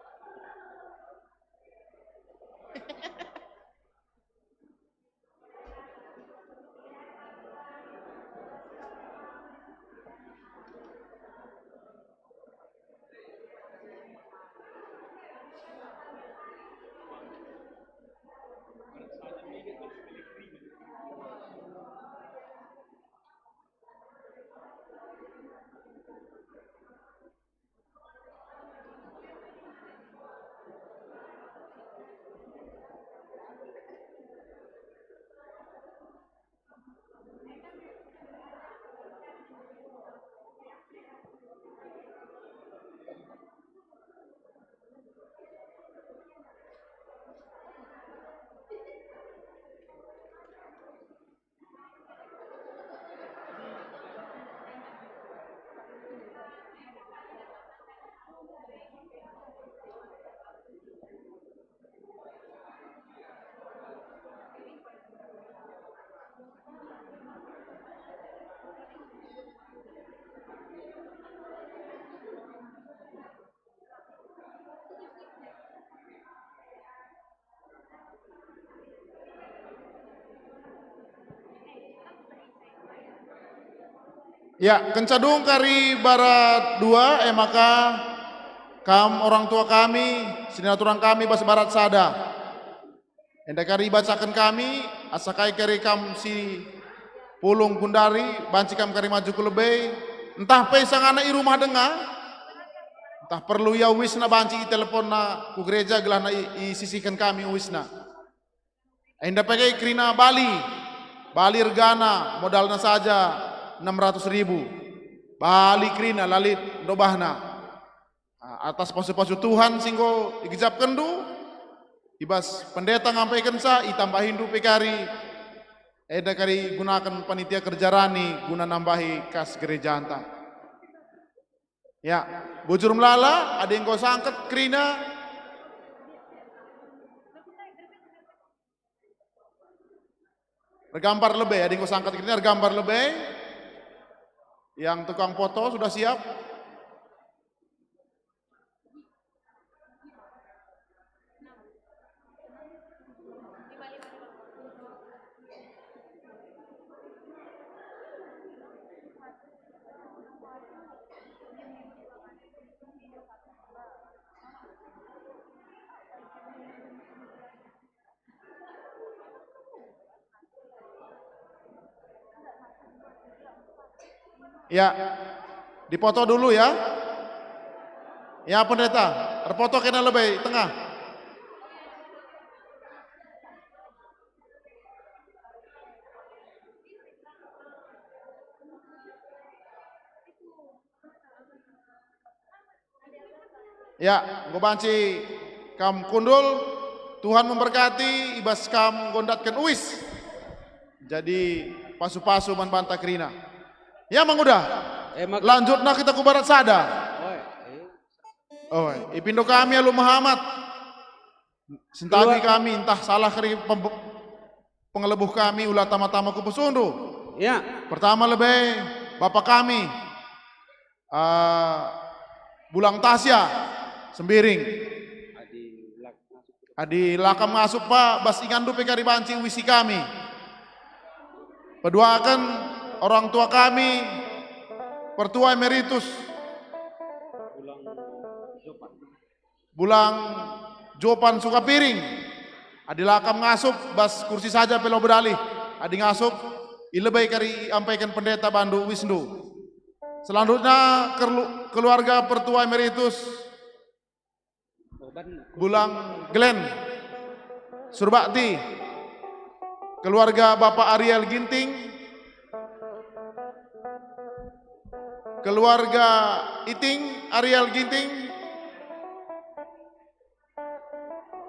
Ya, kenca dung kari barat dua, e maka kam orang tua kami, senina turang kami bas barat sada. Enda kari ibacaken kami, asa kai kari kam si pulung gundari, banci kam kari maju ku lebe, ntah pe sangana i rumah denga, ntah perlu ia uisna banci iteleponna ku gereja gelahna i-, isisihken kami uisna. Enda pe kerina bali. Bali ergana modalna saja enam ratus ribu. Bali kerina la lit ndobahna. Ah, atas pasu-pasu Tuhan si enggo igejapkenndu, i bas pendeta ngampaikenca, itambahindu pe kari, enda kari gunaken panitia kerja rani guna nambahi kas gerejanta. Ya, bujur melala, adi enggo sangket kerina, ergambar lebe, adi engko sangket kerina ergambar lebe. Yang tukang foto sudah siap? Ya, dipoto dulu ya. Ya, pendeta, erpoto kena lebe tengah. Ya, enggo banci kam kundul, Tuhan memberkati i bas kam enggo ndatken uis. Jadi pasu-pasu man banta kerina. Ya, Manguda. Eh, mak- Lanjutna kita ku barat sada. Oi, eh. Oi, ipindo kami alu mehamat. Sentabi Kedua- kami, ntah salah kari pembe-, pengelebuh kami, ula tama-tama ku pesundu. Ya. Pertama lebe, Bapa kami, ah, Bulang Tasya, Sembiring. Adi la kam ngasup, Pak, bas inganndu pe kari banci uisi kami. Peduaken orang tua kami, Pertua Emeritus. Bulang Jopan Sukapiring. Adi la kam ngasup bas kursi saja pe labo dalih. Adi ngasup, i lebe kari iampaiken pendeta bandu uisndu. Selanjutnya, kerlu-, keluarga Pertua Emeritus Bulang Glenn Surbakti, keluarga Bapak Ariel Ginting, keluarga Iting Ariel Ginting,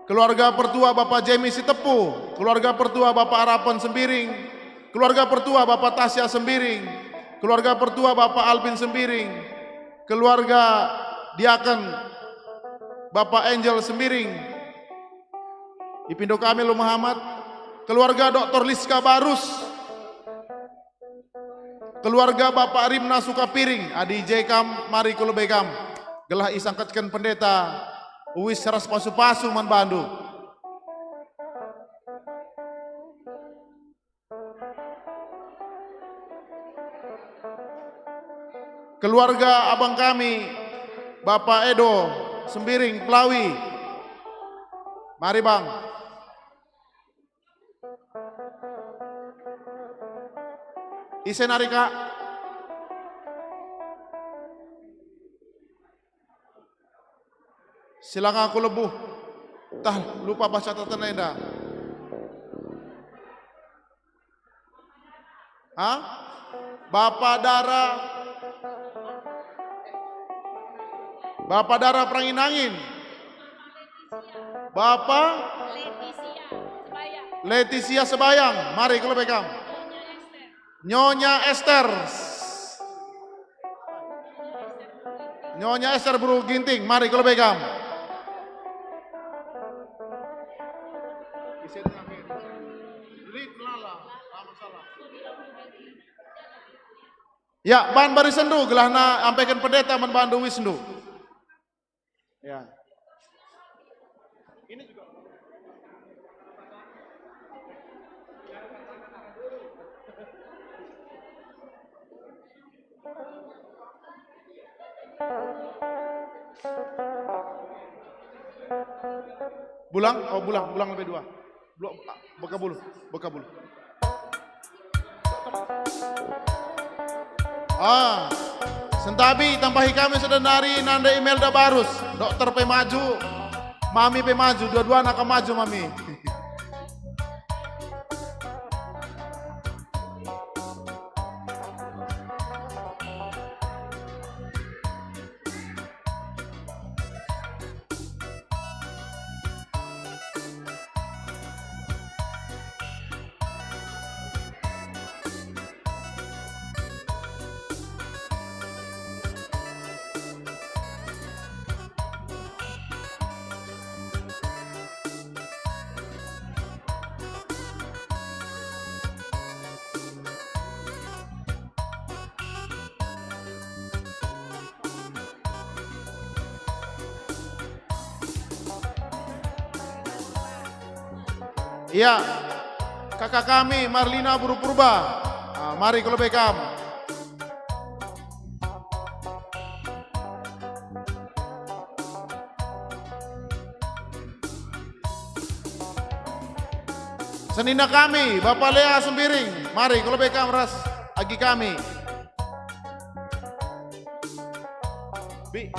keluarga Pertua Bapak Jemi Sitepu, keluarga Pertua Bapak Arapen Sembiring, keluarga Pertua Bapak Tasya Sembiring, keluarga Pertua Bapak Alvin Sembiring, keluarga Diaken Bapak Angel Sembiring, ipindo kami alu mehamat, keluarga Doktor Liska Barus, keluarga Bapak Rimna Sukapiring, adi i je kam, mari ku lebe kam, gelah isangketken pendeta uis ras pasu-pasu man bandu. Keluarga abang kami, Bapak Edo Sembiring Pelawi. Mari, Bang. Ise nari, Kak? Silanga aku lebuh. Tah, lupa baca catatan enda. Ha? Bapa Dara. Bapa Dara Perangin-angin. Bapa Letisia Sebayang. Mari ku lebe kam. Nyonya Ester. Nyonya Ester Beru Ginting, mari ku lebe kam. Ya, ban barisenndu, gelahna ampeken pendeta man bandu uisndu. Ya. Ini juga. Bulang, oh, bulang, bulang lebih dua. Bulang, ah, bekabuluh, bekabuluh. Ah, sentabi tambahi kami sada nari nande Imelda Barus, dokter pe maju, mami pe maju, dua-dua anak maju mami. Iya, kakak kami Marlina Buru Purba. Ah, mari ku lebe kam. Senina kami, Bapa Lea Sembiring, mari ku lebe kam ras agi kami. Bi.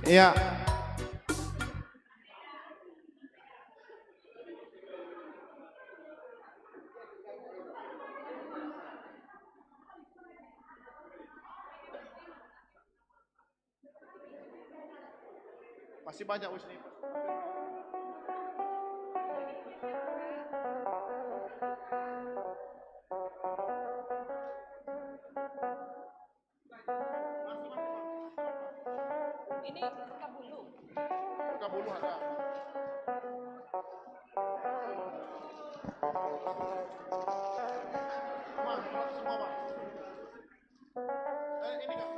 Iya. Masih banyak wis nih. Ini kabulu. Kabulu ada. Mah, mah, semua, mah. Eh, ini, Kak.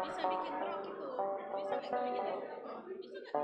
Bisa bikin rok itu. Bisa nggak bikin rok? Bisa nggak bikin rok? Nggak juga sih.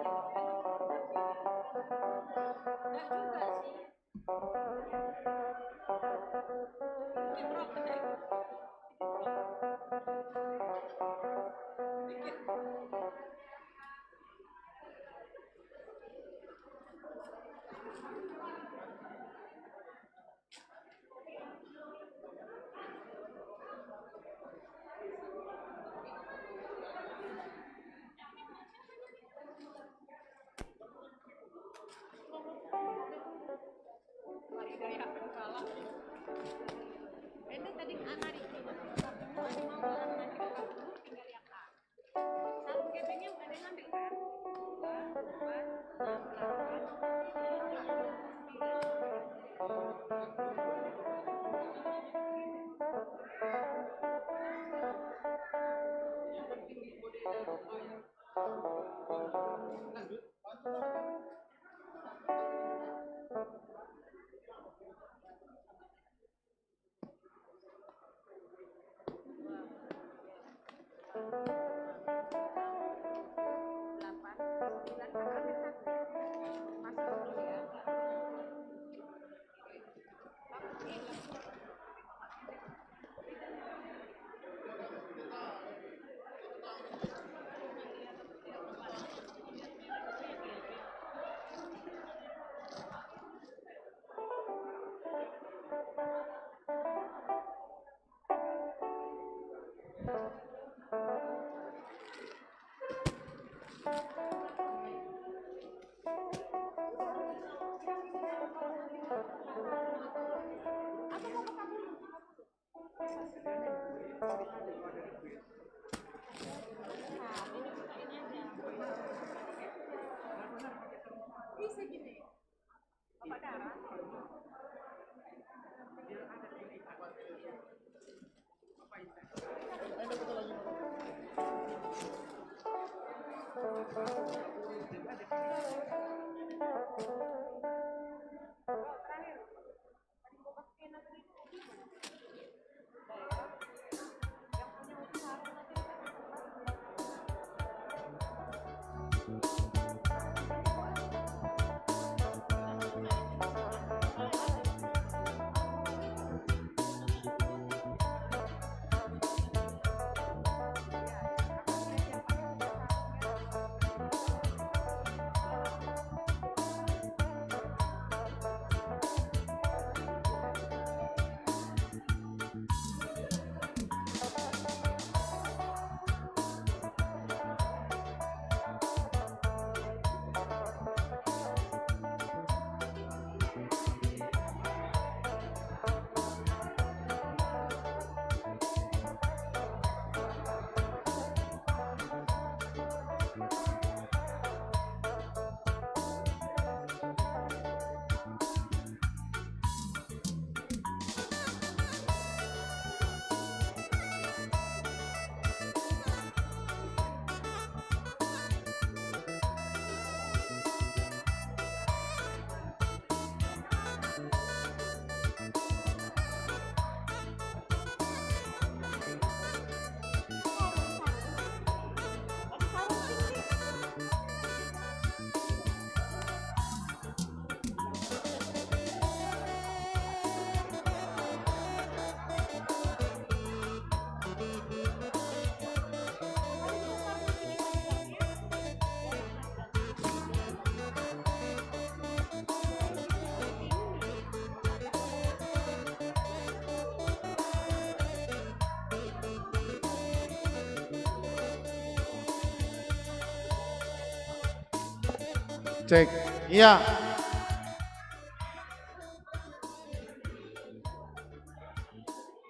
Cek. Iya.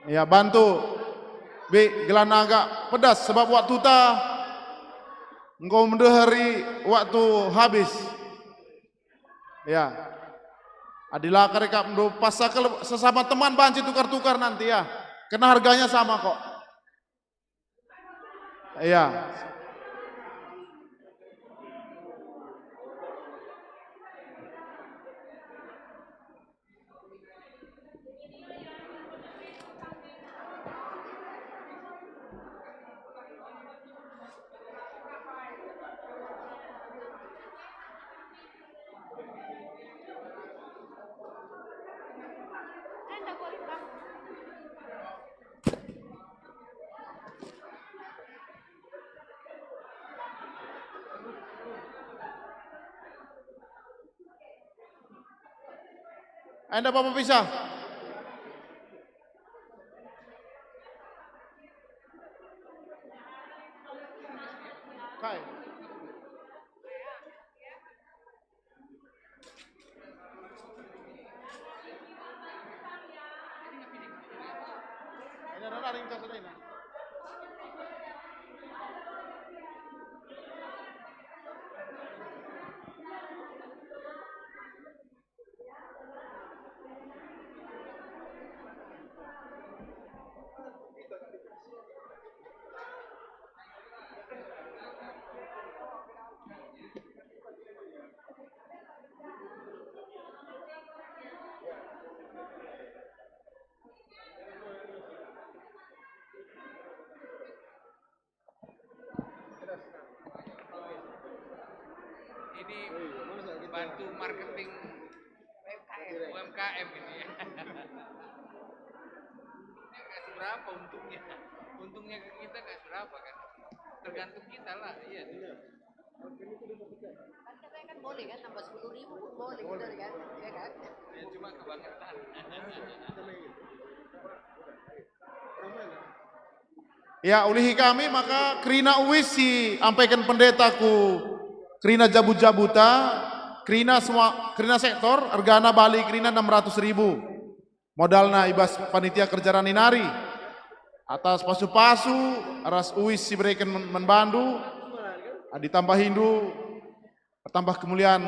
Iya, bantu. Bi, gelana agak pedas sebab waktuta enggo mendeheri waktu habis. Ya. Adi la kari kap ndu pas sesama teman banci tukar-tukar nanti ya. Kena harganya sama kok. Iya. Enda apa bisa? Kai. Ini bantu marketing U M K M ini ya. Ini nggak seberapa untungnya. Untungnya ke kita nggak seberapa kan. Tergantung kita lah, iya. Kan katanya kan boleh kan, tambah sepuluh ribu pun boleh, bener kan? Ya kan? Ya, cuma kebangetan. Ya, ulihi kami maka kerina uis si ampaiken pendeta ku kerina jabu-jabuta, kerina semua, kerina sektor, ergana bali kerina enam ratus ribu. Modalna i bas panitia kerja rani nari. Atas pasu-pasu ras uis si bereken man, man bandu, adi tambahindu, tambah kemulian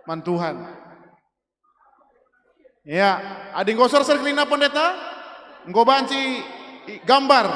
man Tuhan. Ya, adi enggo sorsor kerina pendeta, enggo banci i, gambar.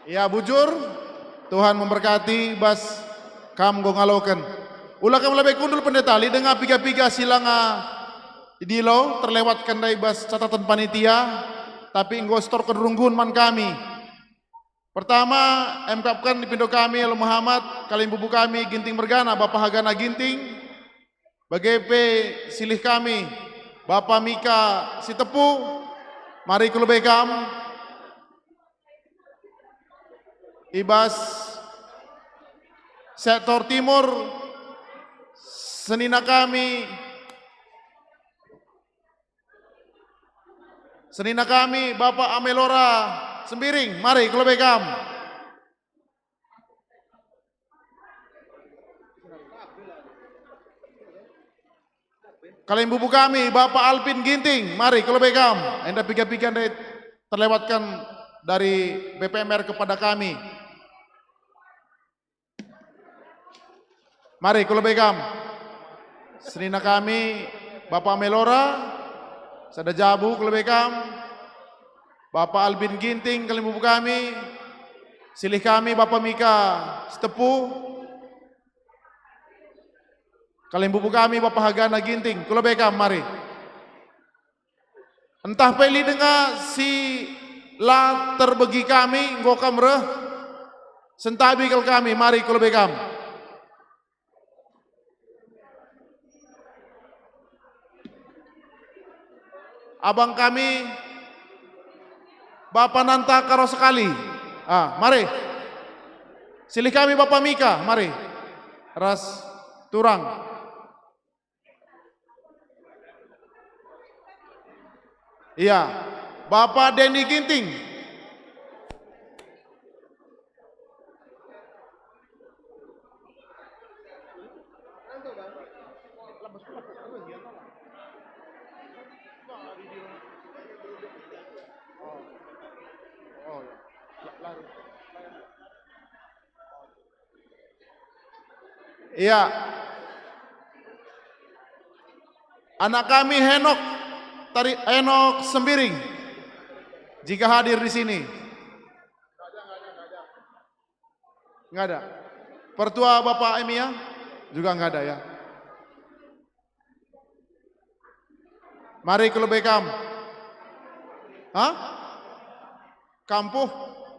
Ya, bujur, Tuhan memberkati bas kam enggo ngaloken. Ula kam lebe kundul pendeta, lit denga piga-piga si langa idilo terlewatken ndai bas catatan panitia, tapi enggo setorken runggun man kami. Pertama, emkapken dipindo kami Alo Muhammad, kalimbubu kami Ginting mergana, Bapa Hagana Ginting, bage pe silih kami, Bapa Mika Sitepu, mari ku lebe kam. I bas Sektor Timur, senina kami, senina kami, Bapak Amelora Sembiring, mari, ku lebe kam. Kalimbubu kami, Bapak Alvin Ginting, mari, ku lebe kam. Enda piga-piga ndai terlewatkan dari B P M R kepada kami. Mari, ku lebe kam. Senina kami, Bapak Amelora, sada jabu, ku lebe kam. Bapak Alvin Ginting, kalimbubu kami. Silih kami, Bapak Mika Sitepu. Kalimbubu kami, Bapak Hagana Ginting, ku lebe kam, mari. Ntah pe lit denga si la terbegi kami, enggo kam reh, sentabi kal kami, mari, ku lebe kam. Abang kami, Bapa Nanta Karo Sekali. Ah, mari. Silih kami Bapa Mika, mari. Ras turang. Iya. Bapa Denny Ginting. Iya. Anak kami Henok, Tari, Henok Sembiring, jika hadir di sini. Nggak ada. Pertua Bapak Emia juga nggak ada, ya. Mari ku lebe kam. Hah? Kampuh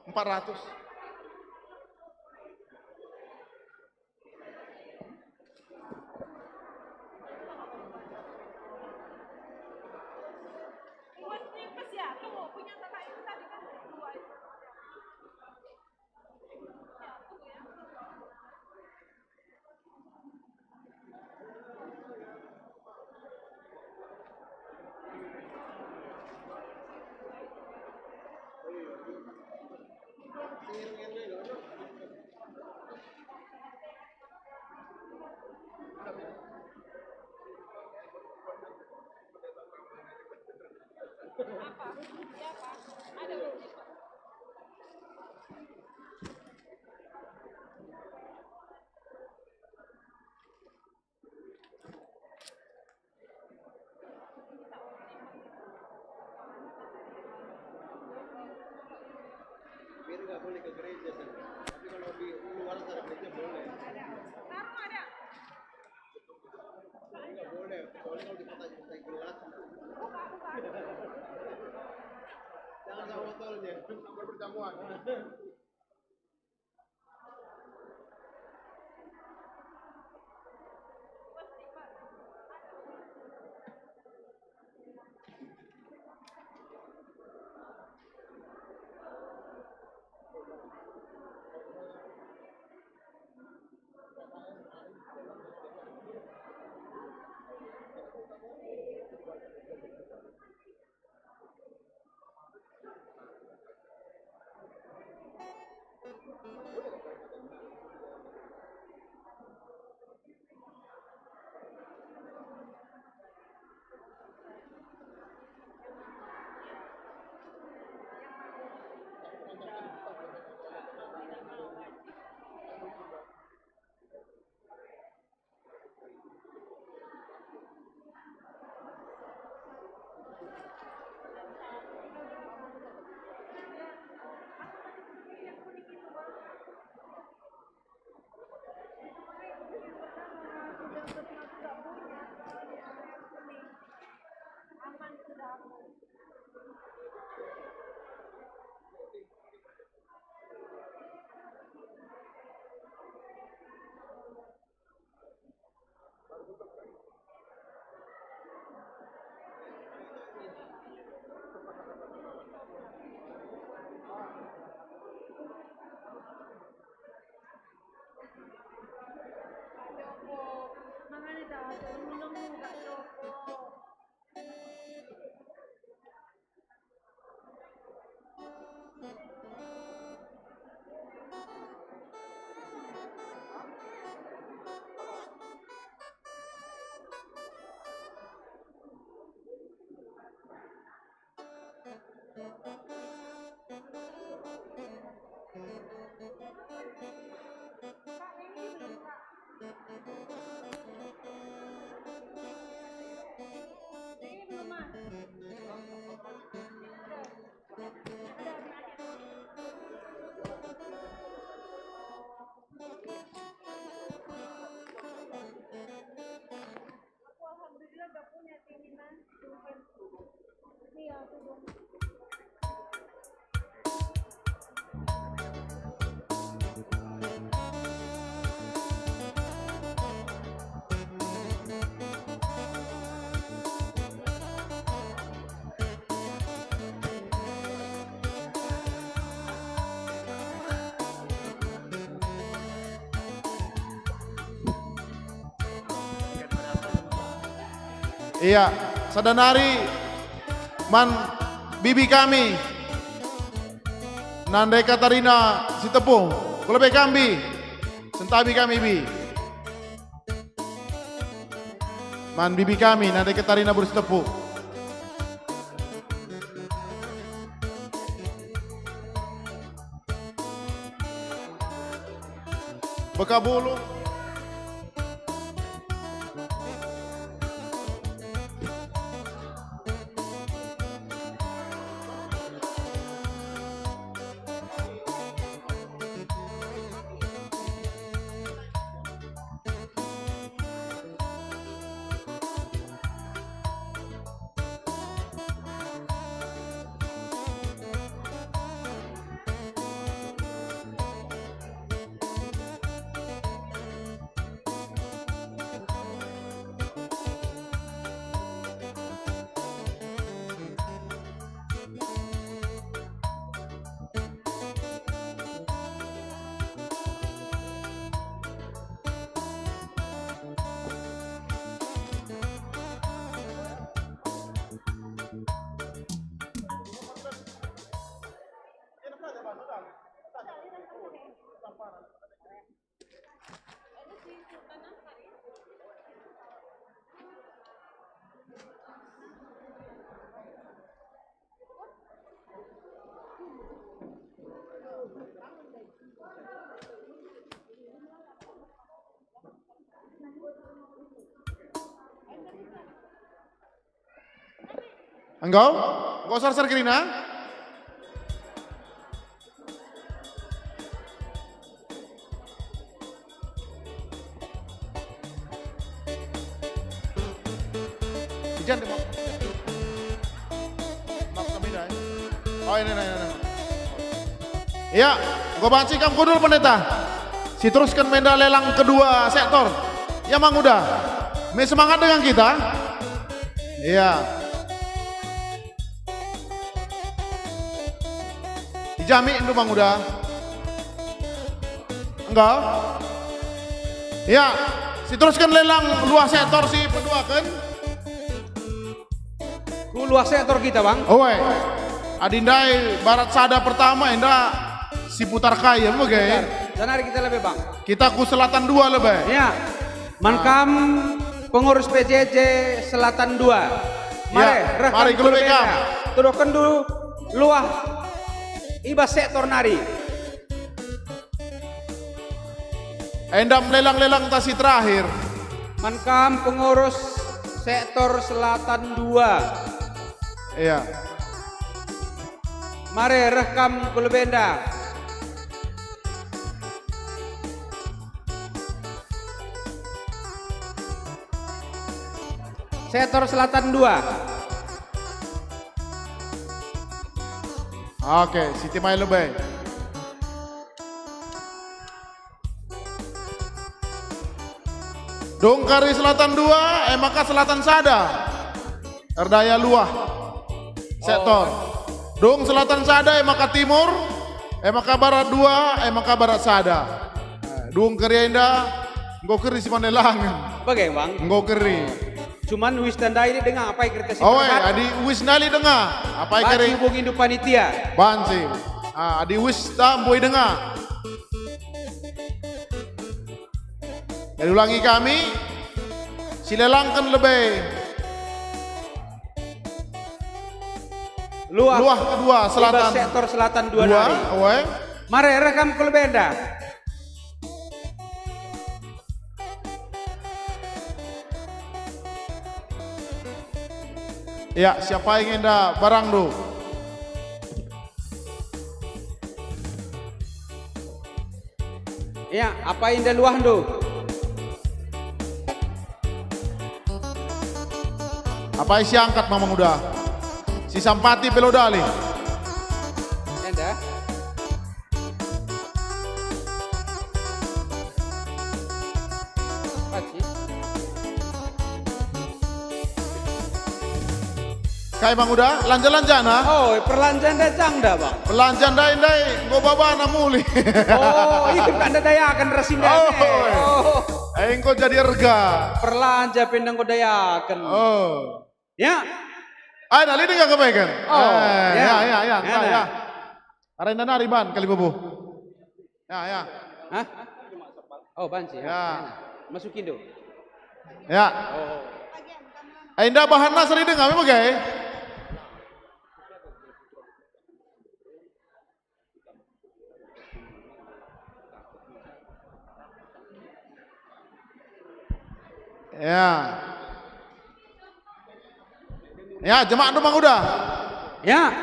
empat ratus. Tapi nggak boleh ke gereja sana. Tapi kalau di luar sana gereja boleh. Nggak boleh. Soalnya kalau dipakai-pakai gelas, jangan sama motornya. Sampai berjam-jam. Iya, sada nari man bibi kami, Nande Katarina Sitepu. Kulebe kam, Bi. Sentabi kami, Bi. Man bibi kami, Nande Katarina Bursi Tepu. Bekabulu. Enggo? Enggo sar-sar kerina? Ijan deh, Mak. Mak kami dah, eh. Oh, ini, ini, ini. Ya, enggo banci kam kundul, Pendeta. Siterusken menda lelang kedua sektor. Ya, Manguda. Me semangat dengan kita. Iya. Ijami ndu Manguda. Enggo? Iya. Siterusken lelang luah sektor si peduaken. Ku luah sektor kita, Bang. Oe. Adi ndai barat sada pertama enda si putar kai, ya, bage? Putar. Janari kita lebe, Bang. Kita ku selatan dua lebe. Iya. Man kam pengurus P J J Selatan dua. Mare, ya, reh mari kam ku lebe kam. Tuduhkenndu luah i bas sektor nari. Enda melelang-lelang ta si terakhir. Man kam pengurus sektor Selatan dua. Iya. Mare reh kam ku lebe enda. Sektor Selatan dua. Oke, Siti Mai lebe. Dung kari Selatan dua, e maka Selatan sada. Erdaya luah. Sektor. Oh. Dung Selatan sada, e maka Timur, e maka Barat dua, e maka Barat sada. Dung kari enda, enggo keri si man lelangen. Bage, Bang? Enggo keri. Cuman uis tandai denga apai kereta si. Oh, eh, terbat. Adi uis ndai denga, apai keri. Banci hubungindu panitia. Banci. Ah, adi uis ta mbue denga. Jadi ulangi kami, silelangken lebe. Luah. Luah kedua, i bas selatan. Sektor Selatan dua, dua nari. Oe. Mare, reh kam ku lebe enda. Ya, siapa yang enda barangndu? Ya, apai enda luahndu? Apai si angkat, Manguda? Si Sampati pe lo dali. Enda. Paci. Kai, Bang Uda? Lanja-lanjana? Oh, perlanja ndai cang da, Bang? Perlanja ndai-ndai, enggo babana mulih. Oh, itu kan dayaken ras indah. Oh. Oh. Eh, enggo jadi erga. Perlanja pe enggo dayaken. Oh. Ya. Ai, nah, lidi nggak kebaikan? Oh, eh, ya. Ya, ya, ya, ya, nah, ya. Arenda nari ban kali bubu. Ya, ya. Hah? Oh, banci, ya. Ya. Masukin dulu. Ya. Oh. Eh, indah bahanna seri dengar, memang gaya. Ya. Ya, jemak ndu mang udah. Ya.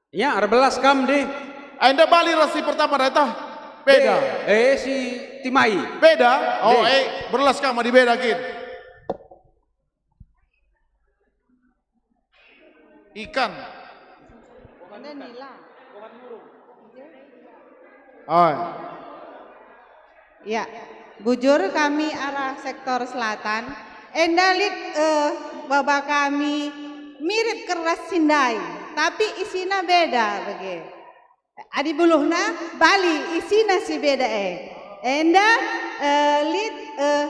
Ya, erbelas kam deh. Enda bali ras si pertama datah. Beda. Be-, eh, si Timai. Beda. Oh, Be. Eh, berlas kam di beda kin. Ikan. Enda nila. Oh. Ya, bujur kami arah sektor selatan. Enda lit, eh, baba kami mirip keras sindai, tapi isina beda bage. Adi buluhna bali isina si beda e. Enda, eh, lit, eh,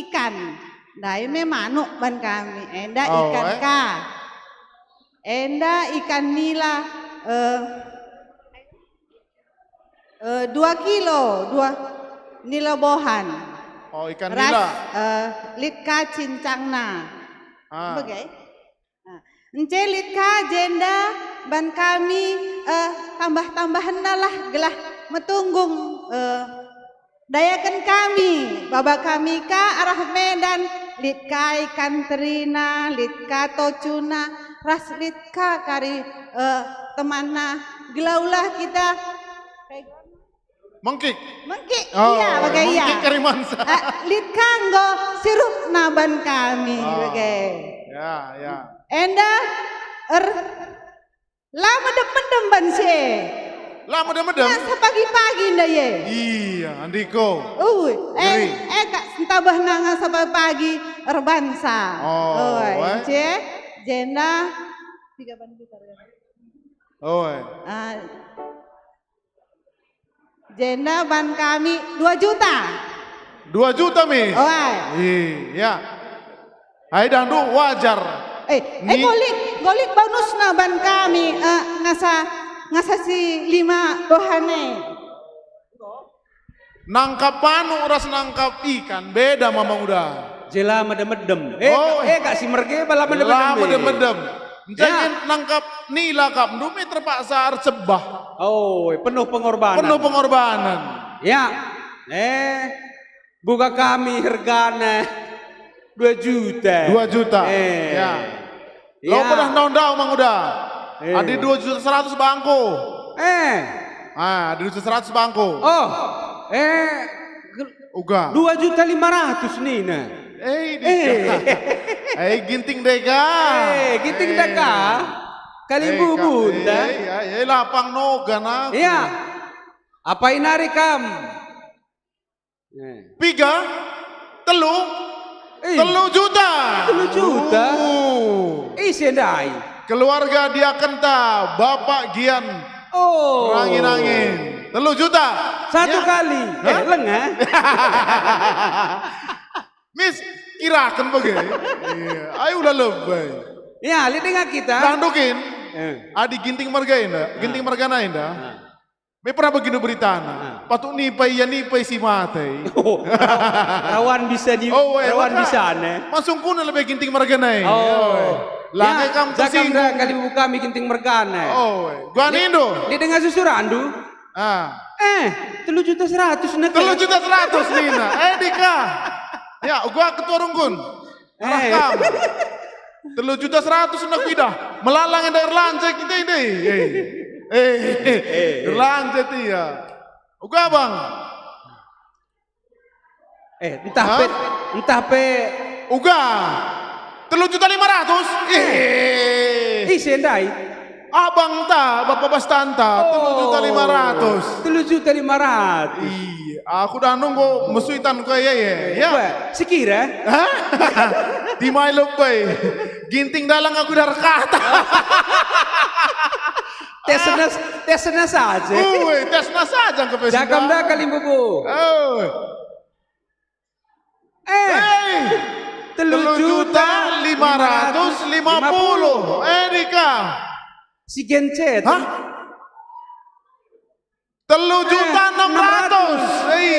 ikan. Ndai me manuk ban kami. Enda oh, ikan eh. Ka. Enda ikan nila, eh, eh, dua kilo, dua nila bohan. Oh, ikan ras, nila. Eh, lit ka cincangna. Ah. Bage? Nah, ence lit ka jenda ban kami, eh, tambah-tambahenna lah gelah metunggung, eh, dayaken kami, baba kami ka arah Medan, lit ka ikan terina, lit ka tocuna, ras lit ka kari, eh, temanna, gelah ulah kita Mengkik. Mengkik, oh, iya, bage iya. Mengkik kari mansa. Eh, lit ka enggo sirupna ban kami, oh, bage. Ya, ya. Enda er, la medem-medem ban si e. La medem-medem? Ngasa pagi-pagi nda ye. Iya, andiko. Ui, eh, eh, kak sentabahna ngasa pagi-pagi erbansa. Oh, oi, eh. Ence, jenda, tiga ban gitar ya. Oi. Ah, Jenda ban kami dua juta. Dua juta, Mis? Oe. Iya. Ai, dandu wajar. Eh, eh, ni- golik, golik bonusna ban kami, eh, ngasa, ngasa si lima bohan e. Nangkap manuk ras nangkap ikan, beda, Mamang Uda. Jela medem-medem. Eh, oh, eh, kak si merge bala medem-medem. La medem-medem. Ya. Jadi nangkap nila kap, ndu me terpaksa ercebah. Oh, penuh pengorbanan. Penuh pengorbanan. Ya. Eh, buka kami hergana dua juta. Dua juta. Eh. Ya. Lo ya. Pernah ndau-ndau mang udah. Eh. Adi dua juta seratus bangku. Eh. Ah, adi dua juta seratus bangku. Oh. Eh. Uga. Dua juta lima ratus nina. Eh, di- eh. Eh, Ginting Deka. Eh, Ginting eh. Deka. Kalimbubu, eh, ntah. Eh, ya, ya, lapang noga nah. Iya. Apai nari kam? Eh. Piga? Telu? Eh. Telu juta. Telu juta? Uh. Ise ndai? Keluarga diakenta Bapak Gian. Oh. Rangin-rangin. Telu juta. Satu ya. Kali. Hah? Eh, lengah. Mis, kiraken bage. Iya. Ayo ulah lebay. Ya, lit denga kita. Nah, ndukin. Eh. Adi Ginting Marga enda, ah. Ginting Margana enda. Ah. Me pernah begitu beritana. Ah. Patut nipai ia nipai si mate. Oh, rawan bisa di, oh, eh, rawan maka bisa ne. Masung kuna lebih Ginting Margana e. Oh. Lagi ya, kam tersinggung. Kali buka mi Ginting Margana. Oh, eh. Gua nindo. Lit denga susurandu. Ah. Eh, telu juta seratus nak. Telu juta seratus nina. Eh, Dika. Ya, gua ketua runggun. Arah eh. Kam. Telu juta seratus nak pidah. Melalang enda erlanja kita ini. Eh. Eh. Eh. Erlanja dia. Uga, Bang. Eh, entah hah? Pe, entah pe. Uga. Telu juta lima ratus. Eh. Eh. Ise ndai? Abang ta, Bapa Bastanta, telu juta lima ratus. Oh, telu juta lima ratus. Iya, aku dah nunggu mesui tan ku ya, ya. Ya. Weh, sekira? Hah? Timai lebih. Ginting dalang aku dah rekata. Tesna, tesna saja. Ue, tesna saja ke. Jakam dah kalimbubu. Oh. Eh, hei! Telu juta lima ratus lima puluh. Erika. Si gencet. Hah? Telu juta enam ratus. Eh, enam ratus. Hei.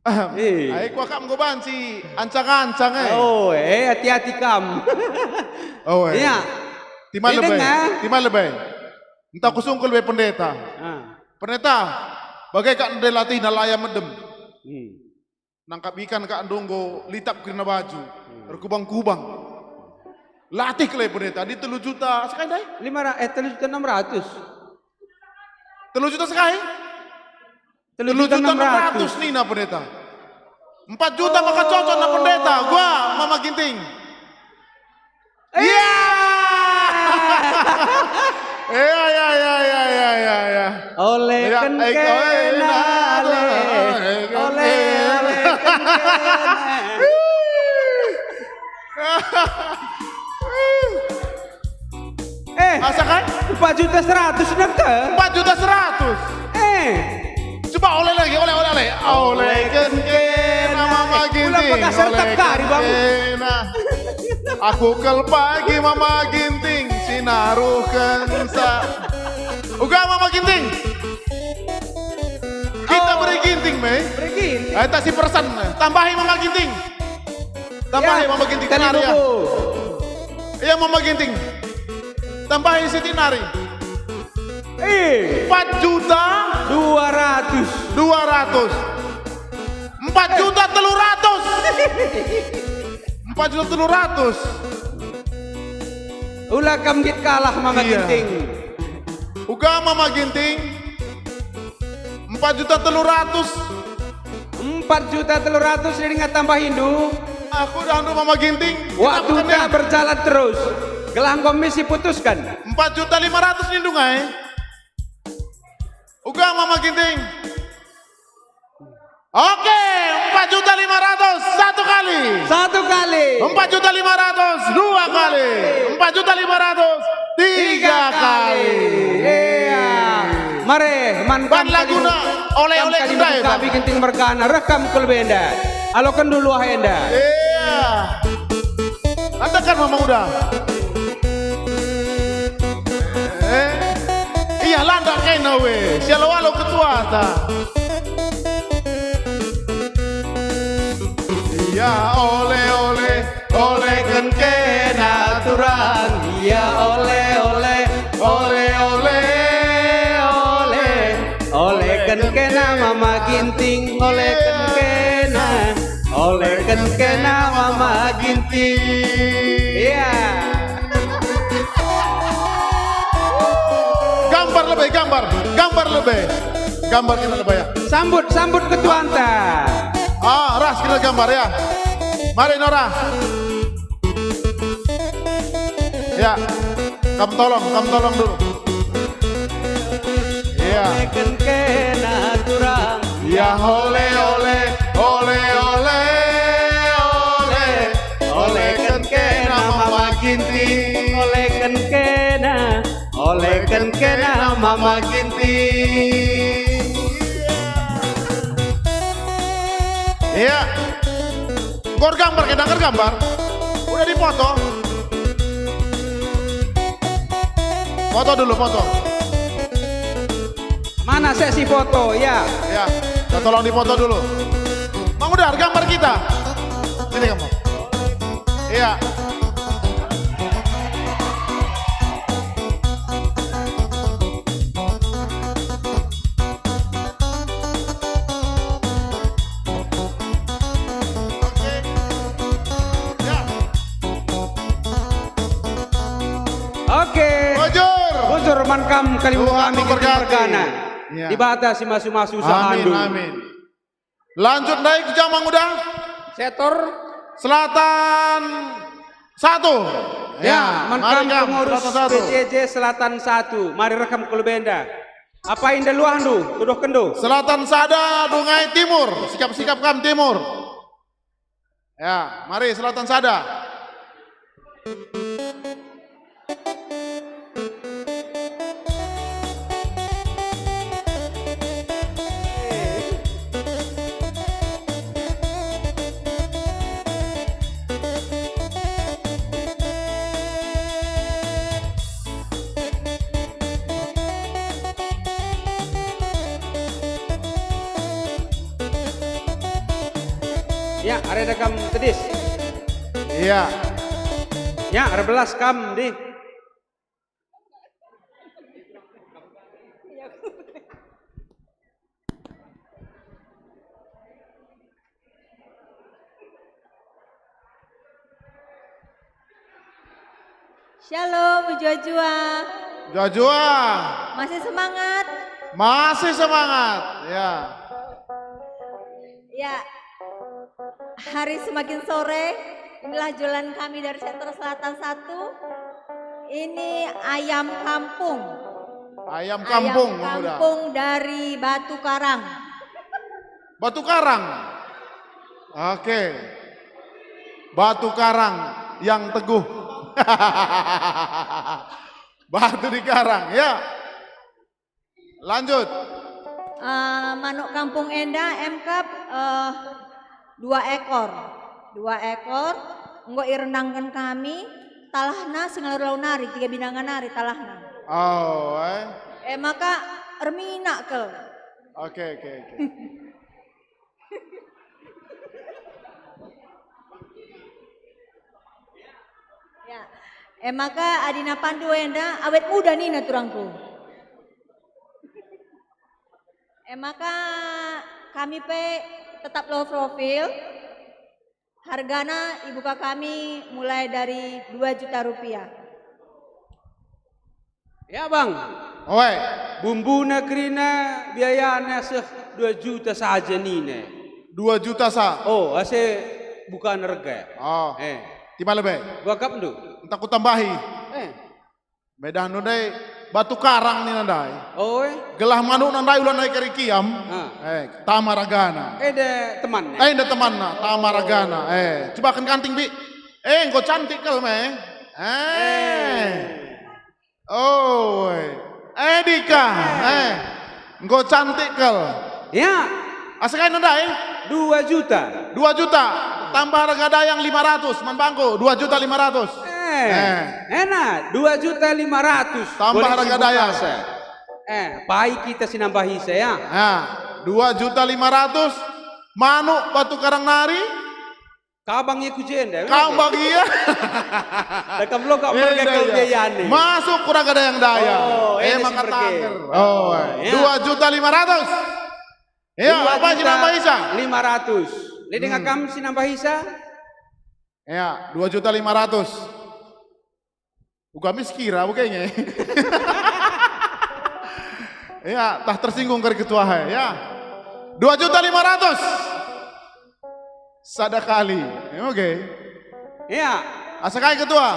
Ahem. Eh. Ai, kuakap enggo banci ancang-ancang, eh. Oh, eh, hati-hati kam. Oh, eh. Iya. Tima lebe. Tima lebe. Entah kusungkul be pendeta. Ah. Pendeta, bage kak ndai latihna la ia medem. Hmm. Nangkap ikan kak ndunggo litap kerina baju, hmm, erkubang-kubang. Latih kele pendeta, di telu juta sekai ndai? Lima ra-, eh, telu juta enam ratus. Telu juta sekai? Telu juta enam ratus nina pendeta. Empat juta maka cocok na pendeta. Gua Mama Ginting. Iya. Iya, iya, iya, iya, iya, iya, iya. Oleh, iya, kena, eh, kena, le. Oleh, oleh, kena. Eh, asa kan? Empat juta seratus nang ke? Empat juta seratus. Eh. Coba oleh lagi, oleh, oleh, oleh. Oleh kena Mama Ginting. Ulang Makassar oleh tep kari, Bang. Kena. Aku kal pagi Mama Ginting, sinaruhken sa. Uga Mama Ginting. Kita beri ginting, me. Beri ginting. Eh, tak si persen. Tambahi Mama Ginting. Tambahi, ya, Mama Ginting, kali kena, ya. Iya, Mama Ginting. Tambahi Siti nari. Eh. Empat juta. Dua ratus. Dua ratus. Empat juta telu ratus. Empat juta telu ratus. Ula kam nggit kalah, Mama Ginting. Iya. Uga Mama Ginting. Empat juta telu ratus. Empat juta telu ratus, jadi nggak tambahin, du? Aku dah, du, Mama Ginting. Waktu tak berjalan terus. Gelah enggo mis diputuskan. Empat juta lima ratus nindu ngai. Uga Mama Ginting. Oke, empat juta lima ratus, satu kali. Satu kali. Empat juta lima ratus, dua kali. Empat juta lima ratus, tiga kali. Iya. Mare, man kam laguna, oleh-oleh kam kali kedai, kami Bang. Ginting mergana, reh kam kul benda. Aloken dulu ah enda. Iya. Landakan Mama Uda. Eh? Iya, landak kena we. Si alo-alo ketuata. Iya, oleh-oleh, olehken kena turang. Iya, oleh-oleh, oleh-oleh, oleh. Olehken kena Mama Ginting, olehken kena. Olehken kena Mama Ginting. Iya. Gambar lebe, gambar, gambar lebe. Gambar kita lebe, ya. Sambut, sambut ketuanta. Ah, ras kita gambar, ya. Mari, Nora. Ya, kam tolong, kam tolong dulu. Ya. Olehken kena turang. Ya, oleh, oleh, oleh, oleh, oleh. Olehken kena Mama Ginting. Olehken kena, olehken kena Mama Ginting. Ya. Enggo ergambar kita, enggo ergambar. Udah dipoto. Foto dulu, foto. Mana seksi foto, ya? Ya, ya, tolong dipoto dulu. Mang Uda, gambar kita. Sini kamu. Iya. Oke. Ya. Oke. Bujur. Bujur man kam kalimbubu kami Tuhan memberkati. Mergana. Ya. Dibata si masu-masu usahandu. Amin, amin. Lanjut ndai ku ja Mang Uda. Setor. Selatan satu. Ya, man mari kam kam, pengurus Selatan satu. P J J Selatan satu, mari reh kam ku lebe enda. Apai enda luahndu, tuduhkenndu. Selatan sada, Dungai Timur, sikap-sikap kam Timur. Ya, mari Selatan sada. Ya, areda kam tedis. Iya. Ya, erbelas kam, di. Shalom, jua-jua. Jua-jua. Masih semangat? Masih semangat, ya. Ya, hari semakin sore, inilah jualan kami dari Sektor Selatan satu. Ini ayam kampung. Ayam kampung, Bunda. Kampung dari Batu Karang. Batu Karang. Oke. Batu Karang yang teguh. Batu dikarang, ya. Lanjut. Eh, manuk kampung enda emkap, eh, dua ekor. Dua ekor, enggo irendangken kami, talahna singalo lau nari, tiga binanga nari talahna. Oh, eh. Eh, maka erminak kal. Oke, oke, oke. Ya. E maka adina pandu enda awet muda nina turangku. E maka kami pe tetap low profile. Hargana ibuka kami mulai dari dua juta rupiah. Ya, Bang. Oe. Bumbuna kerina biayana seh dua juta saja nina. Dua juta sa? Oh, ase bukan rega. Oh. Eh. Ti male be? Gua akapndu. Entah kutambahi. Eh. Medahndu ndai batu karang nina ndai. Oh, eh. Gelah manukna ndai ula nai kari kiam. Ah. Eh, tama ragana. Eh, de temanna. Eh, de temanna, tama ragana. Eh, cubaken kanting, Bi. Eh, enggo cantik kal me. Eh. Eh. Oi. Eh, Dika. Eh. Enggo cantik kal. Ya. Asa kai ndai? Dua juta. Dua juta. Tambah harga dayang lima ratus, man bangku, dua juta lima ratus. Eh, eh. Enak, dua juta lima ratus. Tambah harga dayang. Eh, pai kita si nambahisa, ya. Nah, dua juta lima ratus, manuk batu karang nari, Kabang ia ku jenda, Kabang ia. Dah kam lo kak merga kal biayane. Masuk ku raga dayang dayang. Oh, eh, maka tanger. Oh, ya. Dua juta lima ratus. Ya, apa si nambah isa? Lima ratus. Ledeng akam si nambah isa? Ya, dua juta lima ratus. Uga miskira, uga nge. Ya, tah tersinggung kari ketua hai, ya. Dua juta lima ratus. Sada kali. Ya, oke. Ya. Asa kai ketua?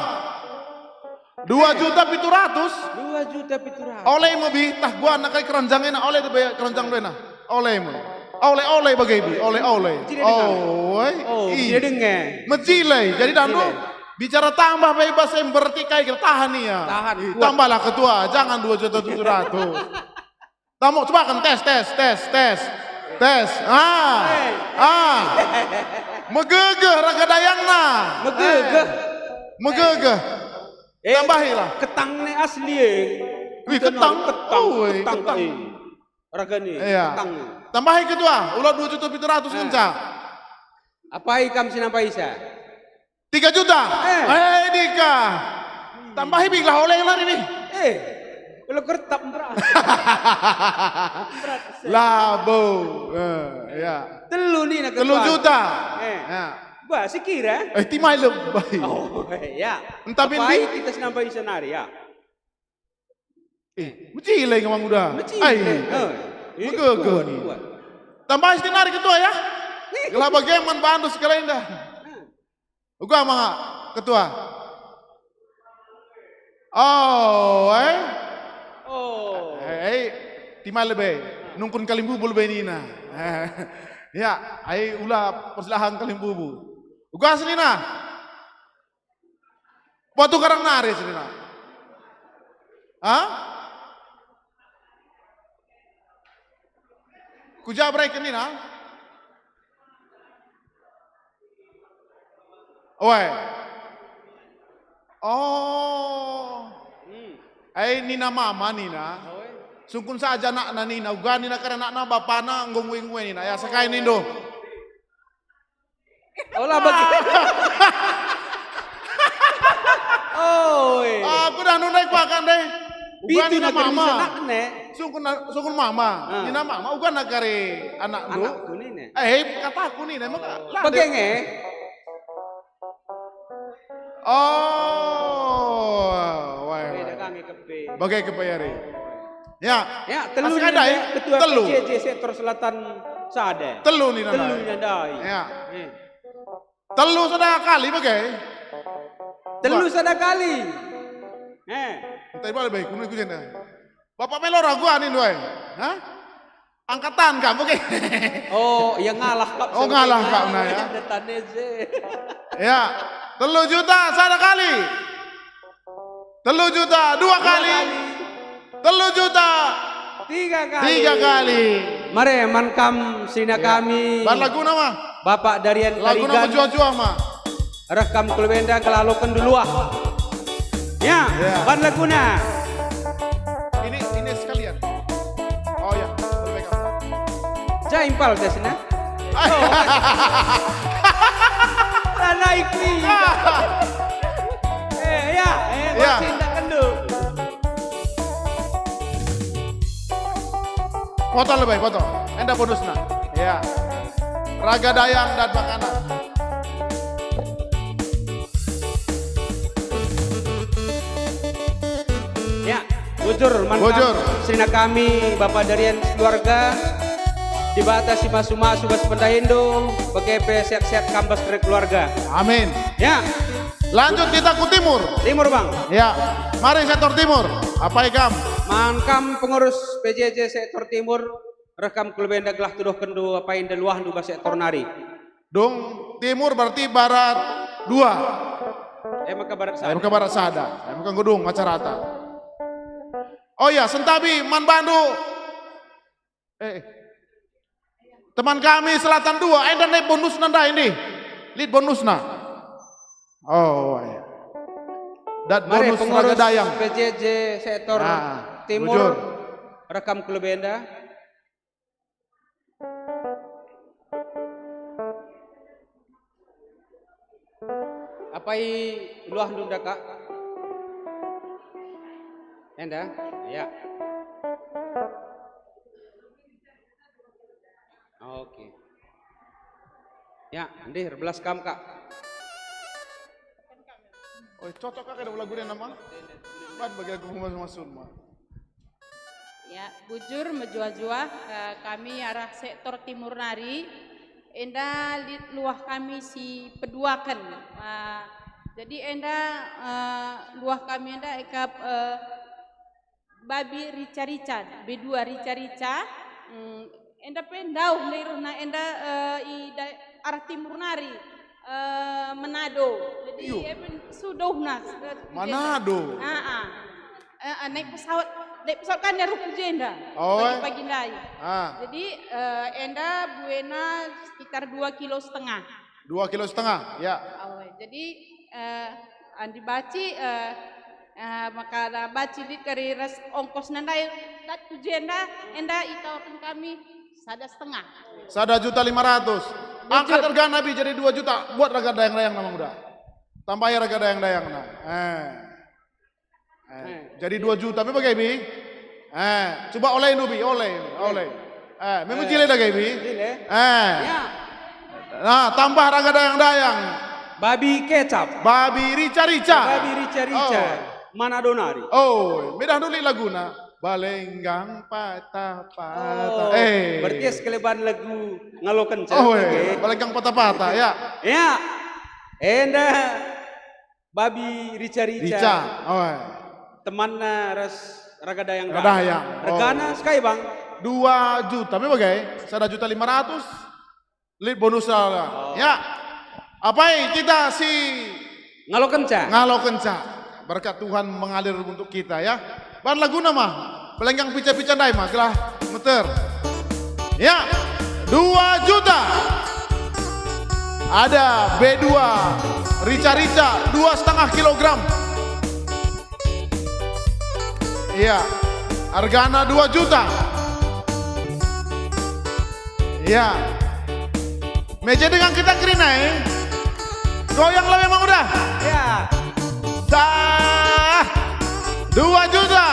Dua juta pitu ratus. Dua juta pitu ratus. Oleh mo bi, tah gua nak kai keranjang ena, oleh debe keranjang dena. Oleh mo. Oleh-oleh bage bi, oleh-oleh. Tidak dengar. Oi. Oh, tidak dengar. Mejilai. Jadi danu. Bicara tambah bebas em berarti kai kita tahan ia. Tahan, kuat. Tambahlah ketua, jangan dua juta tujuh ratus. Tamu, coba kan tes, tes, tes, tes. Tes. Ah. Ah. Megegeh raga dayangna. Megegeh. Megegeh. Eh, tambahilah. Ketang ne asli, eh. Wih, ketang. Ketang, oi, ketang, ketang. Eh. Raga ne, ketang ne. Iya. Tambahi ketua, ulah dua juta pitu ratus ngenca. Apai kam si nambah isa? Tiga juta. Eh. Eh, Dika. Tambahi bi lah oleh lari bi. Eh, kalau kertap berat. Berat. Labo. Eh, ya. Telu ni nak telu juta. Eh. Ya. Bah, sekira. Eh, timai lebih. Oh, ya. Entah bin bi. Kita senampai senari ya. Eh, mecilai ngamang udah. Mecilai. Ai. Eh. Megege ni. Tambah senari ketua ya. Gelah bagian man bandu sekali dah. Uga manga ketua. Oh, eh? Oh. Eh, eh, timal lebe. Nungkun kalimbubu lebe nina. Ya, ai ula persilahan kalimbubu. Uga senina. Batu Karang nari senina. Hah? Kuja bereken nina? Oe. Oh. Hmm. Ai nina mama nina. Oe. Sungkun saja anakna nina, uga nina kari anakna bapana enggo nguwe-nguwe nina. Ya sekai nindo. Ola bagi. Oi. Aku dah nundai kuakan deh. Uga pitu nina nak mama. Sungkun, sungkun mama. Ah. Nina mama, uga nak kari anak. Anakku nina. Eh, kataku nina, emang. Oh. Bage nge. Oh, wai, wai. Bage kepe. Bage kepe ari. Ya. Ya, telu. Masih ada, ya? Ketua telu. P J J sektor selatan sada. Telu nina ndai. Telu nina ndai. Ya. Eh. Telu sada kali bage. Telu sada kali. Eh. Kita ibal baik, kuno ikut jenda. Bapak Melora gua nih, dua. Hah? Angkatan kam, oke. Oh, ya ngalah kap. Oh, ngalah kap, nah, ya. Ada tane je. Ya, telu juta sada kali. Telu juta dua kali. Dua kali. Telu juta tiga kali. Tiga kali. Mare, man kam sina kami. Ban laguna mah. Bapak Darian Karigan. Laguna mejuah-juah mah. Reh kam ku lebe enda gelah aloken duluah. Ya, ya. Ban laguna. Ini, ini sekalian. Oh ya, lebih gampang. Ja impal tesna. Ayo. Oh. Lah naik nih. Eh, ya, eh, ya. Cinta kendu. Foto lebih, foto. Enda bonusna. Ya. Raga Dayang dan Bakana. Ya, bujur, man kam, bujur. Sina kami, Bapak Darian sekeluarga, Dibata si masu-masu bas pendahindu, bage pe sehat-sehat kam bas keluarga. Amin. Ya. Lanjut kita ku timur. Timur, Bang. Ya, mari sektor timur. Apai kam? Man kam pengurus P J J sektor timur, reh kam ku lebe enda gelah tuduhkenndu apai enda luahndu bas sektor nari. Dung timur berarti barat dua. Eh, maka barat sada. Eh, maka barat sada. Eh, maka nggo dung acarata. Oh ya, sentabi man bandu. Eh, eh. Teman kami selatan dua, enda nih bonusna ndai nih. Lit bonusna. Oh, iya. Dat bonus Raga Dayang. P J J sektor timur, bujur. Reh kam ku lebe enda. Apai luahndu enda, Kak? Enda? Ya. Oke. Ya, ndeh, erbelas kam, Kak. Oh, cocok kak ada lagu dia nama? Ban bagi aku masuk-masuk mah. Ya, bujur mejuah-juah, eh, kami arah sektor timur nari, enda lit luah kami si peduaken. Eh, jadi enda, eh, luah kami enda ikap, eh, babi rica-rica, B dua rica-rica, mm, enda pe ndauh ndai ruhna enda, eh, i da-, arah timur nari, eh, Manado. Jadi, iyo. Epen sudohna, eh, Manado. Ah, ah. Eh, eh, naik pesawat, naik pesawat kan ya ruku jenda. Oh, eh. Pagi-pagi ndai. Ah. Jadi, eh, enda buena sekitar dua kilo setengah. Dua kilo setengah, ya. Oh, jadi, eh, andi baci, eh, eh, maka ada baci lit kari ras ongkos nandai dat tu jenda, enda itawarken kami sada setengah. Sada juta lima ratus. Angkat harga nabi jadi dua juta. Buat raga dayang-dayang nama muda. Tambahi raga dayang-dayang nah. Eh. Eh, jadi dua juta pe bage, Bi? Eh, coba oleh nu, Bi, oleh, oleh. Eh, memang jile dage, Bi? Jile. Eh. Ya. Nah, tambah raga dayang-dayang. Babi kecap. Babi rica-rica. Babi rica-rica. Oh. Manado nari. Oh, medah nulik laguna. Balenggang patah-patah. Oh, eh. Berarti sekeleban lagu ngaloken. Oh, eh. Balenggang patah-patah, ya. Ya. Enda. Babi rica-rica. Rica, oh. Temanna ras Raga Dayang. Raga Dayang. Oh. Regana sekai, Bang? Dua juta, me bage? Sada juta lima ratus, lit bonus lah. Oh. Ya. Apai kita si ngalokenca. Ngalokenca. Berkat Tuhan mengalir untuk kita, ya. Ban laguna mah, pelenggang pica-pica ndai mah, gelah meter. Ya, dua juta. Ada B dua, rica-rica, dua setengah kilogram. Iya, hargana dua juta. Iya. Meja dengan kita kerina, eh. Goyang lebih mau udah. Ya. Dah. Dua juta.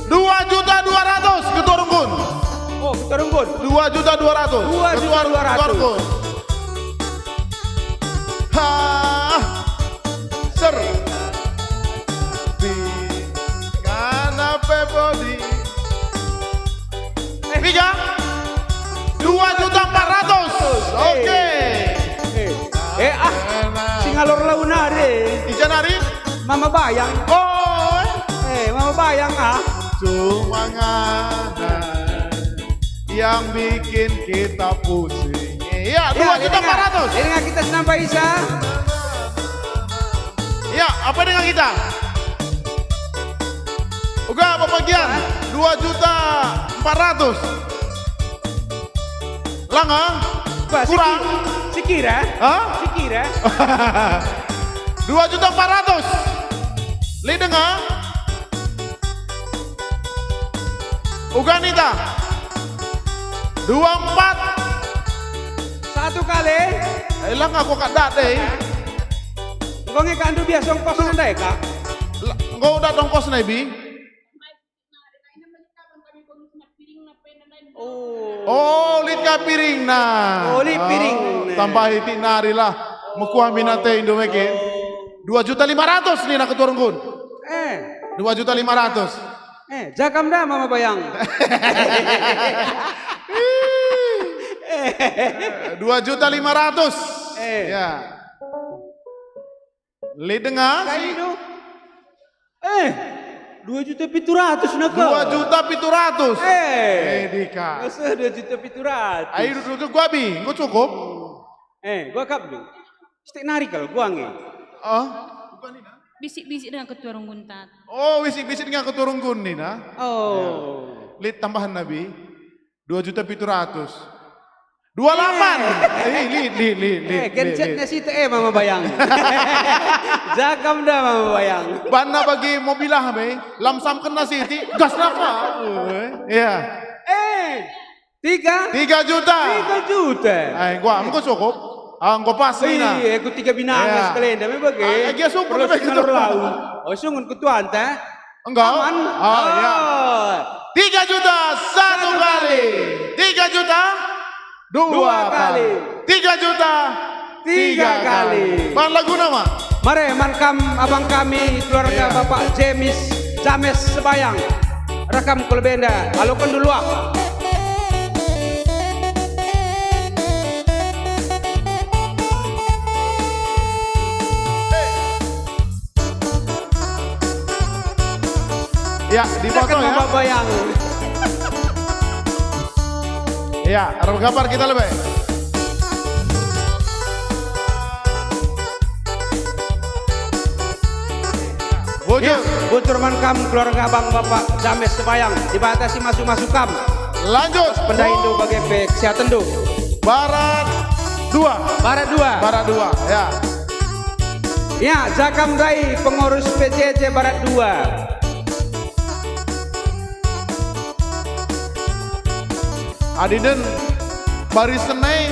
Dua juta dua ratus, Ketua Runggun. Oh, Ketua Runggun. Dua juta dua ratus. Dua juta dua ratus. Ketua Runggun. Ha. Ser. Di ngana pe bodi. Eh. Piga? Dua juta empat ratus. Eh. Oke. Eh. Eh, ah. Enak. Si ngalor lau nari. Ija nari? Mama Bayang. Oh. Eh, Mama Bayang, ah. Cuma ngana yang bikin kita pusing. Iya, ya, dua juta empat ratus. Ini nggak kita senampai, Sa? Ya, apa dengan kita? Uga, apa bagian? Hah? Dua juta empat ratus. Langa? Bah, kurang? Siki-, sikira? Hah? Sikira? Dua juta empat ratus. Lit denga? Uga nita? Dua empat. Satu kali. Eh, langa aku kat dat, eh. Engko nge kandu biasa ongkos ndai, Kak? La, engko udah ongkos ndai, Bi. Oh. Oh, lit ka piringna. Oh, lit piring. Oh, tambahi tik nari lah. Mekuah minate Indo meke. Dua juta lima ratus nina Ketua Runggun. Eh. Dua juta lima ratus. Eh, jagam da Mama Bayang. Dua juta lima ratus. Eh. Ya. Lit denga? Kai tu? Eh, dua juta pitu ratus naka. Dua juta pitu ratus. Eh. Eh, Dika. Nggak usah dua juta pitu ratus. Ayo, duduk ke gua, Bi. Engko cukup. Eh, gua kap dulu. Stik nari kal, gua nge. Oh? Bisik-bisik dengan Ketua Runggun tat. Oh, bisik-bisik dengan Ketua Runggun nina. Oh. Ya. Lit tambahan, Bi. Dua juta pitu ratus. Dua lapan. Eh. Eh, lit, lit, lit, lit, Eh, lit, gensetnya lit. Situ, eh, Mama Bayang. Jagam da Mama Bayang. Banna bagi mobilah, be. Lamsam kena siti, gas naka. Iya. Eh, tiga? Tiga juta. Tiga juta. Eh, gua, engko cukup. Ah, engko pas, ina. Iya, aku tiga binanga. Iya. Sekali, nda me bage. Ah, dia sungkun. Terus lebih ngalor gitu. Lau. Oh, sungkun ketuanta. Enggak? Aman? Oh, iya. Oh. Tiga juta satu kali. Tiga juta dua kali. Tiga juta tiga kali. Ban lagu nama? Mare, man kam abang kami, keluarga Bapak James, James Sebayang. Rekam kula benda, aloken dulu ah. Ya, dipoto ya. Bapak yang. Ya, arah gambar kita lebih. Bujur. Ya, bujur man kam keluarga abang bapak James Sebayang. Dibatasi masuk-masuk kam. Lanjut. Pendai Indo bage pe kesehatan do. Barat dua. Barat dua. Barat dua, ya. Ya, jagam ndai pengurus P C C Barat dua. Adi den barisen nai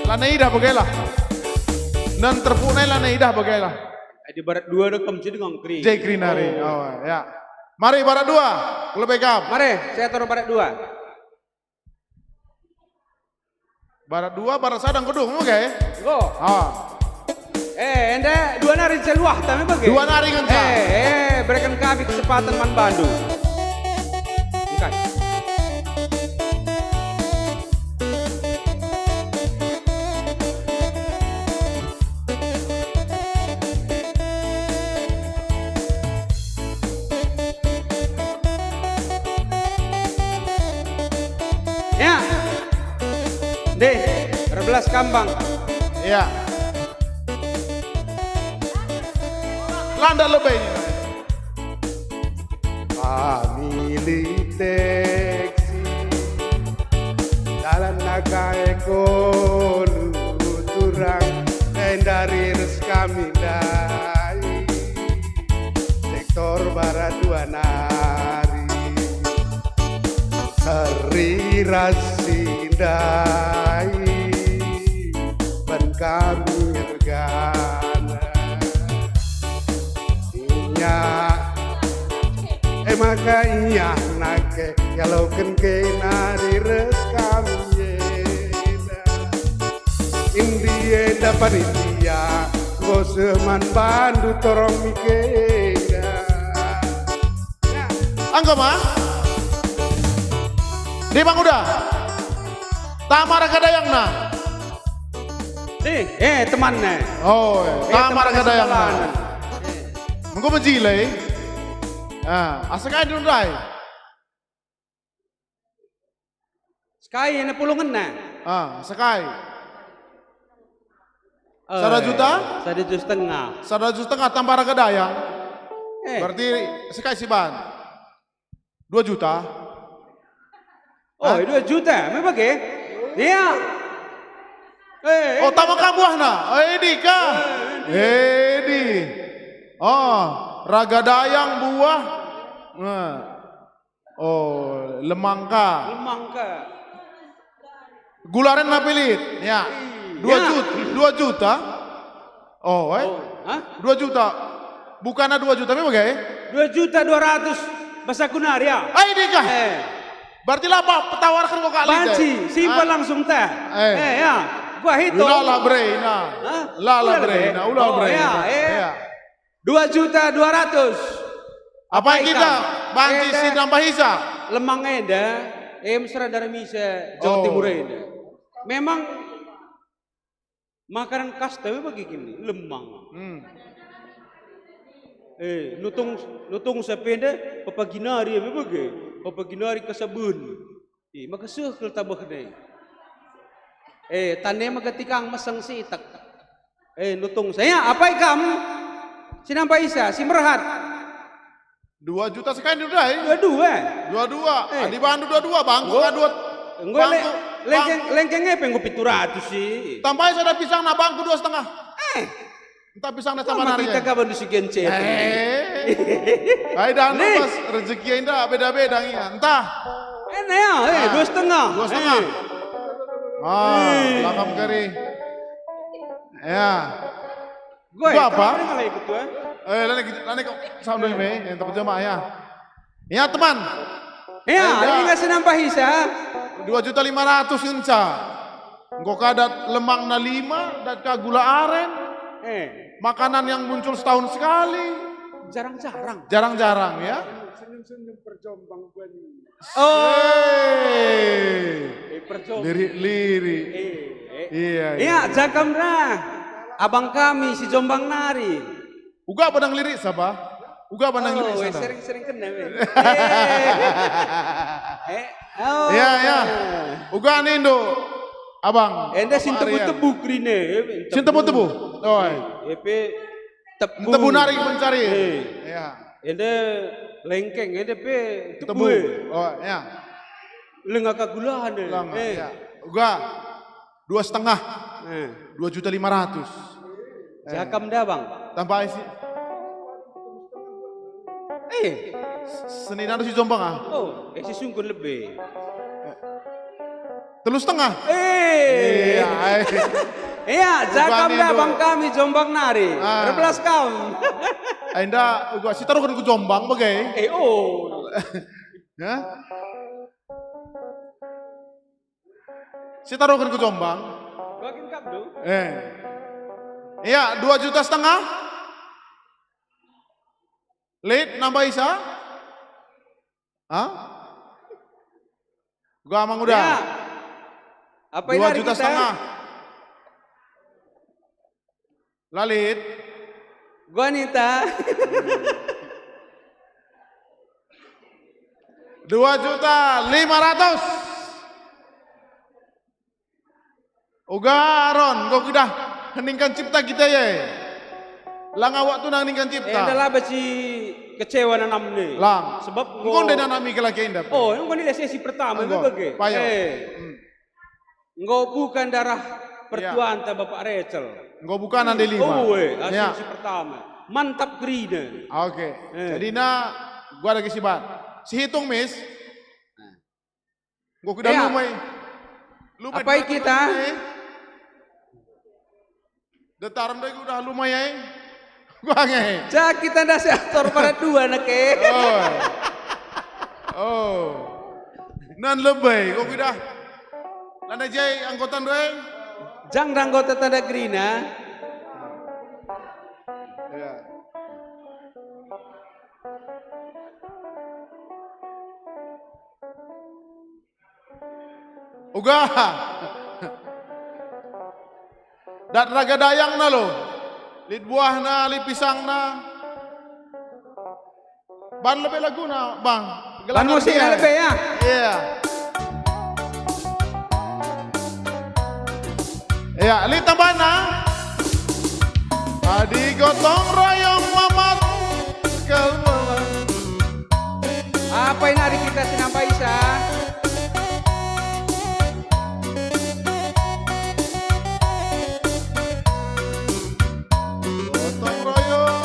lanai idah bagailah. Den terpuk nai lanai idah bagailah. Adi Barat dua dekam si dengan keri. Jai keri nari. Oh. Oh, ya. Mari Barat dua, kalau begam. Mari, saya taruh Barat dua. Barat dua, Barat sada enggo dung, oke? Enggo. Ah. Eh, enda dua nari celuah tame bage. Dua nari ngenca. Eh, eh, berikan kami kesempatan man bandu. Engkai. Erbelas kambang. Ya. Landa lebe ini. Famili teksi, dalan nakai kolu turang, endari res kami ndai, sektor barat dua nari, seri ras si ndai, ben kami ergana. Ia, e maka ia nake, ialoken kena ras kami enda. Indi enda panitia, enggo seh man bandu torong mi kena. Anggo ma? Di Bang Uda. Tama raga dayangna. Nih, eh, temanna. Oh, eh, tama raga dayangna. Mengko mejile. Ah, asa kai dulu ndai? Sekai ena pulungenna. Ah, sekai. Eh, sada juta? Sada juta setengah. Sada juta setengah tambah raga dayang. Eh. Berarti sekai si ban. Dua juta. Oh, dua juta, me bage? Iya. Eh, oh, tama ka buahna. Oh, edi ka. Edi. Oh, raga dayang buah. Nah. Oh, lemangka. Lemangka. Gula aren na pelit. Ya. Iya. Dua juta, dua juta. Oh, eh? Oh, hah? Dua juta. Bukanna dua juta, me bage? Dua juta dua ratus basa ku nari, ya. Ai, dikah? Eh. Berarti la apa petawarken kok kak Lida? Banci, simpel langsung teh. Eh. Eh, ya. Gua hitung. Ulalah berena. Hah? Ulalah berena, ulalah berena. Oh, ya, eh. Ya. Dua juta dua ratus. Apa kita banci si nambah isa? Lemang enda, eh, mesra dari Misa, Jawa Timur enda. Memang makanan kasta me bagi kini, lemang. Hmm. Eh, nutung, nutung sapenda, pepaginari me bagi, pepaginari kasaben. Eh, maka seh kal tabehna. Eh, tane maka tikang meseng sitek. Eh, nutung saya, apai kam? Si nambah isa, si merhat. Dua juta sekai dulu dai. Dua-dua. Dua-dua. Eh. Adi bandu dua-dua, bangku ka dua. Enggo le-, lengkeng, lengkeng e pe enggo pitu ratus sih. Tambahi sada pisang na bangku dua setengah. Eh. Entah pisang na sama nari. Kita kaban si gencet. Eh. Ai dan pas rezeki enda beda-beda ngia. Entah. Ena ya, eh, dua setengah. Dua setengah. Eh. Ah, lakam kari. Ya. Gue apa? Ikut, eh. Eh, lani, lani kok sambil me, yang tempat jemaah ya. Ya, teman. Ya, ini ngasih nambah isa. Dua juta lima ratus ngenca. Enggo ka dat lemangna lima, dat ka gula aren. Eh. Makanan yang muncul setahun sekali. Jarang-jarang. Jarang-jarang, ya. Senyum-senyum perjombang buani. Oh. Eh, perjombang. Lirik-lirik. Eh, eh. Iya, iya. Iya, jagam dah. Abang kami si Jombang nari. Uga badang lirik sapa? Uga badang lirik sana. Sering-sering kena, men. Eh, oh. Iya, iya. Uga nindu, Abang. Enda si tebu-tebu kerine, eh, si tebu-tebu. Oh, iya. Eh, pe tebu. Tebu nari mencari. Eh. Iya. Enda lengkeng, enda pe tebu. Tebu. Oh, iya. Lenga kagulahan, eh. Lenga, iya. Uga. Dua setengah. Eh. Dua juta lima ratus. Eh. Jakam dah, Bang. Tambah isi. Eh. Seni nanu si Jombang, ah. Oh, eh, si sungkun lebih. Eh. Telu setengah. Eh. Iya, eh. Iya, jakam dah, Bang, kami Jombang nari. Ah. Erbelas kam. Enda, gua si taruhken ku Jombang, bage. Eh, oh. Ya? Si taruhken ku Jombang. Bagin kap do? Eh. Iya, dua juta setengah. Lit, nambah isa? Hah? Gua amang udah. Ya. Apa dua juta setengah. Lalit. Gua nita. Dua juta lima ratus. Uga Aron, enggo kuidah heningkan cipta kita ye. Lang awak tu nang ningkan cipta. Enda laba si kecewa nanam ni. Lang. Sebab enggo enggo ndai nanami kelaki enda. Oh, enggo nilai sesi pertama, enggo, bage. Payo. Eh. Hmm. Enggo bukan darah, ya, pertuanta Bapak Rachel. Enggo bukan ande lima. Oh, eh, ya, sesi pertama. Mantap kerina. Oke. Eh. Jadi na gua lagi sibat. Sihitung, Mis. Nah. Enggo kuda, ya, lumai. Lumai apai kita? Detar ndai kuda lumai ai. Gua nge. Cak kita nda seator parat dua neke. Oh. Oh. Nan lebih, enggo kuda. Landa jai anggota ndai. Jang anggota tanda gerina. Ya. Uga. Dat raga dayangna lo. Lit buahna, lit pisangna. Ban lebe laguna, Bang. Ban musikna lebe, ya? Iya. Ya, lit tambana. Adi gotong royong mamat kal. Apa ina adi kita si nampai sa? Gotong royong.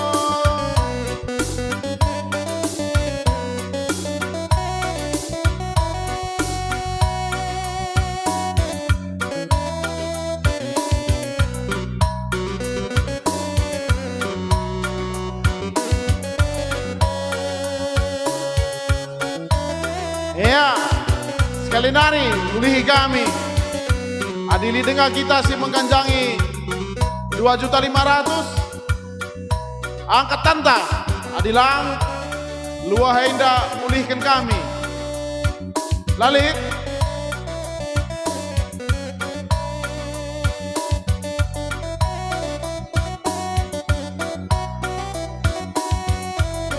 Ya, sekali nari ulihi kami. Adi lit denga kita si mengganjangi dua juta lima ratus, angkat tanta. Adi lang, luah enda ulihken kami. La lit.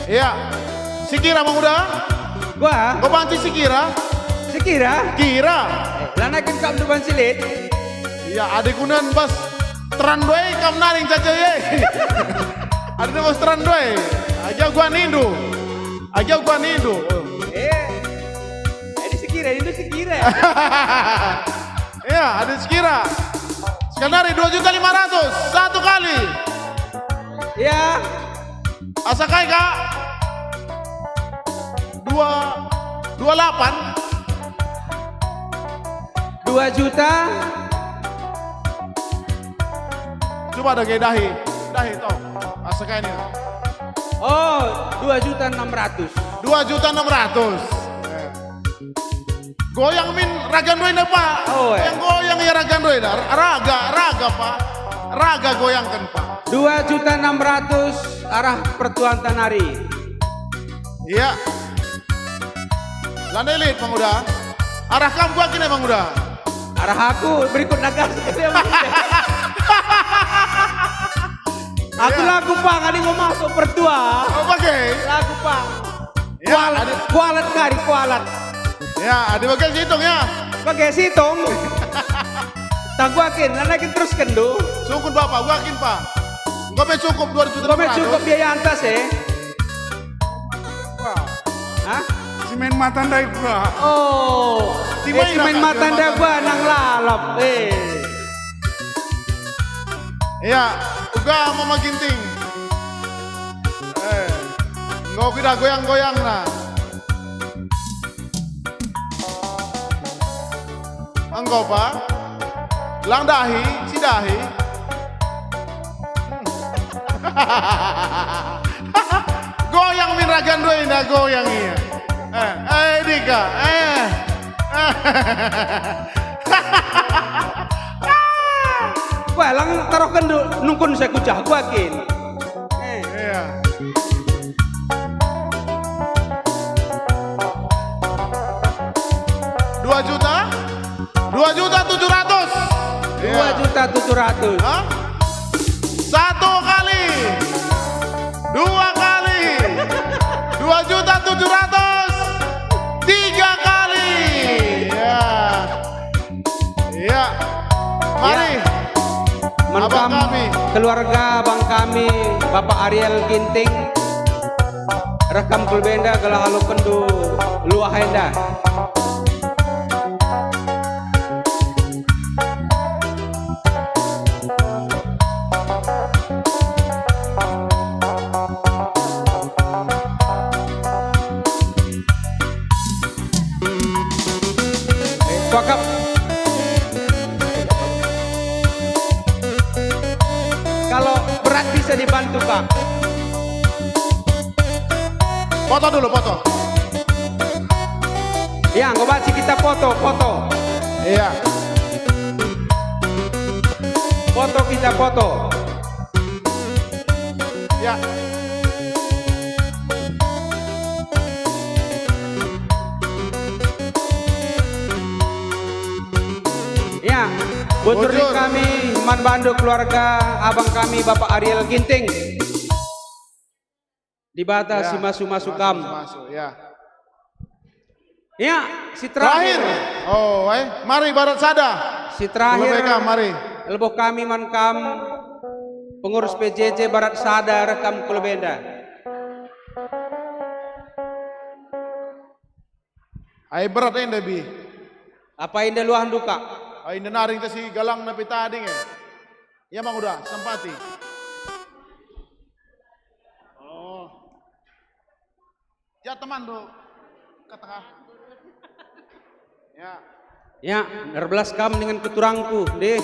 Iya. Sikira, Mang Uda? Gua? Enggo banci sikira? Sikira? Kira. Eh, lanai kin kam tu banci lit? Iya, adi kunen bas teran doe kam naring caca ye. Adi bas teran doe. Aja gua nindu. Aja gua nindu. Eh. Adi sikira, nindu sikira. Iya, adi sikira. Sekali nari dua juta lima ratus, satu kali. Iya. Asa kai, Kak? Dua, dua lapan. Dua juta. Coba dage dahi, dahi toh. Asa kai ni. Oh, dua juta enam ratus. Dua juta enam ratus. Goyang min raga ndoi na, Pak. Oh, eh. Yang goyang ya raga ndoi na. Raga, raga, Pak. Raga goyangken, Pak. Dua juta enam ratus arah pertuanta nari. Iya. Lanai lit, Mang Uda. Arah kam gua kine, Mang Uda. Arah aku, berikut nagas. Aku, iya, lagu pang, adi mau masuk pertua. Oh, bage. Lagu pang. Ya, kualat, adi- Kualat kari, kualat. Ya, adi bage situng ya. Bage situng. Tangguakin, lanai kin terusken du. Sungkun Bapak, guakin, Pak. Enggo me cukup dua ribu tujuh ratus. Enggo me cukup biaya antas, eh. Wah. Hah? Si main mata ndai gua. Oh. Si eh, main si main mata ndai gua nang lalap, eh. Ya, uga Mama Ginting. Eh, enggo kita goyang-goyang nah. Enggo, Pak. Lang dahi, si dahi. Goyang min raga ndoi na goyang ia. Eh, eh, Dika, eh. Wah, lang tarohken du, nungkun saya kucah, gua kin. Eh. Iya. Dua juta? Dua juta tujuh ratus. Dua juta tujuh ratus. Hah? Satu kali. Dua kali. Dua juta tujuh ratus. Tiga kali. Ya. Ya. Mari Man Abang kam kami. Keluarga abang kami, Bapak Ariel Ginting, reh kam ku lebe enda gelah alokenndu luah enda. Kuakap. Kalau berat bisa dibantu, Pak. Foto dulu, foto. Ya, enggo banci kita foto, foto. Iya. Foto kita, foto. Ya. Ya, bujur. Bujur. Kami man bandu keluarga abang kami Bapak Ariel Ginting. Dibata, ya, si masu-masu kam. Masu-masu, ya. Ya, si terakhir. Terakhir. Oh, eh, mari Barat Sada. Si terakhir. Lebih kam, mari. Leboh kami man kam, pengurus P J J Barat Sada, reh kam ku lebe enda. Ai berat enda, Bi. Apa enda luahndu, Kak? Ai enda nari kita si galangna pe tading, eh. Ya, Mang Uda, sempati. Oh. Ya, teman, Bro. Kata. Ya. Ya, erbelas kam dengan keturangku, deh.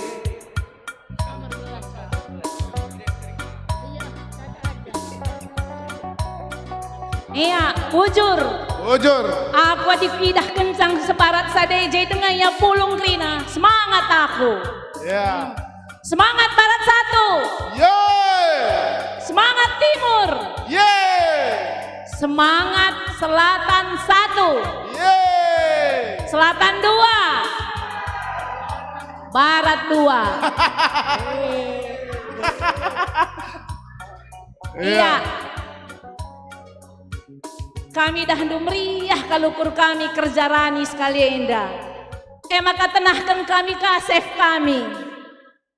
Ia, bujur. Bujur. Aku adi kuidah kencang sebarat sada i je denga ia pulung kerina. Semangat aku. Ya. Semangat Barat satu. Yeay. Semangat Timur. Yeay. Semangat Selatan satu. Yeay. Selatan dua. Barat dua. Iya. Iya. Kami dahndu meriah kal ukur kami kerja rani sekali enda. E maka tenahken kami ka sef kami.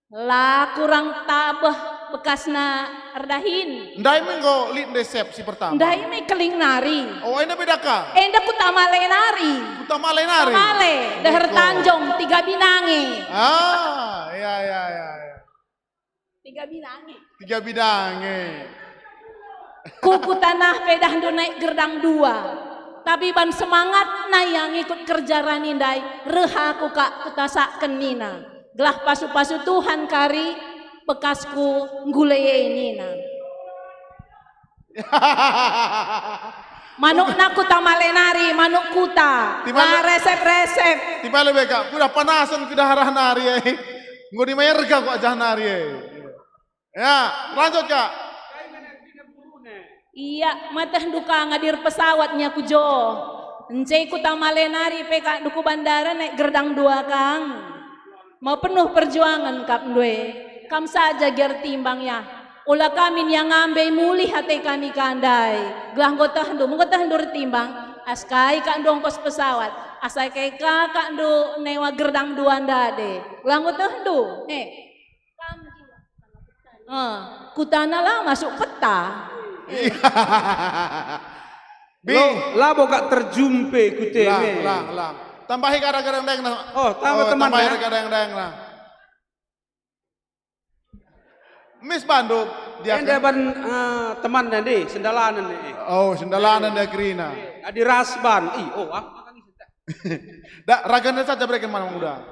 La kurang tabeh bekasna erdahin. Ndai me enggo lit ndai sep si pertama. Ndai me keling nari. Oh, enda beda ka? Enda kutama le nari. Kutama le nari. Kutama le, deher Tanjung, Tiga Binange. Ah, ya, ya, ya, ya. Tiga Binange. Tiga Binange. Ku kutanah pe dahndu naik gerdang dua. Tapi ban semangatna ia ngikut kerja rani ndai, reh aku kak kutasakken nina. Gelah pasu-pasu Tuhan kari bekasku nggule e nina. Manukna kutama le nari, manuk kuta. Tiba la le- resep-resep. Tiba le beka, kuda panasen kuda arah nari, eh. Enggo dimayar ka ku ajah nari, eh. Ya, lanjut, Kak. Ia, mateh duka ngadir pesawatnya ku jo. Ence kutama le nari pe kak duku bandara naik gerdang dua kang. Mau penuh perjuangan kap ndue. Kam saja gia ertimbang ya. Ula kami nia ngambe mulih ate kami kandai. Gelah enggo tehndu, enggo tehndu ertimbang. Askai kak ndongkos pesawat. Asai kai kakak ndu newa gerdang dua ndade. Gelah enggo tehndu. Eh. Eh, kutana la masuk peta. Iya. Bi. Lo, labo kak terjumpe ku teme. Lang, lang, lang. Tambahi kadang-kadang daeng nah. Oh, tambah. Oh, teman, tambahi ya? Kadang-kadang daeng nah. Mis bandu, dia enda kan? Ban, eh, teman nande, sendalanen, eh. Oh, sendalanen dia kerina. Eh, adi ras ban. Ih, oh, aku makan isi. Dak, ragana saja bereken mana muda.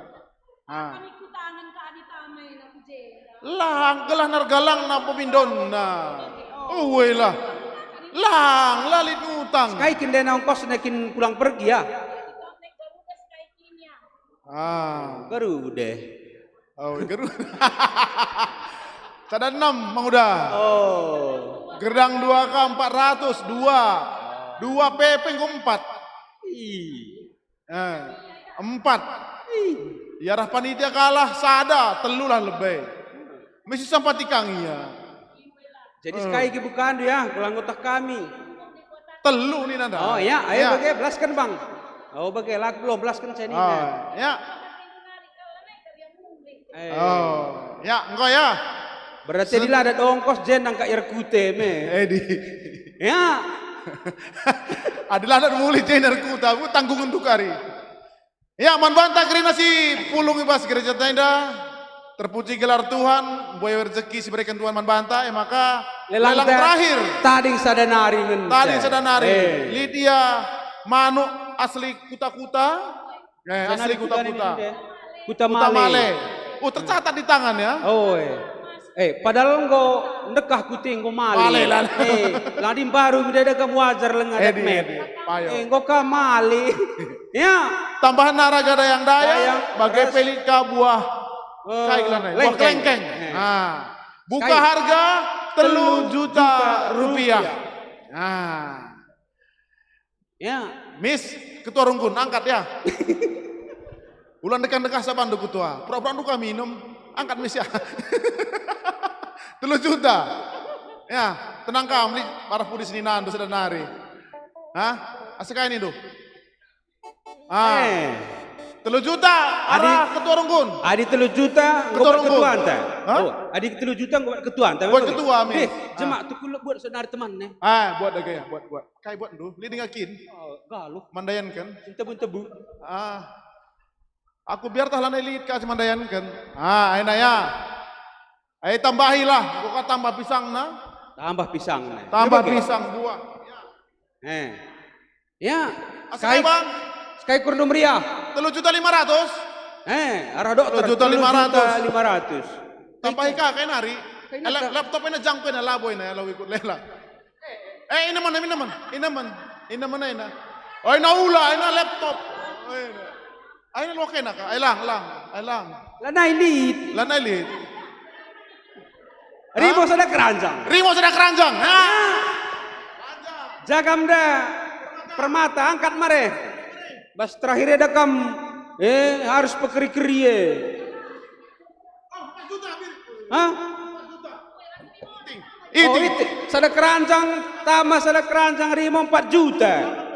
Ah. Kami kutangen ka adi tamai na ku jenda. Lang, gelah nergalangna pemindonna. Oh, weh lah. Lang, la lit utang. Sekai kin dena ongkosna kin pulang pergi, ya? Ah. Garuda. Oh, garuda. Sada enam, Mang Uda. Oh. Gerdang dua K empat ratus, dua. Dua P P enggo empat. Ih. Eh, empat. Ih. Iarah panitia kalah sada, telu lah lebe. Mesti sampati kang ia. Jadi, eh, sekai kebukandu ya, gelah ngutah kami. Telu ni nanda. Oh ya, ayo. Ya. Bage, belasken, Bang. Oh, bage, lak belum belasken saya ni. Oh, ya. Eh. Oh, ya, enggo ya. Berarti adi la dat ongkos, jen nangka erkute me. Eh, di. Ya. Adi la dat mulih, jen erkute, aku tanggungndu kari. Ya, man banta kerina si pulung i bas gereja enda, terpuji gelar Tuhan, mbuat rejeki si berikan Tuhan man banta, e maka lelang lelang terakhir. Tading sada nari ngenca. Tading sada nari. Eh. Lit ia manuk asli Kuta-Kuta. Eh, asli Kuta-Kuta. Kuta Male. Uh, tercatat di tangan ya. Oh, eh. Eh, padahal enggo ndekah kuti enggo male. Male, lah. Eh, ladi mbaru midada kam wajar lenga dat met. Eh, enggo ka male. Ya. Tambahan nara ga dayang-dayang, bage pelit ka buah. Eh, kai gelarna? Buah kelengkeng. Eh. Nah. Buka harga telu juta rupiah. Nah. Ya. Mis, ketua rungkun, angkat ya. Ulang dekah-dekah saban do ketua. Pura-pura nduka minum, angkat mis ya. Telu juta. Ya, tenang kam, lit parah pudi seninandu sada nari. Hah? Asa kai nindu? Ah. Eh. Telu juta, arah ketua rungkun. Adi telu juta, enggo buat ketuanta. Hah? Oh, adi telu juta, enggo buat ketuanta. Buat ketua, mis. Eh, jemak tuku buat sada nari teman ne. Ah, buat dage ya, buat, buat. Kai buatndu? Lit denga kin? Oh, galuh. Mandayanken? Tebu-tebu. Ah. Aku biar tah lanai lit ka si mandayanken. Ah, aina ya. Ai tambahilah, buka tambah pisangna. Tambah pisangna. Tambah pisang buah. Eh. Ya. Sekai, Bang. Sekai kurndu meriah. Telu juta lima ratus. Eh, arah dokter. Telu juta lima ratus. Tambahi ka, kai nari. Laptop ena jangko ena labo ena, labo ikut lela. Eh, ina mana, ina mana? Ina mana? Ina mana ina? Oh, ina ula, ina laptop. Oh, ina. Aina lo kena ka, ai lang, lang, ai lang. Lanai lit. Lanai lit. Rimo sada keranjang. Rimo sada keranjang. Ha? Jagam da permata angkat mare. Bas terakhir ada kam, eh, harus pekeri-keri, eh. Hah? Iting. Oh, iting. Sada keranjang, tambah sada keranjang rimo empat juta.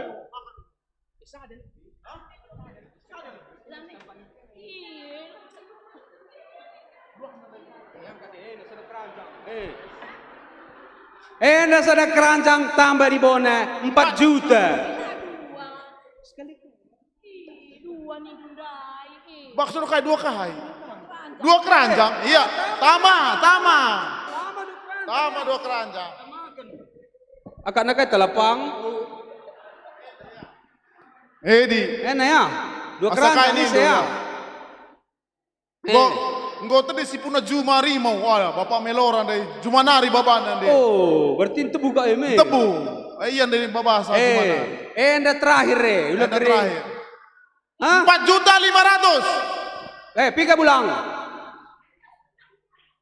Enda sada keranjang tambah ribona empat juta. Maksud kai dua kai? Dua keranjang? Iya. Tama, tama. Tama dua keranjang. Akak nakai telapang. Edi. Ena ya. Dua keranjang ise ya. Enggo tedis si puna juma rimau. Wah, Bapak Melora ndai juma nari babana ndai. Oh, berarti tebu ka eme. Tebu. Eh, iya ndai babasa juma nari. Eh, enda terakhir, eh. Enda terakhir. Hah? Empat juta lima ratus. Eh, piga bulang?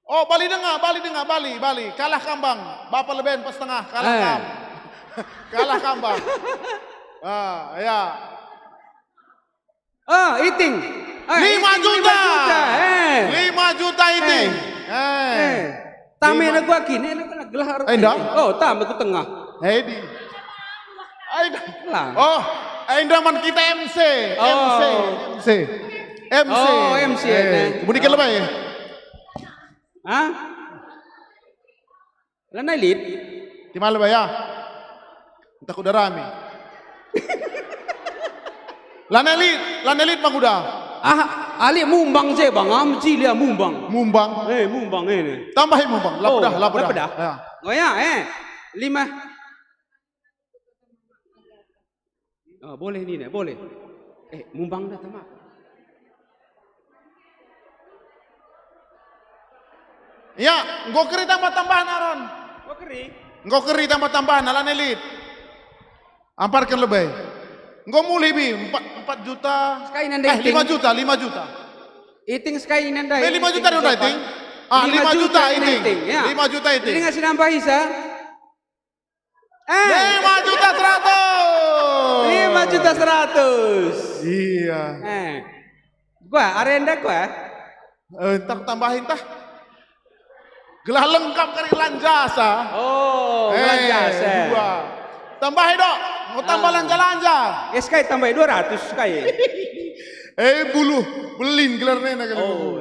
Oh, bali denga, bali denga, bali, bali. Kalah kambang. Bapa leben pas tengah, kalah kam. Kalah kambang. Ah, ya. Ah, iting. Ah, lima juta. Eh. Lima juta iting. Eh. Eh. Tame na gua kini, na gua gelar. Eh, nda? Oh, tame ku tengah. Hei, di. Ai, nda. Lah. Oh, ai, nda man kita M C. Oh. M C. M C. M C. Oh, M C, eh. Kemudian lebay. Hah? Lanai lit. Di mana, Baya? Entah kuda rame. Lanai lit, lanai lit, Bang, udah. Ah, alik mumbang je, Bang. Ah, mejili, ah, mumbang. Mumbang. Eh, mumbang ini. Tambahi mumbang. Oh, lapedah, lapedah. Lapedah. Ya. Oh ya, eh. Lima. Oh, boleh nina, boleh. Eh, mumbang dah, Tama. Ya, enggo keri tambah-tambahan, Aron. Enggo keri. Enggo keri tambah-tambahan, alan elit. Amparken lebih. Enggo mulih, Bi, empat, empat juta. Sekai nanda eh, iting. Lima juta, lima juta. Iting sekai nanda. Eh, lima juta iting, dong, iting. Ah, lima juta iting. Iting, ya. Lima juta iting. Jadi ngasih nambah isa? Eh. Lima juta seratus. Lima juta seratus. Iya. Eh. Gua, arenda gua. Eh, tak tambahin tah. Gelah lengkap kari lanjasa. Oh, eh, lanjasa. Dua. Tambahi dok, mau tambah lanja-lanja. Ya, sekai tambahi dua ratus sekai. Eh, buluh belin gelarna kali. Oh.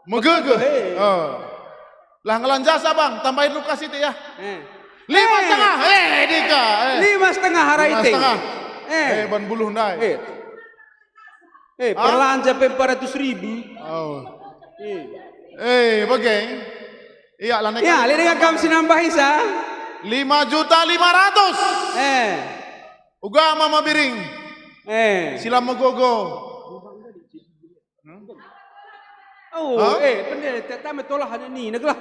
Megegeh. He. Oh. Lah ngelanja sa, Bang, tambahin luka sitik ya. Eh. Lima setengah. Eh, Dika. Eh. Lima setengah arah Lima iting. setengah. Eh. Eh, ban buluh ndai. Eh. Eh, Ah? perlanja pe empat ratus ribu. Oh. Eh. Eh, bage. Iya, lah Ya, neka- lihat dengan kamu si nambahi sa. Lima juta lima ratus. Eh. Uga Mama Biring. Eh. Sila megogo. Oh, Hah? eh, pendeta, tame tolah ane ni, gelah,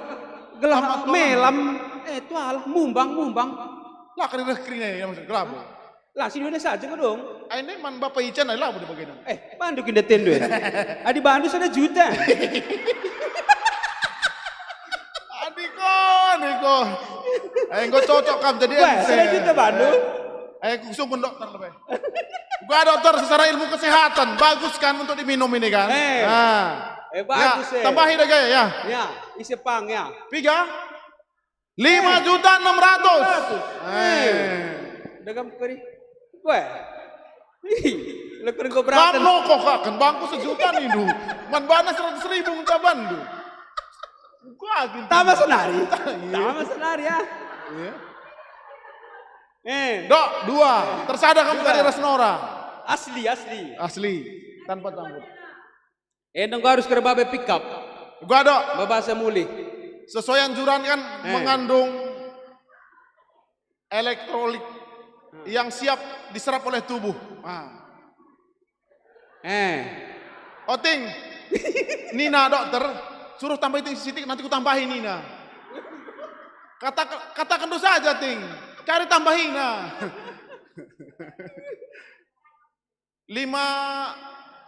gelah Tame tolah. melam, eh, tualah, mumbang, mumbang. Lah, keri reh keri ne, ya, maksud, gelabo. Lah, si Indonesia aja kedong. Ai, ini man Bapak Ican, ai, labo di bagian. Eh, bandu kinda tendo, ya. Adi bandu sada juta. Adiko, adiko. Eh, engko cocok kam jadi Wah, M C. sada juta bandu. Eh, kusungkun dokter lebih. Gua dokter secara ilmu kesehatan, bagus kan untuk diminum ini kan? Eh. Nah. Eh, bagus, Ya, eh. tambahi deh, ya. Ya, isi pang, ya. Piga? Lima juta enam ratus. Eh. Dagang keri. Weh. Ih, leker engko Kam beraten. Nokoh kan bangku sejuta nindu. Man bana seratus ribu ngkabandu. Gua gitu. Tambah senari. Iya. Tambah senari, ya. Iya. Eh. Dok, dua. Tersada kamu Dua. tadi ras Nora. Asli, asli. Asli. Tanpa campur. Eh, nunggu harus kerba be pickup. Gua, Dok. Babasa mulih. Sesuai anjuran kan Eh. mengandung elektrolit Hmm. yang siap diserap oleh tubuh. Ah. Eh. Oting. Nina dokter, suruh tambahi ting sitik, nanti kutambahi nina. Kata, katakan dulu saja, Ting. Cari tambahina. Lima,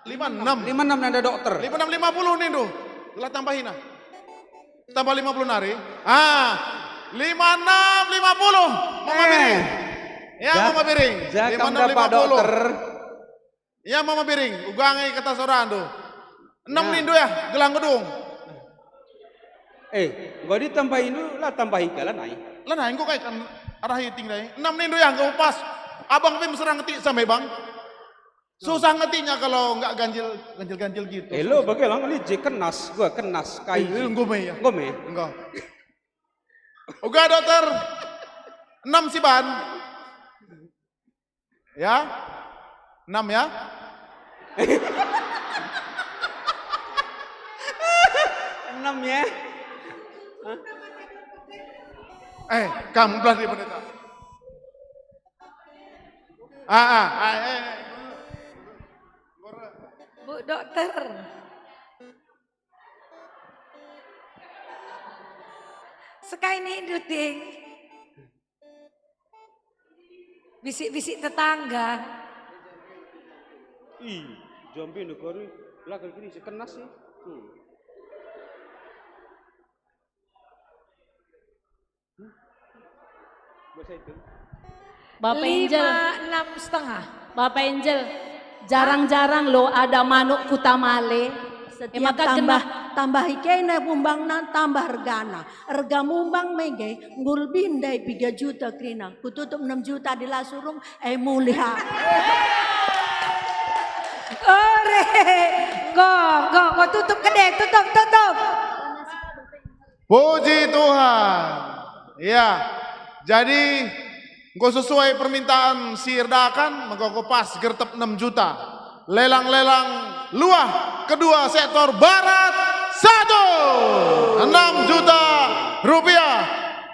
lima enam. Lima enam nanda dokter. Lima enam lima puluh nindu. Lah tambahina. Tambah lima puluh nari. Ah, lima enam lima puluh. Mama Eh. Biring. Ya, Ja-, Mama Biring. ja Lima kam enam dapat lima puluh. dokter. Ya, Mama Biring. Uga nge kata sorandu. Enam Ya. nindu ya, gelang gedung. Eh, enggo ditambahi dulu, lah tambahi ka, lanai. Lanai, enggo kai kan arah iting dai. Enam nindu ya, enggo pas. Abang pe mesra ngetik sampe, Bang. Susah ngetiknya kalau nggak ganjil, ganjil-ganjil gitu. Eh, lo bage lang, li je kenas, gua kenas, kai Eh, je. enggo me ya? Enggo me. Enggo. Uga, dokter. Enam siban. Ya? Enam ya? Enam ya? Hah? Eh, kamu belah di pendeta. Ah, ah, ah, eh, eh. Bu dokter. Sekai nindu, Ting. Bisik-bisik tetangga. Ih, jambi negara, lah kali kini sekenas sih. Hmm. Bahasa itu. Bapak Angel. Lima, enam setengah. Bapak Angel, jarang-jarang lo ada manuk kuta male. Setiap Eh, maka tambah, genah. tambah ikena mumbangna, tambah regana. Erga mumbang mege, nggo lebih ndai piga juta kerina. Kututup enam juta di la surung, eh, mulih ha. Ore, go, go, go, tutup kede, tutup, tutup. Puji Tuhan. Ya. Jadi, enggo sesuai permintaan si erdakan, maka enggo pas gertep enam juta. Lelang-lelang luah kedua sektor barat, satu, enam juta rupiah.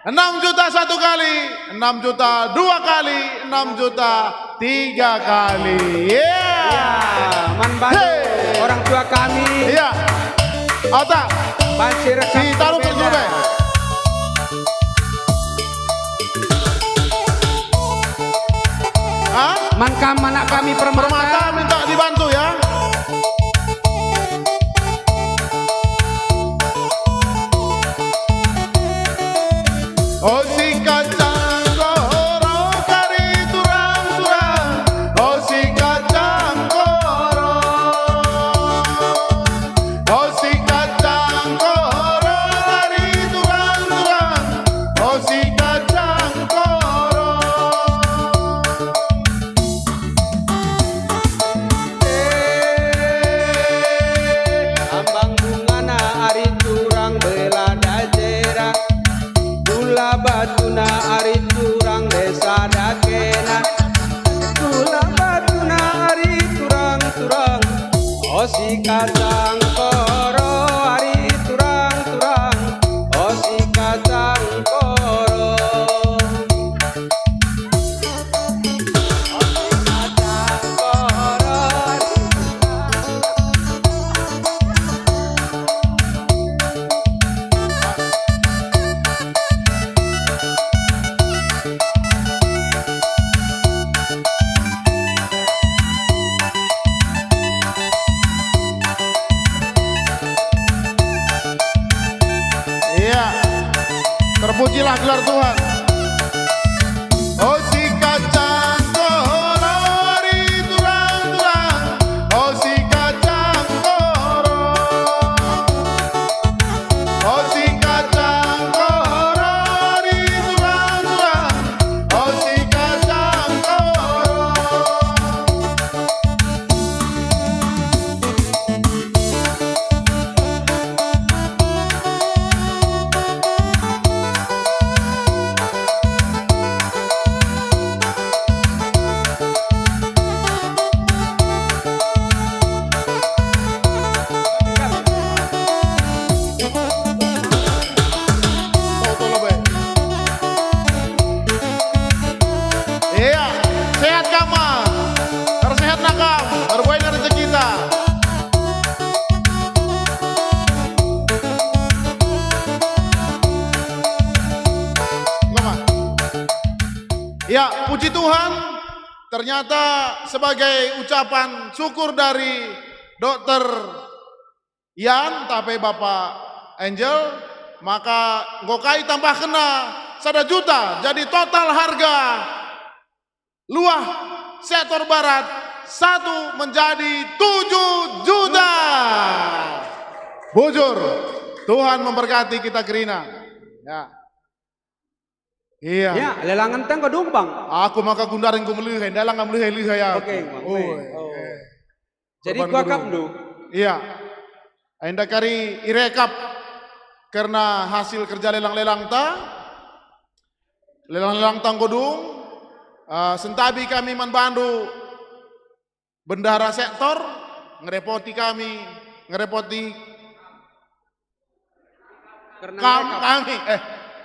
Enam juta satu kali, enam juta dua kali, enam juta tiga kali. Ya. Ya, man bantu Hei. orang tua kami. Iya. Otak. Banci rekam Ditaruh berbeda. perjuru, Bang. Hah? Man kam anak kami Permata. Permata minta dibantu ya. O si kacang koro kari turang-turang, o si kacang koro. O si kacang koro kari turang-turang, o si kacang koro. Kacang koro ari turang-turang, o si kacang koro. Iya. Terpujilah gelar Tuhan. O si kacang koro ari turang-turang, o si kacang koro, o si kacang koro ari turang-turang, o si kacang koro. Iya, sehat kam, Mang? Ersehatna kam, erbuena rezekita. Enggak, Mang. Ya, puji Tuhan, ternyata sebagai ucapan syukur dari Dokter Ian, tapi Bapak Angel, maka enggo kai tambahkenna sada juta, jadi total harga luah sektor barat satu menjadi tujuh juta. Bujur, Tuhan memberkati kita kerina. Ya. Iya. Ya, lelangen tenggo dung, Bang. Aku maka gundari enggo melihe, dalang ngam melihe-lihe ya. Oke, Bang. Oh, oke. Oh. Iya. Jadi korban kuakap guru. Ndu. Iya. Enda kari irekap kerna hasil kerja lelang-lelang ta. Lelang-lelang ta enggo dung. Ah, sentabi kami man bandu bendahara sektor, ngerepoti kami, ngerepoti Kerna kam ngerekap. Kami, eh,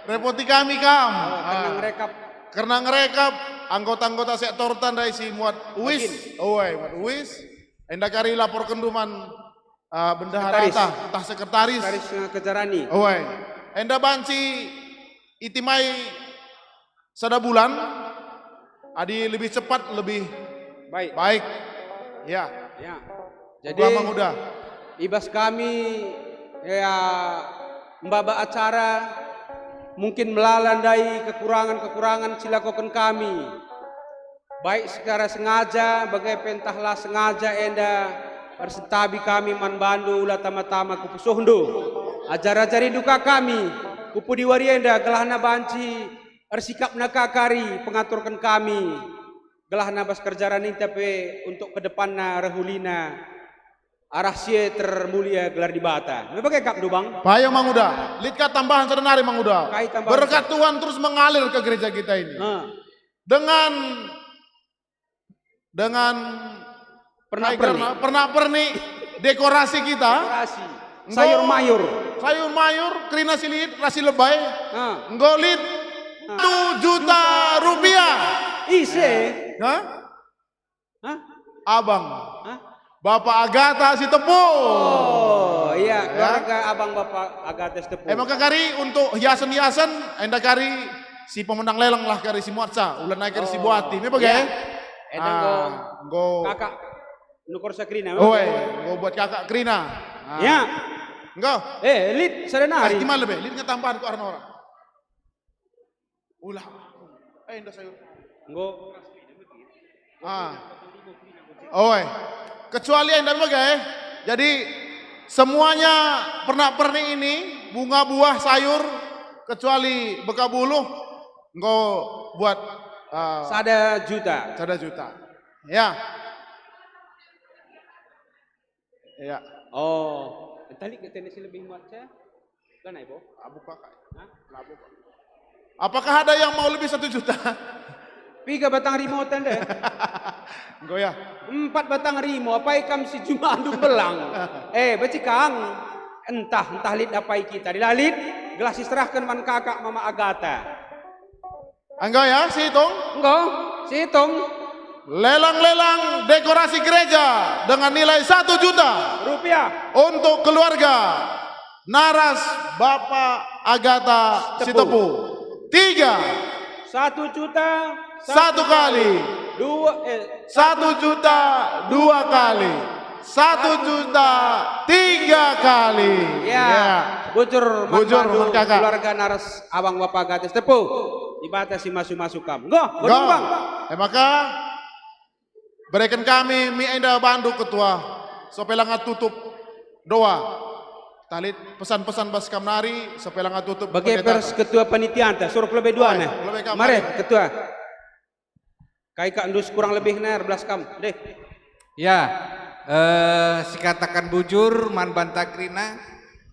repoti kami kam. Oh, kerna Ah. ngerekap. Kerna ngerekap anggota-anggota sektor tandai si muat uis. Bagin. Oi, muat uis. Enda kari laporkenndu man, ah, bendahara Sekretaris. Tah, tah sekretaris. Sekretaris, eh, kejarani. Oi. Enda banci itimai sada bulan, adi lebih cepat, lebih Baik. baik. Ya. Ya. Jadi, Bambang Uda. I bas kami, ya, maba acara, mungkin melala ndai kekurangan-kekurangan si lakoken kami. Baik secara sengaja, bage pe ntah la sengaja enda, ersentabi kami man bandu ula tama-tama ku pusuhndu. Ajar-ajarindu ka kami, ku pudi wari enda, gelahna banci ersikapna ka kari pengaturken kami, gelahna bas kerja raninta pe untuk ke depanna rehulina, arah si e termulia gelar Dibata. Me bage kap ndu, Bang? Payo, Mang Uda. Lit ka tambahan sada nari, Mang Uda. Kai tambahan? Berkat Tuhan terus mengalir ke gereja kita ini. Nah. Dengan dengan Pernak-pernik. Pernak-pernik dekorasi kita. Dekorasi. Enggo sayur mayur. Sayur mayur, kerina si lit, ras si lebai. Ah. Enggo lit Ah. Satu juta rupiah. Ise. Hah? Hah? Abang. Hah? Bapak Agatha Sitepu. Oh, iya, Ya. keluarga abang Bapak Agatha Sitepu. Emang kari untuk hiasan-hiasan, enda kari si pemenang lelang lah kari si muatsa, ulan nai kari si Oh. buati. Me bage? Ya. Enda Ah, enggo enggo. kakak nukur sakrina, Oe, bage? enggo buat kakak kerina. Ah. Ya. Enggo. Eh, lit sada Ah, nari. Gimana be? Lit nge tambahan ku arna orang. Ulah. Eh, indah sayur. Enggo. Ah. Oe. Kecuali enda bage. Jadi semuanya pernak-pernik ini, bunga, buah, sayur, kecuali beka buluh, enggo buat, ah, Sada juta. sada juta. Ya. Ya. Oh, tali ke tene si lebih muat saya? Kan ai, Bo? Abu kakak. Hah? Abu kakak. Apakah ada yang mau lebih satu juta? Piga batang rimo tende? Enggo ya. Empat batang rimo, apai kam si juma andung belang? Eh, becikang. Entah, entah lit apai kita. Dilah lit, gelah siserahken man kakak Mama Agata. Enggo ya, sihitung? Enggo, sihitung. Lelang-lelang dekorasi gereja dengan nilai satu juta. Rupiah. Untuk keluarga Naras Bapa Agata Sitepu. Sitepu. Tiga. Satu juta. Satu kali. Dua, eh, satu juta dua kali. Satu juta tiga kali. Ya, ya. Bujur man bandu, man kakak. Keluarga Naras Abang Bapa Agata Sitepu. Dibata si masu-masu kam. Enggo, enggo. Bang. Eh, maka bereken kami mi enda bandu ketua. Sope langa tutup doa. Talit pesan-pesan bas kam nari, sope langa tutup. Bage pendeta. Pers ketua panitianta, suruh lebih dua. Oh, nih. Lebih kam. Mari, mari. Ketua. Kai kak ndus kurang lebih ner belas kam deh. Ya, eh, sikataken bujur man banta kerina,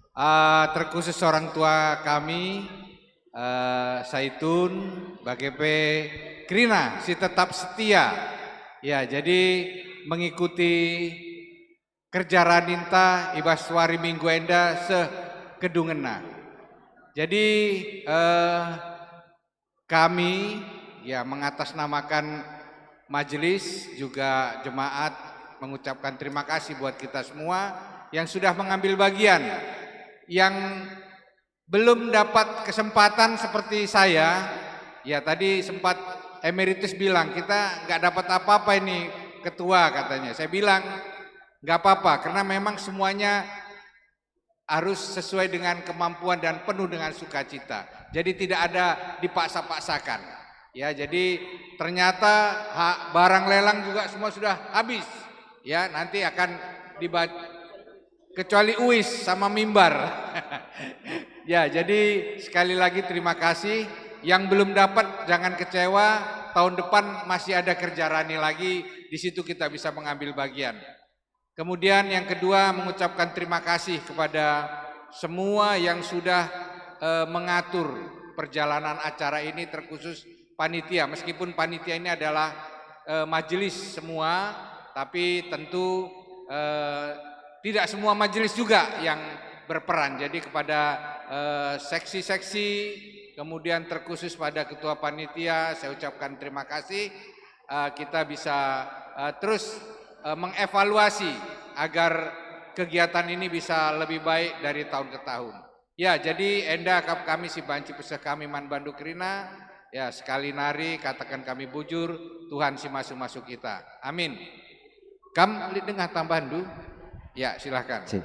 eh, terkhusus orang tua kami, eh, Saitun, bage pe kerina si tetap setia. Ya, jadi mengikuti kerja raninta i bas wari Minggu enda seh kedungenna. Jadi, eh, kami, ya, mengatasnamakan majelis, juga jemaat, mengucapkan terima kasih buat kita semua yang sudah mengambil bagian. Yang belum dapat kesempatan seperti saya, ya, tadi sempat Emeritus bilang, "Kita nggak dapat apa-apa ini, Ketua," katanya. Saya bilang, "Nggak apa-apa, karena memang semuanya harus sesuai dengan kemampuan dan penuh dengan sukacita. Jadi tidak ada dipaksa-paksakan." Ya, jadi ternyata ha-, barang lelang juga semua sudah habis. Ya, nanti akan diba-, kecuali uis sama mimbar. Ya, jadi sekali lagi terima kasih. Yang belum dapat jangan kecewa, tahun depan masih ada kerja rani lagi, di situ kita bisa mengambil bagian. Kemudian yang kedua, mengucapkan terima kasih kepada semua yang sudah, eh, mengatur perjalanan acara ini, terkhusus panitia. Meskipun panitia ini adalah, eh, majelis semua, tapi tentu, eh, tidak semua majelis juga yang berperan. Jadi kepada, eh, seksi-seksi, kemudian terkhusus pada ketua panitia, saya ucapkan terima kasih. Eh, kita bisa, eh, terus, eh, mengevaluasi agar kegiatan ini bisa lebih baik dari tahun ke tahun. Ya, jadi enda kap kami si banci peseh kami man bandu kerina. Ya, sekali nari kataken kami bujur, Tuhan si masu-masu kita. Amin. Kam lit denga tambahndu? Ya, silahkan. Sip.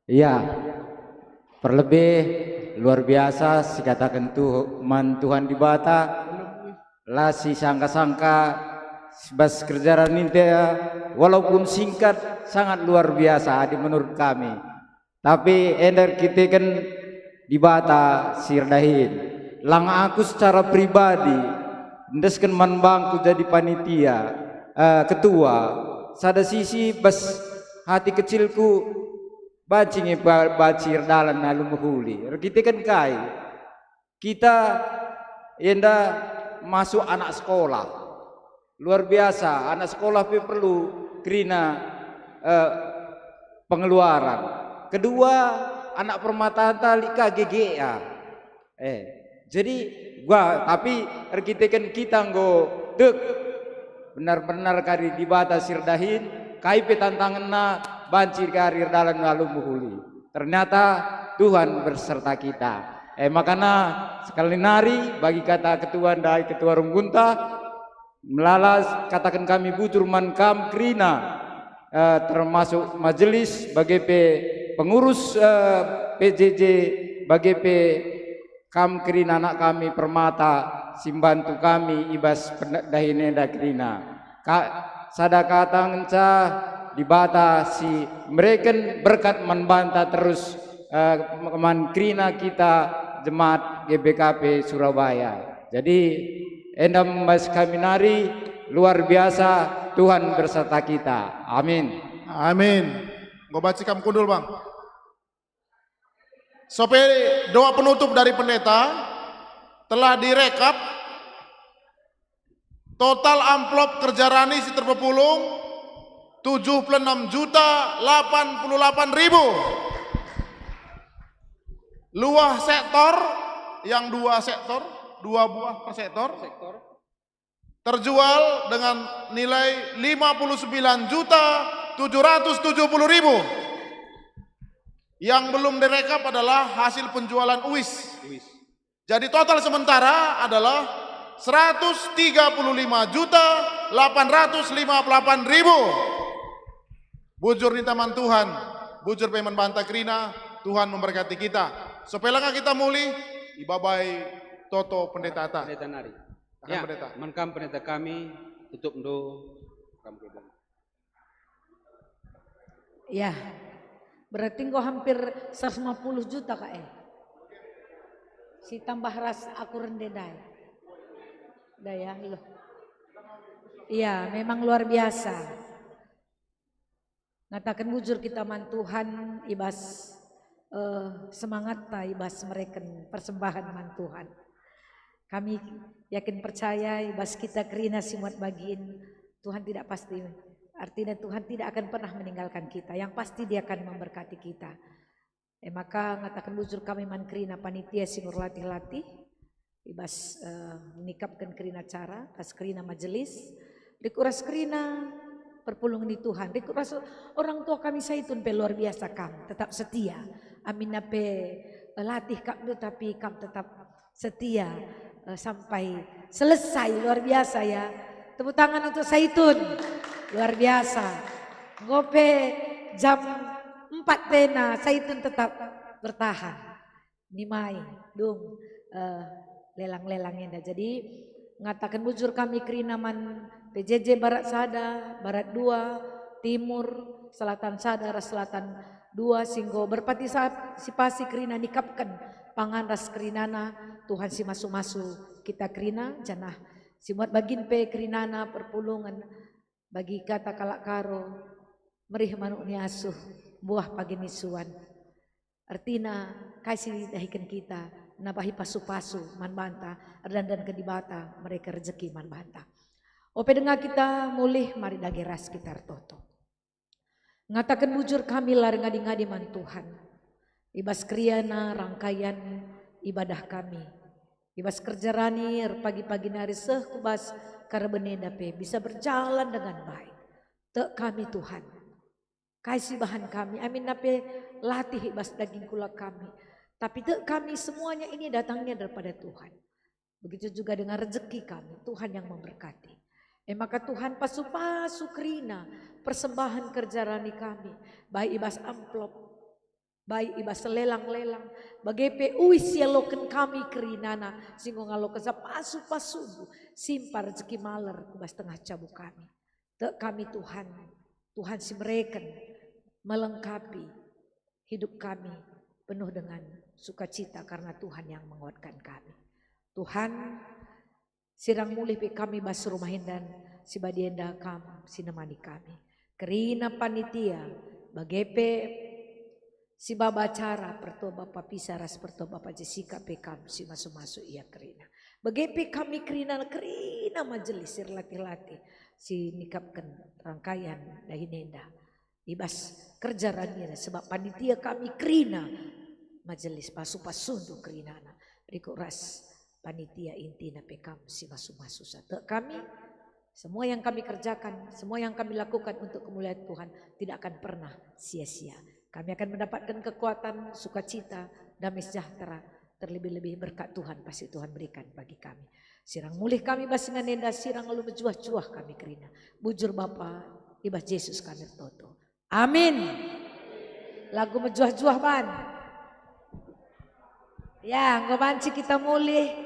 Ya, perlebih luar biasa sikataken Tuh-, man Tuhan Dibata, la sisangka-sangka bas kerja raninta, walaupun singkat, sangat luar biasa adi menurut kami. Tapi enda erkiteken Dibata si erdahin. Lang aku secara pribadi endesken man bangku jadi panitia, eh, ketua. Sada sisi bas hati kecilku banci nge ba-, banci erdalan alu mehuli. Erkiteken kai? Kita enda masuk anak sekolah. Luar biasa, anak sekolah pe perlu kerina, eh, pengeluaran. Kedua, anak permatanta lit ka gege, ah. Eh, jadi gua, tapi erkiteken kita enggo tek benar-benar kari Dibata si erdahin, kai pe tantangenna banci kari erdalan alu mehuli. Ternyata Tuhan berserta kita. Eh, makana sekali nari bagi kata ketua ndai ketua runggunta, melala kataken kami bujur man kam kerina, eh, termasuk majelis, bage pe pengurus, eh, P J J, bage pe kam kerina anak kami permata si mbantu kami i bas pendahin enda kerina. Ka-, sada kata ngenca Dibata si mereken berkat man banta terus, eh, man kerina kita jemaat G B K P Surabaya. Jadi, enda bas kami nari luar biasa, Tuhan berserta kita. Amin. Amin. Enggo banci kam kundul, Bang. Sope doa penutup dari pendeta telah direkap. Total amplop kerja rani si terpepulung tujuh puluh enam juta lapan puluh lapan ribu. Luah sektor, yang dua sektor, dua buah per sektor, terjual dengan nilai lima puluh sembilan juta tujuh ratus tujuh puluh ribu. Yang belum direkap adalah hasil penjualan uis. Uis. Jadi total sementara adalah seratus tiga puluh lima juta delapan ratus lima puluh delapan ribu. Bujur ninta man Tuhan, bujur pe man banta kerina, Tuhan memberkati kita. Supaya langa kita mulih, ibabai toto pendetata. Pendeta nari. Tahan, ya, pendeta. Man kam pendeta kami, tutup ndo. Kam kedua. Ya, berarti enggo hampir seratus lima puluh juta, Kak, eh. Si tambah ras aku rende ndai. Dah ya, loh. Iya, memang luar biasa. Ngataken bujur kita man Tuhan, i bas, eh, semangatta, i bas mereken persembahan man Tuhan. Kami yakin percaya, i bas kita kerina si muat bagin, Tuhan tidak pasti, artinya Tuhan tidak akan pernah meninggalkan kita. Yang pasti Dia akan memberkati kita. E maka ngataken bujur kami man kerina panitia si enggo erlatih-latih, i bas, eh, nikapken kerina acara, ras kerina majelis, rikut ras kerina perpulungen ni Tuhan, rikut ras orang tua kami Saitun pe luar biasa kam, tetap setia. Aminna pe, eh, latih kam ndu, tapi kam tetap setia, eh, sampai selesai. Luar biasa ya. Tepuk tangan untuk Saitun. Luar biasa. Enggo pe jam empat tena, Saitun tetap bertahan. Nimai, dung, eh, lelang-lelang enda. Jadi, ngataken bujur kami kerina man P J J Barat sada, Barat dua, Timur, Selatan sada, ras Selatan dua, si enggo berpartisipasi kerina nikapken pangan ras kerinana. Tuhan si masu-masu kita kerina, janah si muat bagin pe kerinana perpulungen bagi kata kalak Karo, merih manuk ni asuh, buah pagi ni suan. Ertina, kai si idahiken kita, nabahi pasu-pasu man banta, erdandanken Dibata, mereken rejeki man banta. Ope denga kita mulih, mari dage ras kita ertoto. Ngataken bujur kami la ngadi-ngadi man Tuhan. I bas keriana rangkaian ibadah kami. I bas kerja rani erpagi-pagi nari seh ku bas karaben enda pe bisa berjalan dengan baik. Tek kami Tuhan. Kai si ibahan kami, aminna pe latih i bas daging kula kami. Tapi tek kami semuanya ini datangnya daripada Tuhan. Begitu juga dengan rejeki kami, Tuhan yang memberkati. E maka Tuhan pasu-pasu kerina persembahan kerja rani kami, baik i bas amplop, baik i bas lelang-lelang, bage pe uis si ialoken kami kerinana, si enggo ngalokenca pasu-pasundu, simpa rejeki maler ku bas tengah jabu kami. Tek kami Tuhan, Tuhan si mereken, melengkapi hidup kami penuh dengan sukacita karena Tuhan yang menguatkan kami. Tuhan, sirang mulih pe kami bas rumah enda si badia enda Kam si nemani kami. Kerina panitia, bage pe si baba acara, pertua Bapa Pisa ras pertua Bapa Jessica pe Kam si masu-masu ia kerina. Bage pe kami kerina, kerina majelis si erlatih-latih, si nikapken rangkaian dahin enda. I bas kerja rani enda, sebab panitia kami kerina majelis, pasu-pasundu kerinana. Rikut ras panitia intina pe Kam si masu-masu. Tek kami, semua yang kami kerjakan, semua yang kami lakukan untuk kemuliaan Tuhan tidak akan pernah sia-sia. Kami akan mendapatkan kekuatan, sukacita, damai sejahtera, terlebih-lebih berkat Tuhan pasti Tuhan berikan bagi kami. Sirang mulih kami bas ingan enda, sirang alu mejuah-juah kami kerina. Bujur Bapa, i bas Jesus kami ertoto. Amin. Lagu mejuah-juah ban. Ya, enggo banci kita mulih.